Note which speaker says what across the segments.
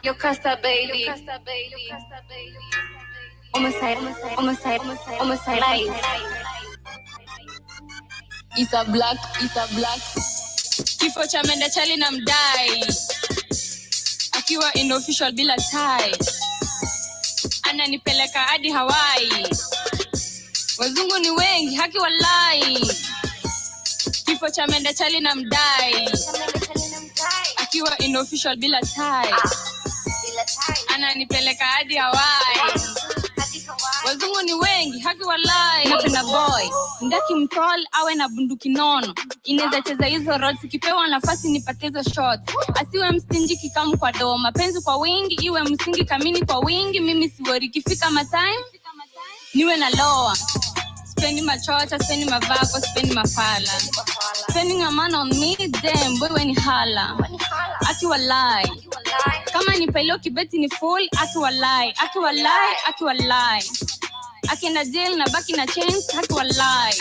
Speaker 1: Yocasta baby. Homicide, homicide, homicide life.
Speaker 2: It's a black, it's a black. Kifo cha mende chali na mdai. Akiwa in official bila tie. Ananipeleka hadi Hawaii. Wazungu ni wengi, haki walai. Kifo cha mende chali na mdai. Akiwa in official bila tie. Ananipeleka hadi Hawaii. Wazungu ni wengi, haki walai. Napenda boy ndaki mtol awe na bunduki nono, inaweza cheza hizo roles, ikipewa nafasi nipate hizo shots. Asiwe mstingy kikamu kwa doo, mapenzi kwa wingi iwe msingi kamini kwa wingi. Mimi siwori ikifika matime niwe na loa. Spendi machocha, spendi mavako, spendi mafala. Spending a man on me, damn boy when hala. Aki walai. Kama ni pailo kibeti ni full, aki walai, aki walai, aki walai. Akienda jail na baki na change, haki walai.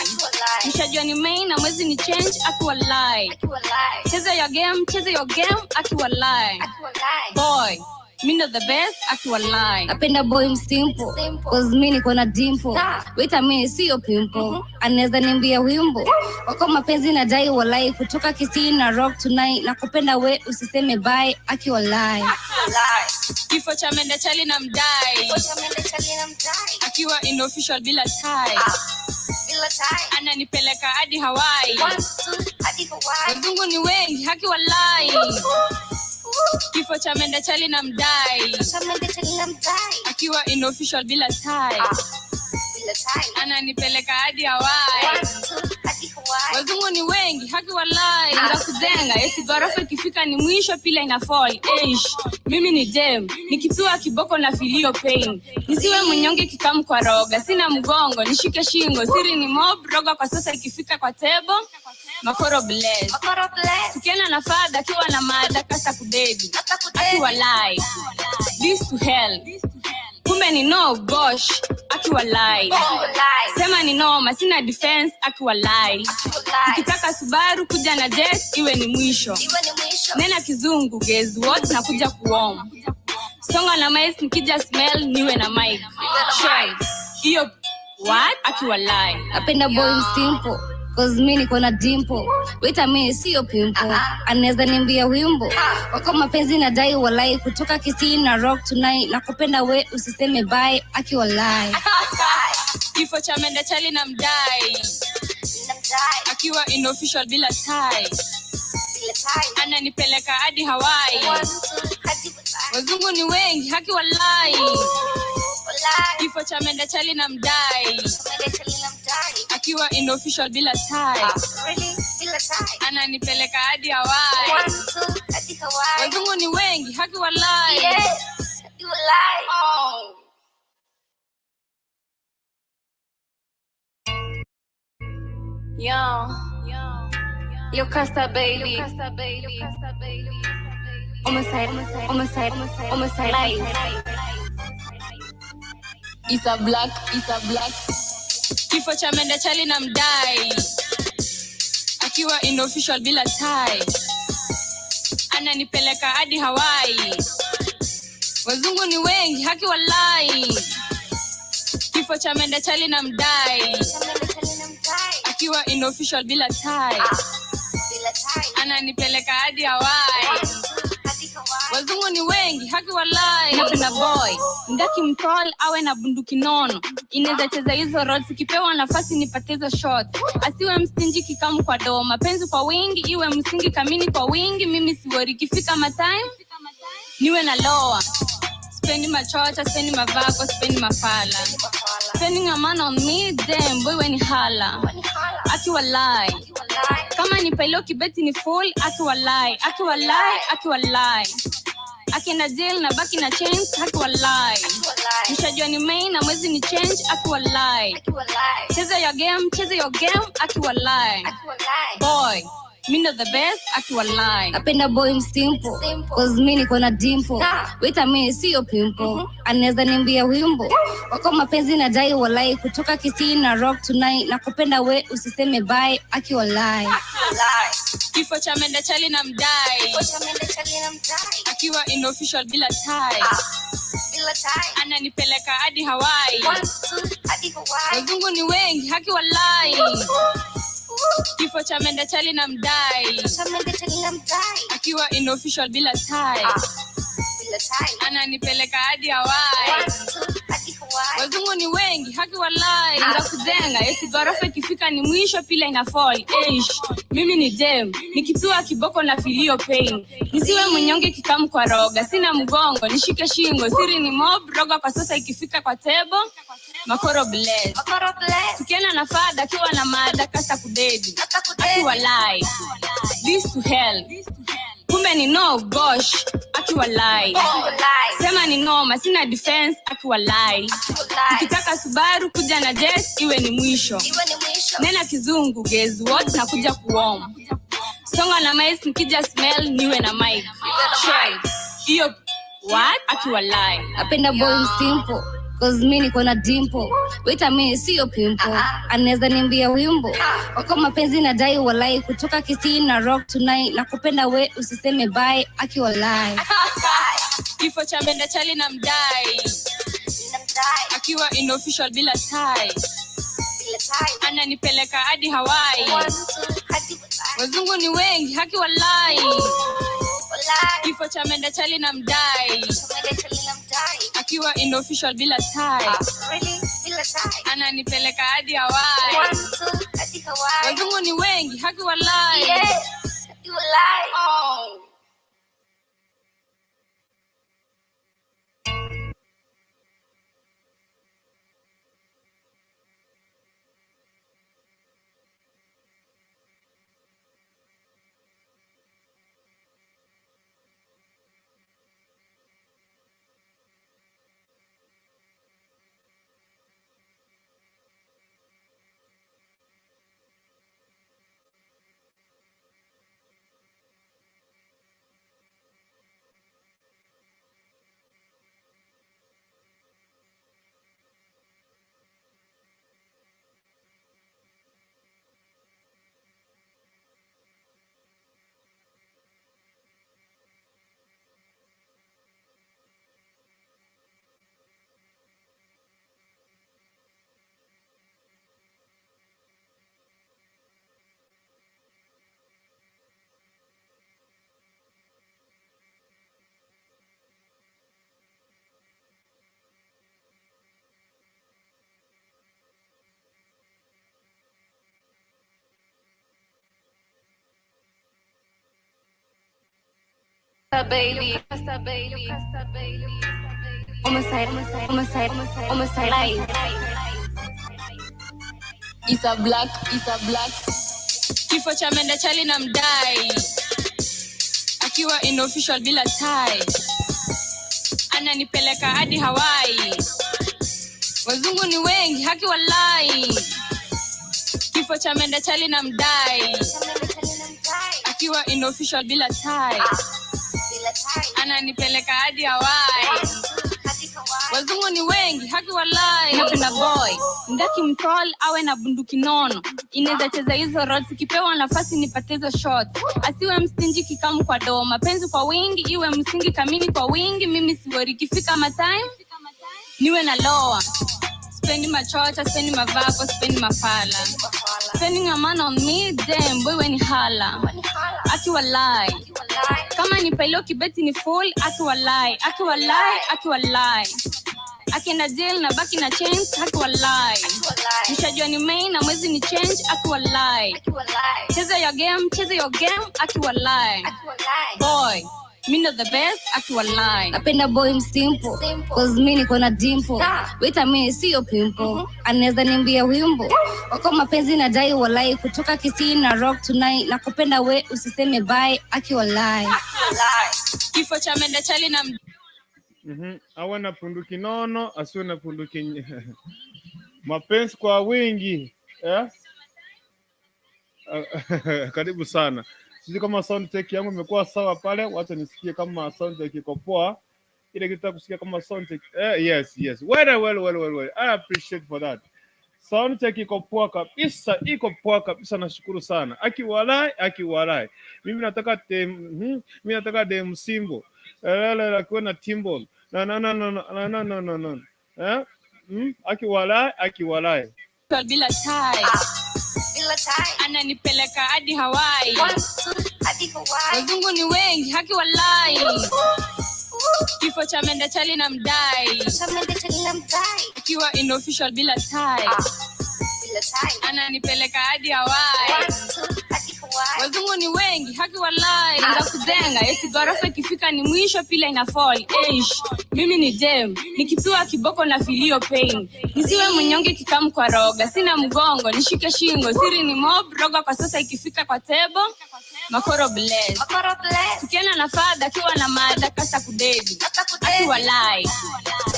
Speaker 2: Mshajua ni main na mwezi ni change, aki walai. Cheza your game, cheza your game, aki walai. Boy, mi ndo the best, aki walai.
Speaker 1: Napenda boy msimple, 'cause mi niko na dimple. Wait a minute, siyo pimple. Anaweza nimbia wimbo. Wako mapenzi na dai walai, kutoka Kisii na rock tonight. Nakupenda we, usiseme bye, aki walai.
Speaker 2: Kifo cha mende chali na mdai. Akiwa in official bila tie. Ananipeleka hadi Hawaii. Wazungu ni wengi, haki walai. Kifo cha mende chali na mdai. Akiwa in official bila tie. Ananipeleka hadi Hawaii. Wazungu ni wengi, haki walai. Za kuzenga eti ghorofa ikifika ni mwisho, pila ina fall. Eish, mimi ni dem nikipiwa kiboko na filio pain. Nisiwe mnyonge kikamu kwa roga, sina mgongo nishike shingo, siri ni mob roga kwa sasa. Ikifika kwa table makoro bless, tukienda na fadha akiwa na mada kasa kudedi akiwalai this to hell, kumbe ni no gosh akiwalai, sema ni noma, sina defense akiwalai. Ukitaka Subaru kuja na jet iwe ni mwisho, nena kizungu guess what, na kuja kuom songa na mic, nikija smell niwe na mic Shine. Hiyo what akiwalai.
Speaker 1: Napenda boy msimple, 'cause mi niko na dimple. Wait a minute, siyo pimple. Anaweza nimbia wimbo. Wako mapenzi na dai walai, kutoka Kisii na rock tonight. Nakupenda we, usiseme bye, aki walai.
Speaker 2: Kifo cha mende chali na mdai. Akiwa in official bila tie. Ananipeleka hadi Hawaii. Wazungu ni wengi, haki walai. Kifo cha mende chali na mdai. Akiwa in official bila tie. Ananipeleka hadi Hawaii. Wazungu ni wengi, haki walai. Oh.
Speaker 1: Yo, Yocasta baby. Homicide, homicide, homicide life.
Speaker 2: It's a black, it's a black. Kifo cha mende chali na mdai. Akiwa in official bila tie. Ananipeleka hadi Hawaii. Wazungu ni wengi, haki walai. Kifo cha mende chali na mdai. Akiwa in official bila tie. Ananipeleka hadi Hawaii. Wazungu ni wengi, haki walai. Napenda boy ndaki mtol awe na bunduki nono, inaweza cheza hizo roles, ikipewa nafasi nipate hizo shots. Asiwe mstingy kikamu kwa doo, mapenzi kwa wingi iwe msingi kamini kwa wingi. Mimi siwori ikifika matime niwe na loa. Spendi machocha, spendi mavako, spendi mafala. Spending a man on me, damn boy when hala. Aki walai. Kama ni pailo kibeti ni full, aki walai, aki walai, aki walai. Akienda jail na baki na change, haki walai. Mshajua ni main na mwezi ni change, aki walai. Cheza your game, cheza your game, aki walai. Boy, Mi ndo the best akiwalai.
Speaker 1: Napenda boy msimple, cause mi niko na dimple. Wait a minute, siyo pimple. Anaweza nimbia wimbo wako mapenzi na dai walai, kutoka Kisii na rock tonight, na kupenda we usiseme bye akiwalai.
Speaker 2: Kifo cha mende chali na mdai, akiwa in official bila tie, ananipeleka hadi Hawaii. Wazungu ni wengi haki walai. Kifo cha mende chali na mdai, akiwa in official bila tie, ananipeleka hadi Hawaii. Wazungu ni wengi haki walai. Za kuzenga eti ghorofa ikifika ni mwisho pila ina fall. Eish, mimi ni dem nikipiwa kiboko na filio pain, nisiwe mnyonge kikamu kwa roga, sina mgongo nishike shingo, siri ni mob roga kwa sasa ikifika kwa table makoro bless. Tukienda na fada akiwa na mada kasa kudedi akiwalai this to hell, kumbe ni no gosh akiwalai, sema ni noma sina defense akiwalai, ukitaka Subaru kuja na jet iwe ni mwisho, nena kizungu guess what nakuja kuoma, songa na mice nikija smell niwe na mic Shell hiyo what akiwalai.
Speaker 1: Napenda boy msimple, cause mi niko na dimple. Wait a minute, siyo pimple. Anaweza nimbia wimbo wako mapenzi na dai walai, kutoka Kisii na rock tonight, na kupenda we usiseme bye akiwalai.
Speaker 2: Kifo cha mende chali na mdai, akiwa in official bila tie, ananipeleka hadi Hawaii. Wazungu ni wengi haki walai. Kifo cha mende chali na mdai, akiwa in official bila tie, ananipeleka hadi Hawaii. Wazungu ni wengi haki walai. Oh.
Speaker 1: Baby, baby, homicide, homicide, homicide life.
Speaker 2: It's a black, it's a black. Kifo cha mende chali na mdai, akiwa in official bila tie, ananipeleka hadi Hawaii. Wazungu ni wengi haki walai. Kifo cha mende chali na mdai, akiwa in official bila tie, ananipeleka hadi Hawaii. Wazungu ni wengi haki walai. Napenda boy ndaki mtol awe na bunduki nono, inaweza cheza hizo roles, ikipewa nafasi nipate hizo shots, asiwe mstinji kikamu kwa doo, mapenzi kwa wingi iwe msingi kamini kwa wingi, mimi siwori kifika ma time niwe na loa, spendi machocha, spendi mavako, spendi mafala, spending a man on me damn boy weni hala akiwalai, kama ni pailo kibeti ni full akiwalai, akiwalai, akiwalai, akienda jail na baki na chains akiwalai, mshajua ni main na mwezi ni change akiwalai, cheza your game, cheza your game akiwalai, boy mi ndo the best akiwalai.
Speaker 1: Napenda boy msimple, cause mi niko na dimple. Wait a minute, siyo pimple. Anaweza nimbia wimbo wako mapenzi na dai walai, kutoka Kisii na rock tonight, na kupenda we usiseme bye akiwalai.
Speaker 2: Kifo cha mende chali na
Speaker 3: Awe na punduki nono, asiwe na punduki mapenzi kwa wingi eh? Karibu sana. Sijui kama sound check yangu imekuwa sawa pale, wacha nisikie kama sound check iko poa. Ile kitu nataka kusikia kama sound check. Yes. Well, well, well, well, well. I appreciate for that. Sound check iko poa kabisa, iko poa kabisa, nashukuru sana. Akiwalai, akiwalai. Mimi nataka dem, mimi nataka dem simbo. La akiwa na timbol. Na na na na na na na na na. Eh? Akiwalai, akiwalai.
Speaker 2: Bila tie.
Speaker 1: Bila tie.
Speaker 2: Ananipeleka hadi Hawaii.
Speaker 1: One, two, hadi Hawaii.
Speaker 2: Wazungu ni wengi, haki walai. Kifo cha mende chali na mdai.
Speaker 1: Chamende chali na mdai.
Speaker 2: Ikiwa in official bila tie.
Speaker 1: Bila tie.
Speaker 2: Ananipeleka hadi Hawaii.
Speaker 1: One, two, hadi Hawaii.
Speaker 2: Wazungu ni wengi, haki walai. Naanza kuzenga, eti ghorofa ikifika ni mwisho pila ina fall. Eish, mimi ni dem, nikipiwa kiboko na filio pain. Nisiwe mnyonge kikamu kwa roga, sina mgongo, nishike shingo, siri ni mob, roga kwa sasa ikifika kwa table. Makoro bless.
Speaker 1: Makoro bless.
Speaker 2: Tukienda na fadha akiwa na mada kasa kudedi.
Speaker 1: Kasa kudedi.
Speaker 2: Akiwalai.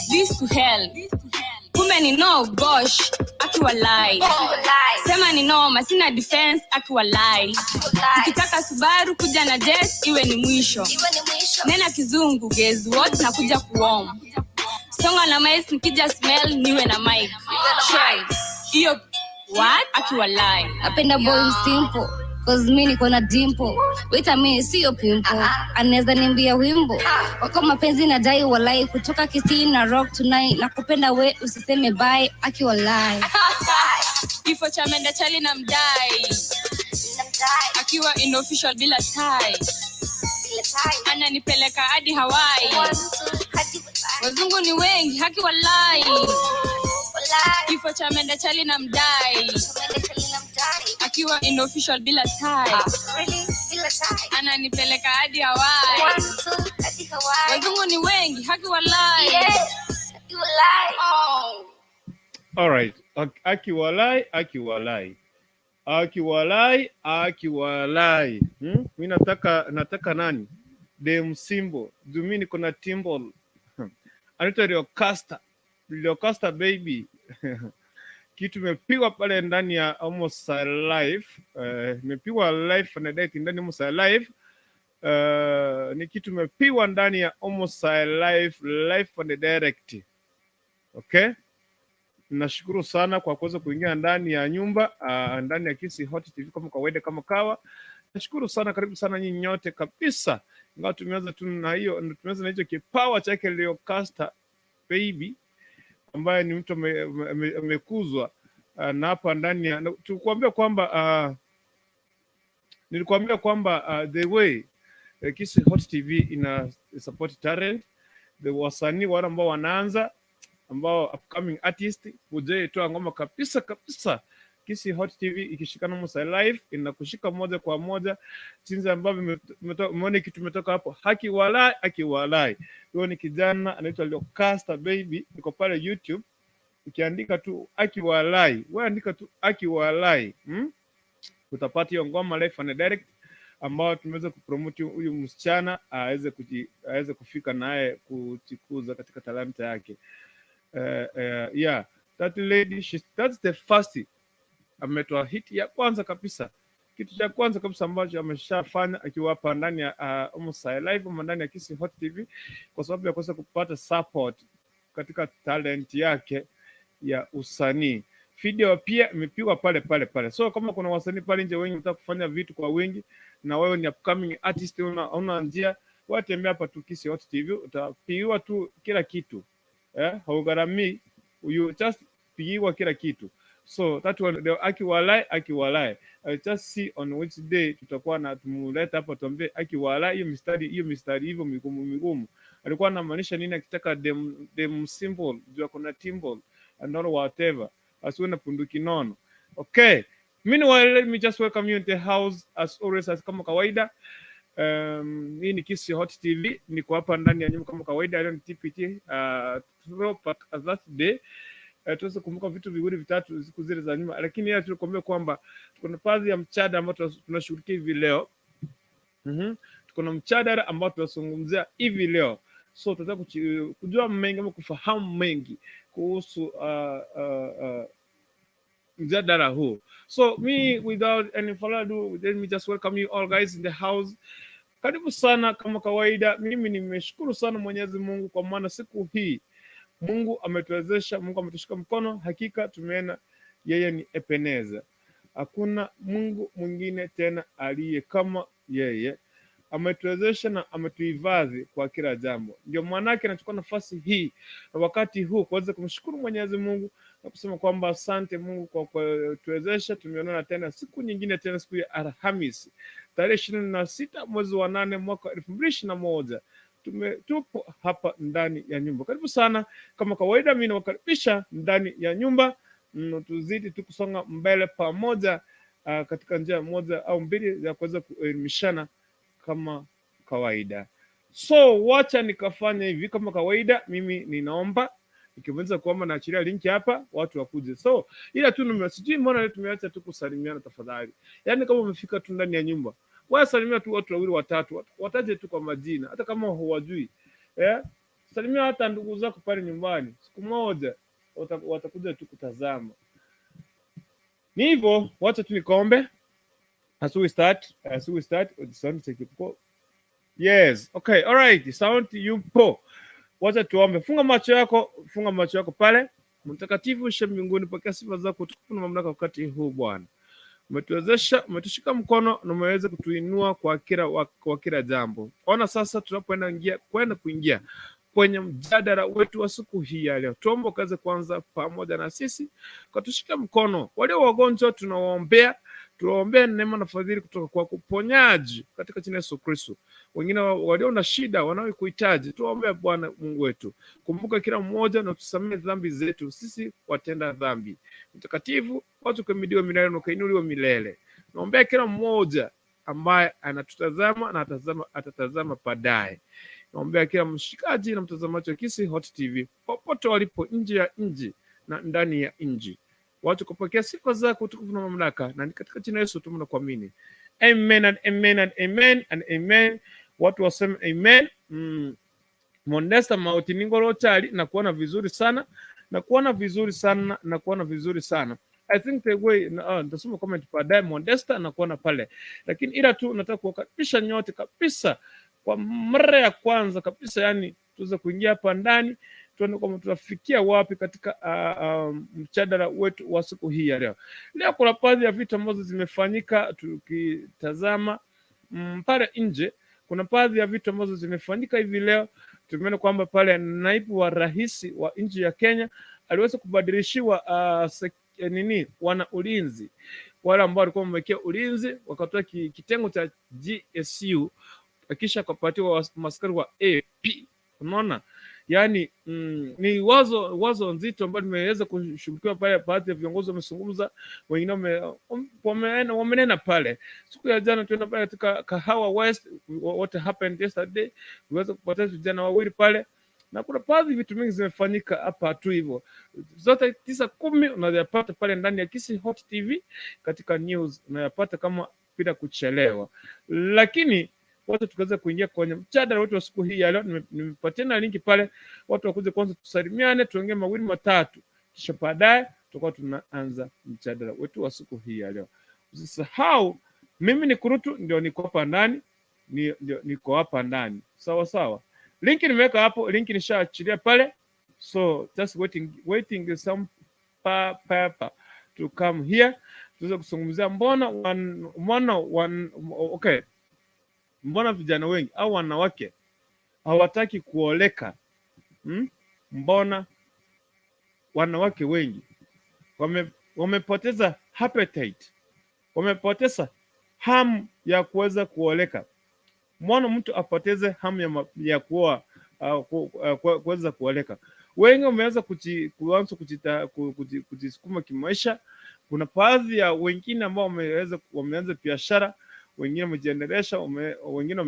Speaker 2: This to hell. Kumbe ni no gosh, akiwalai.
Speaker 1: Walai.
Speaker 2: Sema ni noma, sina defense, akiwalai.
Speaker 1: Walai.
Speaker 2: Ukitaka Subaru kuja na jet iwe ni mwisho.
Speaker 1: Iwe ni mwisho.
Speaker 2: Nena kizungu guess what nakuja kuom. Songa na mic nikija smell niwe na mic. Try. Hiyo what? Akiwalai.
Speaker 1: Napenda boy simple 'cause mi niko na dimple. Wait a minute, sio pimple. Anaweza nimbia wimbo wako mapenzi na dai walai, kutoka Kisii na rock tonight, na kupenda we usiseme bye, akiwalai.
Speaker 2: Kifo cha mende chali na mdai. Akiwa in official bila tie. Ananipeleka hadi Hawaii. Wazungu ni wengi, haki walai. Kifo cha mende chali na mdai. Akiwa in official bila tie. Ananipeleka hadi Hawaii. Wazungu ni wengi, haki walai. Oh.
Speaker 3: All right. Akiwalai, akiwalai. Akiwalai, akiwalai. Mi nataka nani? Dem Simbo. Juu mi niko na timbol. Anaitwa Leocasta. Leocasta baby. Kitu imepigwa pale ndani ya Almost Live. Imepigwa live na direct ndani ya Almost Live. Ni kitu imepigwa ndani ya Almost Live, live and direct. Okay? Nashukuru sana kwa kuweza kuingia ndani ya nyumba ndani ya Kisii Hot TV kama kawaida, kama kawa. Nashukuru sana, karibu sana nyinyi nyote kabisa. Ingawa tumeanza tu na hiyo, tumeanza na hicho kipawa chake Leocasta baby ambaye ni mtu amekuzwa na hapa ndani ya tukuambia kwamba nilikuambia kwamba the way Kisii Hot TV ina support talent, the wasanii wale ambao wanaanza, ambao upcoming artist toa ngoma kabisa kabisa. Kisii Hot TV ikishikana Musa Live inakushika moja kwa moja jinsi ambavyo umeona kitu imetoka hapo, haki walai, haki walai. Huyo ni kijana anaitwa Leocasta baby, niko pale YouTube, ukiandika tu haki walai, wewe andika tu haki walai, Utapata hiyo ngoma live and direct ambao tumeweza kupromote huyu msichana aweze kufika naye kujikuza katika talanta yake. Yeah, that lady, that's the first ametoa hit ya kwanza kabisa, kitu cha kwanza kabisa ambacho ameshafanya akiwa hapa ndani ya Musa Live ama ndani ya Kisii Hot TV, kwa sababu ya kuweza kupata support katika talent yake ya usanii. Video pia imepigwa pale pale pale. So kama kuna wasanii pale nje wengi wanataka kufanya vitu kwa wingi, na wewe ni upcoming artist, una njia, watembea hapa tu Kisii Hot TV, utapigiwa tu kila kitu eh, haugharamii, you just pigiwa kila kitu. So that one the akiwalai, akiwalai. I just see on which day tutakuwa na tumuleta hapa tuambie akiwalai hiyo mistari hivyo migumu migumu alikuwa anamaanisha nini akitaka dem simple juu kuna timbol and all whatever, asiwe na punduki nono. Okay, meanwhile let me just welcome you in the house as always, as kama kawaida. Hii ni Kisii Hot TV, niko hapa ndani ya nyumba kama kawaida. Leo ni TPT throwback that day. Tuweze kumbuka vitu viwili vitatu siku zile za nyuma, lakini yeye tulikuambia kwamba tuko na baadhi ya mjadala ambao tunashughulikia hivi leo. Tuko na mjadala ambao tunazungumzia hivi leo, so tunataka kujua mengi ama kufahamu mengi kuhusu mjadala huu. So me, without any further ado, let me just welcome you all guys in the house. Karibu sana. Kama kawaida, mimi nimeshukuru sana Mwenyezi Mungu kwa maana siku hii Mungu ametuwezesha, Mungu ametushika mkono. Hakika tumeona yeye ni Ebeneza, hakuna Mungu mwingine tena aliye kama yeye. Ametuwezesha na ametuhifadhi kwa kila jambo. Ndio maanake nachukua nafasi hii na wakati huu kuweza kumshukuru Mwenyezi Mungu na kusema kwamba asante Mungu kwa kutuwezesha. Tumeonana tena siku nyingine tena, siku ya Alhamisi tarehe 26 mwezi wa 8 mwaka 2021. Tupo hapa ndani ya nyumba. Karibu sana. Kama kawaida, mimi nawakaribisha ndani ya nyumba, tuzidi tu kusonga mbele pamoja, katika njia moja au mbili ya kuweza kuelimishana kama kawaida. So wacha nikafanya hivi kama kawaida, mimi ninaomba, nikimaliza kuomba naachilia link hapa watu wakuje. So ila tu sijui mbona leo tumeacha tu kusalimiana, tafadhali. Yaani kama umefika tu ndani ya nyumba, wewe salimia tu watu wawili watatu, wataje tu kwa majina, hata kama huwajui. Eh? Salimia hata ndugu zako pale nyumbani. Siku moja watakuja tu kutazama. Ni hivyo, wacha tu nikaombe. As we start, the sound check yupo. Yes, okay, all right, sound yupo. Wacha tuombe. Funga macho yako, funga macho yako pale. Mtakatifu uliye mbinguni, pokea sifa zako, utukufu na mamlaka wakati huu Bwana. Umetuwezesha, umetushika mkono na umeweza kutuinua kwa kila jambo. Ona sasa tunapoenda ingia kwenda kuingia kwenye mjadala wetu wa siku hii ya leo, tuombe ukaweze kuanza pamoja na sisi, katushika mkono. Walio wagonjwa tunawaombea, tuwaombea neema na fadhili kutoka kwa uponyaji katika jina la Yesu Kristo. Wengine walio na shida wanaokuhitaji, tuwaombea Bwana Mungu wetu. Kumbuka kila mmoja na tusamehe dhambi zetu sisi watenda dhambi. Mtakatifu, watu kuhimidiwe milele na ukainuliwe milele. Naombea kila mmoja ambaye anatutazama na atatazama baadaye. Naombea kila mshikaji na mtazamaji wa Kisii Hot TV popote walipo nje ya nchi na ndani ya nchi, watu kupokea sifa zako, utukufu na mamlaka, na ni katika jina Yesu tumeomba na kuamini. Amen and amen and amen and amen. Watu waseme amen. Mondesta Mauti Ningolo Chali, na kuona vizuri sana, na kuona vizuri sana, na kuona vizuri sana. I think the way nitasoma comment baadaye Mondesta na kuona pale, lakini ila tu nataka kuwakaribisha nyote kabisa kwa mara ya kwanza kabisa, yani tuweze kuingia hapa ndani tuone kwamba tunafikia wapi katika mjadala wetu wa siku hii ya leo. Leo kuna baadhi ya vitu ambazo zimefanyika tukitazama pale nje, kuna baadhi ya vitu ambazo zimefanyika hivi leo. Tumeona kwamba pale naibu wa rais wa nchi ya Kenya aliweza kubadilishiwa nini, wana ulinzi wale ambao walikuwa wamewekea ulinzi, wakatoa kitengo cha GSU kisha akapatiwa maskari wa AP. Unaona, yaani ni wazo nzito ambayo limeweza kushughulikiwa pale. Baadhi ya viongozi wamezungumza, wengine wamenena pale. Siku ya jana tuenda pale katika Kahawa West, what happened yesterday, tuweza kupata vijana wawili pale na kuna baadhi vitu mingi zimefanyika hapa tu hivyo, zote tisa kumi unayapata pale ndani ya Kisii Hot TV katika news unayapata kama bila kuchelewa, lakini watu tukaweza kuingia kwenye mjadala wetu wa siku hii ya leo. Nimepatia na link pale, watu wakuje kwanza, tusalimiane, tuongee mawili matatu, kisha baadaye tutakuwa tunaanza mjadala wetu wa siku hii ya leo. Usisahau mimi ni Kurutu, ndio niko hapa ndani, ndio niko hapa ndani, sawa sawa. Link nimeweka hapo, link nishaachilia pale, so just waiting some paper to come here tuweze kuzungumzia mbona okay, mbona vijana wengi au wanawake hawataki kuoleka? Mbona wanawake wengi wamepoteza appetite, wamepoteza hamu ya kuweza kuoleka? Mbona mtu apoteze hamu ya kuoa, kuweza kuoleka? Wengi wameanza kuanza kujisukuma kimaisha. Kuna baadhi ya wengine ambao wameanza biashara, wengine wamejiendelesha, wengine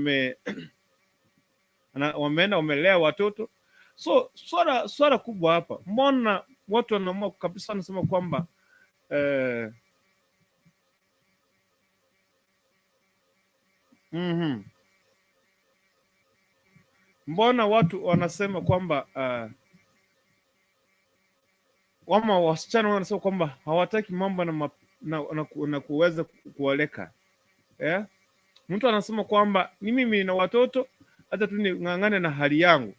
Speaker 3: wameenda wamelea watoto. So swala kubwa hapa, mbona watu wanaamua kabisa, wanasema kwamba Mbona watu wanasema kwamba Wama wasichana wanasema kwamba hawataki mambo na kuweza kuoleka, eh? Mtu anasema kwamba ni mimi na watoto, hata tu ning'ang'ane na hali yangu,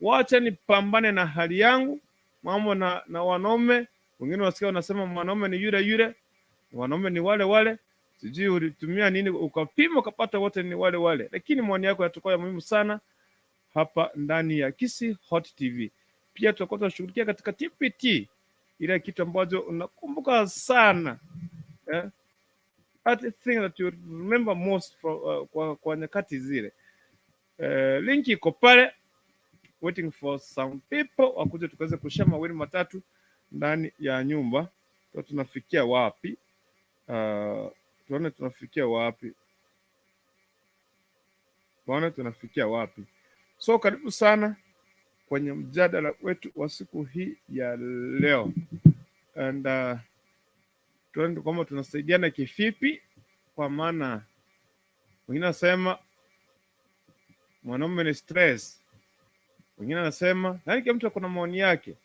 Speaker 3: wacha nipambane na hali yangu, mambo na wanaume wengine. Wasikia wanasema mwanaume ni yule yule, wanaume ni wale wale, sijui ulitumia nini ukapima ukapata wote ni wale wale. Lakini maoni yako yatakuwa ya muhimu sana hapa ndani ya Kisii Hot TV. Pia tutakuwa tunashughulikia katika TPT ile kitu ambacho unakumbuka sana, eh? That thing that you remember most from, kwa nyakati zile. Link iko pale, waiting for some people wakuje tukaweze kushare mawili matatu ndani ya nyumba. Tu tunafikia wapi? Tuone tunafikia wapi, tuone tunafikia wapi. So karibu sana kwenye mjadala wetu wa siku hii ya leo and tuone kwamba tunasaidiana kivipi, kwa maana wengine wanasema mwanaume ni stress, wengine wanasema, yaani kila mtu ako na maoni yake.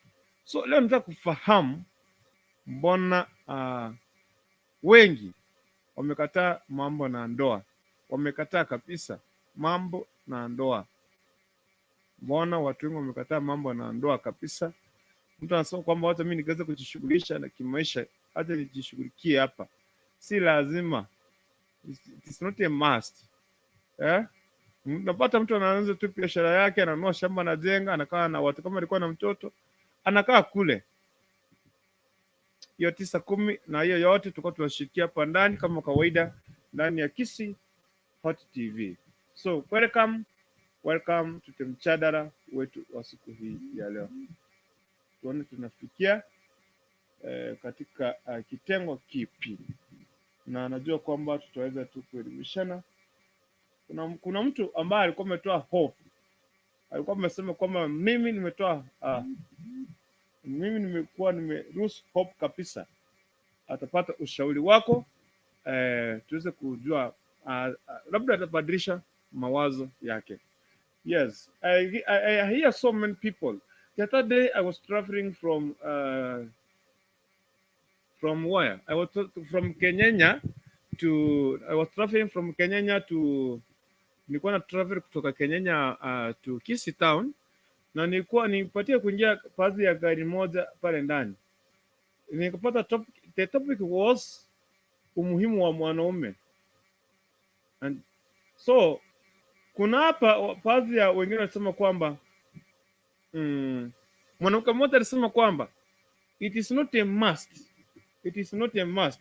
Speaker 3: So leo nataka kufahamu mbona wengi wamekataa mambo na ndoa, wamekataa kabisa mambo na ndoa. Mbona watu wengi wamekataa mambo na ndoa kabisa? Mtu anasema kwamba hata mimi nikiweza kujishughulisha na kimaisha, hata nijishughulikie hapa, si lazima, it's not a must, eh? Unapata mtu anaanza tu biashara yake, ananunua shamba, anajenga, anakaa na watu, kama alikuwa na mtoto anakaa kule. Hiyo 9:10 na hiyo yote tulikuwa tunashikia hapa ndani kama kawaida ndani ya Kisii Hot TV. So welcome, welcome to the mjadala wetu wa siku hii ya leo. Tuone tunafikia katika kitengo kipi, na najua kwamba tutaweza tu kuelimishana. Kuna mtu ambaye alikuwa ametoa hope, alikuwa amesema kwamba mimi nimekuwa nime lose hope kabisa. Atapata ushauri wako tuweze kujua labda atabadilisha mawazo yake. Yes, I hear so many people. The other day I was traveling from where? I was from Kenyenya to I was traveling from Kenyenya to nilikuwa na travel kutoka Kenyenya to Kisii town na nilikuwa nipatie kuingia baadhi ya gari moja pale ndani, nikapata topic, the topic was umuhimu wa mwanaume, and so kuna hapa baadhi ya wengine wanasema kwamba mwanamke mmoja alisema kwamba it is not a must, it is not a must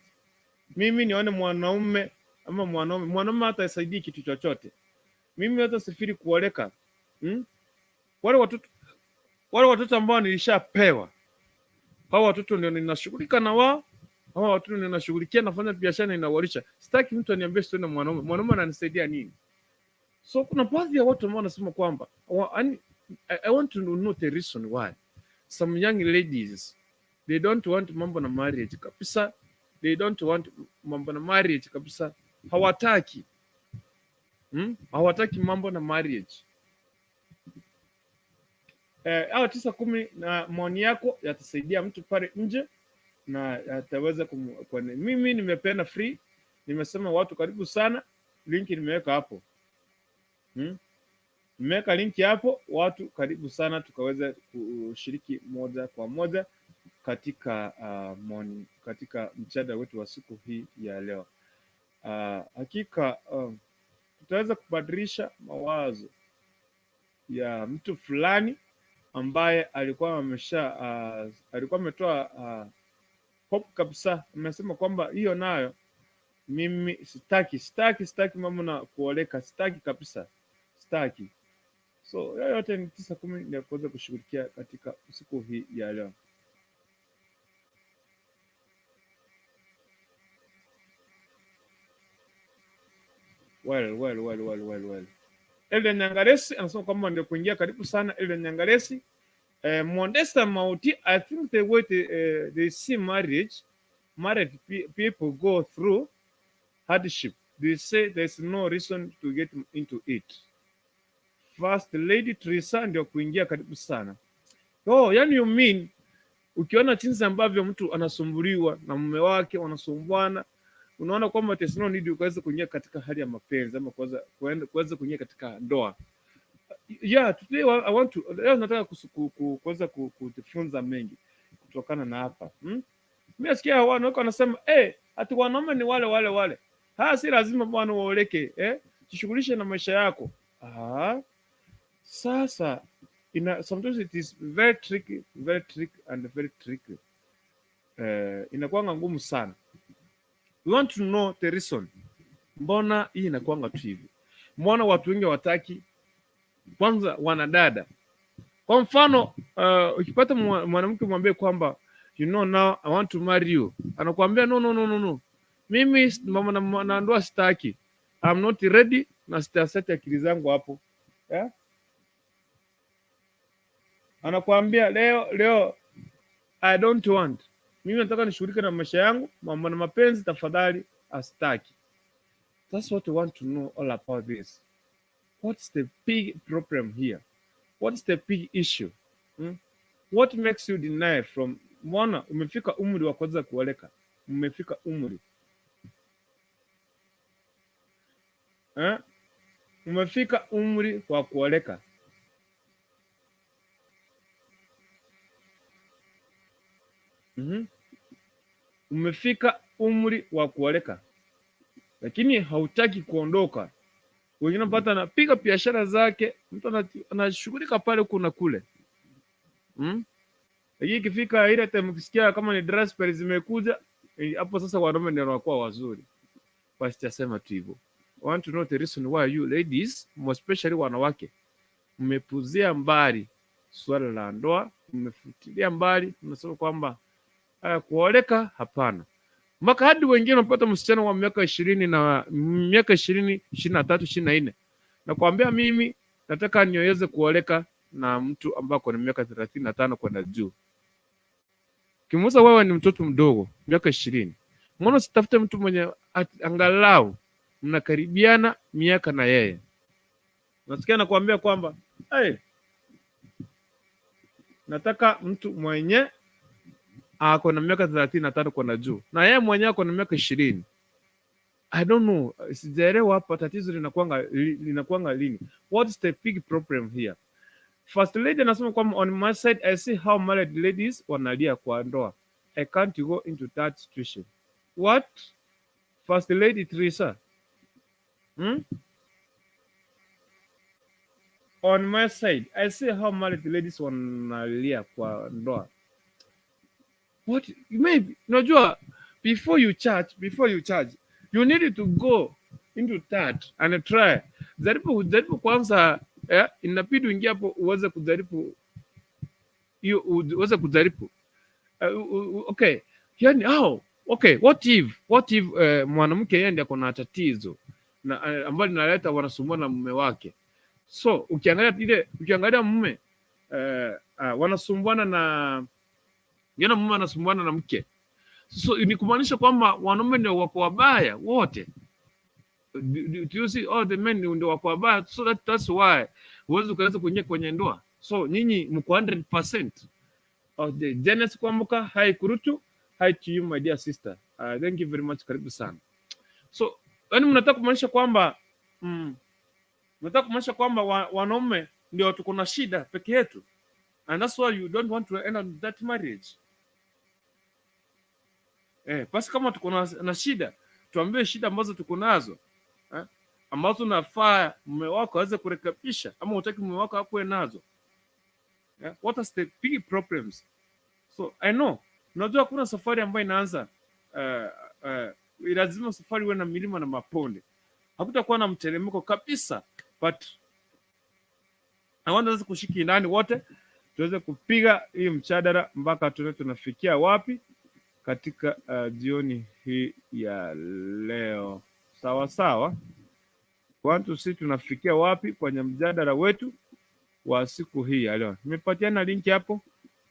Speaker 3: mimi nione mwanaume ama mwanaume hata isaidii kitu chochote, mimi hata sifiri kuoleka, Wale watoto ambao nilishapewa, hao watoto ndio ninashughulika na wao, hao watoto ndio ninashughulikia, nafanya biashara, ninawalisha. Sitaki mtu aniambie sio na mwanaume. Mwanaume ananisaidia nini? So kuna baadhi ya watu ambao wanasema kwamba I want to know the reason why some young ladies, they don't want mambo na marriage kabisa, they don't want mambo na marriage kabisa, hawataki, Hawataki mambo na marriage. Hao 9:10 na maoni yako yatasaidia mtu pale nje na yataweza mimi nimependa free, nimesema watu karibu sana, link nimeweka hapo, Nimeweka link hapo, watu karibu sana tukaweza kushiriki moja kwa moja katika katika mjadala wetu wa siku hii ya leo. Hakika tutaweza kubadilisha mawazo ya mtu fulani ambaye alikuwa ametoa hope kabisa, amesema kwamba hiyo nayo mimi sitaki, sitaki, sitaki mambo na kuoleka, sitaki kabisa, sitaki. So hayo yote ni 9:10 ya kuweza kushughulikia katika siku hii ya leo. Well, well, well, well, well, well. Elden Nyangaresi anasema kwamba ndio kuingia karibu sana Elden Nyangaresi. Mondesta Mauti, I think the way they see marriage, married people go through hardship. They say there's no reason to get into it. First Lady Teresa ndio kuingia karibu sana. Oh, yani you mean Ukiona jinsi ambavyo mtu anasumbuliwa na mume wake, wanasumbuana, unaona kwamba there's no need ukaweza kuingia katika hali ya mapenzi ama kuweza kuingia katika ndoa. Yeah, today I want to, leo nataka kuweza kujifunza mengi kutokana na hapa. Mimi nasikia wanawake wanasema, ati wanaume ni wale wale wale. Haya, si lazima bwana uoleke, eh? Jishughulishe na maisha yako. Ah, sasa sometimes it is very tricky, very tricky and very tricky. Inakuanga ngumu sana. We want to know the reason. Mbona hii inakuanga tu hivi? Mbona watu wengi hawataki? Kwanza wanadada. Kwa mfano, ukipata mwanamke mwambie kwamba, "You know, now I want to marry you." Anakuambia, "No, no, no, no, no. Mimi mambo na ndoa sitaki. I'm not ready na sitaseti akili zangu hapo." Yeah? Anakuambia leo leo, "I don't want. Mimi nataka nishughulike na maisha yangu, mambo na mapenzi tafadhali astaki." That's what we want to know all about this. What's the big problem here? What's the big issue? Hmm? What makes you deny from, mbona umefika umri wa kuweza kuoleka? Umefika umri. Eh? Umefika umri wa kuoleka. Umefika umri wa kuoleka, lakini hautaki kuondoka. Wengine wanapata anapiga biashara zake, mtu anashughulika pale kuna kule. Lakini ikifika ile time ukisikia kama ni dry spell zimekuja, hapo sasa wanaume ndio wanakuwa wazuri. Basi tasema tu hivyo. I want to know the reason why you ladies, more especially wanawake, mmepuzia mbali swala la ndoa, mmefutilia mbali, mnasema kwamba kuoleka hapana. Mpaka hadi wengine wanapata msichana wa miaka 20 na miaka 20, 23, 24. Nakwambia mimi nataka niweze kuoleka na mtu ambaye ako na miaka 35 kwenda juu. Kimuuliza wewe ni mtoto mdogo miaka 20. Mbona usitafute mtu mwenye angalau mnakaribiana miaka na yeye? Nasikia nakwambia kwamba, hey, nataka mtu mwenye ako na miaka 35 kwenda juu na yeye mwenyewe ako na miaka 20. I don't know, sijaelewa hapa tatizo linakuanga lini. What's the big problem here? First lady anasema kwamba, "On my side I see how married ladies wanalia kwa ndoa. I can't go into that situation." What? First lady Teresa? "On my side I see how married ladies wanalia kwa ndoa." What? Maybe, unajua, before you charge, you need to go into that and try. Jaribu kwanza, inabidi uingie hapo uweze kujaribu hiyo, uweze kujaribu. Okay, yani, oh, okay, what if mwanamke yeye ndiye ako na tatizo na ambalo linaleta wanasumbua na mume wake. So ukiangalia mume wanasumbuana na yana mume anasumbuana na mke. So ni kumaanisha kwamba wanaume ndio wako wabaya wote. Do you see all the men ndio wako wabaya? So that's why huwezi ukaweza kuingia kwenye ndoa. So nyinyi mko 100% of the Genesis Kwamboka. Hi Kurutu, hi to you my dear sister. Thank you very much, karibu sana. So yani mnataka kumaanisha kwamba wanaume ndio tuko na shida peke yetu, and that's why you don't want to end on that marriage. Basi kama tuko na shida, tuambie shida ambazo tuko nazo, ambazo nafaa mume wako aweze kurekebisha, ama hutaki mume wako akuwe nazo. What are the big problems? So I know, unajua kuna safari ambayo inaanza, lazima safari iwe na milima na mabonde, hakutakuwa na mteremko kabisa, but I want us kushiki ndani wote tuweze kupiga hii mjadala mpaka tuone tunafikia wapi katika jioni hii ya leo. Sawa sawa, want to see tunafikia wapi kwenye mjadala wetu wa siku hii ya leo. Nimepatiana link hapo,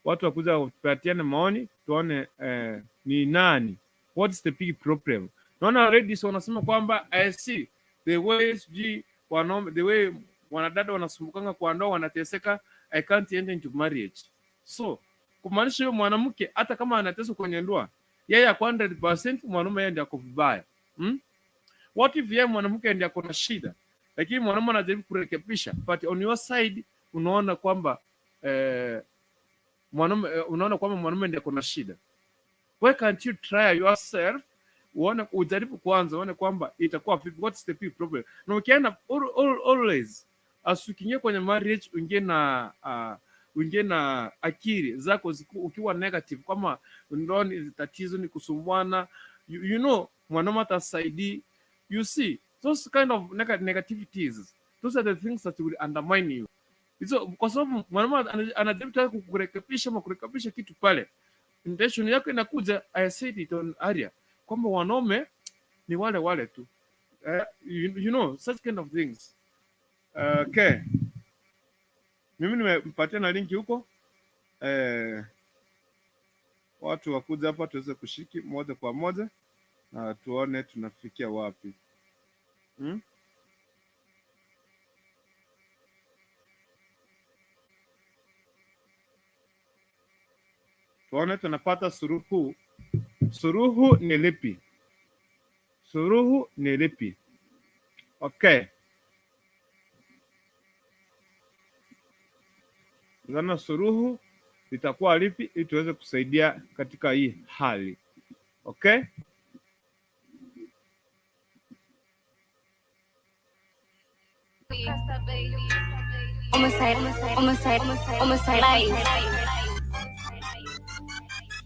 Speaker 3: watu wakuja kupatiana maoni, tuone ni nani, what's the big problem. Naona ladies wanasema kwamba I see the way sijui wanaume, the way wanadada wanasumbukanga kwa ndoa, wanateseka, I can't enter into marriage. So Kumaanisha huyo mwanamke hata kama anateswa kwenye ndoa, yeye ako 100%, mwanaume yeye ndiye ako vibaya. Hmm? What if yeye mwanamke ndiye ako na shida, lakini mwanaume anajaribu kurekebisha, but on your side unaona kwamba mwanaume unaona kwamba mwanaume ndiye ako na shida. Why can't you try yourself, uone, ujaribu kwanza uone kwamba itakuwa vipi, what's the big problem? Na ukienda always as ukiingia kwenye marriage, uingie na akili zako ukiwa negative kama ndoa ni tatizo, ni kusumbuana, mwanaume atasaidii. You see those kind of negativities, those are the things that will undermine you. Hizo kwa sababu mwanaume anajaribu tena kukurekebisha ama kurekebisha kitu pale, intention yako inakuja. I said it on area kwamba wanaume ni wale wale tu, such kind of things. Okay, mimi nimempatia na link huko, watu wakuja hapa tuweze kushiriki moja kwa moja na tuone tunafikia wapi, Tuone tunapata suluhu. Suluhu ni lipi? Suluhu ni lipi? Okay. Zana suluhu litakuwa lipi ili tuweze kusaidia katika hii hali. Okay?
Speaker 1: Homicide, homicide, homicide life.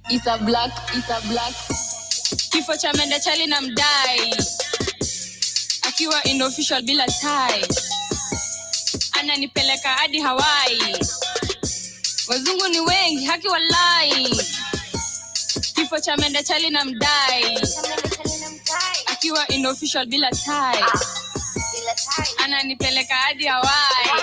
Speaker 2: It's a black, it's a black. Kifo cha mende chali na mdai akiwa in official bila tie, ananipeleka hadi Hawaii. Wazungu ni wengi, haki walai. Kifo cha mende chali na mdai akiwa in official bila tie, ananipeleka hadi Hawaii.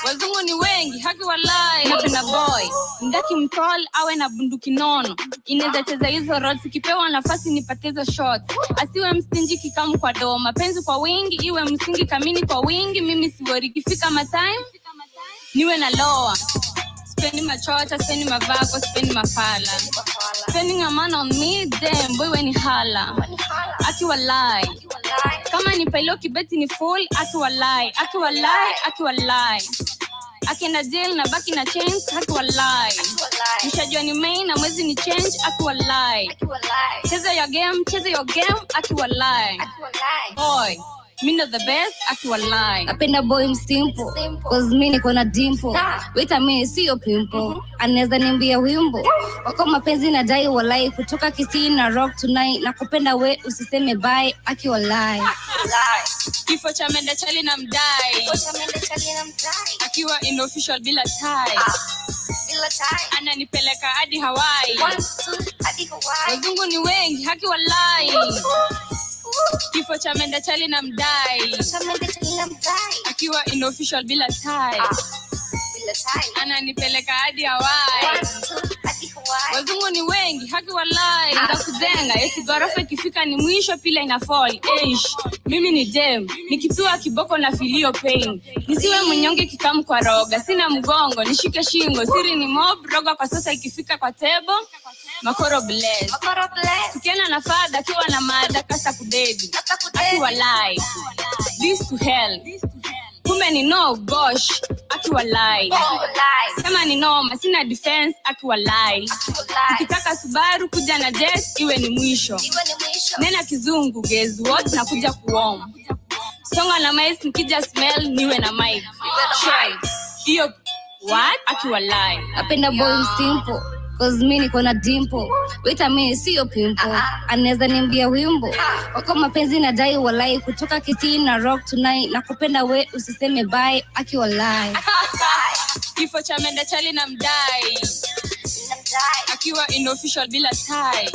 Speaker 2: Wazungu ni wengi, haki walai. Napenda boy ndaki mtol awe na bunduki nono, inaweza cheza hizo roles, ikipewa nafasi nipate hizo shots. Asiwe mstingy kikamu kwa doo, mapenzi kwa wingi iwe msingi, kamini kwa wingi. Mimi siwori ikifika matime niwe na loa. Sipendi machocha, sipendi mavako, sipendi mafala. Spending a man on me, damn boy, we ni hala. Aki walai, kama ni pailo kibeti ni full. Aki walai, aki walai, aki walai, akienda jail na baki na chains. Haki walai, mshajua ni main na mwezi ni change. Aki walai, cheza your game, cheza your game. Aki walai, boy mi ndo the best. Aki walai.
Speaker 1: Napenda boy msimple, cause mi niko na dimple. Wait a minute, siyo pimple. Anaweza nimbia wimbo. Wako mapenzi nadai walai, kutoka Kisii na rock tonight. Nakupenda we usiseme bye, aki walai.
Speaker 2: Kifo cha mende chali na mdai akiwa in official bila tie, ananipeleka hadi Hawaii. Wazungu ni wengi, haki walai. Kifo cha mende chali na mdai akiwa in official bila tie, ananipeleka hadi Hawaii. Wazungu ni wengi, haki walai. Nitakuzenga eti ghorofa ikifika ni mwisho pila ina fall. Eish, mimi ni dem nikipiwa kiboko na filio pain. Nisiwe mnyonge kikamu kwa roga, sina mgongo nishike shingo, siri ni mob roga kwa sasa ikifika kwa table makoro bless. Tukienda na fadha akiwa na mada kasa kudedi aki walai, this to hell, kumbe ni no gosh. Aki walai, sema ni noma, sina defense. Aki walai, ukitaka Subaru kuja na jet iwe ni mwisho. Nena kizungu guess what, nakuja kuom songa na mic, nikija smell niwe na mic. Try hiyo what, aki walai.
Speaker 1: Napenda boy msimple, cause mi niko na dimple. Wait a minute, siyo pimple. Anaweza nimbia wimbo. Wako mapenzi nadai walai, kutoka Kisii na rock tonight. Nakupenda we usiseme bye, aki walai.
Speaker 2: Kifo cha mende chali na mdai akiwa in official bila tie,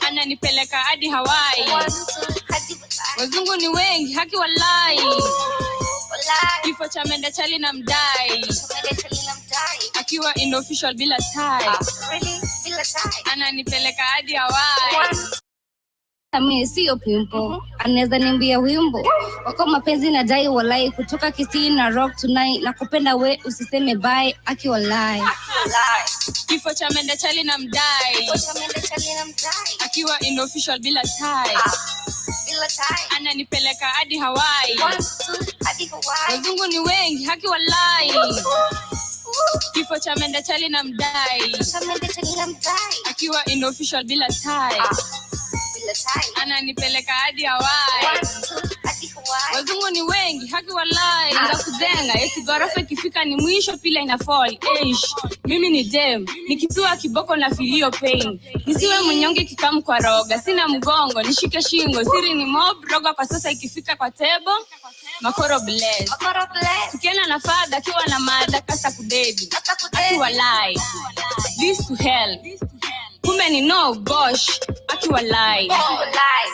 Speaker 2: ananipeleka hadi Hawaii. Wazungu ni wengi, haki walai. Kifo cha mende chali na mdai akiwa in official bila tie, ananipeleka hadi Hawaii.
Speaker 1: Mi sio pimpo, anaweza nimbia wimbo wako mapenzi na dai walai, kutoka Kisii na rock tonight, na kupenda we usiseme bye, aki walai.
Speaker 2: Kifo cha mende chali na mdai akiwa in official bila tie, ananipeleka hadi Hawaii. Wazungu ni wengi, haki walai. Kifo cha mende chali na mdai akiwa in official bila tie, ananipeleka hadi Hawaii. Wazungu ni wengi, haki walai. Za kujenga eti ghorofa ikifika ni mwisho, pila ina fall. Eish, mimi ni dem nikipiwa kiboko na filio pain, nisiwe mnyonge kikamu kwa roga, sina mgongo nishike shingo, siri ni mob roga kwa sasa, ikifika kwa table makoro bless, tukienda na fadha akiwa na mada kasa kudedi akiwalai this to hell, kumbe ni no gosh akiwalai,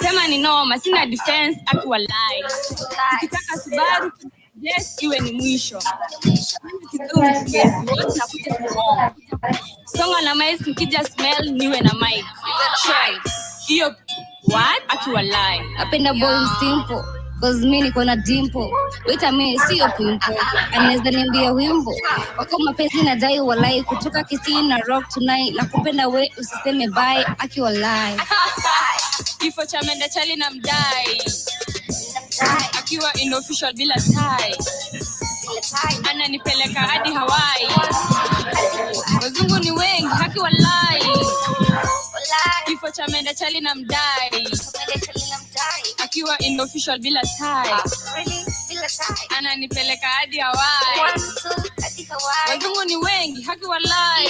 Speaker 2: sema ni noma, sina defense akiwalai, tukitaka Subaru yes iwe ni mwisho. Mimi kizungu kesi wote nakuja kuonga songa na mic, nikija smell niwe na mic Try. Hiyo what akiwalai.
Speaker 1: Napenda boy simple cause mi niko na dimple. Wait a minute, sio pimple, anaweza niambia wimbo wako mapenzi na dai walai, kutoka Kisii na rock tonight, na kupenda we usiseme bye, aki walai.
Speaker 2: Kifo cha mende chali na mdai akiwa in official bila tie, ananipeleka hadi Hawaii. Wazungu ni wengi, haki walai. Kifo cha mende chali na mdai akiwa in official bila tie, ananipeleka hadi Hawaii. Wazungu ni wengi, haki walai.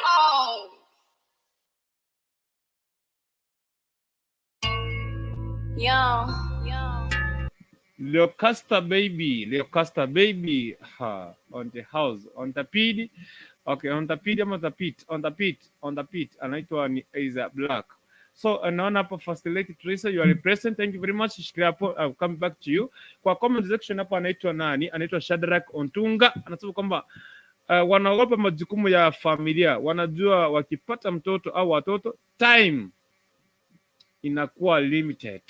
Speaker 2: Oh. Yo.
Speaker 3: Leocasta baby, Leocasta baby, ha, on the house, on the pit. Okay, on the pit ama the pit, on the pit, on the pit. Anaitwa ni Isa Black. So naona hapa First Lady Teresa, you are present. Thank you very much. Shikilia hapo, I'll come back to you. Kwa comment section hapo anaitwa nani? Anaitwa Shadrack Ontunga. Anasema kwamba wanaogopa majukumu ya familia, wanajua wakipata mtoto au watoto time inakuwa limited.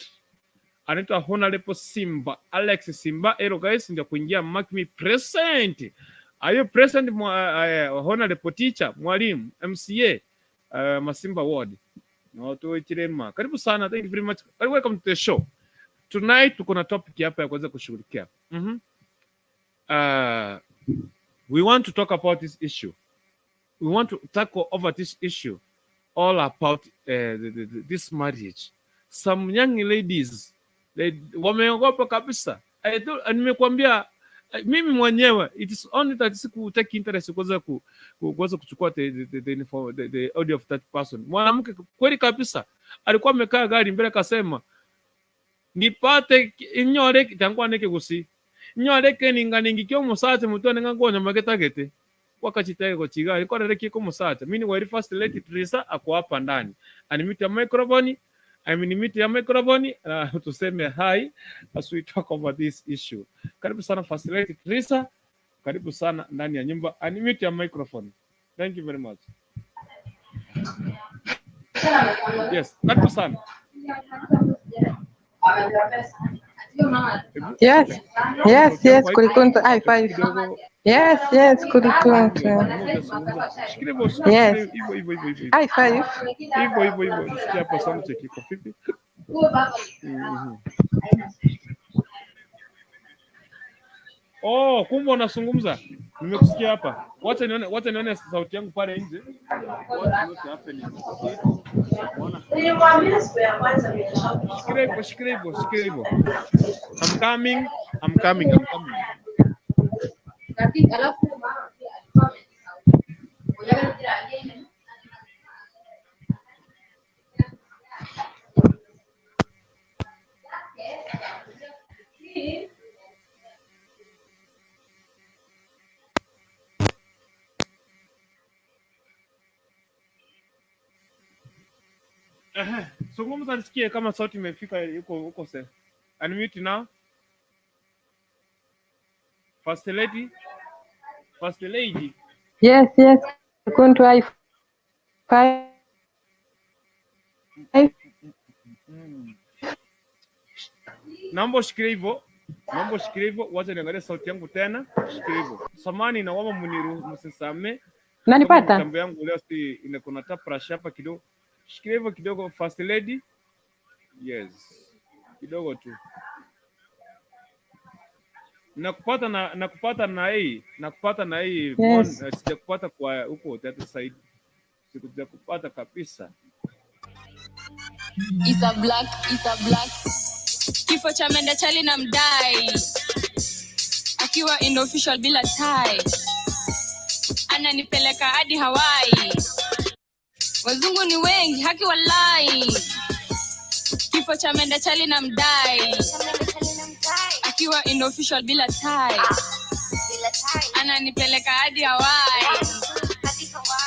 Speaker 3: Anaitwa Honorable Simba Alex Simba. Hello guys, ndio kuingia mark me present. Are you present Honorable teacher, mwalimu MCA Masimba Ward na watu wa Chirema. Karibu sana, thank you very much. Welcome to the show. Tonight tuko na topic hapa ya kuweza kushughulikia. We want to talk about this issue. We want to tackle over this issue all about this marriage. Some young ladies, they wameogopa kabisa. Nimekuambia mimi mwenyewe it is only that siku take interest kuweza kuchukua the audio of that person. Mwanamke kweli kabisa alikuwa amekaa gari mbele akasema nipate inyore tangwa neke gusi inyore keninga ningi kyo musacha mutwane ngangonya magetagete wakachitege kochiga alikuwa reke ko musacha. Mimi ni First Lady Teresa ako hapa ndani, unmute ya microphone, I mean mute ya microphone, tuseme hi as we talk about this issue. Karibu sana First Lady Teresa, karibu sana ndani ya nyumba, unmute ya microphone. Thank you very much. Yes, karibu sana.
Speaker 4: Yes, kulikuntu. High five.
Speaker 3: Kidogo.
Speaker 4: Yes, kulikuntu.
Speaker 3: Shikilia hivyo, shikilia
Speaker 4: Yes.
Speaker 3: hivyo hivyo hivyo hivyo.
Speaker 4: High five.
Speaker 3: Hivyo hivyo hivyo. Nisikia hapo sound check iko vipi? Oh, kumbe unazungumza. Nimekusikia hapa. Wacha nione sauti yangu pale nje. What is happening?
Speaker 5: Nilimwambia siku ya kwanza nimesha
Speaker 3: Shikilia hivyo, shikilia hivyo, shikilia hivyo. I'm coming, I'm coming, I'm coming.
Speaker 6: Lakini alafu mama pia alikuwa amenisahau. Ngoja.
Speaker 3: Ehe, zungumza nisikie kama sauti imefika huko huko sasa. Unmute now. First lady. First lady.
Speaker 4: Yes, kulikuntu. High five.
Speaker 3: Naomba ushikilie hivyo. Naomba ushikilie hivyo, wacha niangalie sauti yangu tena. Shikilie hivyo. Samani naomba msisame. Kama
Speaker 4: Unanipata?
Speaker 3: mitambo yangu leo si ina kuna pressure hapa kidogo. Shikilia hivyo kidogo, first lady. Yes. Kidogo tu. Nakupata na hii
Speaker 4: Yes.
Speaker 3: Sijakupata kwa huko the side. Sijakupata kabisa.
Speaker 2: Is a black, is a black. Kifo cha mende chali na mdai. Akiwa in official bila tie. Ananipeleka hadi Hawaii. Wazungu ni wengi, haki walai. Kifo cha mende chali na mdai. Akiwa in official bila tie. Ananipeleka hadi Hawaii.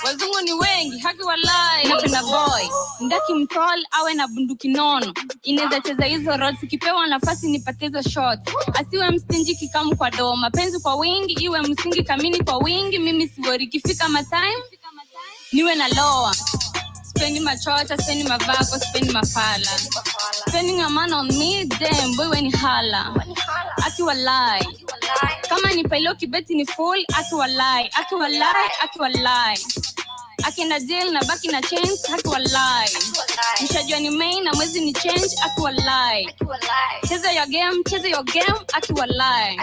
Speaker 2: Wazungu ni wengi, haki walai. Napenda boy ndaki mtall awe na bunduki nono, inaweza cheza hizo roles, ikipewa nafasi nipate hizo shots. Asiwe mstingy kikamu kwa doo, mapenzi kwa wingi iwe msingi, kamini kwa wingi. Mimi siwori ikifika matime niwe na loa. Spendi machocha, spendi mavako, spendi mafala. Spending a man on me, damn boy weni hala. Aki walai, kama ni pailo kibeti ni full. Aki walai, aki walai, aki walai. Akienda jail na baki na chains. Haki walai, mshajua ni main na mwezi ni change. Aki walai, cheza your game, cheza your game. Aki walai,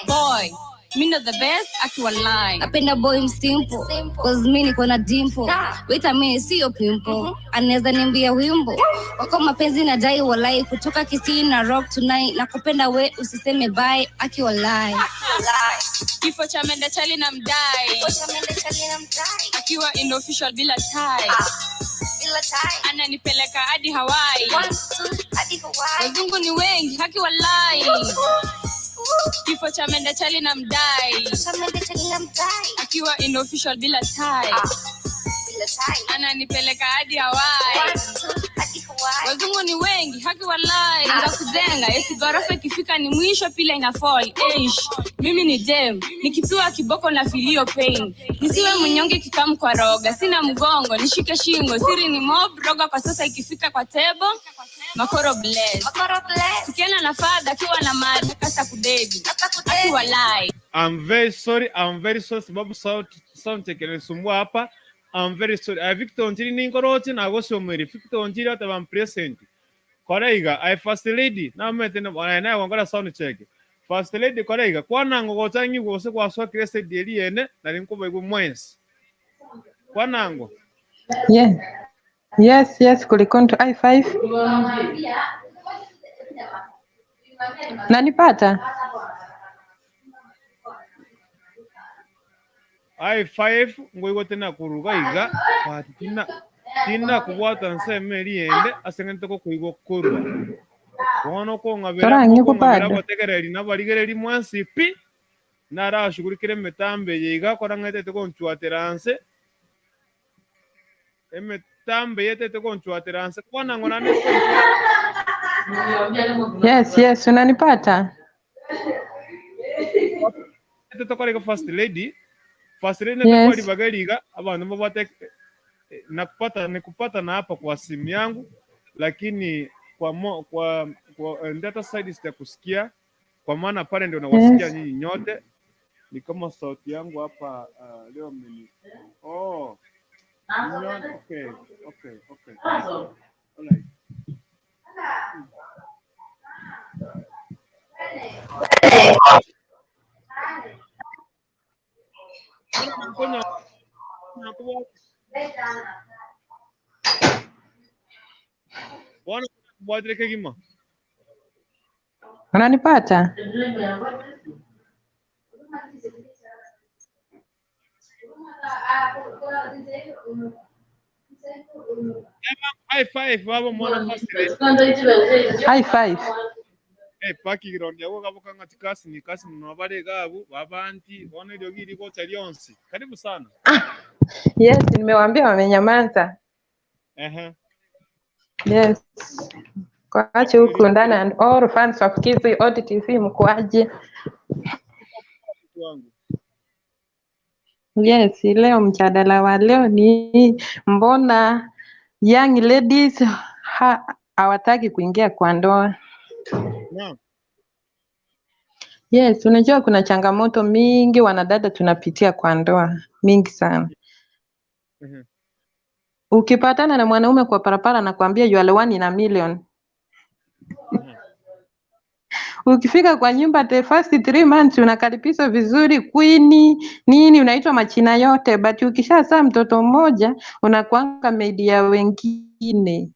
Speaker 2: boy mi ndo the best. Aki walai.
Speaker 1: Napenda boy msimple, 'cause mi niko na dimple. Wait a minute, siyo pimple. Anaweza niambia wimbo. Wako mapenzi nadai walai, kutoka Kisii na rock tonight. Nakupenda we, usiseme bye. Aki walai.
Speaker 2: Kifo cha mende chali na mdai. Akiwa in official bila tie. Ananipeleka hadi Hawaii. Wazungu ni wengi, haki walai. Kifo cha mende chali na mdai. Akiwa in official bila tie. Ananipeleka hadi Hawaii. Wazungu ni wengi, haki walai. Za kuzenga eti ghorofa ikifika ni mwisho pila ina fall. Eish, mimi ni dem nikipiwa kiboko na filio pain. Nisiwe mnyonge kikamu kwa roga, sina mgongo nishike shingo, siri ni mob roga kwa sasa. Ikifika kwa table makoro bless, tukienda na fadha akiwa na mali kasa kudedi. Aki walai.
Speaker 3: I'm very sorry, I'm very sorry sababu sound check inanisumbua hapa. I'm very sorry. Victor Onjiri ninkorochi na gosomeri. Victor Onjiri ata ban present. Koraiga, I first lady. Na mete na na wangora sound check. First lady koraiga. Kwanango gochangi gose kwa so krese deli ene na linko baigu mwensi. Kwanango.
Speaker 4: Yes. Yes, kulikonto i5. Nanipata?
Speaker 3: I5 ngoigo tena kuruga iga but tina kubwata nseme riende asengente ko kuigwa kurwa. Bono ko ngabera
Speaker 4: Torangi
Speaker 3: ko ngabera
Speaker 4: kupanda.
Speaker 3: Bategereri nabarigereri mwansi pi narashugurikire emitambo eye iga kora ng'etete konchwatera nse emitambo yetete konchwatera nse kwana ng'o nane.
Speaker 4: Yes, unanipata?
Speaker 3: Tete first lady, first lady.
Speaker 4: Yes.
Speaker 3: Bagariga abantu babate nakupata nikupata na hapa kwa simu yangu, lakini kwa data side sitakusikia kwa maana pale ndio nawasikia nyinyi nyote. Ni kama sauti yangu hapa leo mimi oh nyote. Okay, alright. Bwana kubwadire kegima.
Speaker 4: Unanipata?
Speaker 3: High five baba mwana first lady.
Speaker 4: High five.
Speaker 3: Paki girondi abo gabo kanga tikasi ni kasi muno abale gabo babanti bona iryo giri ko lyonsi. Karibu sana.
Speaker 4: Yes, nimewaambia wamenyamaza. Yes. Kwache huku ndani and all fans of Kisii Odd TV, mkoaje?
Speaker 3: Mtu wangu.
Speaker 4: Yes, leo mjadala wa leo ni mbona young ladies hawataki kuingia kwa ndoa.
Speaker 3: Naam.
Speaker 4: Yes, unajua kuna changamoto mingi wanadada tunapitia kwa ndoa mingi sana. Ukipatana na mwanaume kwa parapara anakuambia you are one in a million. Ukifika kwa nyumba the first 3 months unakaribishwa vizuri, queen nini, unaitwa machina yote, but ukishazaa mtoto mmoja unakuanga maid ya wengine.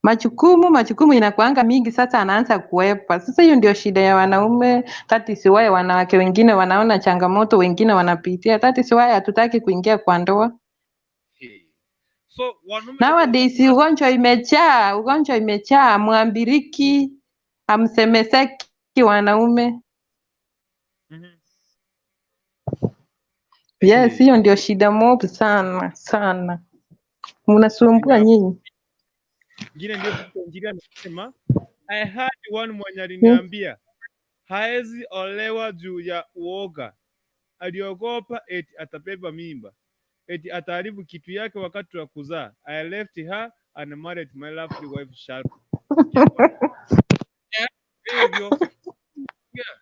Speaker 4: Majukumu inakuanga mingi, sasa anaanza kuepa. Sasa hiyo ndio shida ya wanaume. That is why wanawake wengine wanaona changamoto, wengine wanapitia. That is why hatutaki kuingia kwa ndoa.
Speaker 3: So wanaume
Speaker 4: Nowadays ugonjwa imejaa, mwambiriki, hamsemeseki wanaume. Yes, hiyo ndio shida mob sana sana, mnasumbua nyinyi.
Speaker 3: Ingine ndio Victor anasema, "I had one mwenye aliniambia haezi olewa juu ya uoga, aliogopa eti atabeba mimba, eti ataharibu kitu yake wakati wa kuzaa. I left her and married my lovely wife Sharp." Hivyo yeah.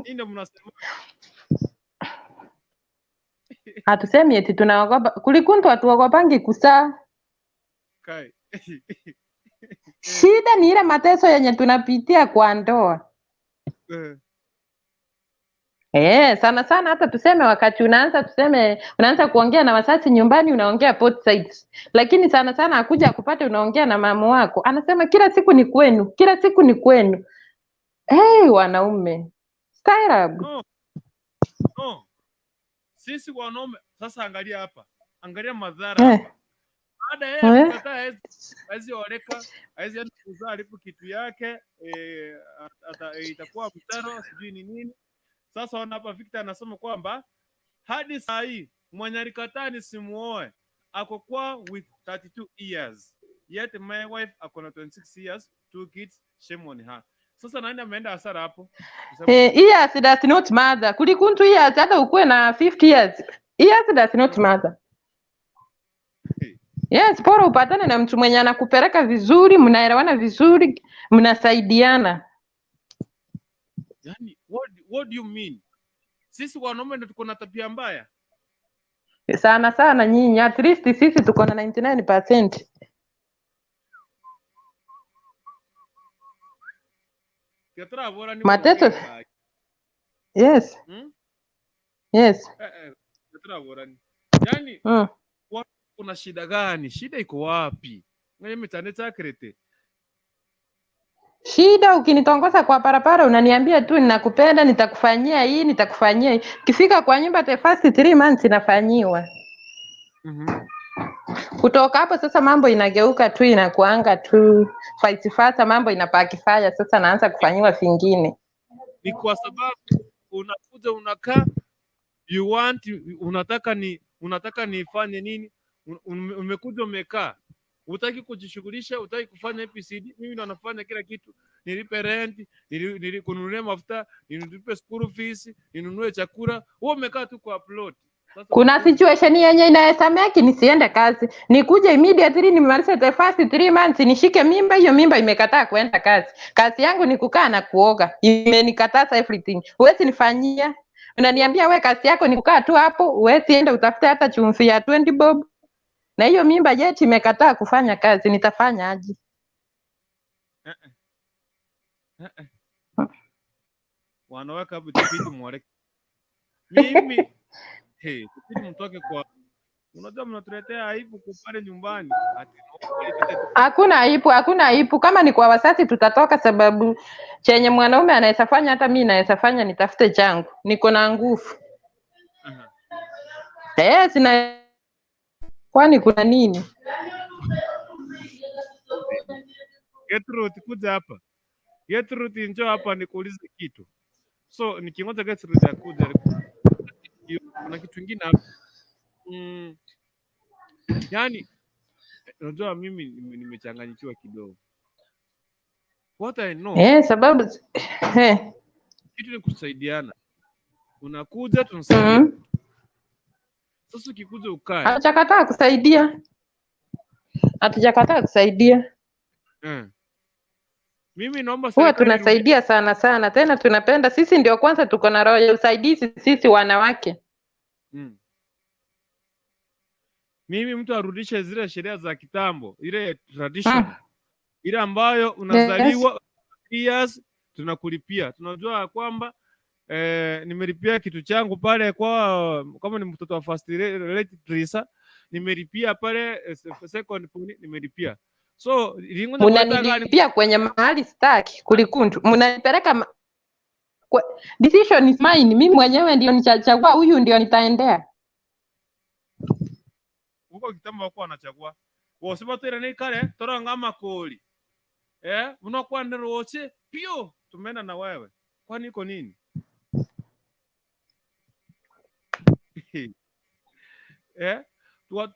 Speaker 3: Hii ndio mnasema.
Speaker 4: Hatusemi eti tunaogopa, kulikuntu hatuogopangi kuzaa.
Speaker 3: Kai.
Speaker 4: Shida ni ile mateso yenye tunapitia kwa ndoa. Sana sana hata tuseme wakati unaanza, tuseme unaanza kuongea na wazazi nyumbani, unaongea both sides. Lakini sana sana akuja akupate unaongea na mama wako, anasema kila siku ni kwenu, kila siku ni kwenu. Hey, wanaume staarabu.
Speaker 3: No. No. Sisi wanaume sasa, angalia hapa, angalia madhara hapa. Baada yeye kukataa, haezi oleka, haezi enda kuzaa, alipo kitu yake, itakuwa mtaro sijui ni nini. Sasa ona hapa Victor anasema kwamba hadi saa hii mwenye alikataa nisimuoe ako kwa with 32 years, yet my wife ako na 26 years, two kids, shame on her. Sasa nani ameenda hasara hapo? Kusema
Speaker 4: Years does not matter. Kulikuntu years hata ukuwe na 50 years. Years does not matter. Yes, bora upatane na mtu mwenye anakupeleka vizuri, mnaelewana vizuri, mnasaidiana.
Speaker 3: Yani, what do you mean? Sisi wanaume ndio tuko na tabia mbaya?
Speaker 4: Sana sana nyinyi, at least sisi tuko na 99%.
Speaker 3: Kiatara ni
Speaker 4: Mateso. Yes. Yes.
Speaker 3: Kiatara bora ni. Yani kuna shida gani? Shida iko wapi? Nganye mitande chakrete.
Speaker 4: Shida ukinitongoza kwa barabara unaniambia tu ninakupenda, nitakufanyia hii, nitakufanyia hii. Kifika kwa nyumba the first 3 months inafanyiwa. Kutoka hapo sasa mambo inageuka tu, inakuanga tu vice versa, mambo inapakifaya sasa naanza kufanyiwa vingine.
Speaker 3: Ni kwa sababu unakuja unakaa, you want, unataka nifanye nini? Umekuja umekaa, hutaki kujishughulisha, hutaki kufanya ABCD. Mimi ndo nafanya kila kitu, nilipe rent, kununulia mafuta, nilipe school fees, ninunue chakula. Wewe umekaa tu kwa upload. Sasa
Speaker 4: Kuna situation yenye inaweza make nisiende kazi, nikuje immediately nimalize the first 3 months nishike mimba, hiyo mimba imekataa kuenda kazi. Kazi yangu ni kukaa na kuoga, imenikataza everything. Huwezi nifanyia, unaniambia we kazi yako ni kukaa tu hapo, huwezi enda utafute hata chumvi ya 20 bob, na hiyo mimba yeti imekataa kufanya kazi, nitafanya aje?
Speaker 3: Eh, eh. Eh, eh. Wanaweka hapo itabidi mwaleke. Mimi, hey, itabidi mtoke kwa, unajua mnatuletea aibu kwa pale nyumbani. Ati
Speaker 4: Hakuna aibu, hakuna aibu. Kama ni kwa wazazi tutatoka, sababu chenye mwanaume anaweza fanya hata mi naweza fanya, nitafute changu, niko na nguvu. Sina, kwani kuna nini?
Speaker 3: Gertrude, kuja hapa. Gertrude, njoo hapa nikuulize kitu. So nikingoja Gertrude akuja, kuna kitu kingine hapa. Yani unajua mimi nimechanganyikiwa kidogo. What I know,
Speaker 4: Sababu
Speaker 3: kitu ni kusaidiana. Unakuja tunasaidia. Sasa ukikuja ukae.
Speaker 4: Hatujakataa kusaidia, hatujakataa kusaidia.
Speaker 3: Mimi naomba
Speaker 4: Huwa
Speaker 3: serikali irudie.
Speaker 4: tunasaidia sana sana, tena tunapenda sisi, ndio kwanza tuko na roho ya usaidizi sisi wanawake.
Speaker 3: Mimi mtu arudishe zile sheria za kitambo, ile tradition, ile ambayo unazaliwa 3 years tunakulipia, tunajua ya kwamba nimelipia kitu changu pale kwa kama ni mtoto wa first lady Teresa, nimelipia pale second pony nimelipia, so ringo.
Speaker 4: Munanilipia kwenye mahali staki kulikundu, munanipeleka decision is mine, mimi mwenyewe ndio nitachagua huyu ndio nitaendea.
Speaker 3: Huko kitambo wako wanachagua wosema twira ni kale toranga makoli unakuwa roche pio tumeenda na wewe, kwani iko nini?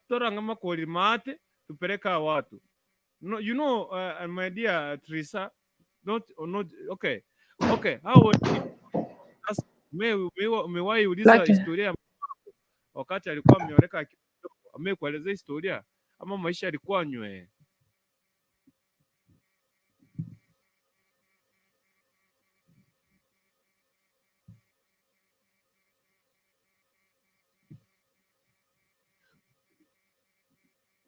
Speaker 3: Toranga makoli mate tupeleka watu. No, my dear Teresa, not or not, okay, how umewahi uliza historia ya wakati alikuwa ameoleka akiwa mdogo? Amekuelezea historia ama maisha alikuwa nywe?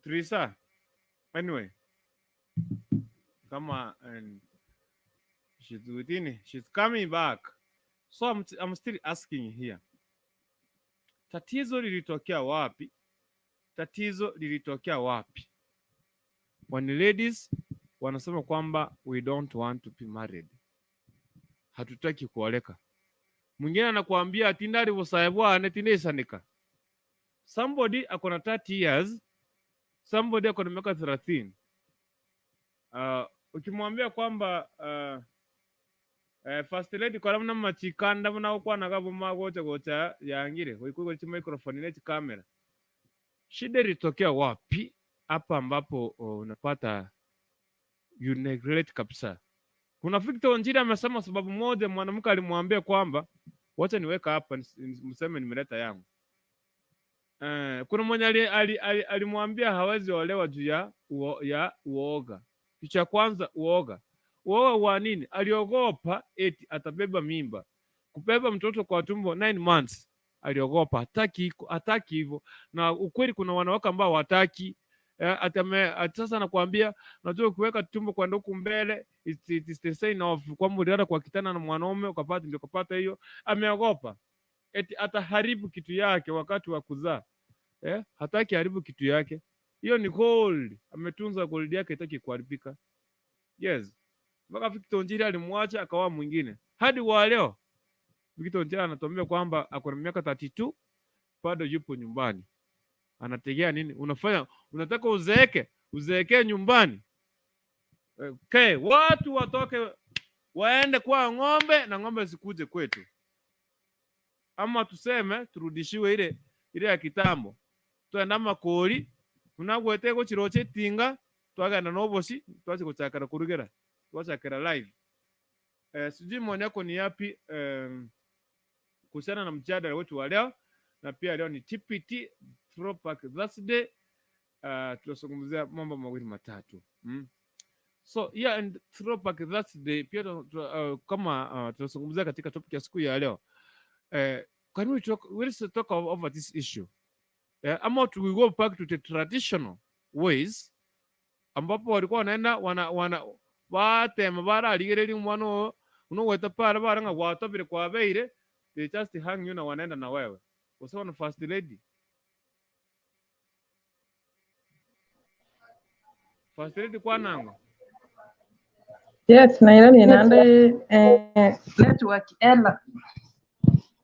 Speaker 3: Teresa, anyway, kama and she's within, she's coming back. So I'm still asking here. Tatizo lilitokea wapi? Tatizo lilitokea wapi? When ladies wanasema kwamba we don't want to be married, hatutaki kuoleka. Mwingine anakuambia tindari busaye bwane tindesanika. Somebody akona 30 years, somebody akona miaka 30. Ukimwambia kwamba first lady kola muna machikanda muna gokwana gabo gocha gocha yangire goikugo chi microphone ne camera, shida ilitokea wapi hapa ambapo unapata you neglect kabisa? Kuna Victor Wanjiri amesema sababu moja, mwanamke alimwambia kwamba wacha niweka hapa mseme nimeleta yangu. Kuna mwenye alimwambia hawezi olewa juu ya uoga. Kitu cha kwanza uoga. Uoga wa nini? Aliogopa eti atabeba mimba, kubeba mtoto kwa tumbo 9 months. Aliogopa, hataki, hataki hivyo. Na ukweli kuna wanawake ambao hataki sasa anakuambia unajua ukiweka tumbo kwa huku mbele it is the sign of kwamba ulilala kwa kitanda na mwanaume ukapata ndio ukapata hiyo. Ameogopa eti ataharibu kitu yake wakati wa kuzaa, hataki haribu kitu yake. Hiyo ni gold, ametunza gold yake, itaki kuharibika. Yes, mpaka Victor Njiri alimwacha akawa mwingine. Hadi wa leo Victor Njiri anatuambia kwamba ako na miaka 32 bado yupo nyumbani. Anategea nini? Unafanya unataka uzeeke, uzeekee nyumbani. Okay, watu watoke waende kwa ng'ombe na ng'ombe zikuje kwetu, ama tuseme turudishiwe ile ile ya kitambo, twenda makori tunagwete gochiroche tinga twagenda nobosi twache kuchakara kurugera twachakira live. Sijui maoni yako ni yapi kuhusiana na mjadala wetu wa leo, na pia leo ni TPT, Throwback Thursday. Tunazungumzia mambo mawili matatu. So yeah, and Throwback Thursday pia kama tunazungumzia katika topic ya siku ya leo, can we talk, we talk over this issue, ama we go back to the traditional ways ambapo walikuwa wanaenda wana batema bararigereria omwana oo unogweta para baranga gwatobire kwabeire, they just hang you na wanaenda na wewe usawa na first lady. First lady kwanango.
Speaker 4: Yes, Nairobi nande network ela.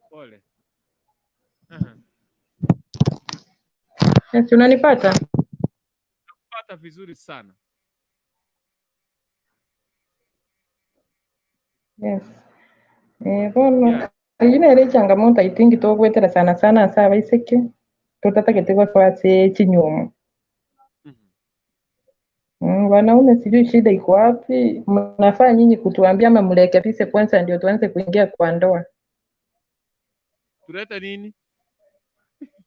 Speaker 3: Pole. Aha.
Speaker 4: Yes, unanipata?
Speaker 3: Pata vizuri sana.
Speaker 4: Yes. Bono ine ere changamoto I think togwetera sana sana ase abaiseke totatagete gosoa ase chinyuomo. Wanaume sijui shida iko wapi, mnafaa nyinyi kutuambia ama mrekebishe kwanza ndio tuanze kuingia kwa ndoa.
Speaker 3: Tuleta nini?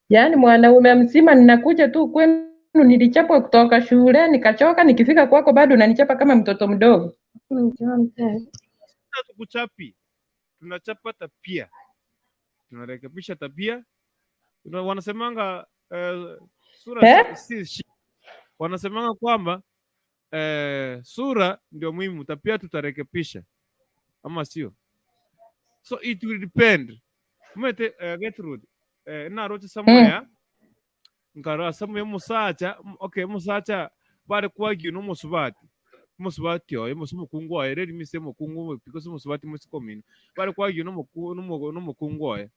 Speaker 4: Yaani mwanaume mzima ninakuja tu kwenu, nilichapwa kutoka shule nikachoka, nikifika kwako bado unanichapa kama mtoto mdogo.
Speaker 3: Tukuchapi, tunachapa tabia, tunarekebisha tabia. Wanasemanga sura
Speaker 4: Eh?
Speaker 3: si wanasemanga kwamba sura ndio muhimu, tabia tutarekebisha, ama sio? So it will depend. Mete Gertrude, naroche somewhere nkara somewhere musacha, okay, musacha bari kwagiyo n'umusubati, umusubati oyo musi mukungu oyo reri mise mukungu because umusubati musi komino bari kwagiyo n'umukungu oyo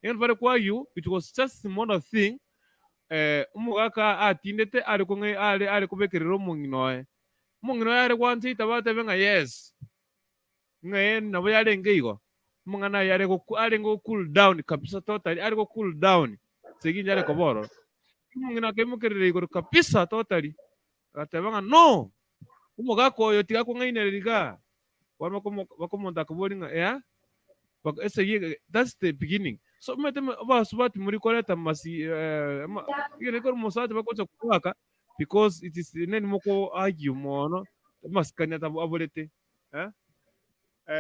Speaker 3: and bari kwagiyo, it was just small thing. Umugaka atindete ari kumwe ari kubekerera omong'ina oye, omong'ina oye ari gwanchaita batebe ng'a yes, ng'a nabo yarenge igo omong'ana aye arenge go cool down kabisa, totally ari go cool down seginja ari koboro omong'ina akaimokerera igoro kabisa totally agateba ng'a no omogaka oyo tiga kong'ainereria iga bono bakomonto akabori ng'a ea ese that's the beginning. So mete basubati muri koreta masi igere kor musacha bakocha kwaka because it is neni moko argue mono masikanya tabu abolete eh.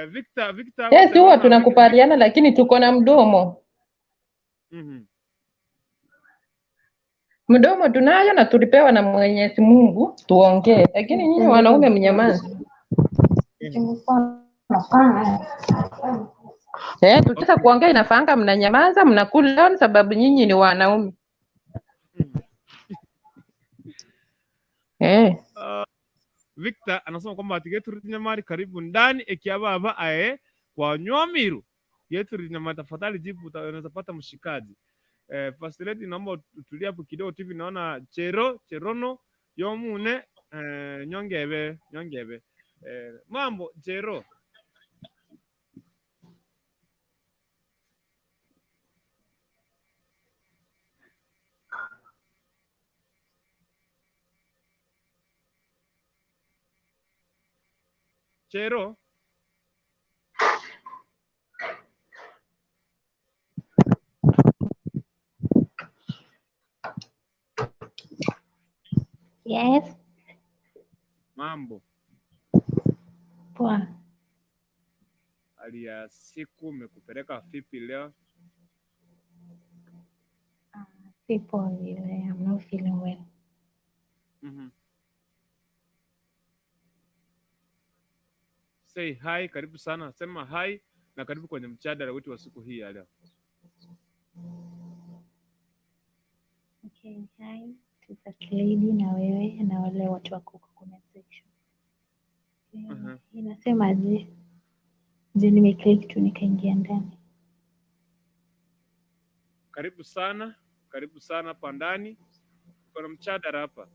Speaker 3: Victor
Speaker 4: Yes, huwa
Speaker 3: agoteba ng'a
Speaker 4: tunakubaliana lakini tuko na mdomo. Mdomo tunayo na tulipewa na Mwenyezi Mungu tuongee, lakini nyinyi wanaume mnyamaze. Tutaka
Speaker 3: Okay.
Speaker 4: kuongea inafanga mnanyamaza, mna cool down sababu nyinyi ni wanaume.
Speaker 3: Victor anasema kwamba ati Gertrude Nyamari karibu ndani ekiababa ae kwa nyomiru. Gertrude Nyamari tafadhali jibu, unaweza pata mshikaji. First Lady naomba utulie hapo kidogo tu hivi, naona Chero Cherono yomune nyongebe nyongebe. Mambo Chero. Chero.
Speaker 7: Yes,
Speaker 3: Mambo.
Speaker 7: poa.
Speaker 3: Hali ya siku imekupeleka vipi leo?
Speaker 7: Si poa vile. I'm not feeling well.
Speaker 3: Say hi, karibu sana. Sema hi na karibu kwenye mjadala wetu wa siku hii ya leo.
Speaker 7: Okay, hi to First Lady na wewe na wale watu wako kwa comment section. Inasemaje? Je, nimeclick tu nikaingia ndani.
Speaker 3: Karibu sana, karibu sana hapa ndani. Kuna mjadala hapa.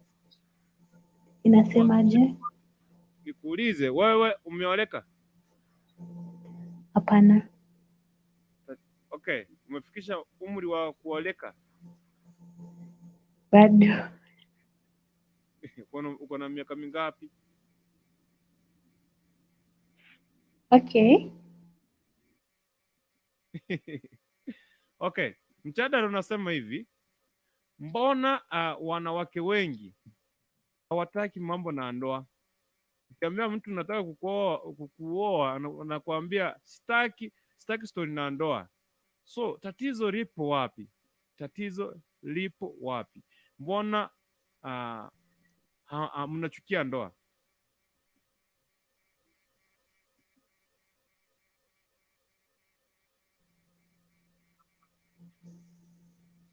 Speaker 7: Inasemaje?
Speaker 3: Nikuulize, wewe umeoleka?
Speaker 7: Hapana.
Speaker 3: Okay, umefikisha umri wa kuoleka?
Speaker 7: Bado.
Speaker 3: Uko na miaka mingapi?
Speaker 7: Okay.
Speaker 3: Okay, mjadala unasema hivi, mbona wanawake wengi hawataki mambo na ndoa? Ukiambia mtu nataka kukuoa, anakuambia sitaki story na ndoa. So tatizo lipo wapi? Tatizo lipo wapi? Mbona mnachukia ndoa?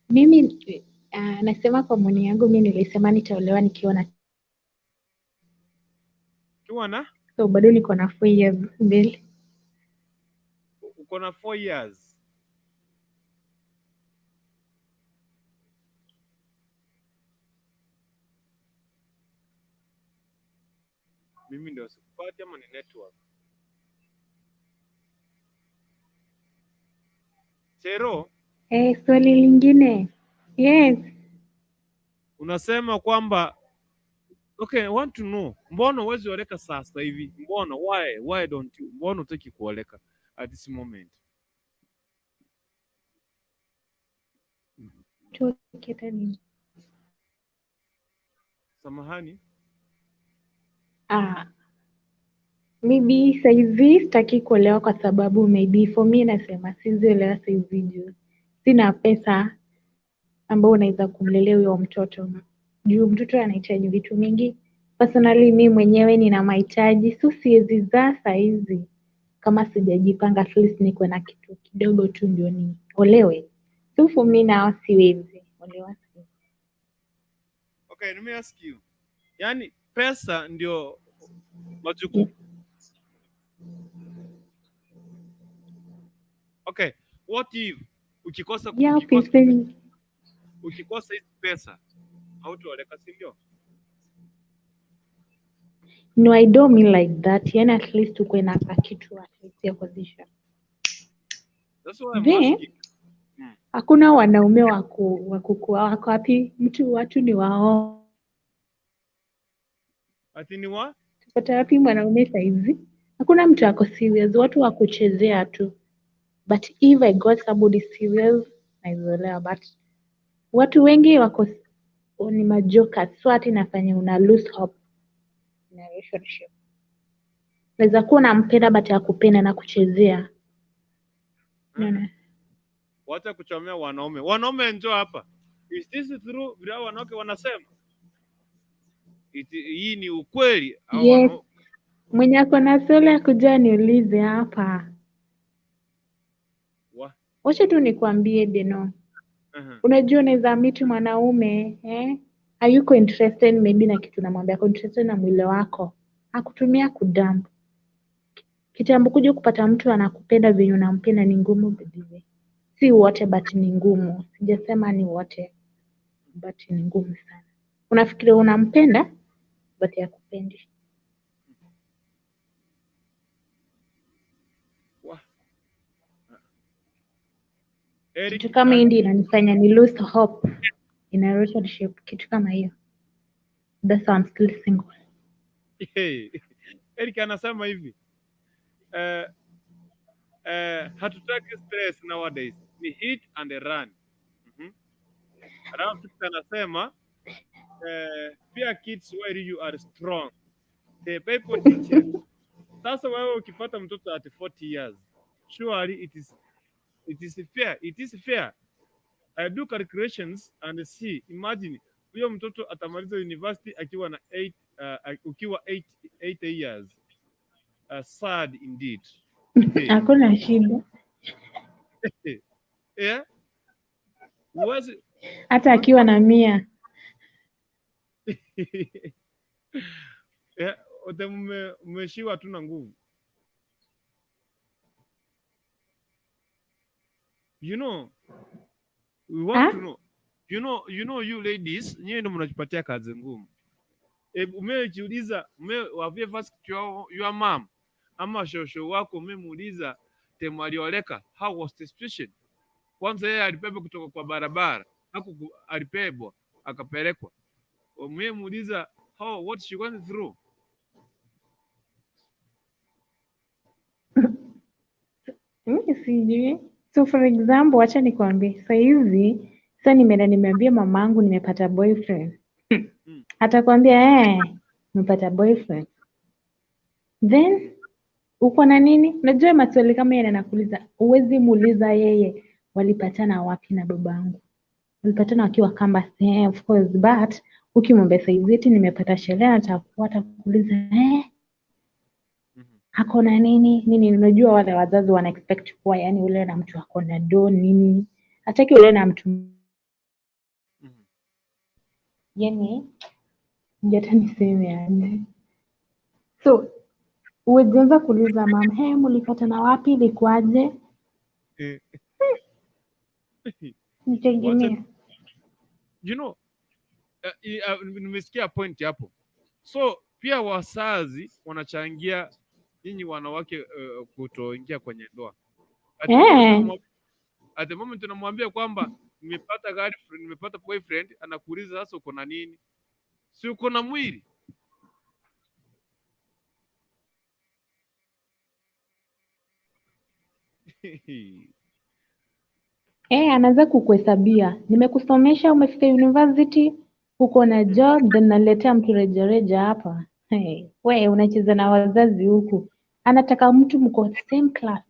Speaker 7: Mimi nasema kwa maoni yangu, mimi nilisema nitaolewa nikiwa na,
Speaker 3: Ukiwa na?
Speaker 7: so bado niko na 4 years mbele.
Speaker 3: Uko na 4 years. Mimi ndio sikupati ama ni network? Chero,
Speaker 7: Swali lingine. Yes.
Speaker 3: unasema kwamba okay, I want to know, mbona huwezi oleka sasa hivi? Mbona why don't you? Mbona hutaki kuoleka at this moment? Samahani.
Speaker 7: Maybe saizi sitaki kuolewa kwa sababu maybe for me nasema siwezi olewa saizi juu sina pesa ambao unaweza kumlelea huyo mtoto, juu mtoto anahitaji vitu mingi. Personally mi mwenyewe nina mahitaji, so siwezi zaa saizi kama sijajipanga, at least nikuwe na kitu kidogo tu ndio niolewe. So for me now siwezi olewa saizi.
Speaker 3: Okay, let me ask you. Yaani pesa ndio majukumu. Okay, what if ukikosa
Speaker 7: Yeah,
Speaker 3: ukikosa
Speaker 7: pesa ni
Speaker 3: ukikosa hizi pesa hautaoleka, si ndio?
Speaker 7: No, I don't mean like that. Yani at least ukuwe na kakitu at least ya kuanzisha.
Speaker 3: That's why I'm
Speaker 7: Then
Speaker 3: asking.
Speaker 7: hakuna wanaume wa kukua wako wapi? Mtu watu ni wao.
Speaker 3: Ati ni wa?
Speaker 7: Tupata wapi mwanaume saizi? Hakuna mtu ako serious, watu wa kuchezea tu. But if I got somebody serious, naezaolewa. But watu wengi wako ni majoka, so hata inafanya una lose hope in a relationship. Naweza kuwa unampenda but hakupenda na kuchezea. Unaona?
Speaker 3: Wacha kuchomea wanaume. Wanaume njoo hapa. Is this true? Vile hao wanawake wanasema. Hii ni ukweli au
Speaker 7: Yes. Mwenye ako na swali ya kuja niulize hapa.
Speaker 3: Wa?
Speaker 7: Wacha tu nikwambie Deno. Unajua unaweza meet mwanaume eh? Hayuko interested maybe na kitu namwambia, ako interested na mwili wako, akutumia kudump. Kitambo kuja kupata mtu anakupenda venye unampenda ni ngumu by. Si wote but ni ngumu. Sijasema ni wote but ni ngumu sana. Unafikiria unampenda but hakupendi.
Speaker 3: Wa. Eric,
Speaker 7: Kitu kama hii ndio inanifanya ni lose hope in a relationship, kitu kama hiyo. That's why I'm still single.
Speaker 3: Hey, Eric anasema hivi hatutaki stress nowadays, ni hit and run. Alafu Victor anasema pia kids while you are strong the Bible teaches. Sasa wewe ukipata mtoto at 40 years, surely it is fair, it is fair. I do calculations and see, imagine huyo mtoto atamaliza university akiwa na 8 ukiwa 8 years. Sad indeed. Hey.
Speaker 7: Hakuna shida.
Speaker 3: Yeah. Huwezi
Speaker 7: Hata akiwa na 100.
Speaker 3: Yeah, wote mmeshiwa tu na nguvu. You know, we want to know. You know you ladies, nyinyi ndio mnajipatia kazi ngumu. E, umejiuliza, have you ever asked your mom ama shosho wako, umemuuliza time alioleka, how was the situation? Kwanza yeye alibebwa kutoka kwa barabara, haku alibebwa akapelekwa. Umemuuliza how what she went through?
Speaker 7: Mimi sijui. So for example, wacha nikwambie, saizi sasa nimeenda nimeambia mamangu nimepata boyfriend. Atakwambia nimepata boyfriend. Then uko na nini? Unajua maswali kama yale anakuuliza, huwezi muuliza yeye walipatana wapi na babangu. Walipatana wakiwa campus, of course, but ukimwambia saizi eti nimepata sherehe, atakuwa atakuuliza ako na nini nini. Unajua wale wazazi wana expect kuwa yani ule na mtu ako na do nini, hataki ule na mtu yani, hata niseme aje. So huwezi anza kuuliza mam, hey, mlipatana wapi, ilikuwaje? Nitegemea.
Speaker 3: You know, nimesikia point hapo. So pia wazazi wanachangia nyinyi wanawake kutoingia kwenye ndoa. At the at the moment unamwambia kwamba nimepata girlfriend, nimepata boyfriend, anakuuliza sasa uko na nini? Si uko na mwili?
Speaker 7: Anaanza kukuhesabia, nimekusomesha, umefika university, uko na job, then naletea mtu rejareja hapa. Hey, we unacheza na wazazi huku. Anataka mtu mko same class.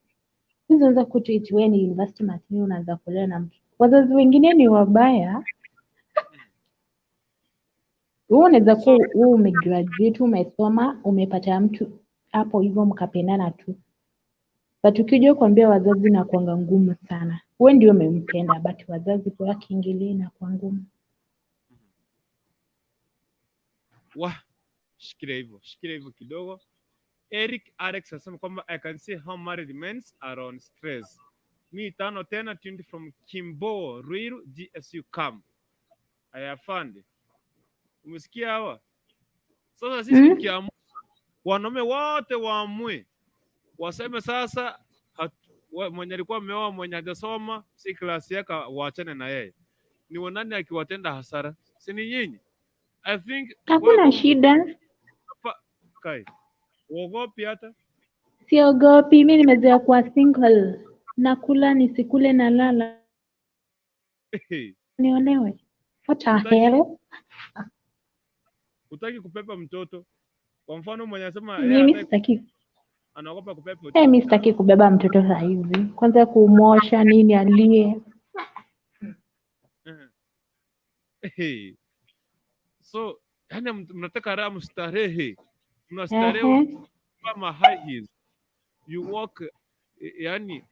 Speaker 7: Unaweza kutu eti wewe ni university material, unaanza kuolewa na mtu. Wazazi wengine ni wabaya. Wewe unaweza kuwa wewe umegraduate, umesoma, umepata mtu hapo hivyo mkapendana tu. But ukija kuambia wazazi inakuanga ngumu sana. Wewe ndio umempenda but wazazi kwa wakiingilia inakuwa ngumu.
Speaker 3: Wa, shikilia hivyo, shikilia hivyo kidogo. Eric Alex anasema kwamba I can see how married men are on stress. Mi tano tena 20 from Kimbo Ruiru GSU camp. Ayafande. Umesikia hawa? Sasa sisi tukiamua wanaume wote waamue waseme sasa mwenye alikuwa ameoa mwenye hajasoma si klasi yake waachane na yeye. Ni wanani akiwatenda hasara? Si ni nyinyi? I think
Speaker 7: Hakuna
Speaker 3: wewe
Speaker 7: shida.
Speaker 3: kai uogopi hata.
Speaker 7: Siogopi, mi nimezoea kuwa single. Nakula nisikule na lala niolewe. What the hell?
Speaker 3: Hutaki kupepa mtoto. Kwa mfano mwenye anasema yeye
Speaker 7: Mimi
Speaker 3: hataki,
Speaker 7: sitaki,
Speaker 3: anaogopa kupepa
Speaker 7: eh, mi sitaki kubeba mtoto saa hizi. Kwanza kumwosha nini alie.
Speaker 3: Hey. So yani mnataka raha mstarehe, mnastarehe kama high heels. You walk yani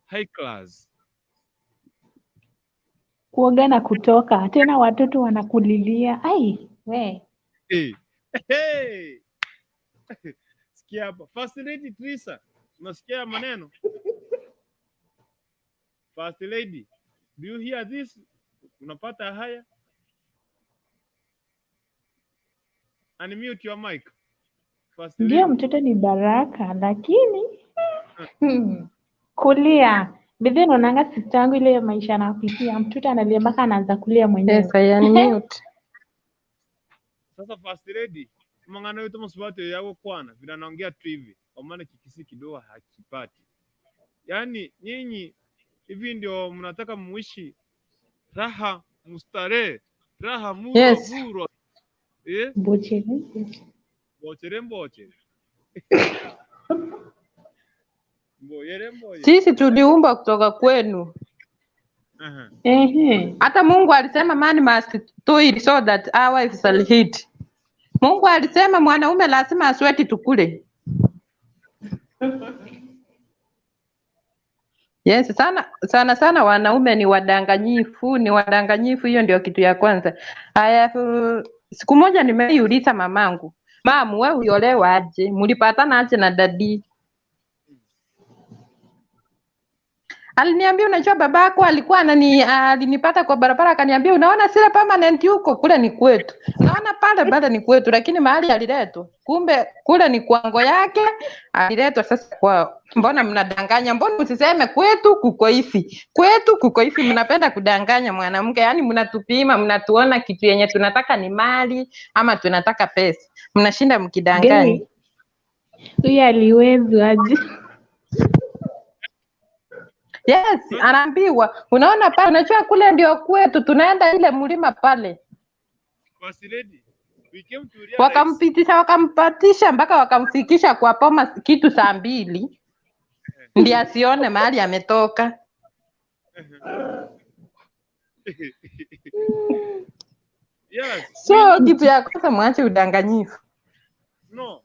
Speaker 3: high class.
Speaker 7: Kuoga na kutoka tena, watoto wanakulilia. Ai, we.
Speaker 3: Hey. Hey. Sikia hapa. First Lady Trisa, unasikia maneno? First Lady, do you hear this? Unapata haya? Unmute your mic. First
Speaker 7: Ndio,
Speaker 3: Lady.
Speaker 7: mtoto ni baraka, lakini kulia bidhi, naonanga sista yangu ile maisha anapitia, mtoto analia mpaka anaanza kulia mwenyewe.
Speaker 4: Yes, I unmute.
Speaker 3: Sasa First Lady, mangano yote msibate yako kwana vile naongea tu hivi, kwa maana kikisi kidogo hakipati. Yaani nyinyi hivi ndio mnataka muishi raha mustarehe, raha muro muro. Eh?
Speaker 7: Mboche.
Speaker 3: Mbochere mbochere. Mboyere mboyere.
Speaker 4: Sisi tuliumbwa kutoka kwenu. Hata Mungu alisema man must toil so that our wife shall eat. Mungu alisema mwanaume lazima asweti tukule. Yes, sana sana sana wanaume ni wadanganyifu, ni wadanganyifu. Hiyo ndio kitu ya kwanza. Haya, siku moja nimeiuliza mamangu, mamu, wewe uliolewa aje? Mlipatana aje na dadi? Aliniambia, unajua babako alikuwa alinipata kwa barabara akaniambia, unaona sile permanent huko kule ni kwetu, unaona pale pale ni kwetu, lakini mahali aliletwa, kumbe kule ni kwango yake, aliletwa sasa kwao. Mbona mnadanganya? Mbona usiseme kwetu kuko hivi, kwetu kuko hivi? Mnapenda kudanganya mwanamke, yaani mnatupima, mnatuona kitu yenye tunataka ni mali ama tunataka pesa, mnashinda mkidanganya.
Speaker 7: Gani? Huyu aliwezwa aje?
Speaker 4: Yes, anaambiwa unaona pale, unajua kule ndio kwetu, tunaenda ile mlima pale.
Speaker 3: First Lady, we came to realize
Speaker 4: Wakampitisha, wakampatisha mpaka wakamfikisha kwa poma kitu saa 2 ndiye asione mahali ametoka.
Speaker 3: Yes,
Speaker 4: So kitu ya kwanza mwache udanganyifu.
Speaker 3: no.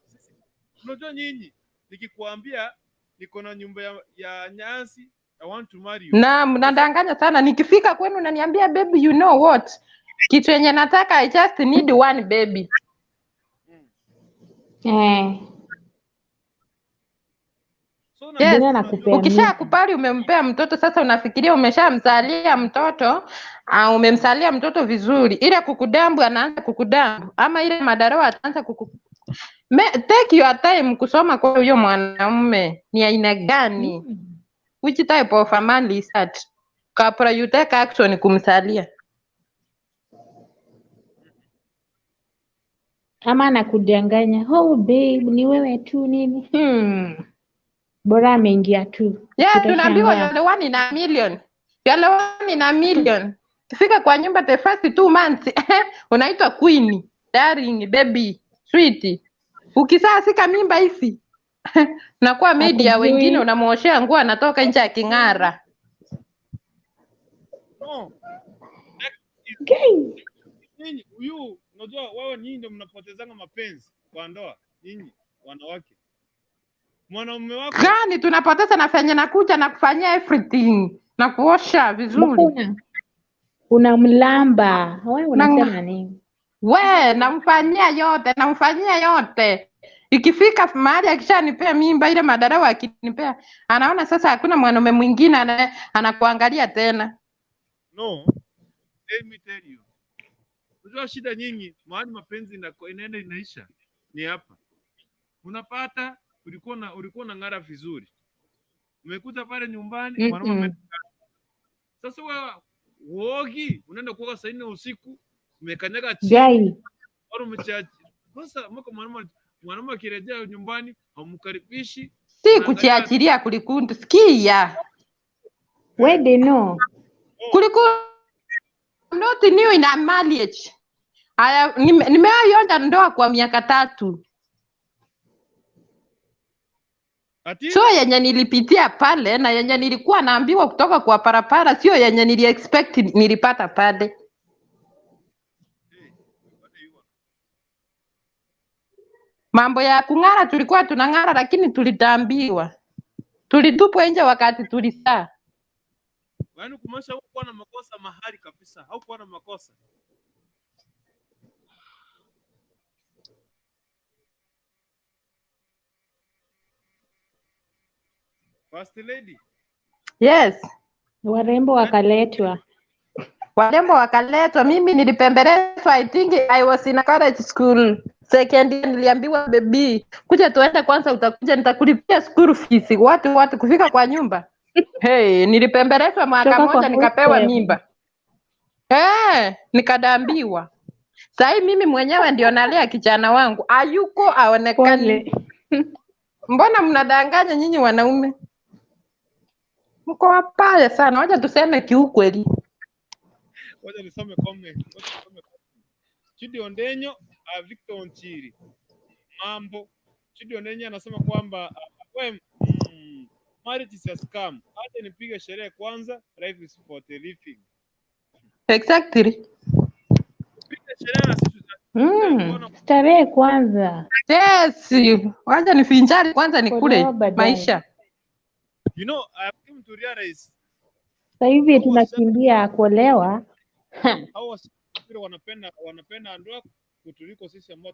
Speaker 3: Unajua nyinyi nikikuambia niko na nyumba ya nyasi, I want to marry you.
Speaker 4: Na mnadanganya sana. Nikifika kwenu naniambia baby, you know what, kitu yenye nataka I just need one baby. Yes.
Speaker 7: Mbona anakupea mimba?
Speaker 4: Ukishakubali umempea mtoto sasa, unafikiria umeshamzalia mtoto, umemzalia mtoto vizuri, ile kukudambu anaanza kukudambu, ama ile madarawa ataanza kuku take your time kusoma kwa huyo mwanamume ni aina gani, which type of a man is that, kabla you take action kumzalia.
Speaker 7: Ama anakudanganya, oh babe, ni wewe tu nini? Bora ameingia tu.
Speaker 4: Yeah, tunaambiwa
Speaker 7: Utashangaa.
Speaker 4: you're the one in a million. You're the one in a million. Kifika kwa nyumba the first 2 months unaitwa queen, darling, baby, sweet. Ukisaa sika mimba hivi. Nakuwa maid ya wengine,
Speaker 7: Hakujui.
Speaker 4: unamuoshea nguo anatoka nje aking'ara.
Speaker 3: No, that is
Speaker 7: Gay.
Speaker 3: nyinyi huyu, unajua wewe, nyinyi ndio mnapotezanga mapenzi kwa ndoa, nyinyi wanawake. Mwanaume wako
Speaker 4: Gani tunapoteza na fenye nakuja na kufanyia everything na kuosha
Speaker 7: Mpaka
Speaker 4: vizuri
Speaker 7: unamlamba. Wewe
Speaker 4: na
Speaker 7: unasema nini?
Speaker 4: we namfanyia yote, namfanyia yote. Ikifika mahali akishanipea mimba, ile madarau akinipea, anaona sasa hakuna mwanaume mwingine anakuangalia tena.
Speaker 3: no, let me tell you, unajua shida nyinyi, mahali mapenzi inaenda inaisha ni hapa. Unapata ulikuwa na ng'ara vizuri, umekuta pale nyumbani mwanaume Sasa wewe uogi, unaenda kuoga saa 4 usiku, umekanyaga chini
Speaker 7: Gai.
Speaker 3: au umechaji. Sasa mko mwanaume akirejea nyumbani hamkaribishi,
Speaker 4: Si
Speaker 3: unaangalia
Speaker 4: kuchiachilia kulikundi, sikia
Speaker 7: We they know.
Speaker 4: kuliku not new in a marriage. Aya, nimewahi ndoa kwa miaka 3.
Speaker 3: ati
Speaker 4: Sio yenye nilipitia pale na yenye nilikuwa naambiwa kutoka kwa parapara, sio yenye nili expect nilipata pale.
Speaker 3: hey, what do you want?
Speaker 4: Mambo ya kung'ara tulikuwa tunang'ara, lakini tulitambiwa, tulitupwa nje wakati tulisaa.
Speaker 3: Yaani kumaanisha hukuwa na makosa mahali kabisa, haukuwa na makosa. First lady,
Speaker 4: Yes,
Speaker 7: Warembo wakaletwa.
Speaker 4: warembo wakaletwa. Mimi nilipembelezwa, I think I was in a college school second year, niliambiwa baby, kuja tuende kwanza, utakuja nitakulipia school fees. Watu kufika kwa nyumba. Hey, nilipembelezwa mwaka
Speaker 7: Kutoka kwa
Speaker 4: moja nikapewa
Speaker 7: hostel.
Speaker 4: mimba. Eh, nikadambiwa. Sahii mimi mwenyewe ndio nalea kijana wangu, ayuko aonekani.
Speaker 7: Pole.
Speaker 4: Mbona mnadanganya nyinyi wanaume? Mko wabaya sana, wacha tuseme kiukweli.
Speaker 3: Wacha nisome comment. Wacha nisome comment. Chidi Ondenyo, Victor Onchiri. Mambo. Chidi Ondenyo anasema kwamba we, marriage is a scam. Acha nipige sherehe kwanza, life is for the living.
Speaker 4: Exactly.
Speaker 3: Piga sherehe na sisi tutaona
Speaker 7: Starehe kwanza.
Speaker 4: Yes, wacha nifinjari kwanza nikule
Speaker 7: Kuolewa baadaye.
Speaker 4: maisha.
Speaker 3: You know, I came to realize
Speaker 7: Sasa hivi tunakimbia kuolewa.
Speaker 3: hao wasichana wanapenda ndoa kutuliko sisi ambao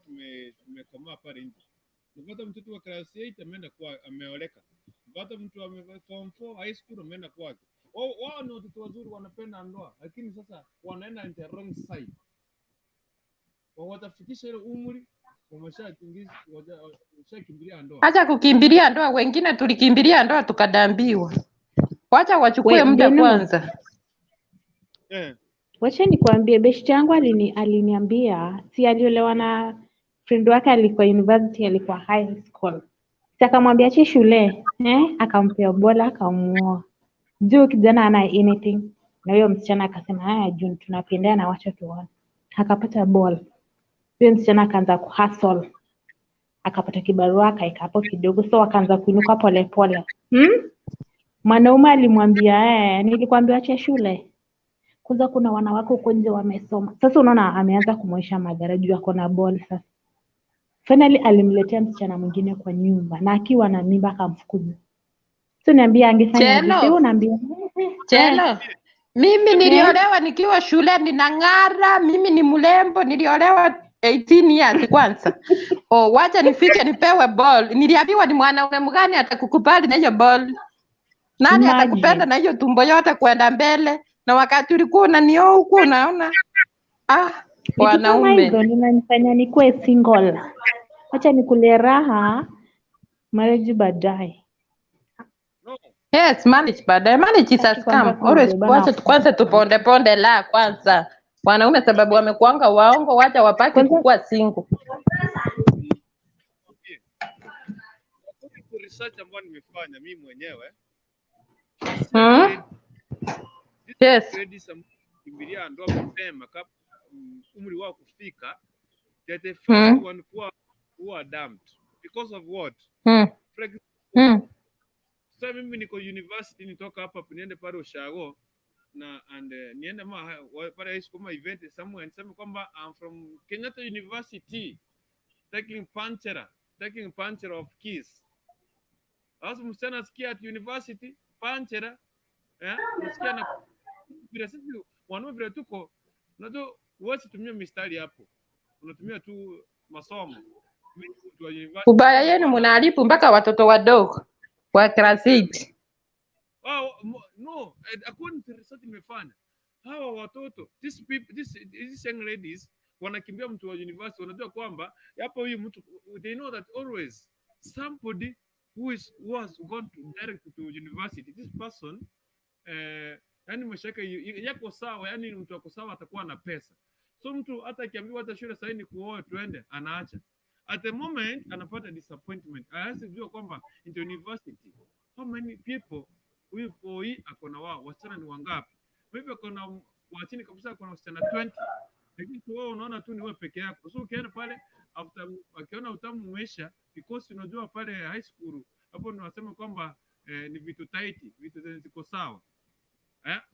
Speaker 3: tumekomaa pale nje. Unapata mtoto wa class 8 ameenda kwa ameoleka. Unapata mtu wa form 4 high school ameenda kwake. Wao ni watoto wazuri wanapenda ndoa, lakini sasa wanaenda in the wrong side. Watafikisha ile umri wameshakimbilia ndoa.
Speaker 4: Acha kukimbilia ndoa, wengine tulikimbilia ndoa tukadambiwa. Wacha wachukue
Speaker 7: We,
Speaker 4: muda
Speaker 7: Deno.
Speaker 4: kwanza.
Speaker 7: Wacha nikwambie, beshte yangu aliniambia si aliolewa na friend wake, alikuwa university, alikuwa high school. Si akamwambia ache shule akampea bola akamuoa. Juu kijana ana anything, na huyo msichana akasema haya, juu tunapendana, wacha tuone. Akapata ball. Huyo msichana akaanza kuhustle, akapata kibarua akaeka hapo kidogo, so akaanza kuinuka polepole. Mwanaume alimwambia nilikwambia ache shule. Kwanza kuna wanawake huko nje wamesoma. Sasa unaona ameanza kumwonyesha madhara juu ako na ball sasa. Finally alimletea msichana mwingine kwa nyumba na akiwa na mimba akamfukuza. So niambia angefanya
Speaker 4: Chelo.
Speaker 7: vipi? Wewe unaambia
Speaker 4: Chelo, mimi niliolewa nikiwa shule ninang'ara, mimi ni mrembo, niliolewa 18 years kwanza. Oh, wacha nifike nipewe ball. Niliambiwa ni mwanaume mgani atakukubali na hiyo ball? Nani
Speaker 7: Imagine.
Speaker 4: atakupenda na hiyo tumbo yote kwenda mbele? Na wakati ulikuwa unanioa huku unaona
Speaker 7: Vitu kama
Speaker 4: wanaume.
Speaker 7: hizo ninanifanya nikuwe single. Wacha nikule raha marriage baadaye.
Speaker 4: Yes, marriage baadaye. Marriage is a
Speaker 7: Sitaki kwanza
Speaker 4: scam. Always
Speaker 7: kubebana.
Speaker 4: wacha kwanza tuponde ponde la kwanza. Wanaume sababu wamekuanga waongo, wacha wapaki kukuwa single.
Speaker 3: According to research ambayo nimefanya mimi mwenyewe,
Speaker 4: Yes.
Speaker 3: ladies ambao kimbilia ndoa mapema kabla umri wao kufika, they're the first one who are dumped because of what? For example, sasa mimi niko university, nitoka hapa niende pale Ushago na and niende pale high school ma event somewhere, niseme kwamba I'm from Kenyatta University taking puncture of keys. Alafu msichana asikia at university panchera, unasikia na vile sisi wanaume vile tuko, unajua huwezi tumia mistari hapo, unatumia tu masomo. Mimi ni mtu wa university.
Speaker 4: Ubaya yenu mnaharibu mpaka watoto wadogo wa class 8.
Speaker 3: Oh, no, according to research nimefanya, hawa watoto, these people, these young ladies wanakimbia mtu wa university, wanajua kwamba hapo huyu mtu, they know that always somebody who has gone to direct to university, this person, yani maisha yake yako sawa, yani mtu ako sawa, atakuwa na pesa. So mtu hata akiambiwa hata shule sahii ni kuoa tuende, anaacha. At the moment anapata disappointment, hawezi jua kwamba in the university how many people huyu boy ako na wao, wasichana ni wangapi? Maybe ako na wa chini kabisa, ako na wasichana 20, lakini tu wewe unaona tu ni wewe peke yako. So ukienda pale after akiona utamu umeisha, because unajua pale high school hapo ndio wanasema kwamba ni vitu tight, vitu zenye ziko sawa.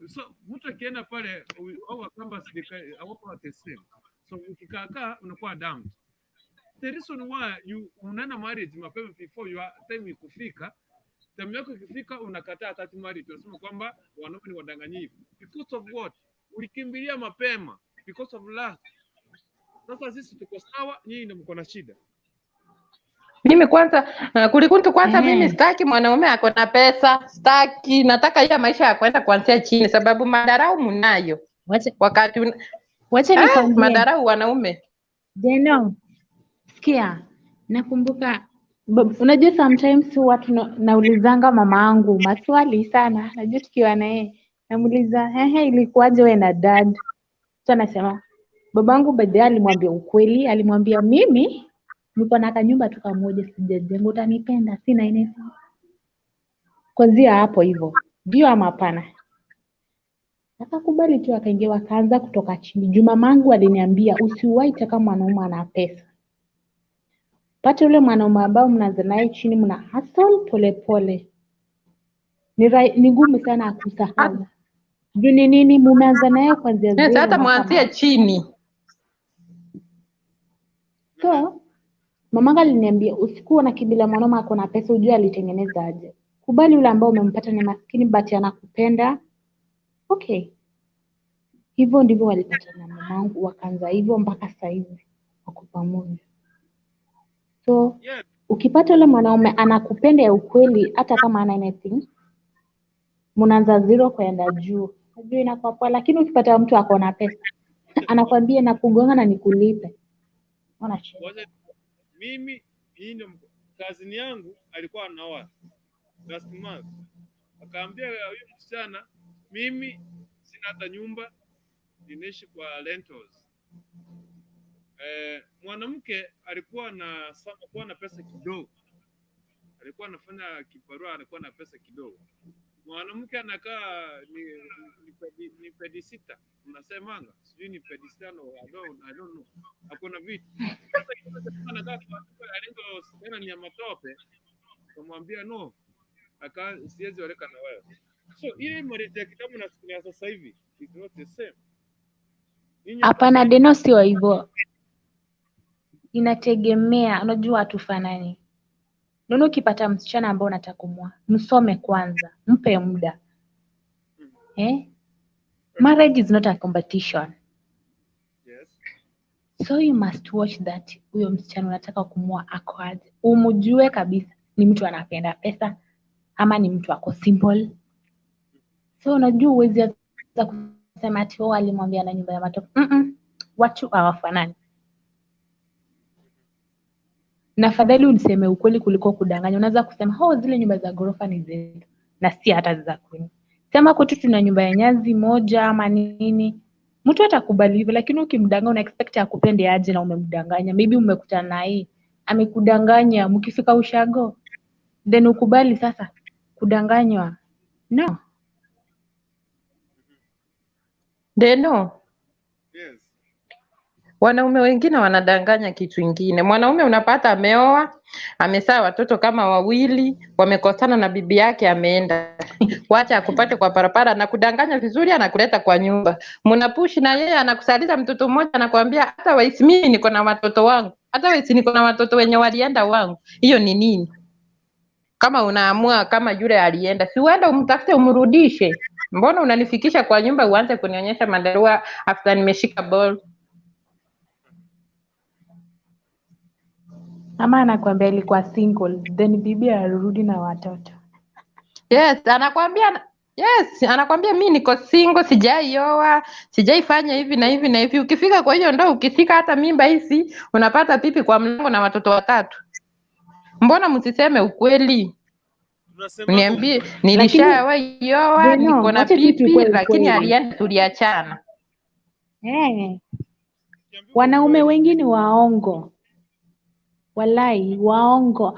Speaker 3: So mtu akienda pale au campus hawako the same. So ukikaakaa unakuwa dumped. The reason why you unaenda marriage mapema before your time ikufika, time yako ikifika unakataa tati marriage, unasema kwamba wanaume ni wadanganyifu. Because of what? Ulikimbilia mapema because of lust. Sasa sisi tuko sawa, nyinyi ndio mko na shida.
Speaker 4: Mimi kwanza, kulikuntu kwanza mimi sitaki mwanaume ako na pesa, sitaki. Nataka hiyo maisha ya kwenda kuanzia chini, sababu madarau mnayo
Speaker 7: Wacha
Speaker 4: wakati un...
Speaker 7: wacha nikwambie.
Speaker 4: Madarau wanaume.
Speaker 7: Deno, sikia, nakumbuka unajua sometimes huwa naulizanga mama angu maswali sana, najua tukiwa na yeye namuuliza, "Ehe, ilikuwaje wewe na dad?" So anasema babangu baadaye alimwambia ukweli, alimwambia, "Mimi niko na kanyumba tu kamoja sijajenga, utanipenda? Sina anything." Kwanzia hapo hivyo, ndio ama hapana? Akakubali tu, akaingia, wakaanza kutoka chini. Juu mamangu aliniambia, "Usiwahi taka mwanaume ana pesa. Pata yule mwanaume ambao mnaanza naye chini, mna hustle pole pole. Ni ngumu sana akusahau. Juu ni nini? Mumeanza naye kuanzia
Speaker 4: Yes,
Speaker 7: zero
Speaker 4: hata
Speaker 7: mpaka
Speaker 4: mwanzie chini.
Speaker 7: So mamangu aliniambia, 'Usikuwa unakimbilia mwanaume ako na pesa, ujue alitengeneza aje. Kubali yule ambao umempata ni maskini but anakupenda." Okay. Hivyo ndivyo walipatana na mamangu, wakaanza hivyo mpaka sasa hivi wako pamoja. So ukipata yule mwanaume anakupenda ya ukweli, hata kama hana anything, mnaanza zero kwenda juu, najua inakuwa poa. Lakini ukipata mtu ako na pesa, anakwambia nakugonga na nikulipe, ona shida.
Speaker 3: Wacha mimi hii ndio kazini yangu alikuwa anaoa last month, akaambia huyu msichana, "Mimi sina hata nyumba, ninaishi kwa rentals." Mwanamke alikuwa na kuwa na pesa kidogo, alikuwa anafanya kibarua, alikuwa na pesa kidogo. Mwanamke anakaa ni bedsitter, mnasemanga sijui ni bedsitter, no, I don't know, hakuna vitu. Sasa kama anakaa kwa nyumba ya rentals tena ni ya matope, kamwambia no, aka siwezi oleka na wewe. So ile marriage ya kitambo na ya sasa hivi is not the same. Nyinyi
Speaker 7: Hapana, Deno, sio hivyo, inategemea. Unajua hatufanani. Unaona, ukipata msichana ambao unataka kumwoa, msome kwanza, mpe muda, eh? Marriage is not a competition. So you must watch that huyo msichana unataka kumwoa ako aje, umjue kabisa ni mtu anapenda pesa ama ni mtu ako simple. So unajua huwezi anza kusema ati, "Oh, alimwambia na nyumba ya matope." Watu hawafanani. Na afadhali uniseme ukweli kuliko kudanganya. Unaweza kusema, "Oh, zile nyumba za ghorofa ni zetu," na si hata za kwenu. Sema kwetu tuna nyumba ya nyasi moja ama nini, mtu atakubali hivyo, lakini ukimdanganya una expect akupende aje na umemdanganya? Maybe umekutana na yeye amekudanganya, mkifika ushago then ukubali sasa kudanganywa? No.
Speaker 4: Deno,
Speaker 3: Yes.
Speaker 4: Wanaume wengine wanadanganya kitu ingine. Mwanaume unapata ameoa, amezaa watoto kama wawili, wamekosana na bibi yake, ameenda wacha akupate kwa barabara, anakudanganya vizuri, anakuleta kwa nyumba, mnapushi na yeye, anakusaliza mtoto mmoja, anakuambia hata waisi mimi niko na watoto wangu, hata waisi niko na watoto wenye walienda wangu. Hiyo ni nini? Kama unaamua kama yule alienda, si uende umtafute umrudishe? Mbona unanifikisha kwa nyumba uanze kunionyesha madarua after nimeshika ball?
Speaker 7: Ama anakuambia ilikuwa single then bibi arudi na watoto.
Speaker 4: Yes, anakwambia yes, anakwambia mi niko single, sijaioa, sijaifanya hivi na hivi na hivi. Ukifika kwa hiyo ndoa, ukifika hata mimba hizi, unapata pipi kwa mlango na watoto watatu. Mbona msiseme ukweli?
Speaker 3: Tunasema
Speaker 4: Niambie,
Speaker 3: ukweli.
Speaker 7: Lakini
Speaker 4: nilishawahi oa,
Speaker 7: Beno,
Speaker 4: niko na
Speaker 7: wacha tu
Speaker 4: pipi,
Speaker 7: tukue
Speaker 4: lakini
Speaker 7: ukweli.
Speaker 4: alienda, tuliachana.
Speaker 7: Eh,
Speaker 3: Ukiambiwa
Speaker 7: wanaume
Speaker 3: ukweli,
Speaker 7: wengi ni waongo. Walai, waongo.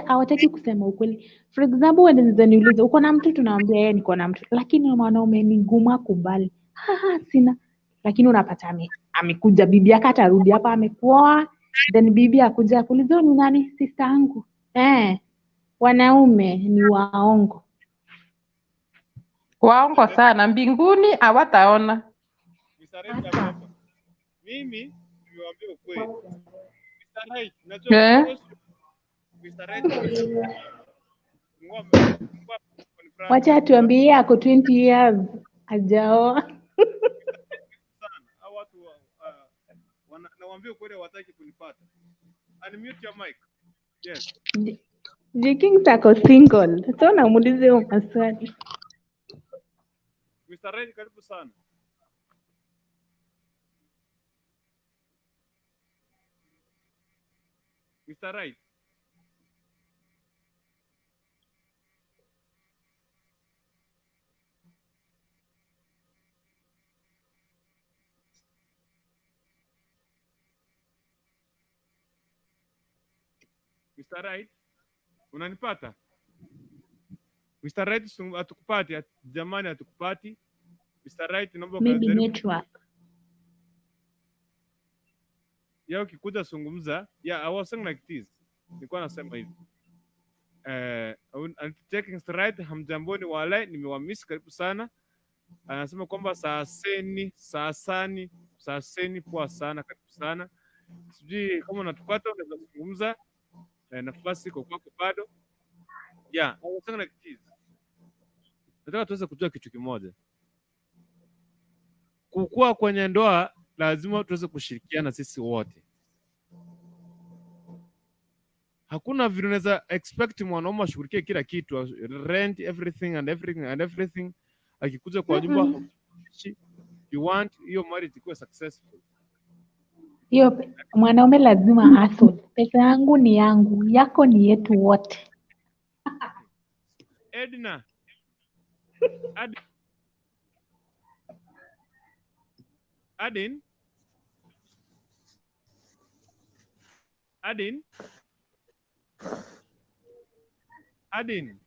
Speaker 7: Hawataki kusema ukweli. For example, wanaweza niuliza uko na mtu, tunaambia yeye niko na mtu, lakini mwanaume ni ngumu akubali. Haha, sina. Lakini unapata amekuja bibi yake atarudi hapa amekuoa, then bibi akuja akuuliza "Huyu ni nani? Sister yangu." Eh, wanaume ni waongo.
Speaker 4: Waongo sana, mbinguni hawataona.
Speaker 3: Mr. Right
Speaker 7: Hata
Speaker 3: hapa. Mimi nimewaambia ukweli. Mr. Right, najua
Speaker 4: Eh?
Speaker 3: because Mr. Right fungua fungua microphone brother.
Speaker 7: wacha atuambie ako 20 years hajaoa.
Speaker 3: Sana. Hao watu nawaambia ukweli hawataki kunipata. Unmute your mic. Yes.
Speaker 7: J Kings ako single. So namuulize hiyo maswali.
Speaker 3: Mr. Right, karibu sana. Mr. Right. Mr. Right, unanipata? Mr. Right, hatukupati. Jamani, hatukupati. Mr. Right, naomba
Speaker 7: Maybe
Speaker 3: ukajaribu
Speaker 7: network.
Speaker 3: ya ukikuja zungumza. Yeah, I was saying like this. Nilikuwa nasema hivi. Checking Mr. Right, hamjamboni wale, nimewamiss, karibu sana. Anasema kwamba saseni, sasani, saseni, poa sana, karibu sana. Sijui kama unatupata unaweza zungumza. Nafasi iko kwako bado. Yeah, I was saying like this. Nataka tuweze kujua kitu kimoja. Kukua kwenye ndoa lazima tuweze kushirikiana sisi wote. Hakuna vile unaweza expect mwanaume ashughulikie kila kitu, rent, everything and everything and everything. Akikuja kwa nyumba hakuishi, you want hiyo marriage ikuwe successful.
Speaker 7: Hiyo mwanaume lazima hustle. Pesa yangu ni yangu, yako ni yetu wote.
Speaker 3: Edna, Adin, Adin, Adin,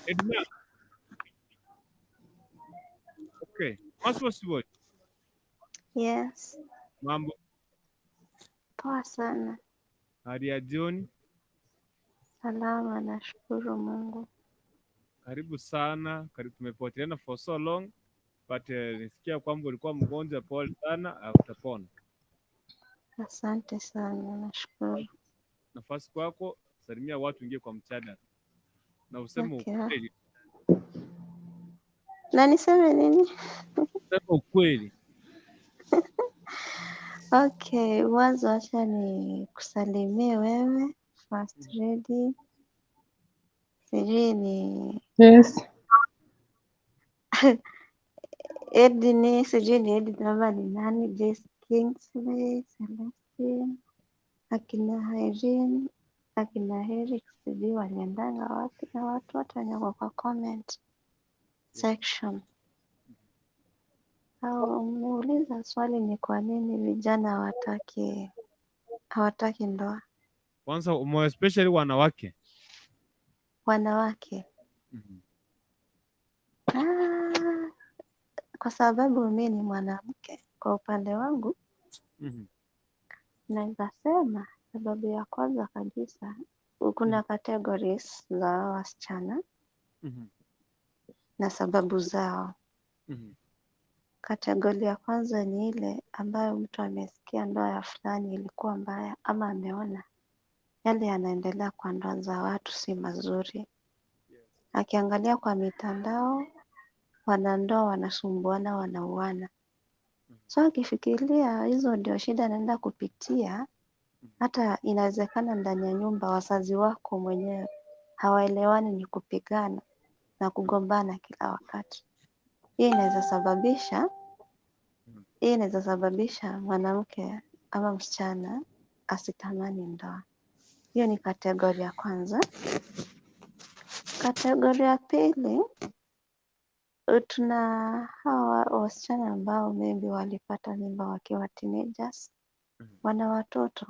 Speaker 3: Edna. Okay, Maswa Siboy,
Speaker 5: Yes,
Speaker 3: mambo,
Speaker 5: poa sana.
Speaker 3: hali ya jioni,
Speaker 5: Salama, nashukuru Mungu.
Speaker 3: karibu sana, karibu. Tumepoteleana for so long but nisikia kwamba ulikuwa mgonjwa, pole sana, utapona.
Speaker 5: Asante sana, nashukuru.
Speaker 3: Nafasi kwako, salimia watu, ingie kwa mchana na useme
Speaker 5: Okay.
Speaker 3: ukweli,
Speaker 5: Na niseme nini?
Speaker 3: sema ukweli.
Speaker 5: Okay, mwanzo acha ni kusalimie wewe First Lady. Sijui ni
Speaker 4: Yes.
Speaker 5: Edni, sijui ni Edni ama ni nani, Jace Kingsley, Celestine, akina Irene, akina Eric, sijui waliendanga wapi na watu wote wenye wako kwa comment section. Au umeuliza swali ni kwa nini vijana hawataki ndoa,
Speaker 3: Kwanza more especially wanawake.
Speaker 5: wanawake.
Speaker 3: Mhm.
Speaker 5: Ah, Kwa sababu mi ni mwanamke, kwa upande wangu naweza sema sababu ya kwanza kabisa, kuna categories za wasichana na sababu zao. Kategori ya kwanza ni ile ambayo mtu amesikia ndoa ya fulani ilikuwa mbaya, ama ameona yale yanaendelea kwa ndoa za watu si mazuri. Akiangalia kwa mitandao, wanandoa wanasumbuana, wanauana. So akifikiria hizo ndio shida anaenda kupitia, hata inawezekana ndani ya nyumba wazazi wako mwenyewe hawaelewani, ni kupigana na kugombana kila wakati. Hii inaweza sababisha mwanamke ama msichana asitamani ndoa. Hiyo ni kategoria ya kwanza. Kategoria ya pili, tuna hawa wasichana ambao maybe walipata mimba wakiwa teenagers, wana watoto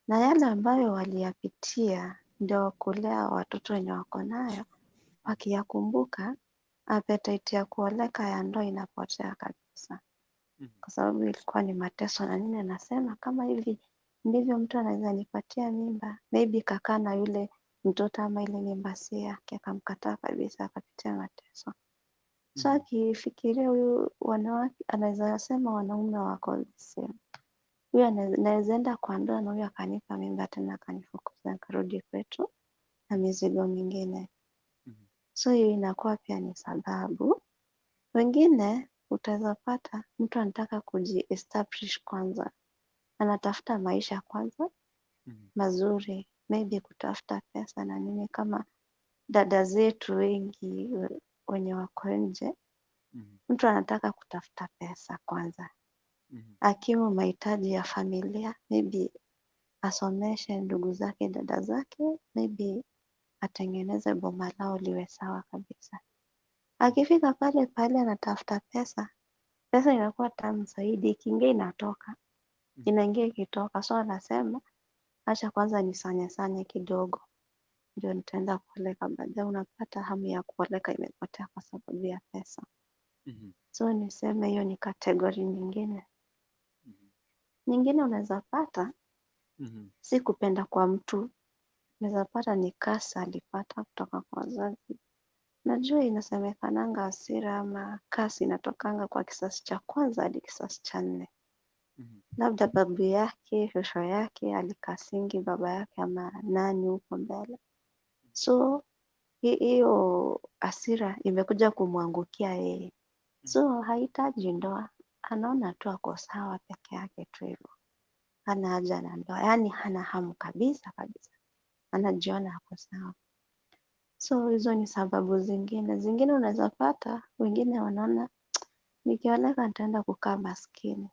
Speaker 5: na yale ambayo waliyapitia ndio kulea watoto wenye wako nayo, wakiyakumbuka appetite ya kuoleka ya ndoa inapotea kabisa, kwa sababu ilikuwa ni mateso na nini. Anasema kama hivi ndivyo mtu anaweza nipatia mimba, maybe kakaa na yule mtoto ama ile mimba si yake, akamkataa kabisa, akapitia mateso. So akifikiria huyu wanawake, anaweza sema wanaume wako the same. Huyu naweza enda kwa ndoa na huyu akanipa mimba tena akanifukuza nikarudi kwetu na mizigo mingine. So hiyo inakuwa pia ni sababu. Wengine utaweza pata mtu anataka kuji-establish kwanza, anatafuta maisha kwanza mazuri, maybe kutafuta pesa na nini, kama dada zetu wengi wenye wako nje. Mtu anataka kutafuta pesa kwanza, akimu mahitaji ya familia, maybe asomeshe ndugu zake, dada zake, maybe atengeneze boma lao liwe sawa kabisa. Akifika pale pale anatafuta pesa, pesa inakuwa tamu zaidi, ikiingia inatoka, inaingia ikitoka. So anasema acha kwanza nisanye sanye kidogo, ndio nitaenda kuoleka baadaye. Unapata hamu ya kuoleka imepotea kwa sababu ya pesa. So niseme hiyo ni category nyingine. Nyingine unaweza pata si kupenda kwa mtu, unaweza pata ni curse alipata kutoka kwa wazazi. Najua inasemekananga hasira ama curse inatokanga kwa kizazi cha kwanza hadi kizazi cha nne. Labda babu yake, shosho yake alicursingi baba yake ama nani huko mbele. So hiyo hasira imekuja kumwangukia yeye. So hahitaji ndoa, anaona tu ako sawa peke yake tu hivyo. Hana haja na ndoa, yaani hana hamu kabisa kabisa, anajiona ako sawa. So hizo ni sababu zingine. Zingine unaweza pata wengine wanaona nikioleka nitaenda kukaa maskini.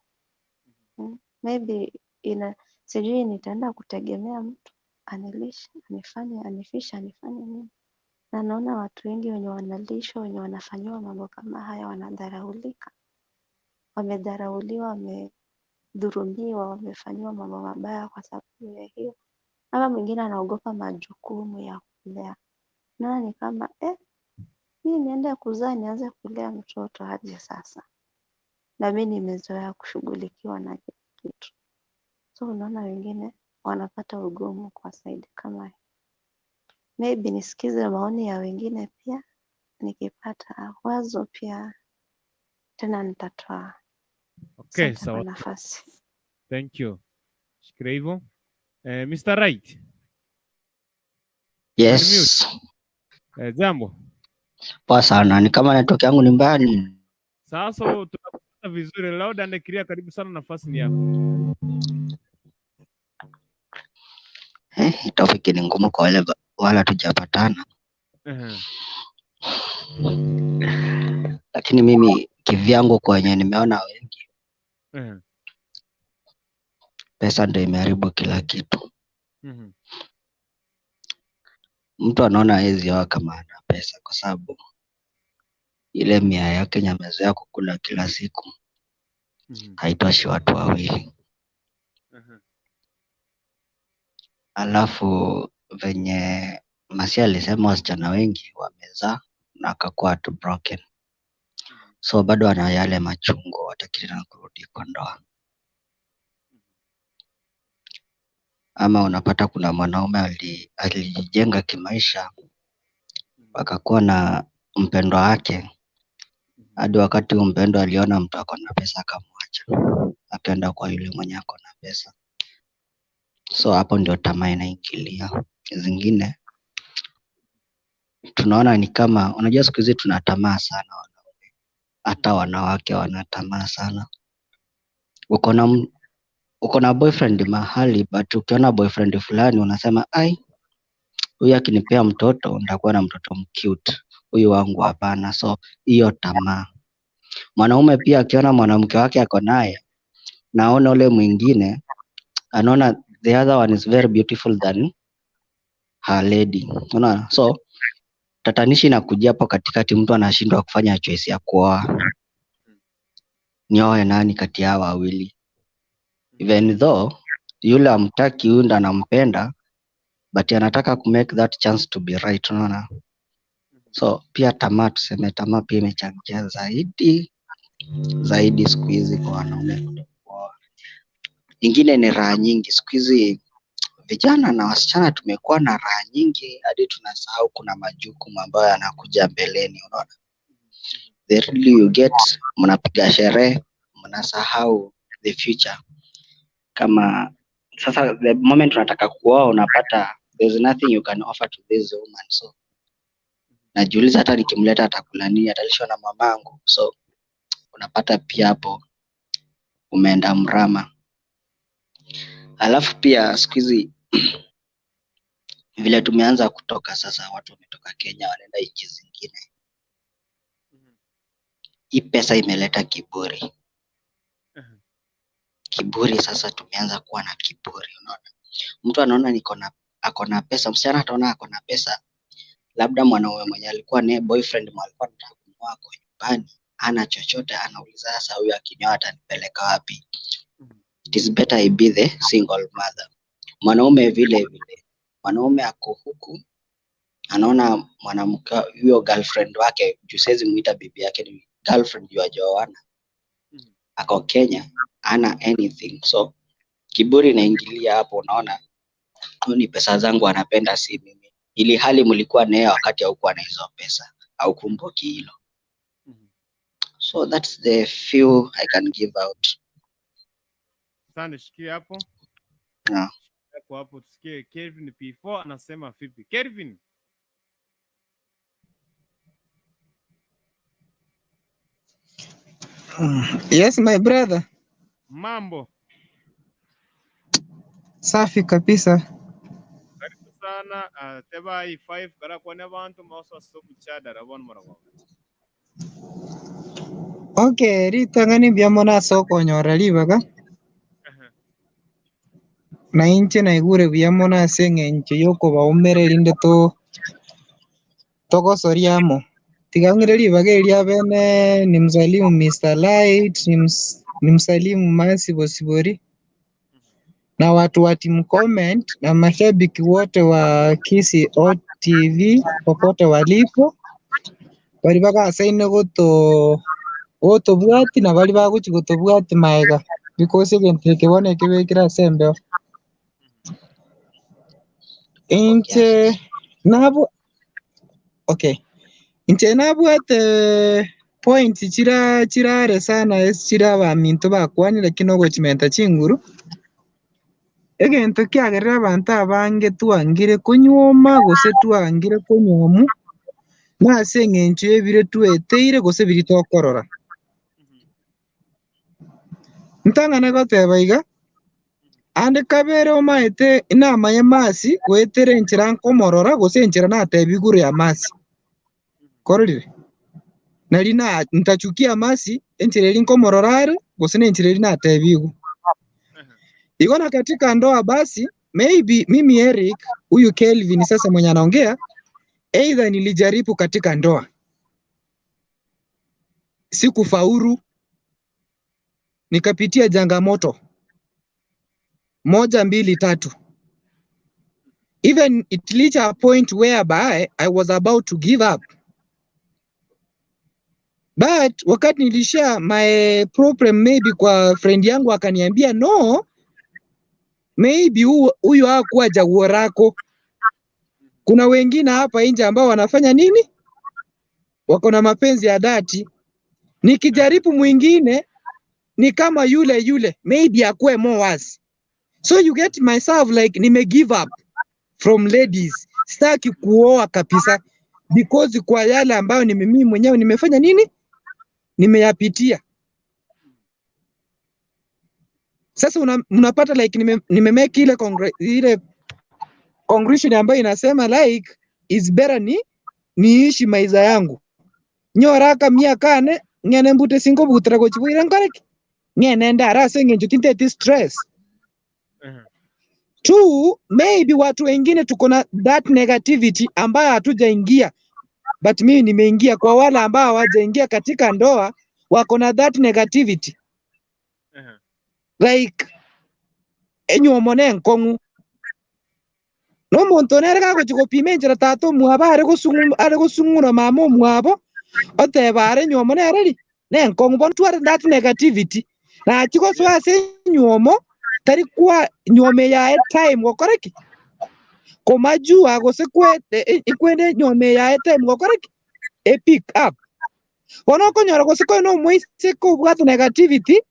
Speaker 5: Maybe ina sijui nitaenda kutegemea mtu anilishe, anifanye, anifishe, anifanye nini. Na naona watu wengi wenye wanalishwa, wenye wanafanyiwa mambo kama haya wanadharaulika. Wamedharauliwa, wamedhulumiwa, wamefanyiwa mambo mabaya kwa sababu ya hiyo. Ama mwingine anaogopa majukumu ya kulea. Naona ni kama mi niende kuzaa nianze kulea mtoto aje sasa. Na mi nimezoea kushughulikiwa na kila kitu. So unaona wengine wanapata ugumu kwa side kama hiyo. Maybe nisikize maoni ya wengine pia, nikipata wazo pia tena nitatoa.
Speaker 3: Okay,
Speaker 5: Asante kwa
Speaker 3: sawa.
Speaker 5: nafasi.
Speaker 3: Thank you. Shikilia hivyo. Mr. Right.
Speaker 8: Yes,
Speaker 3: Jambo.
Speaker 8: Poa sana. Ni kama network yangu ni mbaya ni
Speaker 3: Sasa tunakupata vizuri. Loud and clear, karibu sana, nafasi ni yako.
Speaker 8: Topic ni ngumu kwa wale wala tujapatana, lakini mimi kivyangu kwenye nimeona wengi, pesa ndio imeharibu kila kitu. Mtu anaona hawezi oa kama hana pesa, kwa sababu ile mia yake yenye amezoea kukula kila siku haitoshi watu wawili. Alafu venye Masia alisema wasichana wengi wamezaa na akakuwa tu broken. So bado ana yale machungu, hataki tena kurudi kwa ndoa. Ama unapata kuna mwanaume alijijenga kimaisha, akakuwa na mpendwa wake, hadi wakati huyu mpendwa aliona mtu ako na pesa akamwacha, akaenda kwa yule mwenye ako na pesa. So hapo ndio tamaa inaingilia. Zingine tunaona ni kama, unajua siku hizi tuna tamaa sana wanaume, hata wanawake wana tamaa sana. Uko na boyfriend mahali, but ukiona boyfriend fulani unasema ai, huyu akinipea mtoto nitakuwa na mtoto mcute, huyu wangu hapana. So hiyo tamaa. Mwanaume pia akiona mwanamke wake ako naye, naona ule mwingine anaona the other one is very beautiful than her lady, unaona? So tatanishi inakujia hapo katikati, mtu anashindwa kufanya choice ya kuoa, nioe nani kati ya hawa wawili, even though yule amtaki, huyu ndo anampenda, but anataka ku make that chance to be right, unaona? So pia tamaa, tuseme tamaa pia imechangia zaidi zaidi siku hizi kwa wanaume kutokuoa. Ingine ni raha nyingi siku hizi, vijana na wasichana tumekuwa na raha nyingi hadi tunasahau kuna majukumu ambayo yanakuja mbeleni, unaona? The really you get, mnapiga sherehe, mnasahau the future. Kama sasa the moment unataka kuoa unapata there's nothing you can offer to this woman, so najiuliza hata nikimleta atakula nini, atalishwa na mamangu? So unapata pia hapo umeenda mrama. Alafu pia siku hizi vile tumeanza kutoka sasa, watu wametoka Kenya wanaenda nchi zingine, hii pesa imeleta kiburi. Kiburi sasa, tumeanza kuwa na kiburi, unaona? Mtu anaona niko na ako na pesa, msichana ataona ako na pesa, labda mwanaume mwenye alikuwa naye boyfriend mwenye alikuwa anataka kumuoa ako nyumbani, hana chochote, anauliza sasa, huyu akinioa atanipeleka wapi? It is better I be the single mother. Mwanaume vile vile, mwanaume ako huku anaona mwanamke huyo girlfriend wake, juu siwezi muita bibi yake, ni girlfriend juu hajaoana, ako Kenya, hana anything, so kiburi inaingilia hapo. Unaona, huyu ni pesa zangu anapenda, si mimi, ili hali mlikuwa naye wakati haukuwa na hizo pesa, haukumbuki hilo. So that's the few I can give out.
Speaker 3: Asante, shikia hapo.
Speaker 8: Yeah.
Speaker 3: Hapo hapo tusikie Kelvin P4 anasema vipi. Kelvin,
Speaker 9: Yes, my brother.
Speaker 3: Mambo?
Speaker 9: Safi kabisa.
Speaker 3: Karibu sana. Teba i5 gara kwane bantu maso sobuchadara bon marago.
Speaker 9: Okay, ritang'ani mbiamo nasokonyora ribaga na inche naigure buya mono ase eng'encho yokobaumera erinde to togosoria amo. Tiga ng'ire ribaga eria bene nimsalimu Mr. Light, nimsalimu Mercy Bosibori na watu wa team comment na mashabiki wote wa Kisii OTV popote walipo bari bagasaine goto gotobwati na bari bagochi gotobwati maega because egento eke bono ekebekire ase embeo inche nabo. Okay, inche nabwate point chira chirare sana ase chira abaminto bakwanire lakini ogochimenta chinguru egento kiagerera abanto abange twangire konywoma gose twangire konywomu nase eng'encho ebire tweteire gose biri tokorora ntang'ana goteba iga ande kabere omaete inama ya masi gwetere enchera nkomorora gose enchera nateba iguru ya masi kororire nari na ntachukia masi enchera eri nkomorora are gose na enchera eri nateba igu igona katika ndoa. Basi maybe mimi Eric huyu Kelvin sasa mwenye anaongea, either nilijaribu katika ndoa sikufaulu, nikapitia changamoto moja mbili tatu, even it reached a point whereby I was about to give up. But wakati nilishare my problem maybe kwa friend yangu akaniambia no, maybe huyu hakuwa chaguo lako. Kuna wengine hapa nje ambao wanafanya nini? Wako na mapenzi ya dhati. Nikijaribu mwingine ni kama yule yule, maybe akuwe more worse. So you get myself like nime give up from ladies. Sitaki kuoa kabisa because kwa yale ambayo ni mimi mwenyewe nimefanya nini? Nimeyapitia. Sasa unapata like nime make ile conclusion ambayo inasema like is better ni niishi maisha yangu. Nyoraka miaka ane ng'ene mbute singo butira gochibwira nkoreki ng'ene ndara ase eng'encho tinteti stress. Two, maybe watu wengine tuko na that negativity ambayo hatujaingia, but mimi nimeingia. Kwa wale ambao hawajaingia katika ndoa wako na that negativity like enywomo ne enkong'u nomonto nere gagochi gopima enchera tata omwabo are are gosung'ura mama omwabo oteba are nywomo nereri ne enkong'u bono tware that negativity nachi gosoa ase enywomo tari kwa nywomo yaye time gokora ki komajua gose kwete ikwende nywomo yaye time gokora ki e pick up bono okonyora gose koe nomoiseke obwate negativity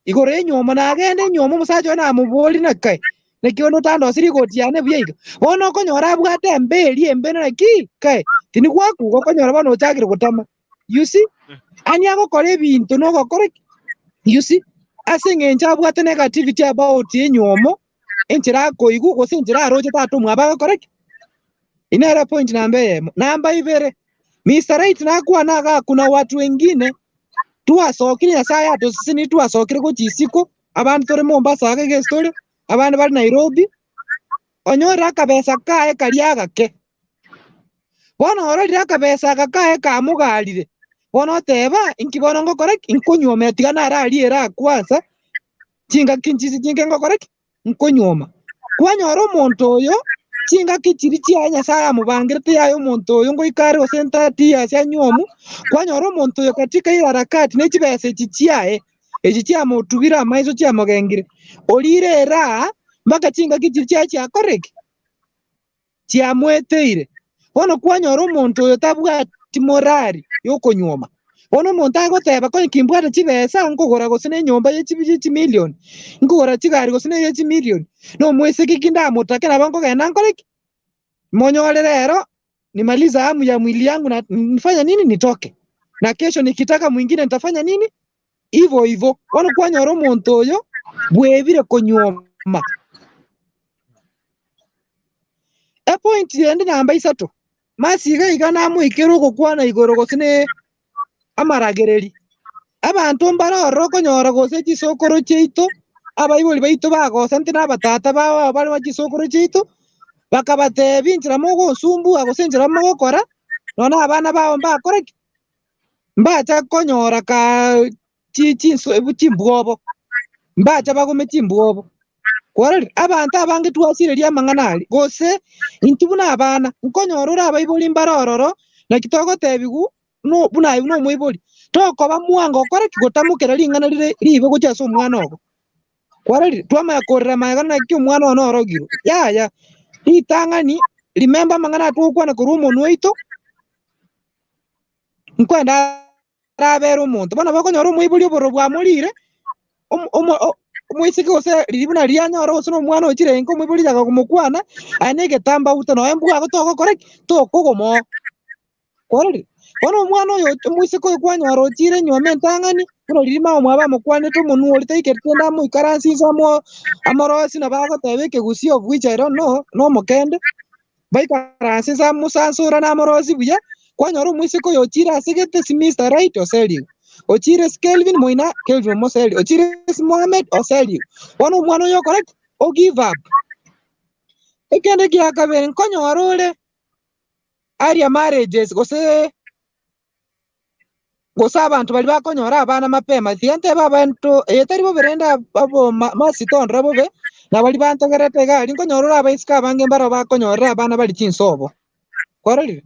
Speaker 9: igoro enywomo nagende enywomo omosacha oyo namobori nakae naki ono tandosiri igoti yane buya iga bono okonyora abwate embe eria embe naki kae tinigwakuga okonyora bono ochakire gotama you see ani agokora ebinto nogokora ki you see ase eng'encho abwate negativity about enywomo enchera akoigwa gose enchera aroche tata omwabo agokora ki inere point namba eyemo. Namba ibere Mr. Right nakwana iga kuna watu wengine twasokire Nyasaye atoseseni twasokire gochia isiko abandu tore Mombasa iga iga story abandu bari Nairobi onyore akabesa kaye karia agake bono ororire akabesa aka kaye kamogarire bono oteba inki bono ngokora ki nkonywoma tiga nararia era kwanza chingaki nchisi chinke ngokora ki nkonywoma kwanyora omonto oyo chingaki chiri chiaye Nyasaye amobangirete yaye omonto oyo ngoika are gose 30 years anywomu kwanyora omonto oyo katika ile harakati ne chibesa echi chiaye echi chiamotubire amaiso chiamogengire orire era mpaka chingaki chiri chiaye chiakora ki chiamweteire bono kwanyora omonto oyo tabwati morali yokonywoma bono omonto agoteba konya kimbwate chibesa nkogora gose na enyomba ye chimilioni nkogora chigari gose na eye chimilioni nomweseke ki ndamotake nabo nkogenda nkore ki monyore rero nimaliza hamu ya mwili yangu na nifanya nini nitoke na kesho nikitaka mwingine nitafanya nini ivo ivo bono kwanyora omonto oyo bwebire konywoma. Epoint yende namba isato masiga iga namoikere ogokwana igoro gose ne amaragereri abanto mbaroro okonyora gose chisokoro chiaito abaibori baito bagosa nte na abatata bao bare chisokoro chiaito bakabatebi enchera mogosumbua gose enchera mogokora nonya abana bao mbakora ki mbacha konyora ka chimbwobo mbacha bagome chimbwobo kwarorire abanto abange twasireria amang'ana aria gose intwe buna abana nkonyora ore abaibori mbarororo naki togotebiwu no buna aye nomoibori tokoba mwango okore ki gotamokera ring'ana rire ribe gochia ase omwana ogo kwarorire twamanya korera maega naki omwana one orogirwe yaya ritang'ani remember amang'ana atogokwana korwa omonwe oito nkwenda arabere omonto bono bokonyora omoibori obororo bwamorire omoiseke gose riri buna rianyora gose na omwana ochire enka omoibori chaka komokwana aye na egetambauta noe mbwago togokora ki tokogomoa kwarorire bono omwana oyo omoiseke oyo kwanyora ochire enyoma entang'ani buna riri mama omwabo amokwanete omonwe oria taikerete ende amoikaranse inse amorosi nabo agoteba ekegusii of which I don't know nomokende baikaranse inse amosansora namorosi buya kwanyora omoiseke oyo ochire asegete si Mr. Right oseriwe ochire si Kelvin moina Kelvin omoseri ochire si Mohamed oseriwe bono omwana oyo okora ki o give up. Ekende kia kabere nkonyora ore aria marriages gose gose abanto bari bakonyora abana mapema tiga ntebe abanto etari bobe rende abo masitondora bobe na bari bantogerete iga aria nkonyora ore abaiseke abange mbaro bakonyorera abana bari chinsobo kwarorire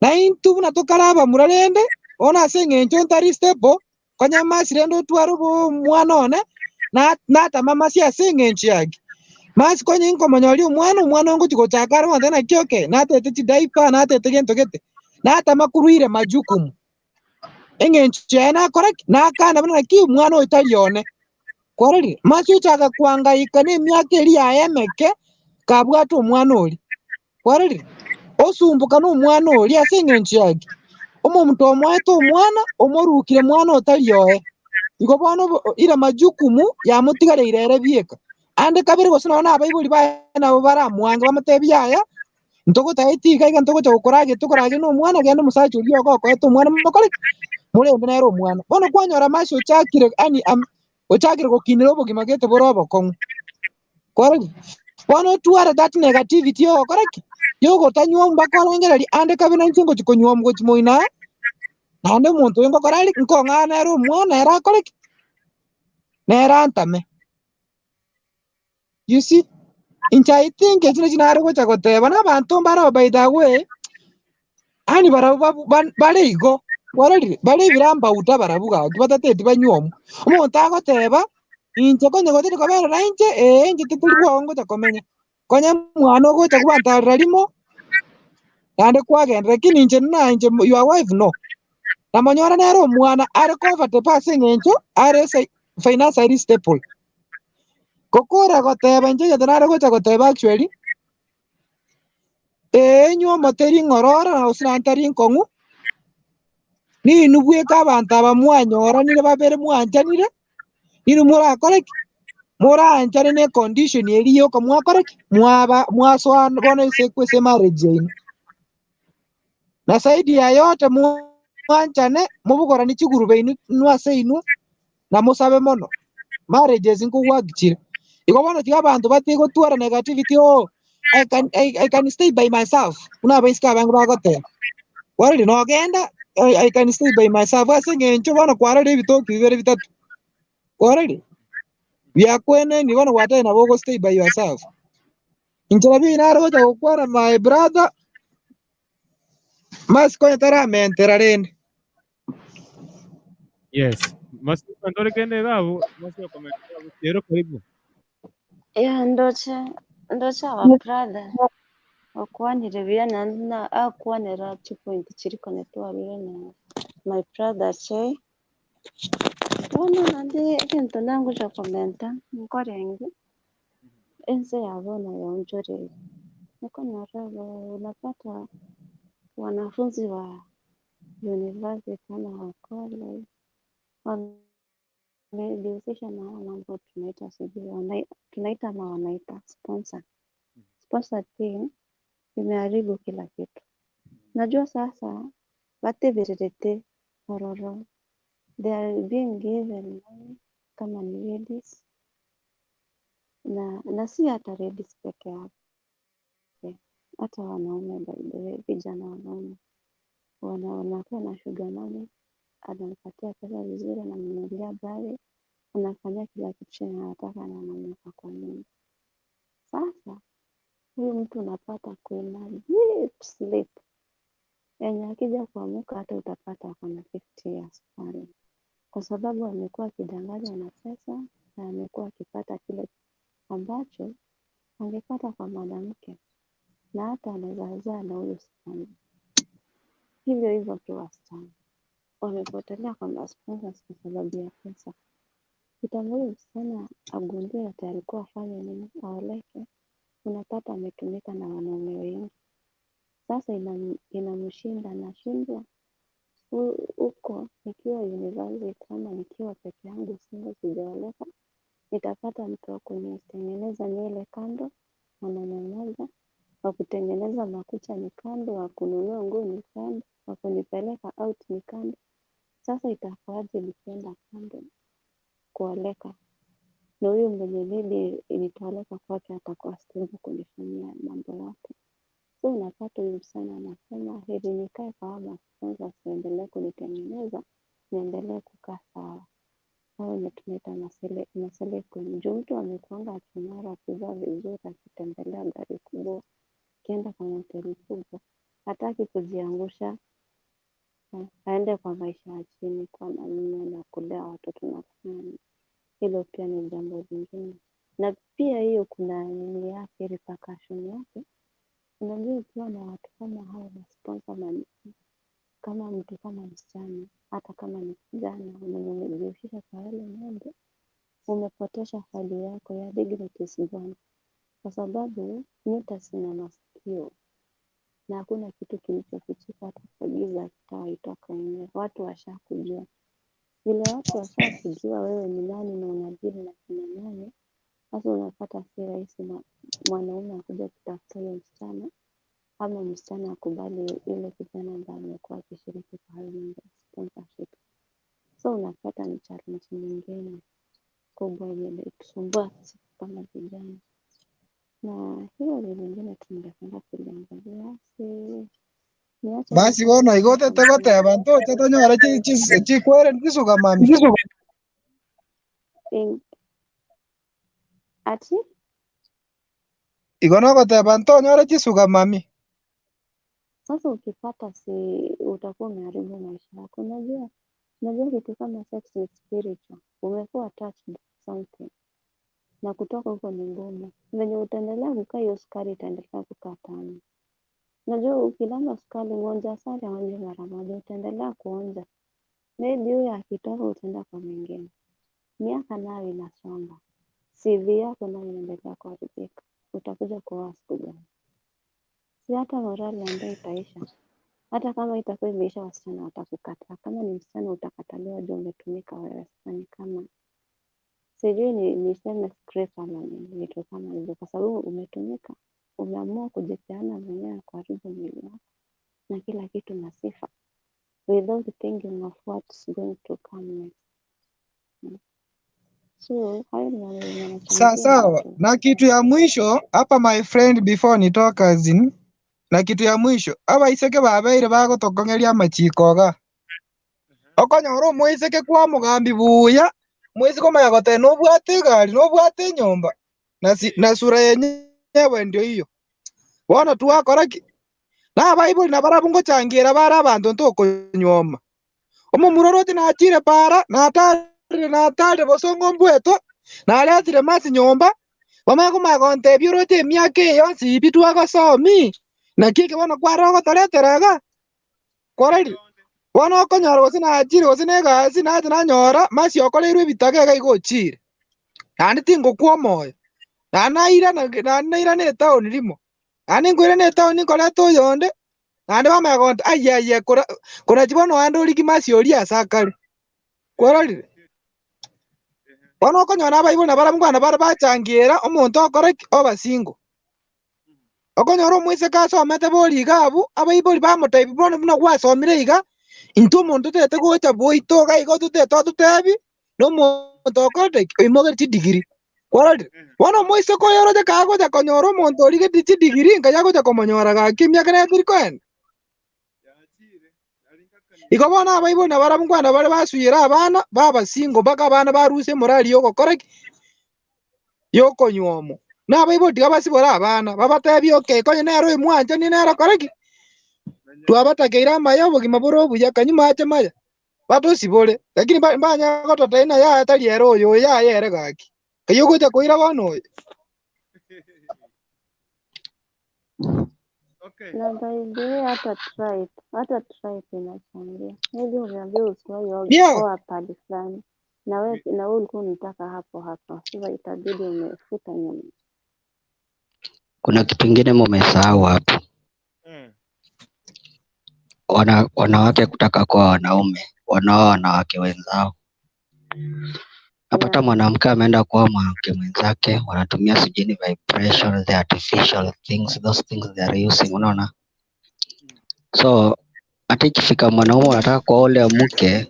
Speaker 9: na intwe buna tokare abamura rende Ona ase eng'encho ntari stable konya Masi rende otware omwana one natama Masi ase eng'encho yake. Masi konya inkomonyori omwana ongochi gochaka are bonde naki okay natete chidaipa natete gento gete natama kuruire majukumu eng'encho yaye nakora ki nakana buna naki omwana oyo tari one. Kwarorire Masi ochaka kwangaika na emiaka eri yaye emeke kabwate omwana ori. Kwarorire osumbuka na omwana ori ase eng'encho yake. Omonto omwaete omwana omorukire mwana otari oe. Igo bono ira majukumu yamutigareire ere bieka. Ande kabere gose nonye na abaibori baye nabo baramwange bamotebie aya ntogotaeti iga iga ntogocha gokorage tokorage na omwana genda omosacha oria ogokoete omwana mokore ki morende nere omwana. Bono kwanyora Masi ochakire yani ochakire gokinera obogima gete bore obokong'u. Kwarorire bono otware that negativity ogokora ki yogotanywa mpaka orengereria ande kabere nainche ngochi konywa ngochi moina naende omonto oyo ngokora are nkong'aa nere omwana ere akore ki nere antame. You see, inche I think ekio nakio nare gocha goteba na abanto mbaro by the way ani barabwo bare igo kwarorire bare ebirambauta barabwo gaki batateti banywa omo. Omonto agoteba inche konya gotari kobera na inche inche titori bwogo ngocha komenya konya mwana ogocha kobantarera rimo naende kwagenda lakini inche na inche your wife no. Namonyora nere omwana are comfortable ase eng'encho are financially stable. Kokora goteba inche gete nare gocha goteba actually enywe omoteri ng'ororo na gose nantari nkong'u ninu bweka abanto aba mwanyoranire babere mwanchanire ninu morakore ki moranchane na econdition eri yoka mwakore ki mwaba mwasoa bono ase ase marriage yaino. Na zaidi ya yote mwanchane mobogorani chigurube inu ase inwe na mosabe mono marriages nkogwakichire. Igo bono tiga abanto batigotwara negativity oh I can stay by myself. Buna abaiseke abange bagoteba kwarorire nogenda I can stay by myself ase eng'encho bono kwarorire ebitoki bibere bitato. Kwarorire biakweneni bono gwatebire nabo ogo stay by yourself. Inche nabio nare gocha gokwana my brother Masi konya taramentera rende.
Speaker 3: Yes. Masi ndore kende gabo, masi comment rero karibu.
Speaker 5: Yeah, ndoche our brother okwanire buya na akwanira chipoint chiri connect warure na my brother che bono nandi ebinto nangocha komenta nkorenge ense yabo nayo onjorere niko naraba unapata wanafunzi wa university ama wa college wamejihusisha na haya mambo tunaita sijui tunaita ama wanaita sponsor. Sponsor team imeharibu kila kitu. Najua sasa batebererete ororo they are being given money kama ni ladies na si hata ladies peke yake, hata wanaume by the way, vijana wanaume wanakuwa na sugar mommy, anampatia pesa vizuri, anamnunulia gari, anafanyia kila kitu chenye anataka na anamweka kwa nyumba. Sasa huyu mtu unapata kuna deep sleep yenye akija kuamuka hata utapata ako na 50 years pale, kwa sababu amekuwa akidanganywa na pesa na amekuwa akipata kile ambacho angepata kwa mwanamke, na hata anaweza zaa na huyu msichana. Hivyo hivyo tu wasichana wamepotelea kwa masponsors kwa sababu ya pesa. Kitambo huyu msichana agundue ati alikuwa afanye nini, aoleke, unapata ametumika na wanaume wengi. Sasa inamshinda, anashindwa huko. Nikiwa university ama nikiwa peke yangu single, sijaoleka, nitapata mtu wa kunitengeneza nywele kando, mwanaume mmoja, wa kutengeneza makucha ni kando, wa kununua nguo ni kando, wa kunipeleka out ni kando. Sasa itakuwaje nikienda kando kuoleka? Na huyu mwenye maybe nitaoleka kwake atakuwa stable kunifanyia mambo yote. So unapata huyu msichana anasema heri nikae kwa hawa masponsors waendelee kunitengeneza, niendelee kukaa sawa. Hao ndio tunaita masele queen. Juu mtu amekuanga aking'ara, akivaa vizuri, akitembelea gari kubwa, akienda kwa hoteli kubwa, hataki kujiangusha. Sasa aende kwa maisha ya chini, kuwa na mume na kulea watoto na kufanya nini. Hilo pia ni jambo lingine, na pia hiyo kuna nini yake, repercussion yake. Unajua, ukiwa na watu kama hao na sponsor man, kama mtu kama msichana, hata kama ni kijana mwenye umejihusisha kwa yale mambo, umepotesha hali yako ya dignity is gone, kwa sababu nyota zina masikio na hakuna kitu kilichofichika hata kwa giza kitawaitoka nje. Watu washakujua, vile watu washakujua wewe ni nani na unadili na kina nani. Sasa unapata si rahisi mwanaume akuja kutafuta huyo msichana ama msichana akubali yule kijana ambaye amekuwa akishiriki kwa hayo mambo ya sponsorship. So unapata ni challenge nyingine kubwa yenye inatusumbua sisi kama vijana, na hiyo ni lingine tungependa kuliangalia. Si niache
Speaker 9: Basi bono igo
Speaker 5: nipate
Speaker 9: otete goteba ntoche tonyore chikwere chisuka mami.
Speaker 5: Ati
Speaker 9: Igo nogoteba ntonyore chisuka mami.
Speaker 5: Sasa ukipata, si utakuwa umeharibu maisha yako. Unajua kitu kama sex ni spiritual, umekuwa attached to something na kutoka huko ni ngumu. Venye utaendelea kukaa, hiyo sukari itaendelea kukaa tamu. Unajua ukilamba sukari, mwonja asali haonji mara moja, utaendelea kuonja. Maybe huyo akitoka utaenda kwa mwingine. Miaka nayo inasonga, CV yako nayo inaendelea kuharibika. Utakuja kuoa siku gani? Si hata morali ambayo itaisha. Hata kama itakuwa imeisha, wasichana watakukataa. Kama ni msichana utakataliwa juu umetumika wewe. Sasa ni kama sijui ni niseme scrape ama nini, vitu kama hizo, kwa sababu umetumika, umeamua kujipeana mwenyewe, kuharibu mwili wako na kila kitu na sifa, without thinking of what's going to come next. So hayo ni mambo yenye
Speaker 9: Sawa
Speaker 5: yanachangia
Speaker 9: sawa.
Speaker 5: watu.
Speaker 9: Na kitu ya mwisho hapa my friend before nitoka kazini, na kitu ya mwisho abaiseke babeire bagotokong'eria amachiko iga. Okonyora omoiseke kwa omogambi buya, moiseke omanya goteba nobwate egari, nobwate enyomba, na, si, na sura yenyewe ndio hiyo. Bono twakora ki? Na abaibori nabarabwo ngochangira bare abanto ntokonyuoma. Omomura oroche nachire para, natarire natarire bosongo mbweto, naretire masi nyomba, bamanye komanya gontebia oroche emiaka eye yonsi ibi twagosomi, naki eke bono kware ogotoretera iga, kwarorire? Bono okonyora gose nachire gose na egasi nacha nanyora, masi okoreirwe ebitaka iga igo ochire. Naende tingokwa omoyo, naende nairana naende nairana etown rimo, naende nkoirana etown nkoreta oyonde, naende bamanya gonte aye aye kora korachi bono ande oriki masi oria ase akare, kwarorire? Bono okonyora abaibori nabarabwo nkwana bare bachangira omonto okore ki? Oba single. Okonyora omoiseke asomete bori iga abwo, abaibori bamotebi bono buna gwasomire iga, intwe omonto totete gocha bwoito iga igo totete ototebi, na omonto okorete ki? Oimogetie chidigiri. Kwarorire? Bono omoiseke oyo oroche kagocha konyora omonto origetie chidigiri, nkai agocha komonyora gaki emiaka nere teri koenda. Igo bono abaibori nabarabwo nkwana bare basuire abana, baba single mpaka abana baruse emorali yogokora ki? Yokonyuomo. Na abaibori tiga basibore abana, babatebie okay, konye nere oimwanchani nere okore ki? Twabatakeire amaya obogima bore obuya kanyuma ache maya. Batosibore, lakini mbanya gotota ina yaya tari ere oyo oyo yaya ere gaki. Kai ogocha koira bono oyo.
Speaker 3: Okay.
Speaker 5: Na by the way, hata tribe inachangia. Maybe umeambiwa usiwahi
Speaker 9: Yeah.
Speaker 5: oa pahali fulani, na we ulikuwa unataka hapo hapo, sasa itabidi umefuta nyuma.
Speaker 8: Kuna kitu ingine mumesahau hapo. Wanawake kutaka kuwa wanaume, wanaoa wanawake wenzao. Napata mwanamke ameenda kuoa mwanamke mwenzake, wanatumia sijui ni vibration, the artificial things, those things they are using, unaona? So hata ikifika mwanaume anataka kuoa ule mke,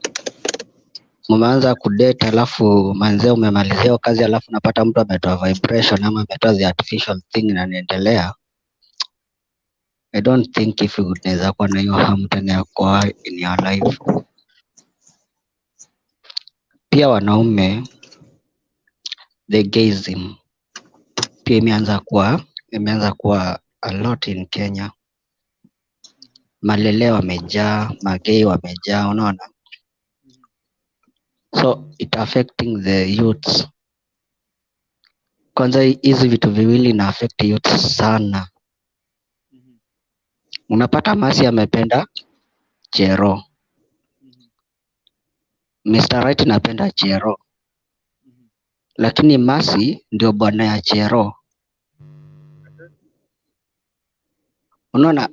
Speaker 8: mumeanza kudate, alafu manzee umemalizia hiyo kazi, alafu napata mtu ametoa vibration ama ametoa the artificial thing na inaendelea. I don't think if unaweza kuwa na hiyo hamu tena ya kuoa in your life. Pia wanaume the gayism pia imeanza kuwa a lot in Kenya. Malele wamejaa, magei wamejaa, unaona? So it affecting the youths. Kwanza hizi vitu viwili ina affect youths sana. Unapata Masi amependa Chero, Mr. Right napenda Chero, lakini Masi ndio bwana ya Chero. Unaona,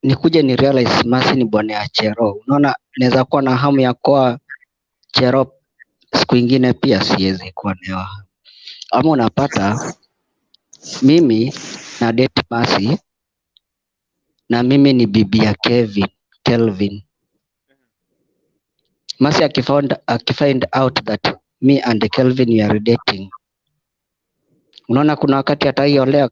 Speaker 8: nikuje ni realize Masi ni bwana ya Chero. Unaona, naweza kuwa na hamu ya kuwa Chero siku ingine pia siwezi kuwa nayo. Ama unapata mimi na date Masi na mimi ni bibi ya Kevin, Kelvin. Masi akifind out that me and Kelvin we are dating. Unaona kuna wakati ataiolea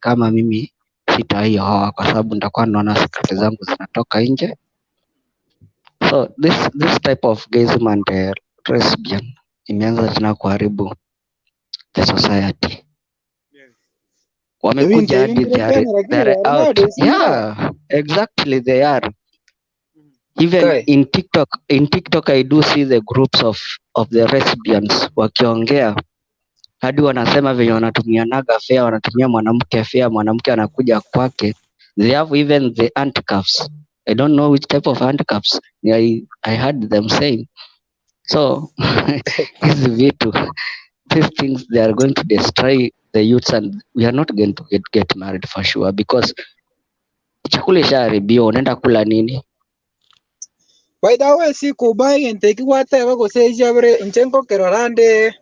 Speaker 8: kama mimi sitaioa kwa sababu nitakuwa naona secret zangu zinatoka nje. So this type of gayism and lesbian imeanza tena kuharibu the society. Wamekuja hadi they are out. Yeah, exactly they are. Even in TikTok I do see the groups of the lesbians wakiongea hadi wanasema venye wanatumianaga fare, wanatumia mwanamke fare, mwanamke anakuja kwake. They have even the handcuffs. I don't know which type of handcuffs. I heard them saying. So hizi vitu, these things they are going to destroy the youths and we are not going to get married for sure because chakula ishaharibiwa, unaenda kula nini?
Speaker 9: By the way, sikubai nteki gwateba gucenjia bure inche nkokirora ndi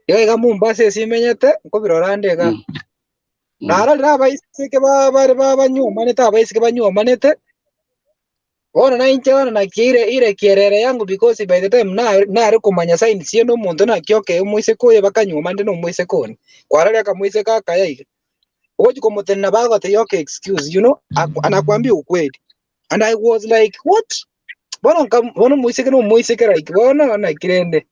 Speaker 9: iga Mombasa esimenyete nkobirora ndi iga narorire abaiseke bari babanyuomanete abaiseke banyuomanete bono na inche bono nakiire ire kierere yangu because by the time nari kumanya signs cie no omonto naki okay omoiseke oyo bakanyuoma ndi na omoiseke one kwararia akamoiseke akaya iga ogochi komotenena bagotebia okay excuse you know anakwambia ukweli and I was like what bono bono moiseke no moiseke like bono nakirende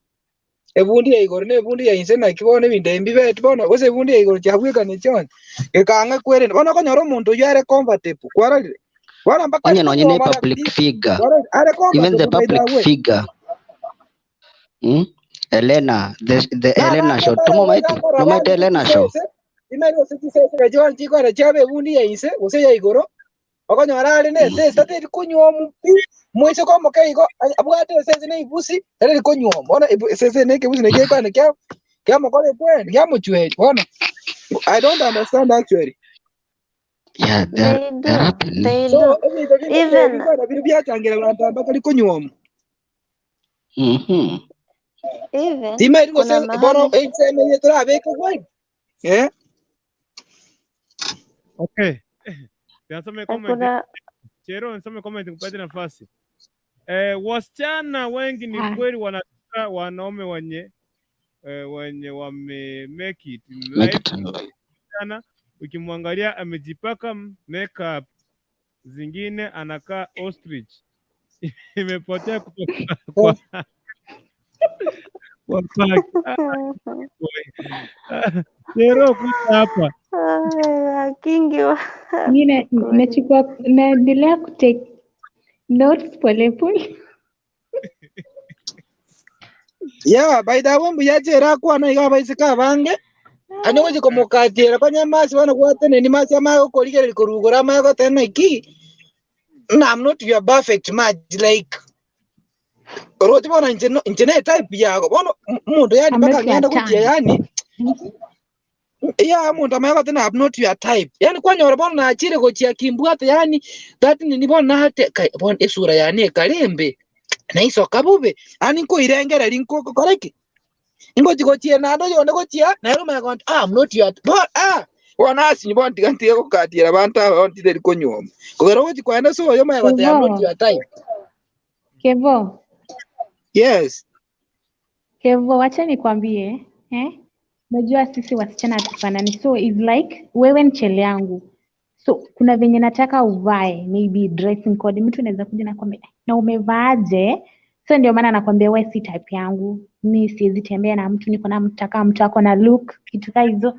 Speaker 9: ebundi ya igoro nebundi ya inse naki bono ebinto ebi beti bono gose ebundi ya igoro chiabwekane chionsi gekang'a kwerende bono okonyora omonto oywo are comfortable kwarorire bono mpaka
Speaker 8: Onye nonye ne
Speaker 9: konyuomana
Speaker 8: public
Speaker 9: pi
Speaker 8: figure,
Speaker 9: are
Speaker 8: even the
Speaker 9: comfortable by the
Speaker 8: public
Speaker 9: way
Speaker 8: figure. Elena, the Elena show.
Speaker 9: narande
Speaker 8: Tumomaite,
Speaker 9: bare
Speaker 8: nomaite Elena show.
Speaker 9: chisese imeri gose chisese gachio chikora chiabe ebundi ya inse gose ya igoro okonyora are na esese tateri konyuomu pi moiseke omoke igo abwate esese na ebusi tareri konyuomu bono esese na ekebusi na ekekwana kia kiamokora ekweri kiamochweri bono I don't understand actually.
Speaker 8: Yeah,
Speaker 5: They
Speaker 8: they're
Speaker 5: do.
Speaker 8: happening.
Speaker 5: They
Speaker 9: So
Speaker 5: do.
Speaker 9: ebinto binde
Speaker 5: Even
Speaker 9: ebikora biri byachangira bantu batari konyuomu
Speaker 5: even
Speaker 9: timeri
Speaker 5: kuna
Speaker 9: gose bono
Speaker 5: mahali
Speaker 9: enseme turabeka kweli eh
Speaker 3: Okay. Nisome comment.
Speaker 5: kuna
Speaker 3: Chero, nisome comment kupate nafasi. Wasichana wengi ni kweli wanataka wanaume wenye wenye wame make it in
Speaker 8: Make
Speaker 3: life.
Speaker 8: it in life.
Speaker 3: Msichana ukimwangalia amejipaka makeup zingine anakaa ostrich. Imepotea kutoka kwa kwa park. Boy. Chero, kuja hapa.
Speaker 5: Kingi wa
Speaker 7: Mi
Speaker 5: kweli.
Speaker 7: nachukua naendelea kutake notes polepole.
Speaker 9: Yeah, by the way mbuyachera kwana iga abaiseke abange ane gochi komokatiera konya masi bono gwateneni masi amaye gokorigereria korugora amaye goteba iki na I'm not your perfect match like rochi bono inche inche ne type yago bono mundu yani
Speaker 7: I'm not
Speaker 9: mpaka
Speaker 7: your
Speaker 9: ng'ende gochia
Speaker 7: type.
Speaker 9: yani yeah mundu amaye goteba I'm not your type yani kwanyora bono nachire gochia kimbwate yani that nini bono nate bono esura yani ekalembe naisoka bube ani nkoirengereri nkokoreki ingochi gochia nando yonde gochia nero maya gonti ah I'm not your but ah bona asinyi bona tiga ntige gokatira bantu aba bonti teri konyuoma kogera gochi kwenda so oyo maya gonti I'm not
Speaker 7: Kevo,
Speaker 9: your type
Speaker 7: Kevo,
Speaker 9: yes
Speaker 7: Kevo, wacha nikwambie eh? Najua sisi wasichana hatufanani, so it's like wewe ni chele yangu, so kuna venye nataka uvae, maybe dressing code. Mtu anaweza kuja na kwambia na umevaaje? So ndio maana nakwambia wewe si type yangu, mi siwezi tembea na mtu niko na mtu kama mtu ako na look kitu kaa hizo.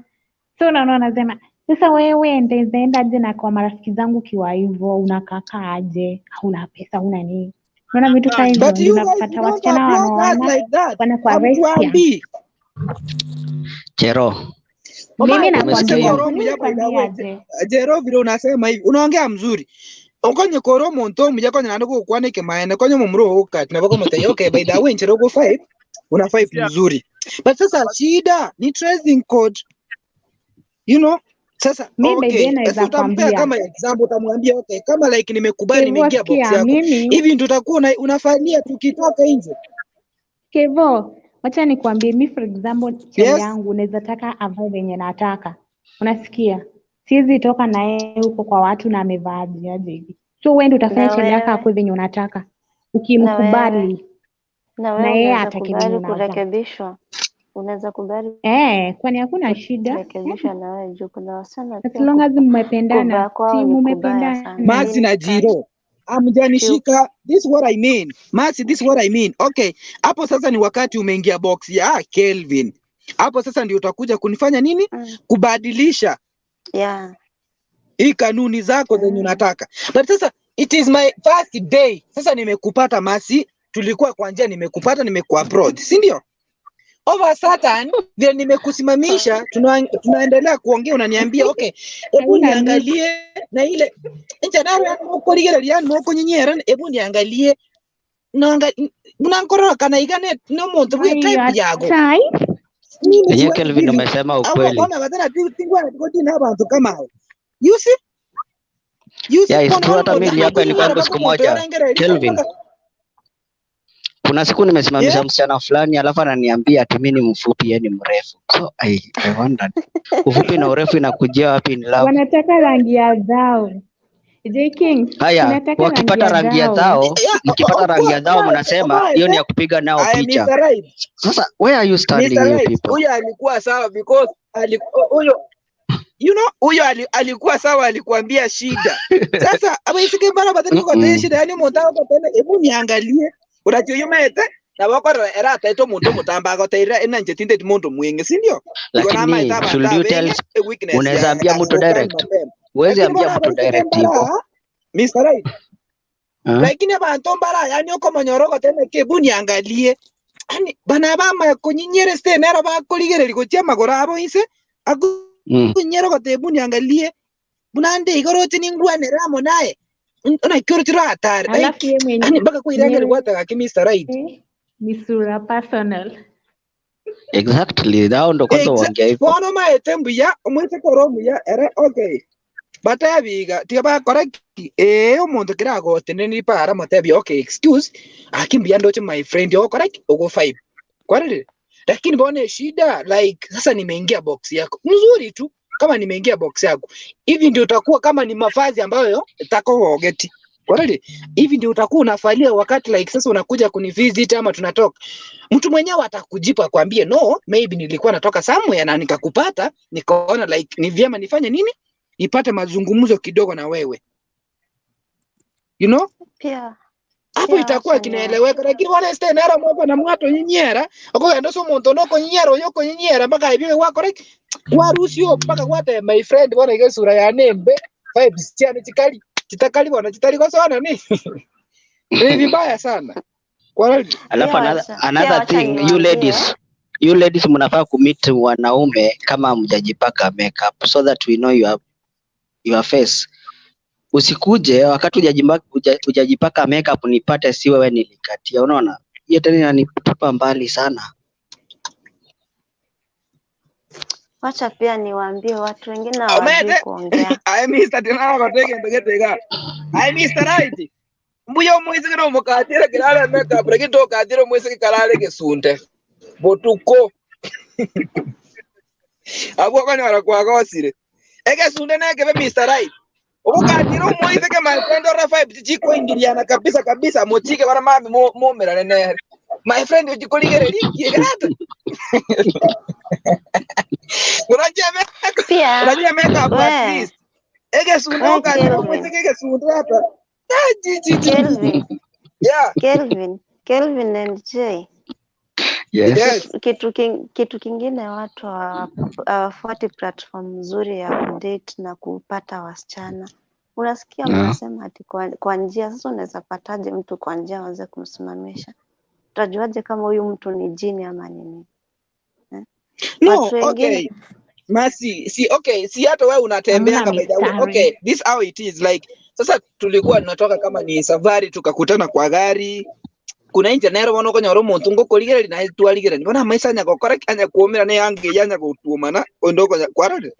Speaker 7: So unaona, unasema Sasa wewe nitaenda aje na kwa marafiki zangu kiwa hivyo, unakaa aje? Hauna pesa, huna nini? Unaona vitu kama hivyo,
Speaker 9: But
Speaker 7: ndio
Speaker 9: you guys
Speaker 7: unapata
Speaker 9: don't
Speaker 7: wasichana
Speaker 9: approach us
Speaker 7: wanaoana
Speaker 9: like that.
Speaker 7: wanakuwa lesbian.
Speaker 9: Hamtuambii.
Speaker 8: Chero,
Speaker 7: Mimi
Speaker 9: Omae,
Speaker 8: umesikia
Speaker 7: nakwambia,
Speaker 8: hiyo?
Speaker 9: koro
Speaker 7: mimi
Speaker 9: muya by the
Speaker 7: nakwambia
Speaker 9: way.
Speaker 7: aje?
Speaker 9: Jero vile unasema hivi, unaongea mzuri. Okonye koro muntu omuya konye nande gokwana ekemaene konye omomura ogokati nabo komotebia okay by the way nchero go five una five
Speaker 3: Yeah.
Speaker 9: mzuri. But sasa shida ni dressing code, you know? Sasa
Speaker 7: Mi by the
Speaker 9: okay,
Speaker 7: way
Speaker 9: sasa
Speaker 7: naweza
Speaker 9: utampea
Speaker 7: kwambia
Speaker 9: kama example, utamwambia okay, kama like nimekubali
Speaker 7: Kevo,
Speaker 9: nimeingia box
Speaker 7: sikia
Speaker 9: yako
Speaker 7: mimi
Speaker 9: hivi ndio utakuwa unafanyia tukitoka nje.
Speaker 7: Kevo, wacha nikwambie, mi for example chali
Speaker 9: Yes.
Speaker 7: yangu naweza taka avae venye nataka, unasikia? Siwezi toka na yeye huko kwa watu na amevaa aje aje hivi. So wewe ndio utafanya
Speaker 5: Na
Speaker 7: chali yako
Speaker 5: wewe
Speaker 7: akue venye unataka,
Speaker 5: na wewe
Speaker 7: ukimkubali
Speaker 5: na
Speaker 7: na
Speaker 5: wewe
Speaker 7: yeye
Speaker 5: unaweza
Speaker 7: atake venye
Speaker 5: kubali
Speaker 7: unavaa.
Speaker 5: kurekebishwa, unaweza kubali
Speaker 7: Eh, kwani hakuna shida eh?
Speaker 5: kurekebishwa na wewe juu kuna wasichana
Speaker 7: As
Speaker 5: pia
Speaker 7: long as
Speaker 5: kuvaa
Speaker 7: mmependana,
Speaker 5: kwao
Speaker 7: si
Speaker 5: ni kubaya
Speaker 7: mumependana.
Speaker 5: sana.
Speaker 9: Masi na
Speaker 5: Mini skirt
Speaker 9: Jiro amjanishika. This is what I mean. Masi, this is what I mean. Okay, hapo sasa ni wakati umeingia box ya Kelvin. Hapo sasa ndio utakuja kunifanya nini? Kubadilisha
Speaker 5: yeah.
Speaker 9: hii kanuni zako zenye unataka. But sasa it is my first day. Sasa nimekupata Masi, tulikuwa kwa njia, nimekupata, nimekuapproach, si ndio? Over certain vile nimekusimamisha, tunaendelea kuongea, unaniambia okay, hebu
Speaker 7: Hauna look.
Speaker 9: niangalie na ile njanaro mokorigereria mokonyinyera, hebu niangalie nanga nankorora kana igane no muntu bwe
Speaker 7: Why you
Speaker 9: type
Speaker 7: are
Speaker 9: yago
Speaker 7: tight?
Speaker 9: mimi
Speaker 8: Yenyewe
Speaker 9: siwezi
Speaker 8: Kelvin
Speaker 9: give
Speaker 8: umesema
Speaker 9: au
Speaker 8: ukweli.
Speaker 9: kama batana tingwa tikoti na abantu kama hao you see you see
Speaker 8: Yeah, it's
Speaker 9: kona
Speaker 8: true. Hata
Speaker 9: omuntu
Speaker 8: mimi ilihappen
Speaker 9: akonyinyera
Speaker 8: kwangu
Speaker 9: bako
Speaker 8: siku
Speaker 9: muntu
Speaker 8: moja.
Speaker 9: yorengereri
Speaker 8: Kelvin,
Speaker 9: mpaka
Speaker 8: kuna siku nimesimamisha
Speaker 9: yeah
Speaker 8: msichana fulani alafu ananiambia ati mimi ni mfupi yeye ni mrefu. So I wondered ufupi na urefu inakujia wapi in love?
Speaker 7: Wanataka rangi ya dhao. J King,
Speaker 8: Haya,
Speaker 7: tunataka rangi
Speaker 8: wakipata
Speaker 7: ya
Speaker 8: rangi ya
Speaker 7: dhao.
Speaker 8: dhao,
Speaker 9: yeah
Speaker 8: mkipata
Speaker 9: of
Speaker 8: rangi ya
Speaker 9: course
Speaker 8: dhao mnasema hiyo ni ya kupiga nao
Speaker 9: I am
Speaker 8: picha.
Speaker 9: Mr. Right.
Speaker 8: Sasa where are you standing
Speaker 9: Mr.
Speaker 8: you
Speaker 9: Right,
Speaker 8: people?
Speaker 9: huyo alikuwa sawa because huyo you know huyo alikuwa sawa, alikuambia shida. Sasa abaisike bara batari ko
Speaker 8: Mm-mm.
Speaker 9: shida yani muntu agotene ebu niangalie uracho yumete na bakora era taito muntu mutamba agoteira ena nje tinde muntu mwingi si ndio? Iko na
Speaker 8: Lakini
Speaker 9: maita abantu
Speaker 8: should you tell,
Speaker 9: abenge e weakness
Speaker 8: unaweza
Speaker 9: ya
Speaker 8: ambia mtu
Speaker 9: akukani
Speaker 8: direct?
Speaker 9: mapema.
Speaker 8: Huwezi
Speaker 9: Lakini
Speaker 8: ambia
Speaker 9: bona
Speaker 8: mtu
Speaker 9: abaisike
Speaker 8: direct hivyo.
Speaker 9: mbara Mr. Right.
Speaker 8: Huh?
Speaker 9: Lakini abantu mbara yani okomonyoro gotene kebu niangalie ani bana bama kunyinyere ste nero bakurigereria gochia magoro abo inse akunyere gotebu niangalie bunande igoroche ningwanere amo naye onakioro hatari
Speaker 7: Alafu
Speaker 9: like
Speaker 7: ye
Speaker 9: ani mpaka kuirengeri
Speaker 7: mwenyewe
Speaker 9: gwataga ki Mr. Right
Speaker 7: ni sura personal.
Speaker 8: Exactly. Hao ndo kwanza huongea hivyo.
Speaker 9: Bono maete mbuya omwete koro muya ere okay batebiga tiga bakora ki omonto kiragoteneni para motebi okay excuse aki mbuya ndoche my friend ogokora ki ogo five kwarire lakini mbona shida like sasa nimeingia box yako mzuri tu kama nimeingia box yako hivi ndio utakuwa kama ni mavazi ambayo takogeti kwarire hivi ndio utakuwa unafalia wakati like sasa unakuja kunivisit ama tunatoka mtu mwenyewe atakujipa akwambie no maybe nilikuwa natoka somewhere na nikakupata nikaona like ni vyema nifanye nini nipate mazungumzo kidogo na wewe you know
Speaker 5: Pia
Speaker 9: hapo
Speaker 5: pia
Speaker 9: itakuwa
Speaker 5: wacha ni
Speaker 9: kinaeleweka lakini wale stenera mwako na mwato nyinyera okogenda so omonto nokonyinyera oyo okonyinyera mpaka ibyo gwakora gwarusio mpaka gwate my friend bona iga sura ya nembe vibes chiane chikali chitakali bona chitari gosona ni ni vibaya sana kwa
Speaker 8: Alafu
Speaker 5: pia
Speaker 8: another,
Speaker 5: wacha pia
Speaker 8: another
Speaker 5: wacha
Speaker 8: thing you
Speaker 5: niwaambie
Speaker 8: ladies, you ladies mnafaa kumeet wanaume kama hamjajipaka makeup so that we know your face. Usikuje wakati hujajipaka makeup nipate si wewe nilikatia, unaona? Hiyo tena inanitupa mbali sana.
Speaker 5: wacha pia niwaambie watu wengine hawajui
Speaker 9: omete
Speaker 5: kuongea.
Speaker 9: I Mr. Tinara gotege ndogetega I Mr. Right mbuya omwisike nomokatire kirare makeup lakini tokatire omwisike karare gesunte botuko abwo okonyora kwagosire egesunte nekebe Mr. Right ogokatire omwisike my friend ora vibe chikoingiriana kabisa kabisa mochike bara mami momerane nere my friend ochikorigereria kiegerete unajua makeup
Speaker 5: Pia
Speaker 9: unajua makeup at
Speaker 5: we
Speaker 9: least egesunte
Speaker 5: we
Speaker 9: okatire
Speaker 5: Kelvin
Speaker 9: omwisike egesunte hata Ah, ji, ji, ji, ji.
Speaker 5: Kelvin
Speaker 9: Yeah
Speaker 5: Kelvin Kelvin and Jay
Speaker 8: Yes.
Speaker 9: Yes.
Speaker 5: Kitu kingine watu hawafuati platform nzuri ya kudate na kupata wasichana. Unasikia
Speaker 8: Yeah.
Speaker 5: mnasema ati kwa njia. Sasa unaweza pataje mtu kwa njia aweze kumsimamisha? Utajuaje kama huyu mtu ni jini ama nini? Eh?
Speaker 10: No,
Speaker 5: Watu wengine
Speaker 10: okay. Masi, si okay, si hata wewe
Speaker 7: Hamna
Speaker 10: unatembeanga by the way.
Speaker 7: mistari.
Speaker 10: Okay, this how it is like. Sasa tulikuwa tunatoka kama ni safari tukakutana kwa gari. Kuna inje nero bono konyora omonto ngokorigereria naye twarigerania. Bono amaisa anya gokora ki anya kuumira ne yange yanya gotuomana ondo konya kwarorire.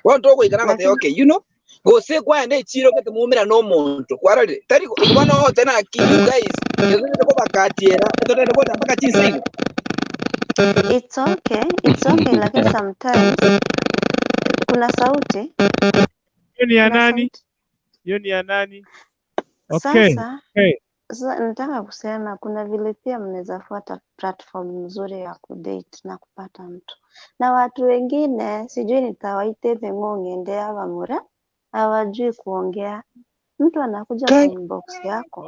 Speaker 10: Bono togoikara ngote
Speaker 5: lakini
Speaker 10: okay, you know. Gose kwaenda echiro gete muumira no omonto kwarorire. Tari bono tena ki you guys. Yezo ko bakatiera, totende kota mpaka chinsingo.
Speaker 5: it's okay, it's okay, lakini sometimes kuna sauti,
Speaker 3: Hiyo ni ya
Speaker 5: kuna
Speaker 3: nani?
Speaker 5: sauti.
Speaker 3: Hiyo ni ya nani? Okay.
Speaker 5: Sasa
Speaker 3: Okay.
Speaker 5: sasa nataka kusema kuna vile pia mnaweza fuata platform nzuri ya kudate na kupata mtu, na watu wengine sijui nitawaite veng'ong'ende abamura hawajui kuongea. Mtu anakuja kwa
Speaker 10: Kai.
Speaker 5: inbox yako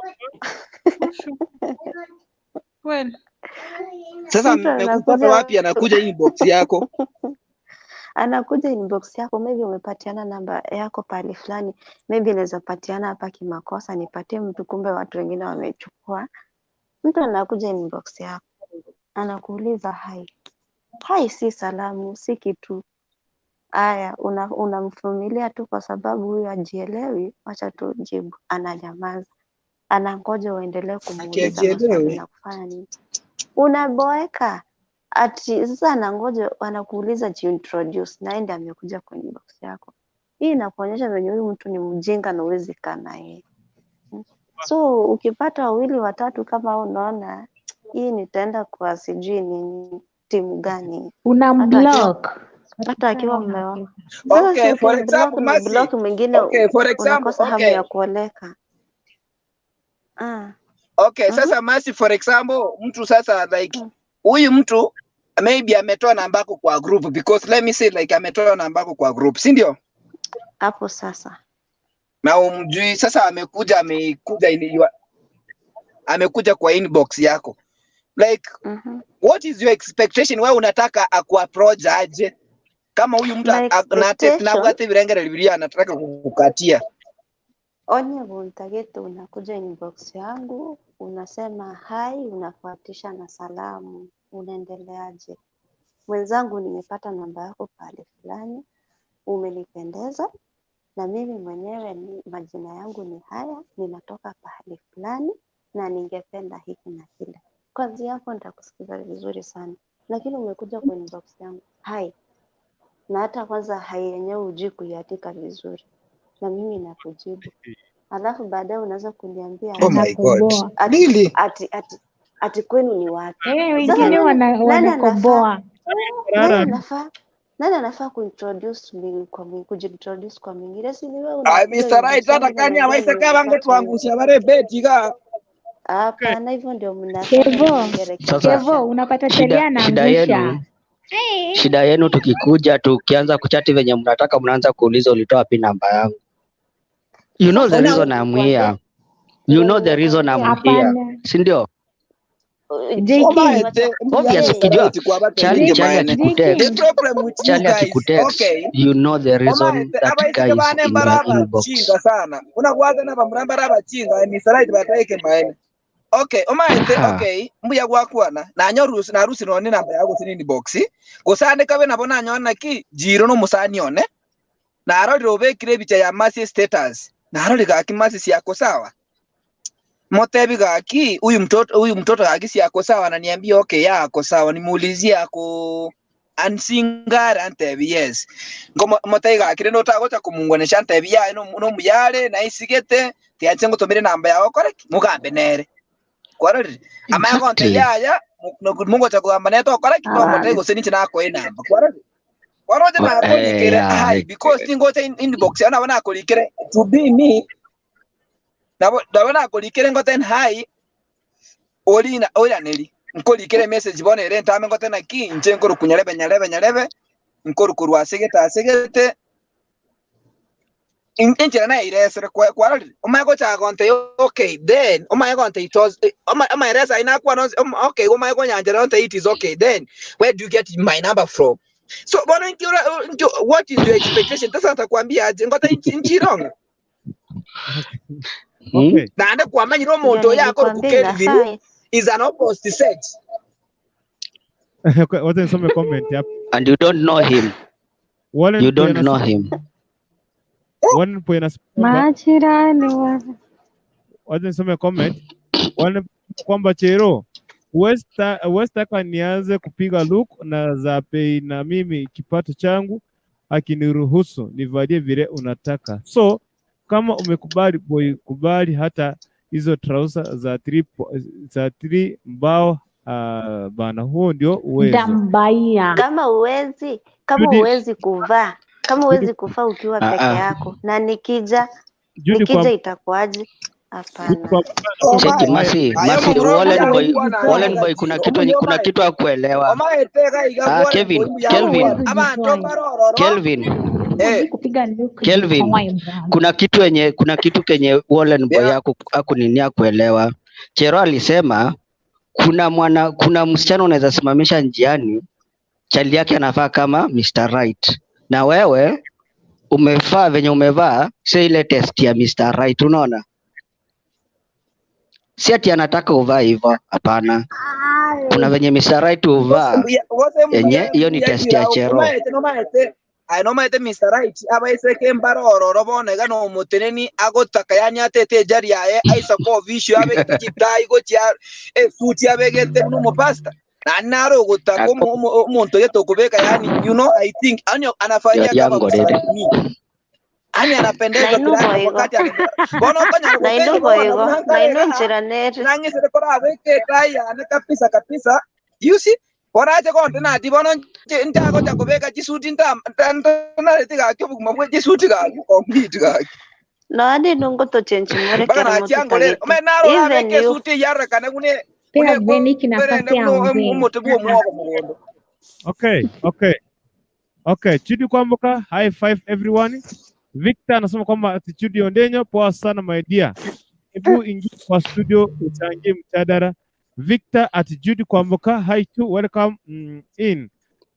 Speaker 11: Kweli.
Speaker 10: Sasa
Speaker 5: mtu
Speaker 10: amekupata
Speaker 5: anakuja
Speaker 10: wapi? Anakuja inbox yako.
Speaker 5: anakuja inbox yako, maybe umepatiana namba yako pahali fulani, maybe inaweza patiana hapa kimakosa, nipatie mtu, kumbe watu wengine wamechukua. Mtu anakuja inbox yako anakuuliza hi. Hi si salamu, si kitu. Aya, unamvumilia tu kwa sababu huyu hajielewi, wacha tu jibu. Ananyamaza, anangoja uendelee kumuuliza maswali
Speaker 10: Akiajielewi.
Speaker 5: na kufanya nini. Unaboeka ati sasa anangoja, anakuuliza jiintroduce, naye ndiye amekuja kwenye box yako. Hii inakuonyesha venye huyu mtu ni mjinga na huwezi kaa na yeye. So ukipata wawili watatu kama hao, unaona hii nitaenda kwa sijui ni timu gani, hata akiwa
Speaker 7: Unamblock.
Speaker 5: hata akiwa
Speaker 7: Patikana
Speaker 5: mmeoa.
Speaker 7: unafika.
Speaker 5: Sasa si
Speaker 10: Okay, for
Speaker 5: ukimblock
Speaker 10: example,
Speaker 5: na
Speaker 10: Mercy.
Speaker 5: block mwingine
Speaker 10: Okay, for example,
Speaker 5: unakosa hamu
Speaker 10: okay.
Speaker 5: ya kuoleka. Ah.
Speaker 10: Okay,
Speaker 5: Mhm.
Speaker 10: sasa Mercy, for example, mtu sasa like huyu mtu maybe ametoa namba yako kwa group because let me say like ametoa namba yako kwa group, si ndio?
Speaker 5: Hapo sasa.
Speaker 10: Na umjui sasa amekuja amekuja kwa inbox yako. Like
Speaker 5: Mhm.
Speaker 10: what is your expectation? Wewe unataka akuapproach aje? Kama huyu mtu
Speaker 5: My expectation
Speaker 10: nabwate birengere biria anataka kukukatia.
Speaker 5: onye vuntagete, unakuja inbox yangu unasema hi, unafuatisha na salamu, unaendeleaje mwenzangu, nimepata namba yako pahali fulani, umenipendeza na mimi mwenyewe ni majina yangu ni haya, ninatoka pahali fulani na ningependa hiki na kile. Kwanzia hapo nitakusikiza vizuri sana, lakini umekuja kwa inbox yangu hi, na hata kwanza hai yenyewe hujui kuiandika vizuri, na mimi nakujibu, alafu baadaye unaweza kuniambia
Speaker 10: Oh
Speaker 5: ati
Speaker 10: my God.
Speaker 7: Anakoboa.
Speaker 5: ati
Speaker 10: Really?
Speaker 5: ati ati, ati kwenu ni wapi?
Speaker 7: Eh,
Speaker 5: Sasa
Speaker 7: wengine
Speaker 5: nani nani anafaa
Speaker 7: wanakoboa.
Speaker 5: nani
Speaker 3: Rara.
Speaker 5: anafaa nani anafaa kuintroduce mi, kwa kujiintroduce kwa mwingine? Si ni wewe
Speaker 10: Ai,
Speaker 5: unakuja
Speaker 10: Mr. Right,
Speaker 5: inbox
Speaker 10: hata
Speaker 5: yangu
Speaker 10: kani
Speaker 5: unaniambia
Speaker 10: awaisa kama
Speaker 5: nimekupata hivi.
Speaker 10: ngotwangusha bare beti ga.
Speaker 3: Okay.
Speaker 5: Hapana, hivyo ndio mnafanya
Speaker 7: Kevo,
Speaker 8: Sasa
Speaker 5: mnajirekebisha.
Speaker 7: Kevo, unapata
Speaker 8: shida
Speaker 7: sheria
Speaker 8: shida
Speaker 7: anaangusha.
Speaker 8: yenu shida yenu tukikuja tukianza kuchati venye mnataka mnaanza kuuliza ulitoa wapi namba yangu. You know
Speaker 5: Sasa
Speaker 8: the
Speaker 5: ndio
Speaker 8: reason I'm
Speaker 5: nimekuambia,
Speaker 8: here. You
Speaker 5: ndio
Speaker 8: know the reason
Speaker 5: nimekuambia
Speaker 8: I'm here.
Speaker 7: Hapana.
Speaker 8: Si ndio?
Speaker 7: J
Speaker 10: Omaete
Speaker 7: King,
Speaker 5: wacha
Speaker 8: Obvious
Speaker 5: Jay,
Speaker 8: ukijua
Speaker 10: right kwa bate
Speaker 8: Charlie
Speaker 10: mingi
Speaker 8: Charlie
Speaker 10: maene.
Speaker 8: akikutext
Speaker 10: The
Speaker 7: J King,
Speaker 10: problem with you
Speaker 8: Charlie
Speaker 10: guys,
Speaker 8: akikutext
Speaker 10: okay.
Speaker 8: you know the reason
Speaker 10: Omaete
Speaker 8: that
Speaker 10: abaiseke
Speaker 8: guy is
Speaker 10: bane
Speaker 8: in your
Speaker 10: mbaraba
Speaker 8: inbox.
Speaker 10: chinga sana. Unagwaza na bamura mbaraba chinga Mr. Right bataike maene. Okay, omaete
Speaker 8: Ha.
Speaker 10: okay, mbuya gwakwana na nyorusi na rusi none namba yako sini inbox. Gusande kabe nabo nanyona ki jiro no musani one. Na arorire ubekire ebicha ya Mercy status. Na arorire gaki Mercy siako sawa. Motebi gaki huyu mtoto gaki siako sawa, ananiambia okay yako sawa, nimuulizie ako ansingara antebi yes. Ngo motebi gaki rero utagocha kumungwanisha antebi yaye no no muyare na isigete tiache ngutumire namba yawe koreki mugambe nere. Kwarorire amaya gonte
Speaker 8: Exactly.
Speaker 10: yaya mungocha kugamba neto koreki to motebi gose ninche nakoe namba. Kwarorire waroje nakorikire
Speaker 8: Yeah,
Speaker 10: hi because tingocha inbox yana wana korikire to be me nabo nabo nakorikire ngoten hi orina oiraneri nkorikire message bono ere ntame ngote naki inche nkoruku nyarebe nyarebe nyarebe nkoruku rwasigete asigete. Inchira na iresere kwarorire omae gochaka gonte okay then omae gonte it was omae resa inakuwa no okay omae gonyanjera onte it is okay then where do you get my number from? So bona what is your expectation? Sasa atakwambia aje ngota nchironga.
Speaker 3: Okay.
Speaker 10: Naende kwamanyira
Speaker 5: Ndio
Speaker 10: omonto oyo akoro ku
Speaker 5: nilikwambia
Speaker 10: Kelvin
Speaker 5: inafaa.
Speaker 10: is an opposite sex.
Speaker 3: Okay, wacha nisome comment hapa.
Speaker 8: And you don't know him.
Speaker 3: Warren
Speaker 8: You
Speaker 3: Boy
Speaker 8: don't know
Speaker 3: anasema
Speaker 8: him.
Speaker 3: Warren Boy anasema kwamba
Speaker 11: Majirani wa
Speaker 3: wacha nisome comment. Warren kwamba Chero huwezi taka nianze kupiga look na za bei na mimi kipato changu akiniruhusu nivalie vile unataka. So kama umekubali boy, kubali hata hizo trouser za three mbao bana, huo ndio uwezo.
Speaker 7: Ndambaia.
Speaker 5: Kama
Speaker 3: Judy,
Speaker 5: uwezi kuvaa, kama
Speaker 3: Judy,
Speaker 5: uwezi kuvaa ukiwa peke yako na nikija
Speaker 3: Judy
Speaker 5: nikija
Speaker 3: kwa
Speaker 5: itakuwaje?
Speaker 3: Judy
Speaker 5: Hapana.
Speaker 3: kwa
Speaker 8: Cheki
Speaker 3: anasema
Speaker 8: Masi,
Speaker 10: Ayo
Speaker 8: Masi,
Speaker 10: mumuro
Speaker 8: Wallen
Speaker 10: mbuya
Speaker 8: Boy,
Speaker 10: gokwana
Speaker 8: Wallen
Speaker 10: iga
Speaker 8: Boy, kuna
Speaker 10: chiro
Speaker 8: kitu
Speaker 10: omuya
Speaker 8: kuna
Speaker 10: omaete
Speaker 8: kitu hakuelewa.
Speaker 10: omaete iga iga
Speaker 8: Ah,
Speaker 10: Wallen Boy
Speaker 8: Kevin,
Speaker 10: mbuya
Speaker 7: Kama
Speaker 8: Kelvin,
Speaker 10: gokwana
Speaker 7: uwezi
Speaker 10: abanto
Speaker 7: jitoe.
Speaker 10: mbarororo
Speaker 8: Kelvin,
Speaker 10: eh
Speaker 7: Kupiga look
Speaker 8: Kelvin,
Speaker 7: jitoe brother.
Speaker 8: kuna kitu yenye kuna kitu kenye Wallen Boy
Speaker 10: yeah.
Speaker 8: hakunini hakuelewa. Chero alisema kuna msichana unaweza simamisha njiani, chali yake anafaa kama Mr. Right, na wewe umevaa venye umevaa, sio ile test ya Mr. Right, unaona? Si ati anataka uvaa hivyo, hapana. Kuna venye Mr. Right huvaa
Speaker 10: Gose
Speaker 8: yenye hiyo ni
Speaker 10: mbuya
Speaker 8: test ya
Speaker 10: chira
Speaker 8: Chero.
Speaker 10: omaete nomaete aye nomaete Mr. Right abaiseke mbarororo bono iga nomoteneni agotaka yani atete ejari yaye aisaka ofisio abegete chitai gochia esuti abegete buna omopasta nani naro ogotaka omonto gete okobeka yani you know I think ani anafanyia kama
Speaker 8: Yango rere.
Speaker 10: msanii ani anapendezwa
Speaker 5: Nainu
Speaker 10: kila
Speaker 5: boigo.
Speaker 10: wakati bono okonyara
Speaker 5: Nainu
Speaker 10: gobeka
Speaker 5: boigo.
Speaker 10: bono
Speaker 5: Nainu
Speaker 10: buna
Speaker 5: nchira nere.
Speaker 10: nang'isire korabeka etai yane kabisa kabisa you see borache konde nati bono ntagocha kobeka chisuti ntareti gaki obogima bwe chisuti gaki complete gaki
Speaker 5: Noani nungo tochenji more
Speaker 10: mpaka
Speaker 5: kero
Speaker 10: nachiangorere
Speaker 5: motutagete.
Speaker 10: ome naro
Speaker 5: Even
Speaker 10: rabeka
Speaker 5: you.
Speaker 10: esuti yarekane bune
Speaker 7: Pea
Speaker 10: bune
Speaker 7: Veniki
Speaker 10: kwerende
Speaker 7: nafasi
Speaker 10: bune
Speaker 7: aongee.
Speaker 10: omote bwa omwogo mogondo.
Speaker 3: Okay. Chudi Kwamboka, high five everyone. Victor anasema kwamba ati Chudi Ondenyo, poa sana my dear. Hebu ingia kwa studio uchangie mjadala. Victor at Judy Kwamboka, hi to welcome in.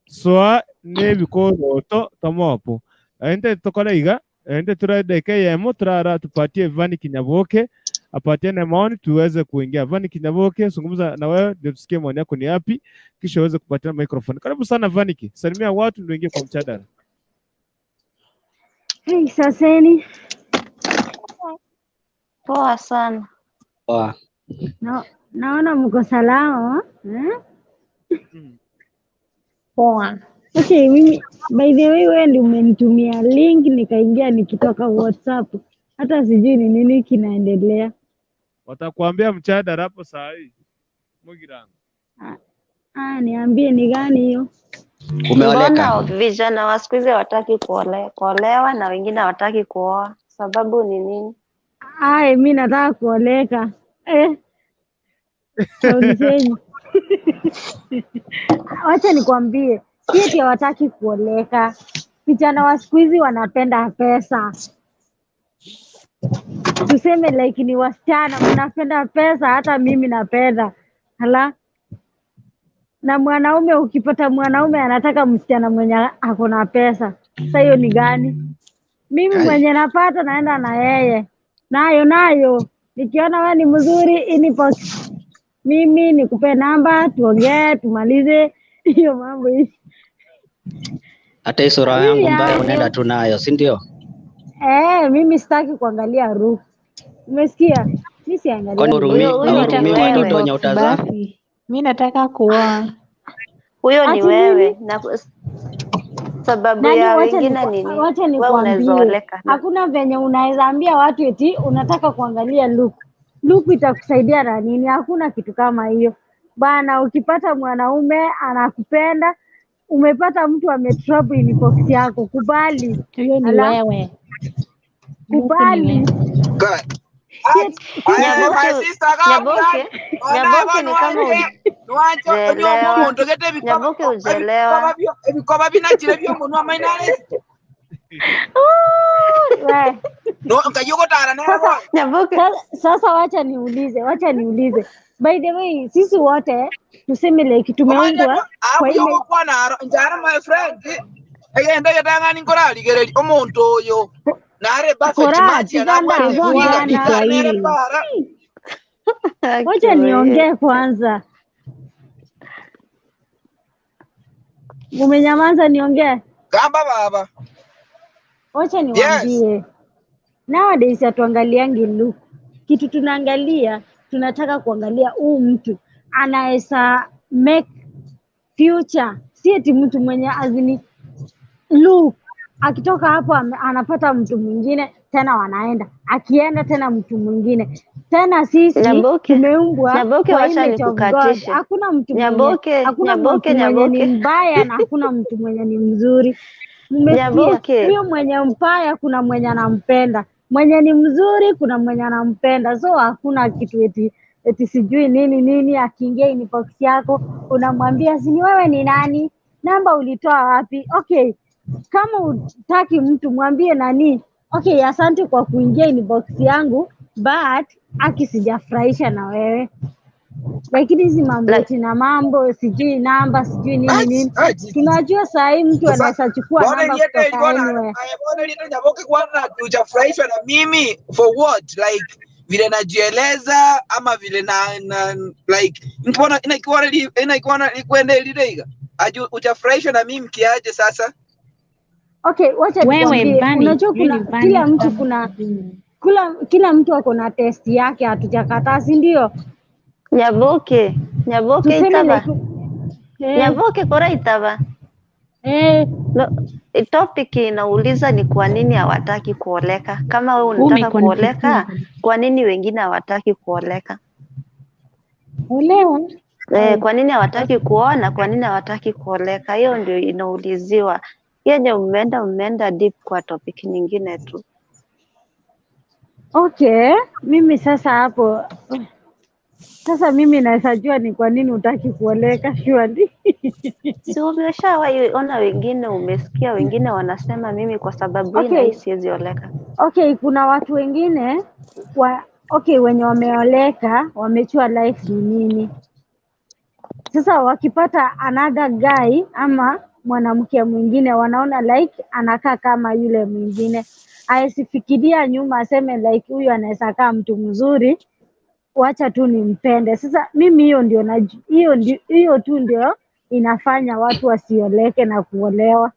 Speaker 3: Soa ne bikoroto tomopo. Ende tokora iga, ende tura dakika yemo turara tupatie Vani Kinyaboke apatie na maoni tuweze kuingia. Vani Kinyaboke, zungumza na wewe ndio tusikie maoni yako ni yapi, kisha uweze kupatia microphone. Karibu sana Vaniki, salimia watu ndio ingie kwa mjadala.
Speaker 11: Hey, saseni
Speaker 5: Poa sana.
Speaker 8: Poa.
Speaker 11: na, naona mko salama eh?
Speaker 7: Poa.
Speaker 11: Okay, mimi by the way, wewe ndio umenitumia link nikaingia nikitoka WhatsApp, hata sijui ni nini kinaendelea.
Speaker 3: Watakuambia mjadala hapo saa hii. Mugirango.
Speaker 11: Ah, niambie ni gani hiyo?
Speaker 8: Umeoleka?
Speaker 5: Mbona vijana wa siku hizi hawataki kuolewa na wengine hawataki kuoa? Sababu ni nini?
Speaker 11: Ai, mi nataka kuoleka eh, shauri zenyu. Wacha nikwambie, si eti hawataki kuoleka. Vijana wa siku hizi wanapenda pesa. Tuseme like ni wasichana mnapenda pesa, hata mimi napenda. Hala, na mwanaume, ukipata mwanaume anataka msichana mwenye ako na pesa, sasa hiyo ni gani? Mimi
Speaker 8: Kai.
Speaker 11: mwenye napata naenda na yeye nayo nayo, nikiona wewe ni mzuri inbox mimi nikupe namba tuongee tumalize hiyo mambo hii.
Speaker 8: Hata hii sura
Speaker 11: Mimi
Speaker 8: yangu mbaya
Speaker 11: yangu
Speaker 8: unaenda tu nayo, si ndio?
Speaker 11: eh, mimi sitaki kuangalia ruhu, umesikia? Mi
Speaker 8: Kwani
Speaker 11: siangalia
Speaker 8: hurumii
Speaker 5: Huyo huyo ni
Speaker 8: hurumii
Speaker 5: wewe.
Speaker 8: watoto wenye utazaa?
Speaker 7: Basi mi nataka kuoa.
Speaker 5: Huyo ni
Speaker 11: Ati
Speaker 5: wewe
Speaker 11: nini?
Speaker 5: na sababu
Speaker 11: Nani,
Speaker 5: ya
Speaker 11: wacha
Speaker 5: wengine nini?
Speaker 11: wacha
Speaker 5: Wewe unaweza
Speaker 11: nikwambie,
Speaker 5: oleka na
Speaker 11: hakuna venye unaweza ambia watu eti unataka kuangalia look. Look itakusaidia na nini? Hakuna kitu kama hiyo bana. Ukipata mwanaume anakupenda, umepata mtu ametrap inbox yako, kubali.
Speaker 7: Huyo ni
Speaker 11: Ala,
Speaker 7: wewe. Luku ni
Speaker 11: kubali.
Speaker 7: wewe.
Speaker 10: Ka-
Speaker 11: Si si
Speaker 10: Aye, my
Speaker 5: Nyaboke
Speaker 10: sister Gabriel,
Speaker 5: Nyaboke ni kama
Speaker 10: nuwanche onye
Speaker 5: ujelewa.
Speaker 10: omonto gete ebikoba
Speaker 5: Nyaboke ujelewa.
Speaker 10: ebikoba binachire byomunwa mainaresi.
Speaker 11: We.
Speaker 10: No nkayogotara
Speaker 11: Sasa
Speaker 10: nero.
Speaker 5: Nyaboke.
Speaker 11: Sasa wacha niulize, wacha niulize. By the way, sisi wote tuseme like tumeumbwa kwa ile
Speaker 10: Yogokwana njara my friend. Egenda getang'ani nkorarigereria omonto oyo nare Buffett
Speaker 11: Kora
Speaker 10: machi
Speaker 11: tiganda
Speaker 10: anakwete
Speaker 7: Hebu ongea
Speaker 10: iga
Speaker 11: bwana.
Speaker 10: iga nere
Speaker 7: Kiswahili.
Speaker 10: para.
Speaker 11: Wacha
Speaker 5: Akiwe.
Speaker 11: niongee kwanza. Umenyamaza niongee?
Speaker 10: Gamba baba.
Speaker 11: Wacha
Speaker 10: Yes.
Speaker 11: niwaambie. Nowadays hatuangaliangi look. Kitu tunaangalia, tunataka kuangalia huu mtu anaweza make future, si eti mtu mwenye azini look akitoka hapo anapata mtu mwingine tena, wanaenda akienda tena mtu mwingine tena. Sisi
Speaker 5: Nyaboke.
Speaker 11: tumeumbwa
Speaker 5: Nyaboke,
Speaker 11: kwa
Speaker 5: wacha
Speaker 11: image of God.
Speaker 5: nikukatishe.
Speaker 11: Hakuna mtu mwenye,
Speaker 5: Nyaboke,
Speaker 11: hakuna mtu
Speaker 5: Nyaboke,
Speaker 11: mwenye ni
Speaker 5: Nyaboke.
Speaker 11: mbaya na hakuna mtu mwenye ni mzuri. Mmesikia?
Speaker 5: Nyaboke.
Speaker 11: Huyo mwenye mbaya kuna mwenye anampenda, mwenye ni mzuri kuna mwenye anampenda. So hakuna kitu eti eti sijui nini nini. Akiingia inbox yako unamwambia sini wewe ni nani, namba ulitoa wapi? Okay, kama utaki mtu mwambie nani, okay, asante kwa kuingia inbox yangu but aki sijafurahisha na wewe. Lakini hizi mambo
Speaker 5: La,
Speaker 11: eti na mambo sijui namba sijui nini
Speaker 10: Aji
Speaker 11: nini,
Speaker 10: aji.
Speaker 11: tunajua saa hii mtu
Speaker 10: Sasa
Speaker 11: anaweza chukua
Speaker 10: bona
Speaker 11: namba
Speaker 10: lieta
Speaker 11: kutoka
Speaker 10: ilikuwa na
Speaker 11: anywhere.
Speaker 10: bona lieta Nyaboke kwana hujafurahishwa na mimi for what, like vile najieleza ama vile na like mbona inaikuwa inaikuwa ikwende ilideiga aju hujafurahishwa na mimi kiaje sasa?
Speaker 11: Okay, wacha
Speaker 7: Wewe
Speaker 11: nikwambie,
Speaker 7: Bani,
Speaker 11: unajua
Speaker 7: sijui ni
Speaker 11: kuna
Speaker 7: Bani
Speaker 11: kila mtu
Speaker 7: ama
Speaker 11: kuna
Speaker 7: sijui.
Speaker 11: kila mtu ako na test yake, hatujakataa, si ndio?
Speaker 5: Nyaboke. Nyaboke
Speaker 11: Tuseme
Speaker 5: itaba.
Speaker 11: like eh,
Speaker 5: Nyaboke kora itaba.
Speaker 11: eh,
Speaker 5: No, topic inauliza ni kwa nini hawataki kuoleka. Kama wewe
Speaker 7: Wewe
Speaker 5: unataka
Speaker 7: umeconfuse
Speaker 5: kuoleka, kwa nini wengine hawataki kuoleka?
Speaker 7: Olewa.
Speaker 5: Eh, kwa nini hawataki kuona? Kwa nini hawataki kuoleka? Hiyo ndio inauliziwa. Yenye umeenda deep kwa topic nyingine tu.
Speaker 11: okay, mimi sasa hapo sasa mimi naweza jua ni kwa nini hutaki kuoleka surely.
Speaker 5: Si umeshawahi ona wengine, umesikia wengine wanasema mimi kwa sababu hii na hii
Speaker 11: Okay,
Speaker 5: siwezi oleka.
Speaker 11: okay, kuna watu wengine wa, okay, wenye wameoleka wamejua life ni nini. Sasa wakipata another guy ama mwanamke mwingine, wanaona like anakaa kama yule mwingine, aisifikiria nyuma aseme like huyu anaweza kaa mtu mzuri, wacha tu nimpende. Sasa mimi hiyo ndio hiyo ndio hiyo tu ndio inafanya watu wasioleke na kuolewa.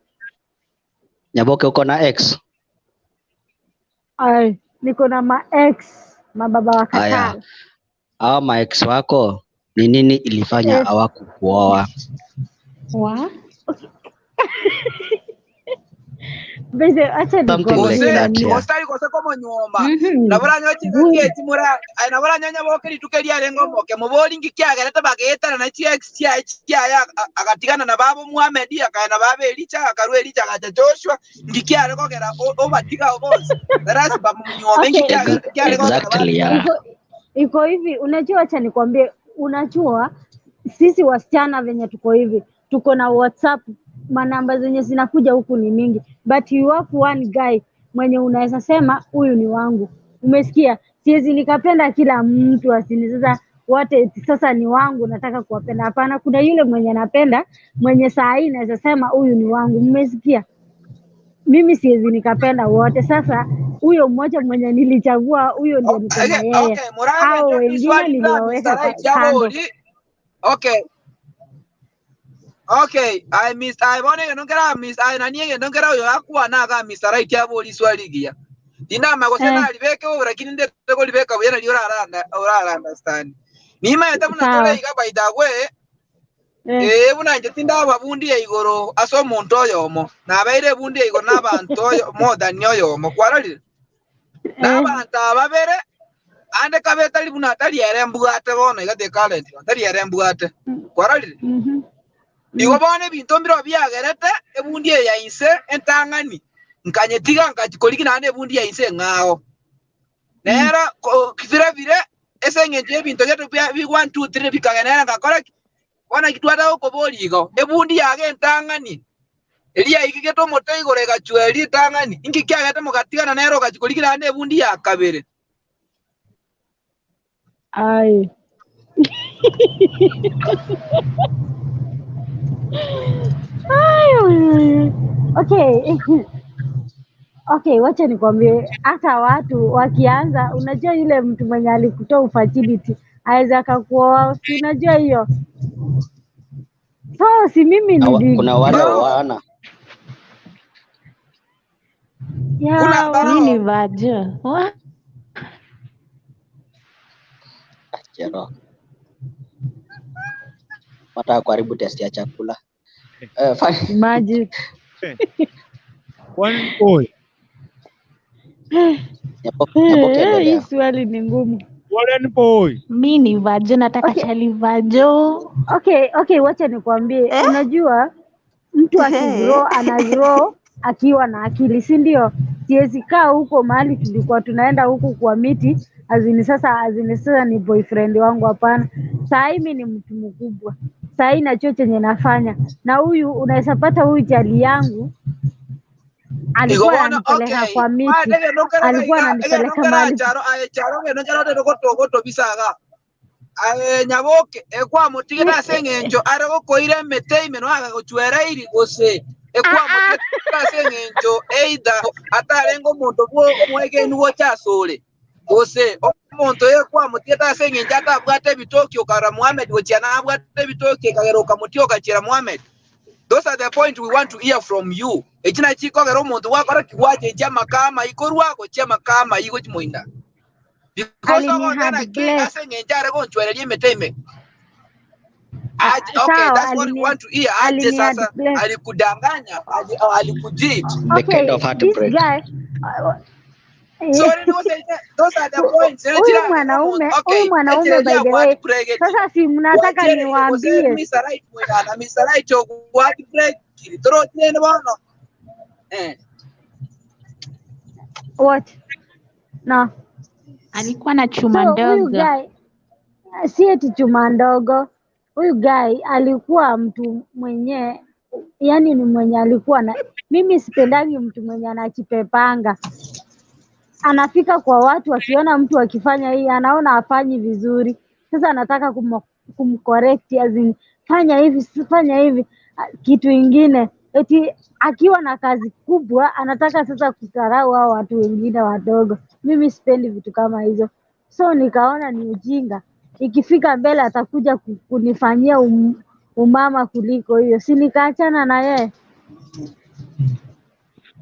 Speaker 8: Nyaboke, uko na ex?
Speaker 11: Ay, niko na ma ex mababa wa
Speaker 8: Haya,
Speaker 11: Qatar.
Speaker 8: hawa ma ex wako ni nini ilifanya
Speaker 11: Eh,
Speaker 8: hawakukuoa?
Speaker 7: Wa?
Speaker 11: bese acha
Speaker 8: Something like
Speaker 11: nikwambie
Speaker 10: Gose
Speaker 8: that,
Speaker 11: nani
Speaker 8: yeah.
Speaker 10: ostari gose komonyuoma
Speaker 7: Mhm.
Speaker 10: nabora
Speaker 11: Good.
Speaker 10: nyochingaki mura nabora nyonya boke rituko riarengo moke mobori ngikiagerete bagetana na chi ex chia chia agatigana na babo Muhammad akaena babo Elicha akarua Elicha agacha Joshua ngikiare kogera obatiga bonsi darasi bamunyuome
Speaker 11: Okay,
Speaker 10: ngikiare kogera
Speaker 8: Exactly, yeah.
Speaker 11: iko hivi, unajua, acha nikwambie, unajua sisi wasichana venye tuko hivi, tuko na WhatsApp, manamba zenye zinakuja huku ni mingi, but you have one guy mwenye unaweza sema huyu ni wangu. Umesikia? Siwezi nikapenda kila mtu asini sasa wote eti sasa ni wangu nataka kuwapenda. Hapana, kuna yule mwenye napenda, mwenye saa hii naweza sema huyu ni wangu. Mmesikia? Mimi siwezi nikapenda wote. Sasa huyo mmoja mwenye nilichagua, huyo ndio niko na
Speaker 10: Okay,
Speaker 11: yeye,
Speaker 10: okay, murabe
Speaker 11: hao
Speaker 10: ndio
Speaker 11: wengine
Speaker 10: swali la Mr.
Speaker 11: niliwaweka
Speaker 10: Right
Speaker 11: kando.
Speaker 10: yabori. Okay. Okay, I miss I bone nongera miss I nani nongera uyo akuwa naga Mr. Right yabori swali gia. Ndinama gose
Speaker 11: Eh,
Speaker 10: nalibeke ubu lakini ndete kolibeka buya nali oraranda orara understand. Nima yata muna tole
Speaker 11: sawa
Speaker 10: iga by the way
Speaker 11: eh,
Speaker 10: eh buna nje tindaba bundi ya igoro aso omuntu oyomo nabaire bundi ya igoro n'abantu oyo more than oyomo kwarorire
Speaker 11: eh,
Speaker 10: n'abantu ababere ande kabe tari buna tari ere mbwate bono igate current tari ere mbwate kwarorire
Speaker 11: mhm,
Speaker 10: igo bono ebinto mbiro biagerete ebundi eye ya inse entang'ani nkanyetiga nkachikoriki naende ebundi ya inse eng'ao nero bire bire ase eng'encho ebinto bietu bi 1 2 3 bikagenera nkakora ki bono kitwata gokobori igo ebundi yage entang'ani Eria ikigete omote igoro egachua eria etang'ani inki kiagete mogatigana nere ogachikorikera ande ebundi ya kabere.
Speaker 11: Ai. Ai, ai, ai. Okay. Okay, wacha nikwambie, hata watu wakianza, unajua yule mtu mwenye alikutoa ufertility aweza akakuoa, si unajua hiyo. So si mimi
Speaker 8: Na kuna wale
Speaker 10: Bro,
Speaker 8: wana
Speaker 10: kuna
Speaker 11: ya
Speaker 10: bro.
Speaker 7: Mi ni vajo. Wa?
Speaker 8: Chero. Wataka kuharibu test ya chakula. Fine.
Speaker 11: Imagine.
Speaker 3: One boy.
Speaker 8: Nyaboke
Speaker 7: Hii
Speaker 8: endelea.
Speaker 11: swali ni ngumu.
Speaker 3: Warren boy.
Speaker 7: Mi ni vajo, nataka
Speaker 11: Okay.
Speaker 7: chali vajo.
Speaker 11: Okay, wacha nikwambie, unajua mtu akigrow anagrow akiwa na akili, si ndio? Siwezi kaa huko mahali tulikuwa tunaenda huku kwa miti azini sasa ni boyfriend wangu, hapana. Saa hii mi ni mtu mkubwa, saa hii najua chenye nafanya, na huyu unaweza pata huyu jali yangu
Speaker 10: Igo
Speaker 11: alikuwa
Speaker 10: bono
Speaker 11: ananipeleka
Speaker 10: okay.
Speaker 11: kwa miti,
Speaker 10: Maana nokera
Speaker 11: alikuwa
Speaker 10: iga iga
Speaker 11: ananipeleka
Speaker 10: nokera
Speaker 11: mahali
Speaker 10: charo aye charo ngeno charo de goto bisaga. Aye nyaboke ekwamutigete ase eng'encho are gokoira emete ime noagagochwera iri gose ekwamutigete ase eng'encho either atarenge omonto bwo omwegeni gocha asore gose omonto ekwamutigete ase eng'encho atabwate ebitoki okara Muhammad gochia nabwate ebitoki ekagera okamutia okachira Muhammad. Those are the point we want to hear from you. Echina chikogera omonto gwakora kigwachechi amakama ikorwa gochia amakama igo chimoinda. Because
Speaker 11: alini
Speaker 10: ogotera ki
Speaker 11: heartbreak.
Speaker 10: ase eng'encho are gonchwereria emete ime. Aje, okay,
Speaker 11: Sawa,
Speaker 10: that's what we want to hear. Aje
Speaker 11: alini
Speaker 10: sasa
Speaker 11: heartbreak.
Speaker 10: alikudanganya, alikucheat.
Speaker 8: The kind
Speaker 11: Okay,
Speaker 8: of
Speaker 11: this
Speaker 8: heartbreak.
Speaker 11: guy
Speaker 10: So those are the points.
Speaker 11: huyu mwanaume huyu
Speaker 10: Okay,
Speaker 11: mwanaume by the way, sasa si mnataka niwaambie
Speaker 10: Mr. Right mwena Mr. Right heartbreak. Toro tiene bono. Eh.
Speaker 11: what? No.
Speaker 7: Alikuwa na chuma
Speaker 11: So huyu
Speaker 7: ndogo.
Speaker 11: guy si eti chuma ndogo, huyu guy alikuwa mtu mwenye, yani ni mwenye alikuwa na, mimi sipendangi mtu mwenye anachipepanga, anafika kwa watu akiona mtu akifanya hii anaona hafanyi vizuri, sasa anataka kumcorrect as in, fanya hivi fanya hivi. Kitu ingine eti akiwa na kazi kubwa anataka sasa kudharau hao watu wengine wadogo. Mimi sipendi vitu kama hizo, so nikaona ni ujinga. Ikifika mbele atakuja kunifanyia umama kuliko hiyo, si nikaachana na yeye.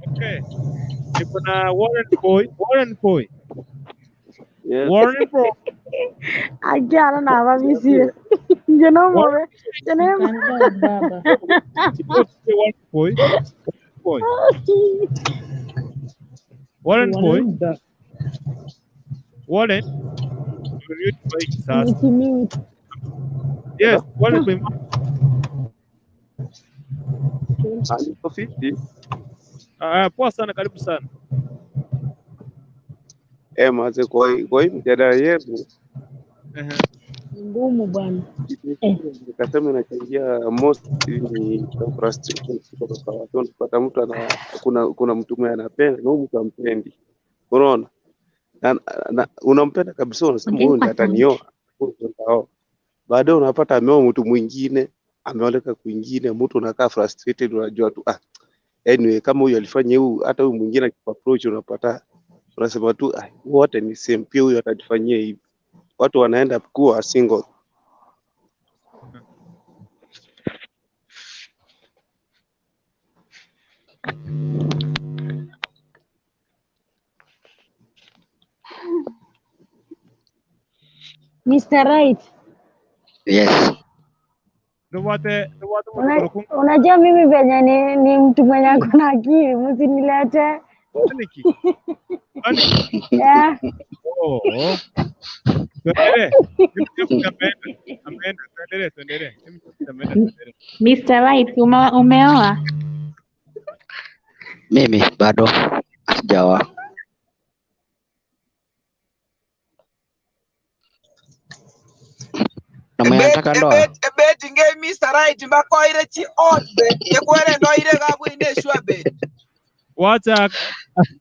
Speaker 3: Okay. Niko na Warren boy. Warren boy.
Speaker 12: Yes.
Speaker 3: Warren boy.
Speaker 11: Akiana na ababisiye nje nomobe
Speaker 7: Calm baba.
Speaker 3: Warren boy. Boy. Warren boy. Warren. Mute mic sasa.
Speaker 11: Nikimute.
Speaker 3: Yes, Warren boy.
Speaker 12: Niko fiti.
Speaker 3: Poa sana, karibu sana.
Speaker 12: Maze kwa hii mjadala yetu
Speaker 11: Ngumu bwana.
Speaker 12: nikasema inachangia most ni frustration kutoka kwa watu. Unapata mtu ana kuna mtu mwenye anapenda na huyu mtu ampendi, unaona na unampenda kabisa, unasema huyu ndiye atanioa, huyu ndiye nitaoa. Baadaye unapata ameoa mtu mwingine, ameoleka kwingine, mtu unakaa frustrated, unajua tu anyway, kama huyu alifanya huu, hata huyu mwingine akikuapproach unapata unasema tu wote ni same, pia huyu atajifanyia hivi. Watu wanaenda kuwa single.
Speaker 11: Mr. Right.
Speaker 8: Yes.
Speaker 11: Unajua mimi venye ni mtu mwenye ako na akili, msinilete. Yeah.
Speaker 3: Oh. Tuendelee. Ameenda, tuendelee.
Speaker 7: Mr. Right, umeoa?
Speaker 8: Mimi bado sijaoa. Na mwenye anataka ndoa?
Speaker 10: Ebet nge Mr. Right mbakoire chi odbe ekwere ndoire gabwine sure bet.
Speaker 3: Wacha